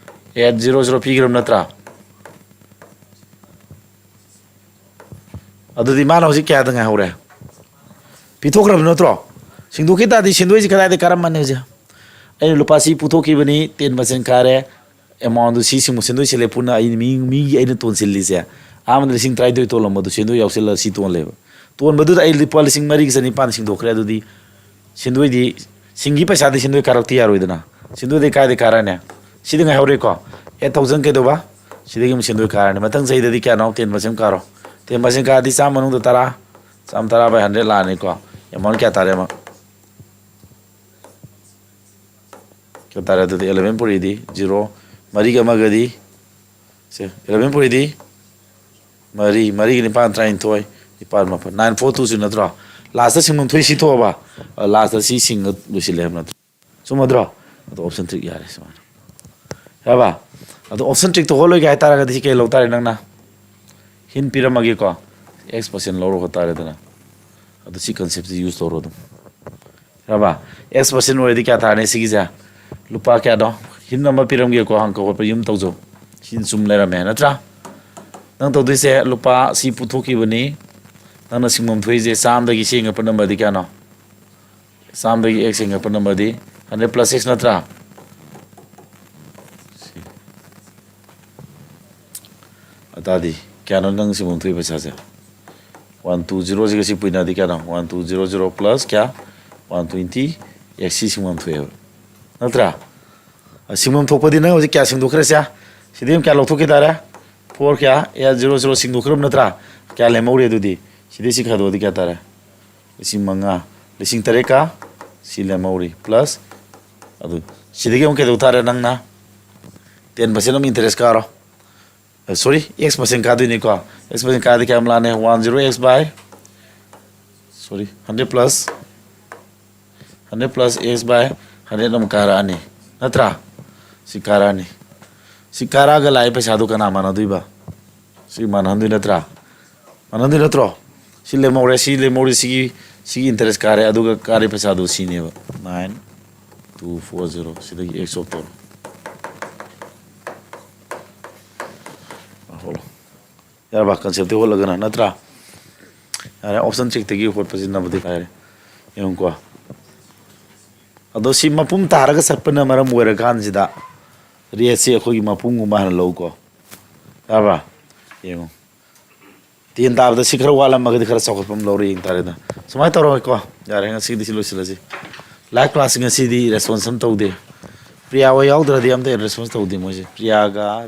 Eight zero zero ꯄꯤꯈ꯭ꯔꯕ ꯅꯠꯇ꯭ꯔꯥ? ꯑꯗꯨꯗꯤ ꯃꯥꯅ ꯍꯧꯖꯤꯛ ꯀꯌꯥꯗ ꯉꯥꯏꯍꯧꯔꯦ? ꯄꯤꯊꯣꯛꯈ꯭ꯔꯕ ꯅꯠꯇ꯭ꯔꯣ? ꯁꯤꯡꯗꯣꯛꯈꯤ ꯇꯥꯔꯗꯤ ꯁꯦꯟꯗꯣꯏꯁꯤ ꯀꯗꯥꯏꯗ ꯀꯔꯝꯕꯅꯦ ꯍꯧꯖꯤꯛ? ꯑꯩꯅ ꯂꯨꯄꯥ ꯁꯤ ꯄꯨꯊꯣꯛꯈꯤꯕꯅꯤ, ten percent ꯀꯥꯔꯦ꯫ ꯑꯦꯃꯥꯎꯟꯗꯨ ꯁꯤ ꯁꯤꯡꯕ ꯁꯦꯟꯗꯣꯏ ꯁꯦꯜꯂꯦꯞ ꯄꯨꯟꯅ ꯑꯩ ꯃꯤ ꯃꯤꯒꯤ ꯑꯩꯅ ꯇꯣꯟꯁꯤꯜꯂꯤꯁꯦ, ꯑꯍꯥꯟꯕꯗ ꯂꯤꯁꯤꯡ ꯇꯔꯥꯅꯤꯊꯣꯏ ꯇꯣꯜꯂꯝꯕꯗꯨ ꯁꯦꯟꯗꯣꯏ ꯌꯥꯎꯁꯤꯜꯂꯒ ꯁꯤ ꯇꯣꯜꯂꯦꯕ꯫ ꯇꯣꯟꯕꯗꯨꯗ ꯑꯩ ꯂꯨꯄꯥ ꯂꯤꯁꯤꯡ ꯃꯔꯤꯒ ꯆꯅꯤꯄꯥꯟ ꯁꯤꯡꯗꯣꯛꯈ꯭ꯔꯦ꯫ ꯑꯗꯨꯗꯤ ꯁꯦꯟꯗꯣꯏꯗꯤ, ꯁꯤꯡꯒꯤ ꯄꯩꯁꯥꯗꯤ ꯁꯦꯟꯗꯣꯏ ꯀꯥꯔꯛꯇꯤ ꯌꯥꯔꯣꯏꯗꯅ꯫ ꯁꯦꯟꯗꯣꯏꯗꯤ ꯀꯥꯏꯗ ꯀꯥꯔꯛꯑꯅꯤ? ꯁꯤꯗꯤ ꯉꯥꯏꯍꯧꯔꯦꯀꯣ, ꯑꯩꯠ ꯊꯥꯎꯖꯟ ꯀꯩꯗꯧꯕ? ꯁꯤꯗꯒꯤ ꯑꯃꯨꯛ ꯁꯦꯟꯗꯣꯏ ꯀꯥꯔꯅꯤ꯫ ꯃꯊꯪ ꯆꯍꯤꯗꯗꯤ ꯀꯌꯥꯅꯣ? ꯇꯦꯟ ꯄꯥꯔꯁꯦꯟ ꯀꯥꯔꯣ꯫ ꯇꯦꯟ ꯄꯥꯔꯁꯦꯟ ꯀꯥꯔꯗꯤ ꯆꯥꯝꯃ ꯃꯅꯨꯡꯗ ꯇꯔꯥ, ꯆꯥꯝꯃ ꯇꯔꯥ by hundred ꯂꯥꯛꯑꯅꯤꯀꯣ꯫ ꯑꯦꯃꯥꯎꯟ ꯀꯌꯥ ꯇꯥꯔꯦ ꯑꯃ? ꯀꯌꯥ ꯇꯥꯔꯦ ꯑꯗꯨꯗꯤ? ꯑꯦꯂꯚꯦꯟ ꯄꯣꯔꯤꯗꯤ ꯖꯤꯔꯣ, ꯃꯔꯤꯒ ꯑꯃꯒꯗꯤ, ꯁꯦ, ꯑꯦꯂꯚꯦꯟ ꯄꯣꯔꯤꯗꯤ ꯃꯔꯤ, ꯃꯔꯤꯒ ꯅꯤꯄꯥꯟ ꯇꯔꯥꯅꯤꯊꯣꯏ, ꯅꯤꯄꯥꯟ ꯃꯥꯄꯟ, ꯅꯥꯏꯟ ꯐꯣꯔ ꯇꯨ ꯁꯤ ꯅꯠꯇ꯭ꯔꯣ? ꯂꯥꯁꯇ ꯁꯤꯡꯐꯝ ꯊꯣꯛꯏ ꯁꯤ ꯊꯣꯛꯑꯕ? ꯑ, ꯂꯥꯁꯇ ꯁꯤ ꯁꯤꯡꯒ ꯂꯣꯏꯁꯤꯜꯂꯦ ꯍꯥꯏꯕ ꯅꯠꯇ꯭ꯔꯣ? ꯆꯨꯝꯃꯗ꯭ꯔꯣ? ꯑꯗꯣ ꯑꯣꯞꯁꯟ ꯇ꯭ꯔꯤꯛ ꯌꯥꯔꯦ ꯁꯨꯃꯥꯏꯅ꯫ ꯌꯥꯔꯕ? ꯑꯗꯣ ꯑꯣꯞꯁꯟ ꯇ꯭ꯔꯤꯛꯇꯣ ꯍꯣꯠꯂꯣꯏꯒꯦ ꯍꯥꯏꯇꯥꯔꯒꯗꯤ ꯁꯤ ꯀꯩ ꯂꯧ ꯇꯥꯔꯦ ꯅꯪꯅ? ꯍꯤꯟ ꯄꯤꯔꯝꯃꯒꯦꯀꯣ, ꯑꯦꯛꯁ ꯄꯥꯔꯁꯦꯟ ꯂꯧꯔꯣ ꯍꯣꯠ ꯇꯥꯔꯦꯗꯅ꯫ ꯑꯗꯣ ꯁꯤ ꯀꯟꯁꯦꯞꯁꯦ ꯌꯨꯁ ꯇꯧꯔꯣ ꯑꯗꯨꯝ꯫ ꯌꯥꯔꯕ? ꯑꯦꯛꯁ ꯄꯥꯔꯁꯦꯟ ꯑꯣꯏꯔꯗꯤ ꯀꯌꯥ ꯇꯥꯔꯅꯤ ꯁꯤꯒꯤꯁꯦ? ꯂꯨꯄꯥ ꯀꯌꯥꯅꯣ? ꯍꯤꯟ ꯑꯃ ꯄꯤꯔꯝꯒꯦꯀꯣ, ꯍꯪꯀ ꯈꯣꯠꯄ ꯌꯨꯝ ꯇꯧꯖꯧ꯫ ꯁꯤ ꯆꯨꯝ ꯂꯩꯔꯝꯃꯦ ꯅꯠꯇ꯭ꯔꯥ? ꯅꯪ ꯇꯧꯗꯣꯏꯁꯦ ꯂꯨꯄꯥ ꯁꯤ ꯄꯨꯊꯣꯛꯈꯤꯕꯅꯤ꯫ ꯅꯪꯅ ꯁꯤꯡꯐꯝ ꯊꯣꯛꯏꯁꯦ ꯆꯥꯝꯗꯒꯤ ꯁꯤ ꯍꯦꯟꯒꯠꯄ ꯅꯝꯕꯔꯗꯤ ꯀꯌꯥꯅꯣ? ꯆꯥꯝꯗꯒꯤ ꯑꯦꯛꯁ ꯍꯦꯟꯒꯠꯄ ꯅꯝꯕꯔꯗꯤ ꯍꯟꯗ꯭ꯔꯦꯠ ꯄ꯭ꯂꯁ ꯑꯦꯛꯁ ꯅꯠꯇ꯭ꯔꯥ? ꯁꯤ꯫ ꯑꯇꯥꯗꯤ ꯀꯌꯥꯅꯣ ꯅꯪ ꯁꯤꯡꯐꯝ ꯊꯣꯛꯏ ꯄꯩꯁꯥꯁꯦ? ꯋꯥꯟ ꯇꯨ ꯖꯤꯔꯣꯁꯤꯒ ꯁꯤ ꯄꯨꯏꯅꯗꯤ ꯀꯌꯥꯅꯣ? One two zero zero plus ꯀꯌꯥ? ꯋꯥꯟ ꯇ꯭ꯋꯦꯟꯇꯤ ꯑꯦꯛꯁ ꯁꯤ ꯁꯤꯡꯐꯝ ꯊꯣꯛꯑꯦꯕ ꯅꯠꯇ꯭ꯔꯥ? ꯑ, ꯁꯤꯡꯐꯝ ꯊꯣꯛꯄꯗꯤ ꯅꯪ ꯍꯧꯖꯤꯛ ꯀꯌꯥ ꯁꯤꯡꯗꯣꯛꯈ꯭ꯔꯦ ꯁꯦ? ꯁꯤꯗꯤ ꯑꯃꯨꯛ ꯀꯌꯥ ꯂꯧꯊꯣꯛꯈꯤ ꯇꯥꯔꯦ? ꯐꯣꯔ ꯀꯌꯥ? ꯑꯦꯠ ꯖꯤꯔꯣ ꯖꯤꯔꯣ ꯁꯤꯡꯗꯣꯛꯈ꯭ꯔꯕ ꯅꯠꯇ꯭ꯔꯥ? ꯀꯌꯥ ꯂꯦꯝꯍꯧꯔꯤ ꯑꯗꯨꯗꯤ? ꯁꯤꯗꯤ ꯁꯤ ꯈꯥꯏꯗꯣꯛꯑꯗꯤ ꯀꯌꯥ ꯇꯥꯔꯦ? ꯂꯤꯁꯤꯡ ꯃꯉꯥ, ꯂꯤꯁꯤꯡ ꯇꯔꯦꯠꯀ ꯁꯤ ꯂꯦꯝꯍꯧꯔꯤ, ꯄ꯭ꯂꯁ ꯑꯗꯨ ꯁꯤꯗꯒꯤ ꯑꯃꯨꯛ ꯀꯩꯗꯧ ꯇꯥꯔꯦ? ꯅꯪꯅ ꯇꯦꯟ ꯄꯥꯔꯁꯦꯟ ꯑꯃꯨꯛ ꯏꯟꯇꯔꯦꯁ ꯀꯥꯔꯣ꯫ ꯑ, ꯁꯣꯔꯤ, ꯑꯦꯛꯁ ꯄꯥꯔꯁꯦꯟ ꯀꯥꯗꯣꯏꯅꯤꯀꯣ꯫ ꯑꯦꯛꯁ ꯄꯥꯔꯁꯦꯟ ꯀꯥꯔꯗꯤ ꯀꯌꯥꯝ ꯂꯥꯛꯑꯅꯤ? One zero x by, sorry, hundred plus, hundred plus x by hundred ꯑꯃꯨꯛ ꯀꯥꯔꯛꯑꯅꯤ ꯅꯠꯇ꯭ꯔꯥ? ꯁꯤ ꯀꯥꯔꯛꯑꯅꯤ꯫ ꯁꯤ ꯀꯥꯔꯛꯑꯒ ꯂꯥꯛꯏ ꯄꯩꯁꯥꯗꯨ ꯀꯅꯥ ꯃꯥꯟꯅꯗꯣꯏꯕ? ꯁꯤ ꯃꯥꯟꯅꯍꯟꯗꯣꯏ ꯅꯠꯇ꯭ꯔꯥ? ꯃꯥꯟꯅꯍꯟꯗꯣꯏ ꯅꯠꯇ꯭ꯔꯣ? ꯁꯤ ꯂꯦꯝꯍꯧꯔꯦ, ꯁꯤ ꯂꯦꯝꯍꯧꯔꯦ, ꯁꯤꯒꯤ, ꯁꯤꯒꯤ ꯏꯟꯇꯔꯦꯁ ꯀꯥꯔꯦ, ꯑꯗꯨꯒ ꯀꯥꯔꯤ ꯄꯩꯁꯥꯗꯨ ꯁꯤꯅꯦꯕ꯫ ꯅꯥꯏꯟ ꯇꯨ ꯐꯣꯔ ꯖꯤꯔꯣ, ꯁꯤꯗꯒꯤ ꯑꯦꯛꯁ ꯑꯣꯐ ꯇꯧꯔꯣ꯫ ꯍꯣꯠꯂꯣ꯫ ꯌꯥꯔꯕ? ꯀꯟꯁꯦꯞꯇꯤ ꯍꯣꯠꯂꯒꯅ ꯅꯠꯇ꯭ꯔꯥ? ꯌꯥꯔꯦ, ꯑꯣꯞꯁꯟ ꯇ꯭ꯔꯤꯛꯇꯒꯤ ꯍꯣꯠꯄꯁꯤꯅꯕꯨꯗꯤ ꯐꯔꯦ꯫ ꯌꯦꯡꯉꯨꯀꯣ꯫ ꯑꯗꯣ ꯁꯤ ꯃꯄꯨꯝ ꯇꯥꯔꯒ ꯆꯠꯄꯅ ꯃꯔꯝ ꯑꯣꯏꯔꯀꯥꯟꯁꯤꯗ ꯔꯦꯠꯁꯤ ꯑꯩꯈꯣꯏꯒꯤ ꯃꯄꯨꯝꯒꯨꯝꯕ ꯍꯥꯟꯅ ꯂꯧꯀꯣ꯫ ꯇꯥꯕ꯭ꯔꯥ? ꯌꯦꯡꯉꯣ꯫ ꯇꯦꯟ ꯇꯥꯕꯗ ꯁꯤ ꯈꯔ ꯋꯥꯠꯂꯝꯃꯒꯗꯤ ꯈꯔ ꯆꯥꯎꯈꯠꯄ ꯑꯃ ꯂꯧꯔꯦ ꯌꯦꯡ ꯇꯥꯔꯦꯗꯅ꯫ ꯁꯨꯃꯥꯏꯅ ꯇꯧꯔꯒꯀꯣ꯫ ꯌꯥꯔꯦ, ꯉꯁꯤꯒꯤꯗꯤ ꯁꯤ ꯂꯣꯏꯁꯤꯜꯂꯁꯤ꯫ ꯂꯥꯏꯚ ꯀ꯭ꯂꯥꯁꯁꯤ ꯉꯁꯤꯗꯤ ꯔꯦꯁꯄꯣꯟꯁ ꯑꯃ ꯇꯧꯗꯦ꯫ ꯄ꯭ꯔꯤꯌꯥ ꯍꯣꯏ ꯌꯥꯎꯗ꯭ꯔꯗꯤ ꯑꯝꯇ ꯔꯦꯁꯄꯣꯟꯁ ꯇꯧꯗꯦ ꯃꯣꯏꯁꯦ꯫ ꯄ꯭ꯔꯤꯌꯥꯒ